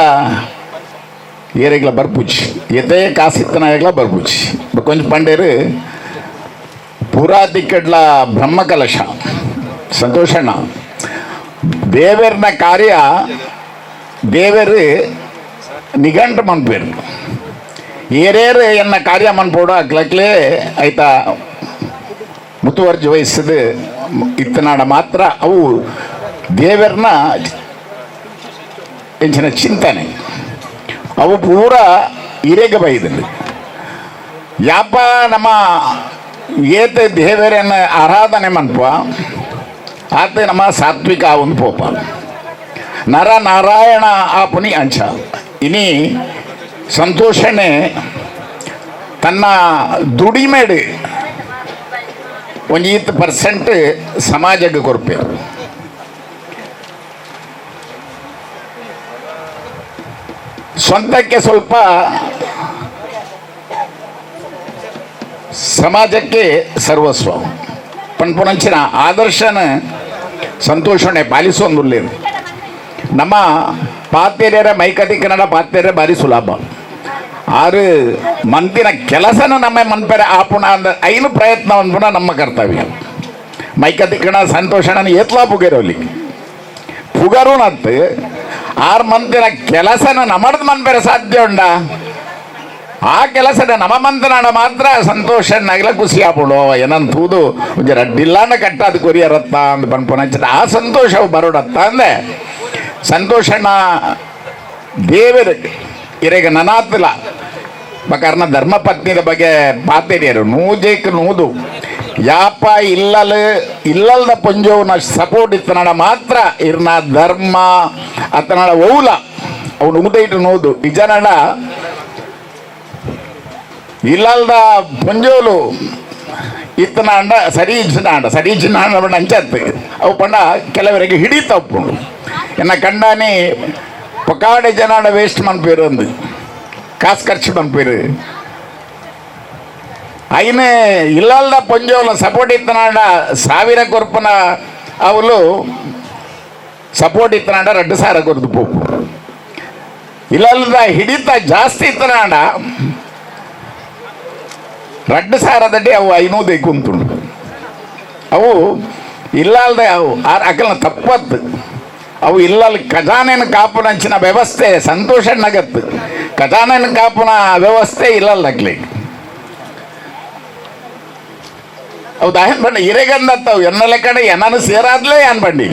S9: ಏರೆಗ್ಲ ಬರ್ಪುಚಿ ಎತೇ ಕಾಸಿತ್ತನಾಗಲ ಬರ್ಪುಚಿ ಕೊಂಚ ಪಂಡೇರು ಪೂರಾ ದಿಕ್ಕಡ್ಲ ಬ್ರಹ್ಮಕಲಶ ಸಂತೋಷಣ್ಣ ದೇವರ್ನ ಕಾರ್ಯ ದೇವರು ನಿಘಂಟು ಮನ್ಪೇರು ಏರೇರು ಎನ್ನ ಕಾರ್ಯ ಮನ್ಪೋಡು ಅಕ್ಲಕ್ಲೇ ಆಯ್ತಾ ಮುತುವರ್ಜಿ ವಹಿಸದು ಇತ್ತನಾಡ ಮಾತ್ರ ಅವು ದೇವರ್ನ ಎಂಚಿನ ಚಿಂತನೆ ಅವು ಪೂರ ಇರೆಗ ಬೈದಲ್ಲಿ ಯಾಪ ನಮ್ಮ ಏತ ದೇವರನ್ನ ಆರಾಧನೆ ಮನ್ಪ ಆತ ನಮ್ಮ ಸಾತ್ವಿಕ ಒಂದು ಪೋಪ ನರ ನಾರಾಯಣ ಆಪುನಿ ಅಂಚ. ಇನಿ ಸಂತೋಷಣೆ ತನ್ನ ದುಡಿಮೆಡು ಒಂಜಿ 20% ಸಮಾಜಕ್ಕೆ ಕೊರ್ಪೆ. ಸ್ವಂತಕ್ಕೆ ಸ್ವಲ್ಪ ಸಮಾಜಕ್ಕೆ ಸರ್ವಸ್ವ ಪನ್ಪುನಂಚಿನ ಆದರ್ಶನ ಸಂತೋಷಣೆ ಪಾಲಿಸೊಂದುಲ್ಲೇರು. ನಮ್ಮ ಪಾತೆರ್ಯರ ಮೈಕತಿ ಕನ್ನಡ ಪಾತೆರ್ಯ ಭಾರಿ ಸುಲಭ. ಆರು ಮಂತಿನ ಕೆಲಸನ ನಮ್ಮ ಮನ್ಪೆರೆ ಆಪುಣ ಅಂದ ಐನು ಪ್ರಯತ್ನ ಅನ್ಪುಣ ನಮ್ಮ ಕರ್ತವ್ಯ. ಮೈಕತಿ ಕನ್ನಡ ಸಂತೋಷಣ ಏತ್ಲಾ ಪುಗೇರೋಲಿ ಪುಗರುನತ್ತು ಆರು ಮಂತಿನ ಕೆಲಸನ ನಮ್ಮದು ಮನ್ಪೆರೆ ಸಾಧ್ಯ ಉಂಡ ಆ ಕೆಲಸದ ನಮ್ಮ ಮಂತನಾಡ ಮಾತ್ರ ಸಂತೋಷನಾಗಲ ಖುಷಿ ಆಪುಂಡು. ಏನಂತ ತೂದು ಒಂಜಿ ರಡ್ಡಿಲ್ಲಾಂಡ ಕಟ್ಟಾದ ಕೊರಿಯರತ್ತ ಅಂದ್ ಪನ್ಪುನಂಚಿನ ಆ ಸಂತೋಷವು ಬರೋಡತ್ತ ಅಂದೆ ಸಂತೋಷಣ್ಣ ದೇವರು ಇರೆಗ ನನಾತ್ಲ ಬಕಾರನ ಧರ್ಮಪತ್ನಿದ ಬಗ್ಗೆ ಪಾತೆರಿಯರು ನೂಜೇಕ್ ನೂದು ಯಾಪ ಇಲ್ಲಲ್ ಇಲ್ಲಲ್ದ ಪೊಂಜೋವ್ನ ಸಪೋರ್ಟ್ ಇತ್ತನಡ ಮಾತ್ರ ಇರ್ನ ಧರ್ಮ ಅತನಡ ಓಲ ಅವನು ಉದೈಟು ನೂದು ನಿಜನಡ ಇಲ್ಲಲ್ದ ಪೊಂಜೋಲು ಇತ್ತನಾಂಡ ಸರಿ ಇಜ್ಜಿನಾಂಡ ಸರಿ ಇಜ್ಜಿನಾಂಡ ಪಂಡ ಅಂಚತ್ತು ಅವು ಪಂಡ ಕೆಲವರಿಗೆ ಹಿಡಿತಪ್ಪುಂಡು ಎನ್ನ ಕಂಡಾನಿ ಪಕಾಡೆ ಜನಾಡ ವೇಸ್ಟ್ ಮನ್ಪೇರು ಅಂದು ಕಾಸು ಖರ್ಚು ಮನ್ಪೇರು అయిన ఇల్లాల పొంజోల సపోర్ట్ ఇత్తనాడ ಸಾವಿರ ಕೊರ್ಪನ ಅವಳು ಸಪೋರ್ಟ್ ಇತ್ತನಾಡ 2 ಸಾವಿರ ಕೊರ್ದು ಪೋಪು ಇಲ್ಲದ ಹಿಡಿತ ಜಾಸ್ತಿ ಇತ್ತನಾಡ 2 ಸಾವಿರದಡ್ಡಿ ಅವು 500 ಕುಂತುಂಡು ಅವು ಇಲ್ಲಾಲ್ದ ಅವು ಅಕಲ್ನ ತಪ್ಪತ್ತು ಅವು ಇಲ್ಲಲ್ ಖಜಾನೆನ ಕಾಪುನಂಚಿನ ವ್ಯವಸ್ಥೆ ಸಂತೋಷ ನಗತ್ತು ಖಜಾನೆನ ಕಾಪುನ ವ್ಯವಸ್ಥೆ ಇಲ್ಲಲ್ಲ ಅಕ್ಲಿಗೆ ಅವು ದಾಯನ್ ಬಂಡ ಇರೆಗಂದತ್ತವು ಎನ್ನ ಲೆಕ್ಕಡೆ ಎನ್ನನು ಸೇರಾದ್ಲೇ ಯಾನ್ ಬಂಡಿ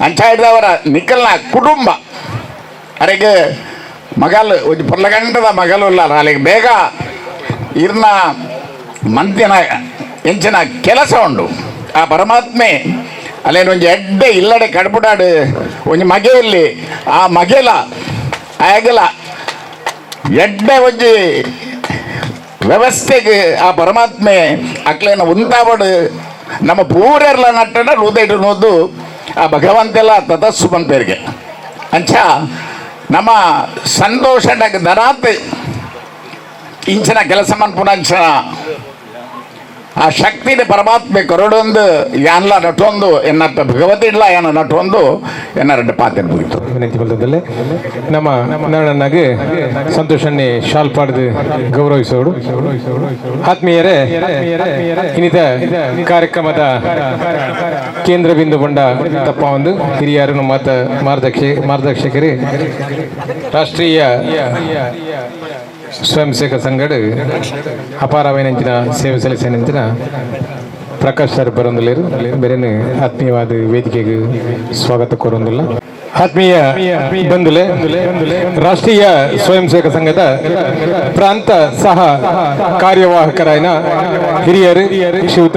S9: ಅಂಚಾಯ್ದವರ ನಿಕ್ಕಲ್ನ ಕುಟುಂಬ ಅರೆಗೆ ಮಗಲ್ ಒಂಜಿ ಪೊರ್ಲಗಂಟದ ಮಗಲು ಇಲ್ಲ ಅಲ್ಲಿಗೆ ಬೇಗ ಇರ್ನ ಮಂತಿನ ಎಂಚಿನ ಕೆಲಸ ಉಂಡು ಆ ಪರಮಾತ್ಮೆ ಅಲ್ಲೇನು ಒಂಜಿ ಎಡ್ಡೆ ಇಲ್ಲಡೆ ಕಡ್ಪುಡಾಡು ಒಂಜಿ ಮಗೆ ಇಲ್ಲಿ ಆ ಮಗೆಲ ಆಯಗಲ ಎಡ್ಡೆ ಒಂಜಿ ವ್ಯವಸ್ಥೆಗೆ ಆ ಪರಮಾತ್ಮೆ ಅಕ್ಲೇನ ಉಂತಾವಡು ನಮ್ಮ ಪೂರೆರ್ಲ ನಟ್ಟಡ ಹೃದಯ ನೋದು ಆ ಭಗವಂತೆಲ್ಲ ತತಸ್ಸು ಪನ್ಪೇರಿಗೆ ಅಂಚ ನಮ್ಮ ಸಂತೋಷ ದರಾತ್ ಇಂಚಿನ ಕೆಲಸ ಮನ್ಪುನಂಚಿನ ಆ ಶಕ್ತಿನ ಪರಮಾತ್ಮೆ ಕೊರಡೊಂದು ಯಾನ್ಲ ನಟೊಂದು ಎನ್ನತ್ತ ಭಗವತಿ ಇಲ್ಲ ಯಾನ ನಟೊಂದು ಎನ್ನ ರೆಡ್ಡು ಪಾತ್ರ ಮುಗಿತು.
S2: ವಿನಂತಿ ಬಲ್ದಲ್ಲೇ ನಮ್ಮ ನಾರಾಯಣನಾಗಿ ಸಂತೋಷನ್ನೇ ಶಾಲ್ ಪಾಡ್ದು ಗೌರವಿಸೋಡು. ಆತ್ಮೀಯರೇ, ಇನ್ನಿತ ಕಾರ್ಯಕ್ರಮದ ಕೇಂದ್ರ ಬಿಂದು ಬಂಡ ತಪ್ಪ ಒಂದು ಹಿರಿಯರು ನಮ್ಮ ಮಾರ್ಗದರ್ಶಕರು ರಾಷ್ಟ್ರೀಯ ಸ್ವಯಂ ಸೇವಕ ಸಂಘಡ್ ಅಪಾರವೈನಂಚಿನ ಸೇವೆ ಸಲ್ಲಿಸಿನಂಚಿನ ಪ್ರಕಾಶ್ ಸರ್ ಬರೊಂದುಲ್ಲೇರು ಬೇರೆ ಆತ್ಮೀಯವಾದ ವೇದಿಕೆಗೆ ಸ್ವಾಗತ ಕೋರೊಂದಿಲ್ಲ. ಆತ್ಮೀಯ ಬಂಧುಲೆ, ರಾಷ್ಟ್ರೀಯ ಸ್ವಯಂ ಸೇವಕ ಸಂಘದ ಪ್ರಾಂತ ಸಹ ಕಾರ್ಯವಾಹಕರಾಯನ ಹಿರಿಯರು ಶ್ರೀಯುತ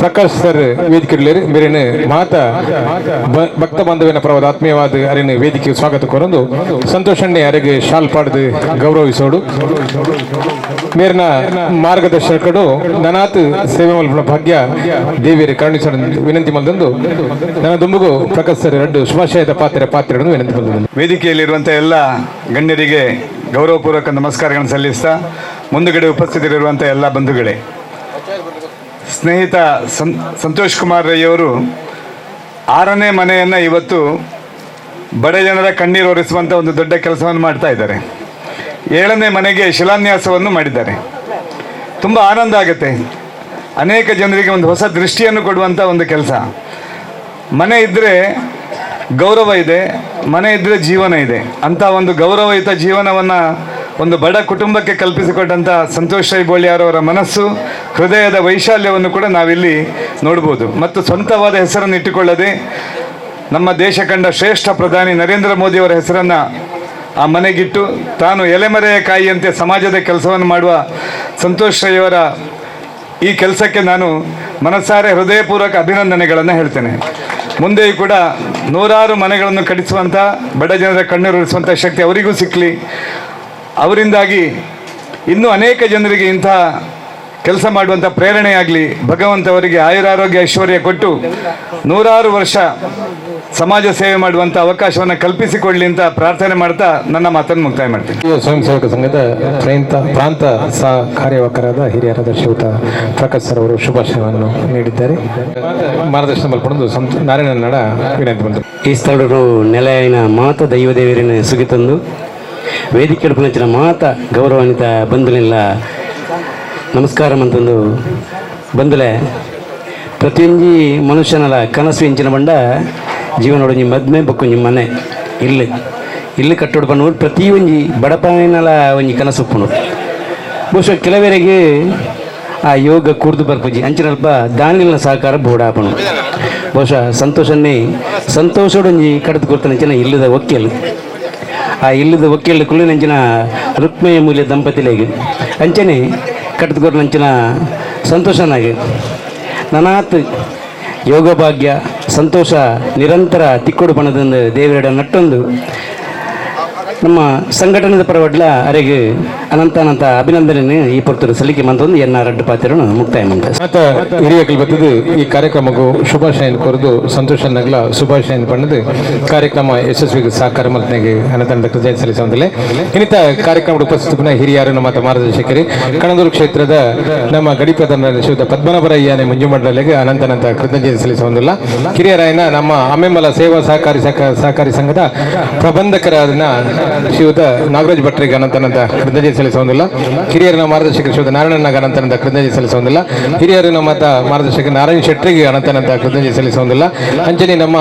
S2: ಪ್ರಕಾಶ್ ಸರ್ ವೇದಿಕೆ ಮೇರಿನ ಮಾತ ಭಕ್ತ ಬಾಂಧವ್ಯನ ಪರವಾದ ಆತ್ಮೀಯವಾದ ಅರಿನ ವೇದಿಕೆ ಸ್ವಾಗತ ಕೋರಂದು ಸಂತೋಷಣ್ಣೆ ಅರೆಗೆ ಶಾಲ್ ಪಾಡ್ದು ಗೌರವಿಸೋಡು. ಮೇರಿನ ಮಾರ್ಗದರ್ಶಕರು ನನಾತ್ ಸೇವೆ ಮಲ್ಪುನ ಭಾಗ್ಯ ದೇವಿಯರು ಕರುಣಿಸೋಡು ವಿನಂತಿ ಮಲ್ದಂದು ನನ್ನ ದುಂಬುಗು ಪ್ರಕಾಶ್ ಸರ್ ಎರಡು ಶುಭಾಶಯದ ಪಾತ್ರೆ ಪಾತ್ರೆಗಳನ್ನು ವಿನಂತಿ ಮಲ್ದಂದು.
S13: ವೇದಿಕೆಯಲ್ಲಿರುವಂಥ ಎಲ್ಲ ಗಣ್ಯರಿಗೆ ಗೌರವಪೂರ್ವಕ ನಮಸ್ಕಾರಗಳನ್ನು ಸಲ್ಲಿಸ್ತಾ ಮುಂದುಗಡೆ ಉಪಸ್ಥಿತರಿರುವಂಥ ಎಲ್ಲ ಬಂಧುಗಳೇ, ಸ್ನೇಹಿತ ಸಂತೋಷ್ ಕುಮಾರ್ ರೈಯವರು 6ನೇ ಮನೆಯನ್ನು ಇವತ್ತು ಬಡ ಜನರ ಕಣ್ಣೀರು ಒರೆಸುವಂಥ ಒಂದು ದೊಡ್ಡ ಕೆಲಸವನ್ನು ಮಾಡ್ತಾ ಇದ್ದಾರೆ. 7ನೇ ಮನೆಗೆ ಶಿಲಾನ್ಯಾಸವನ್ನು ಮಾಡಿದ್ದಾರೆ. ತುಂಬ ಆನಂದ ಆಗುತ್ತೆ. ಅನೇಕ ಜನರಿಗೆ ಒಂದು ಹೊಸ ದೃಷ್ಟಿಯನ್ನು ಕೊಡುವಂಥ ಒಂದು ಕೆಲಸ. ಮನೆ ಇದ್ದರೆ ಗೌರವ ಇದೆ, ಮನೆ ಇದ್ದರೆ ಜೀವನ ಇದೆ ಅಂತ ಒಂದು ಗೌರವಯುತ ಜೀವನವನ್ನು ಒಂದು ಬಡ ಕುಟುಂಬಕ್ಕೆ ಕಲ್ಪಿಸಿಕೊಟ್ಟಂಥ ಸಂತೋಷ್ ರೈ ಬೋಳಿಯಾರವರ ಮನಸ್ಸು, ಹೃದಯದ ವೈಶಾಲ್ಯವನ್ನು ಕೂಡ ನಾವಿಲ್ಲಿ ನೋಡ್ಬೋದು. ಮತ್ತು ಸ್ವಂತವಾದ ಹೆಸರನ್ನು ಇಟ್ಟುಕೊಳ್ಳದೆ ನಮ್ಮ ದೇಶ ಕಂಡ ಶ್ರೇಷ್ಠ ಪ್ರಧಾನಿ ನರೇಂದ್ರ ಮೋದಿಯವರ ಹೆಸರನ್ನು ಆ ಮನೆಗಿಟ್ಟು ತಾನು ಎಲೆಮರೆಯ ಕಾಯಿಯಂತೆ ಸಮಾಜದ ಕೆಲಸವನ್ನು ಮಾಡುವ ಸಂತೋಷ್ ರೈಯವರ ಈ ಕೆಲಸಕ್ಕೆ ನಾನು ಮನಸ್ಸಾರೆ ಹೃದಯಪೂರ್ವಕ ಅಭಿನಂದನೆಗಳನ್ನು ಹೇಳ್ತೇನೆ. ಮುಂದೆಯೂ ಕೂಡ ನೂರಾರು ಮನೆಗಳನ್ನು ಕಟ್ಟಿಸುವಂಥ, ಬಡ ಜನರ ಕಣ್ಣೀರುರಿಸುವಂಥ ಶಕ್ತಿ ಅವರಿಗೂ ಸಿಕ್ಕಲಿ. ಅವರಿಂದಾಗಿ ಇನ್ನೂ ಅನೇಕ ಜನರಿಗೆ ಇಂಥ ಕೆಲಸ ಮಾಡುವಂಥ ಪ್ರೇರಣೆಯಾಗಲಿ. ಭಗವಂತ ಅವರಿಗೆ ಆಯುರಾರೋಗ್ಯ ಐಶ್ವರ್ಯ ಕೊಟ್ಟು ನೂರಾರು ವರ್ಷ ಸಮಾಜ ಸೇವೆ ಮಾಡುವಂಥ ಅವಕಾಶವನ್ನು ಕಲ್ಪಿಸಿಕೊಳ್ಳಿ ಅಂತ ಪ್ರಾರ್ಥನೆ ಮಾಡ್ತಾ ನನ್ನ ಮಾತನ್ನು ಮುಕ್ತಾಯ ಮಾಡ್ತೀನಿ.
S2: ಸ್ವಯಂ ಸೇವಕ ಸಂಘದ ಪ್ರಾಂತ ಸಹ ಕಾರ್ಯವಾಹಕರಾದ ಹಿರಿಯರಾದ ಶ್ರೀಯುತ ಪ್ರಕಾಶ್ ಸರ್ ಅವರು ಶುಭಾಶಯವನ್ನು ನೀಡಿದ್ದಾರೆ. ಮಾರ್ಗದರ್ಶನ ಮಲ್ಪೊಂದು ಸಂತ ನಾರಾಯಣ ನಡ ವಿನಂತಿ ಬಂದರು.
S6: ಈ ಸ್ಥಳರು ನೆಲೆಯಿನ ಮಾತ ದೈವದೇವರಿನ ಸುಗಿತಂದು ವೇದಿಕೆ ಪುನಚಿನ ಮಾತ ಗೌರವಾನ್ವಿತ ಬಂಧುಲೆಲ್ಲ ನಮಸ್ಕಾರ ಮಂತಂದು ಬಂಧುಲೆ. ಪ್ರತಿಯೊಂಜಿ ಮನುಷ್ಯನಲ ಕನಸು ಇಂಚಿನ ಬಂಡ ಜೀವನೋಡು ಮದ್ಮೆ ಬೊಕ್ಕೊಂಜಿ ಮನೆ ಇಲ್ಲಿ ಇಲ್ಲಿ ಕಟ್ಟೋಡು ಪಣ್ಣು ಪ್ರತಿಯೊಂಜಿ ಬಡಪಾಯಿನಲ ಒಂಜಿ ಕನಸು ಉಪ್ಪುಂಡು. ಬಹುಶಃ ಕೆಲವರಿಗೆ ಆ ಯೋಗ ಕೂರ್ದು ಬರ್ಪುಜಿ ಅಂಚಿನಲ್ಪ ದಾನಿಲಿನ ಸಹಕಾರ ಬೋಡಾಪಣು. ಬಹುಶಃ ಸಂತೋಷನ್ನೇ ಸಂತೋಷಡೊಂಜಿ ಕಡದು ಕೊಡ್ತಾನೆ ಇಲ್ಲದ ಒಕ್ಕೆಲು. ಆ ಇಲ್ಲದ ವಕೀಲ ಕುಳ್ಳಿನಂಚಿನ ರುಕ್ಮಯ ಮೂಲ್ಯ ದಂಪತಿಲೆಗ್ ಅಂಚನೆ ಕಟ್ಟುಕೊರ್ನಂಚಿನ ಸಂತೋಷನಾಗಿ ನನಾತ್ ಯೋಗಭಾಗ್ಯ ಸಂತೋಷ ನಿರಂತರ ತಿಕ್ಕೊಡು ಪಣದಂದು ದೇವರೆಡ ನಟ್ಟೊಂದು ನಮ್ಮ ಸಂಘಟನೆದ ಪರವಡ್ಲ ಅರೆಗೆ ಅನಂತ ಅನಂತ ಅಭಿನಂದನೆ ಈ ಪೊರ್ತುಡು ಸಲ್ಲಿಕೆ ಮಂತೊಂದು ಎನ್ನ ರಡ್ಡು ಪಾತ್ರನು ಮುಕ್ತಾಯ ಮಂತ.
S2: ಮತ್ತ ಹಿರಿಯಕಲ್ ಬತ್ತದು ಈ ಕಾರ್ಯಕ್ರಮಕ್ಕೂ ಶುಭಾಶಯ ಕೊರದು ಸಂತೋಷ ನಗಲ ಶುಭಾಶಯ ಪಣ್ಣದು ಕಾರ್ಯಕ್ರಮ ಯಶಸ್ವಿಗೆ ಸಹಕಾರ ಮಲ್ತನೆಗೆ ಅನಂತ ಕೃತಜ್ಞತೆ ಸಲ್ಲಿಸುವಂತಿಲ್ಲ. ಇನ್ನಿತ ಕಾರ್ಯಕ್ರಮದ ಉಪಸ್ಥಿತ ಹಿರಿಯರು ನಮ್ಮ ಮಾರ್ಗದರ್ಶಕರು ಕಣದೂರು ಕ್ಷೇತ್ರದ ನಮ್ಮ ಗಡಿ ಪ್ರಧಾನ ಶ್ರೀಯುತ ಪದ್ಮನಾಭರಯ್ಯನೆ ಮಂಜುಮಂಡಲಿಗೆ ಅನಂತ ಅನಂತ ಕೃತಜ್ಞತೆ ಸಲ್ಲಿಸುವಂತಿಲ್ಲ. ಹಿರಿಯರಾಯನ ನಮ್ಮ ಅಮ್ಮೆಮಲ ಸೇವಾ ಸಹಕಾರಿ ಸಹಕಾರಿ ಸಂಘದ ಪ್ರಬಂಧಕರಾದ ಶ್ರೀಯುತ ನಾಗರಾಜ್ ಭಟ್ರಿಗೆ ಅನಂತ ಅನಂತ ಕೃತಜ್ಞತೆ ಸಲ್ಲಿಸುವಂತಿಲ್ಲ. ಹಿರಿಯರನ ಮಾರ್ಗದರ್ಶಕರು ಶ್ರೀಯುತ ನಾರಾಯಣನಾಗ ಅನಂತ ಅನಂತ ಕೃತಜ್ಞತೆ ಸಲ್ಲಿಸುವಂತಿಲ್ಲ. ಹಿರಿಯರನ ಮತ ಮಾರ್ಗದರ್ಶಕ ನಾರಾಯಣ ಶೆಟ್ಟರಿಗೆ ಅನಂತ ಅನಂತ ಕೃತಜ್ಞತೆ ಸಲ್ಲಿಸುವಂತಿಲ್ಲ. ಅಂಚನೆ ನಮ್ಮ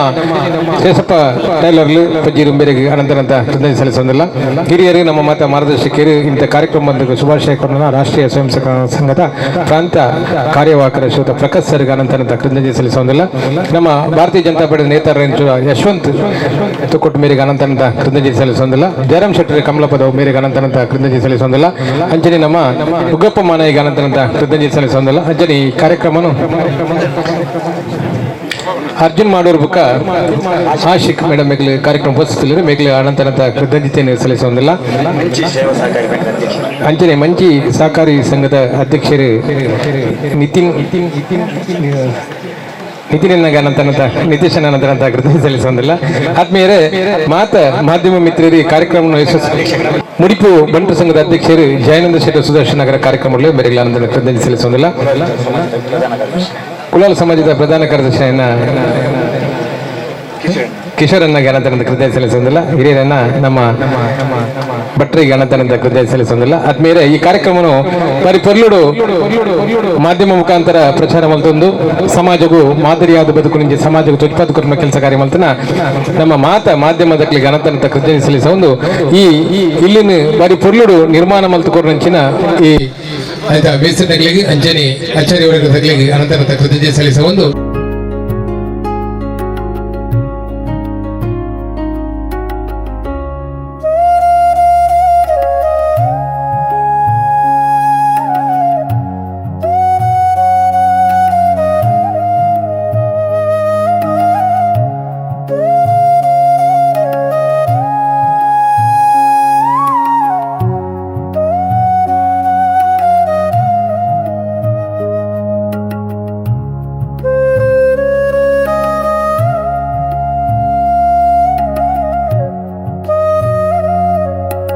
S2: ಶೇಷಪ್ಪ ಟೈಲರ್ಲು ಪಜ್ಜಿ ರುಂಬೇರಿಗೆ ಅನಂತ ಅನಂತ ಕೃತಜ್ಞತೆ ಸಲ್ಲಿಸುವಂತಿಲ್ಲ. ಹಿರಿಯರು ನಮ್ಮ ಮತ ಮಾರ್ಗದರ್ಶಕರು ಇಂಥ ಕಾರ್ಯಕ್ರಮದ ಶುಭಾಶಯ ಕೊಡೋಣ ರಾಷ್ಟ್ರೀಯ ಸ್ವಯಂ ಸೇವಕ ಸಂಘದ ಪ್ರಾಂತ ಕಾರ್ಯವಾಹಕರ ಶ್ರೀಯುತ ಪ್ರಕಾಶ್ ಸರ್ಗೆ ಅನಂತ ಅನಂತ ಕೃತಜ್ಞತೆ ಸಲ್ಲಿಸುವಂತಿಲ್ಲ. ನಮ್ಮ ಭಾರತೀಯ ಜನತಾ ಪಾರ್ಟಿ ನೇತಾರರ ಯಶವಂತ್ ತುಕ್ಕೊಟ್ಟು ಮೇರೆಗೆ ಅನಂತ ಅನಂತ ಕೃತಜ್ಞತೆ ಸಲ್ಲಿಸುವಂತಿಲ್ಲ. ಜಯರಾಮ್ ಶೆಟ್ಟರ್ ಕಮಲಪದ ಮೇರೆಗೆ ಅನಂತ ಅನಂತ ಕೃತಜ್ಞತೆ ಸಲ್ಲಿಸುವಂತಿಲ್ಲ. ಅಂಚನೆ ನಮ್ಮ ಉಗ್ಗಪ್ಪ ಮಾನಯಿಗೆ ಅನಂತ ಅನಂತ ಕೃತಜ್ಞತೆ ಸಲ್ಲಿಸುವಂತಿಲ್ಲ. ಅಂಚನೆ ಈ ಕಾರ್ಯಕ್ರಮನು ಅರ್ಜುನ್ ಮಾಡೋರ್ ಬುಕ್ಕ ಆಶಿಕ್ ಮೇಡಮ್ ಮೇಗ್ಲು ಕಾರ್ಯಕ್ರಮ ಉಪಸ್ಥಿತರು ಮೇಗ್ಲು ಅನಂತ ಅನಂತ ಕೃತಜ್ಞತೆಯನ್ನು ಸಲ್ಲಿಸುವಂತಿಲ್ಲ. ಅಂಚನೆ ಮಂಚಿ ಸಹಕಾರಿ ಸಂಘದ ಅಧ್ಯಕ್ಷರು ನಿತಿನ್ ನಿತಿನ್ ಅನಂತ ಅನಂತ ನಿತೀಶ್ ಅನಂತ ಅನಂತ ಕೃತಜ್ಞತೆ ಸಲ್ಲಿಸುವಂತಿಲ್ಲ. ಆತ್ಮೀಯರೇ, ಮಾತ ಮಾಧ್ಯಮ ಮಿತ್ರರು ಈ ಕಾರ್ಯಕ್ರಮವನ್ನು ಯಶಸ್ವಿ ಮುಡಿಪು ಬಂಟು ಸಂಘದ ಅಧ್ಯಕ್ಷರು ಜಯಾನಂದ ಶೆಟ್ಟಿ ಸುದರ್ಶನ್ ನಗರ ಕಾರ್ಯಕ್ರಮದಲ್ಲಿ ಬೇರೆ ಅನಂತ ಕೃತಜ್ಞತೆ ಸಲ್ಲಿಸುವಂತಿಲ್ಲ. ಕುಲಾಲ ಸಮಾಜದ ಪ್ರಧಾನ ಕಾರ್ಯದರ್ಶಿಯನ್ನ ಕಿಶೋರನ್ನ ಅನಂತ ಕೃತಜ್ಞತೆ ಸಲ್ಲಿಸುವಂತಿಲ್ಲ. ಹಿರಿಯರನ್ನ ನಮ್ಮ ಭಟ್ರಿಗೆ ಅನಂತ ಕೃತಜ್ಞತೆ ಸಲ್ಲಿಸುವಂತಿಲ್ಲ. ಆದ್ಮೇಲೆ ಈ ಕಾರ್ಯಕ್ರಮವನ್ನು ಬಾರಿ ಪೊರ್ಲುಡು ಮಾಧ್ಯಮ ಮುಖಾಂತರ ಪ್ರಚಾರ ಮಲ್ತೊಂದು ಸಮಾಜಗೂ ಮಾದರಿಯಾದ ಬದುಕು ನಿಂಜೆ ಸಮಾಜಕ್ಕೂ ತೊಜ್ಪಾದ ಕುಟುಂಬ ಕೆಲಸ ಕಾರ್ಯ ಮಲ್ತನ ನಮ್ಮ ಮಾತ ಮಾಧ್ಯಮದಕ್ಲಿಗೆ ಅನಂತ ಕೃತಜ್ಞತೆ ಸಲ್ಲಿಸುವಂದು ಈ ಇಲ್ಲಿನ ಬಾರಿ ಪೊರ್ಲುಡು ನಿರ್ಮಾಣ ಮಲ್ತು ಕೊರ್ನಂಚಿನ ಈ ಆಯ್ತಾ ಬೇಸರಗಳಿಗೆ ಅಂಜನಿ ಆಚಾರ್ಯವರಿಗೆ ಅನಂತ ಕೃತಜ್ಞತೆ ಸಲ್ಲಿಸುವಂದು.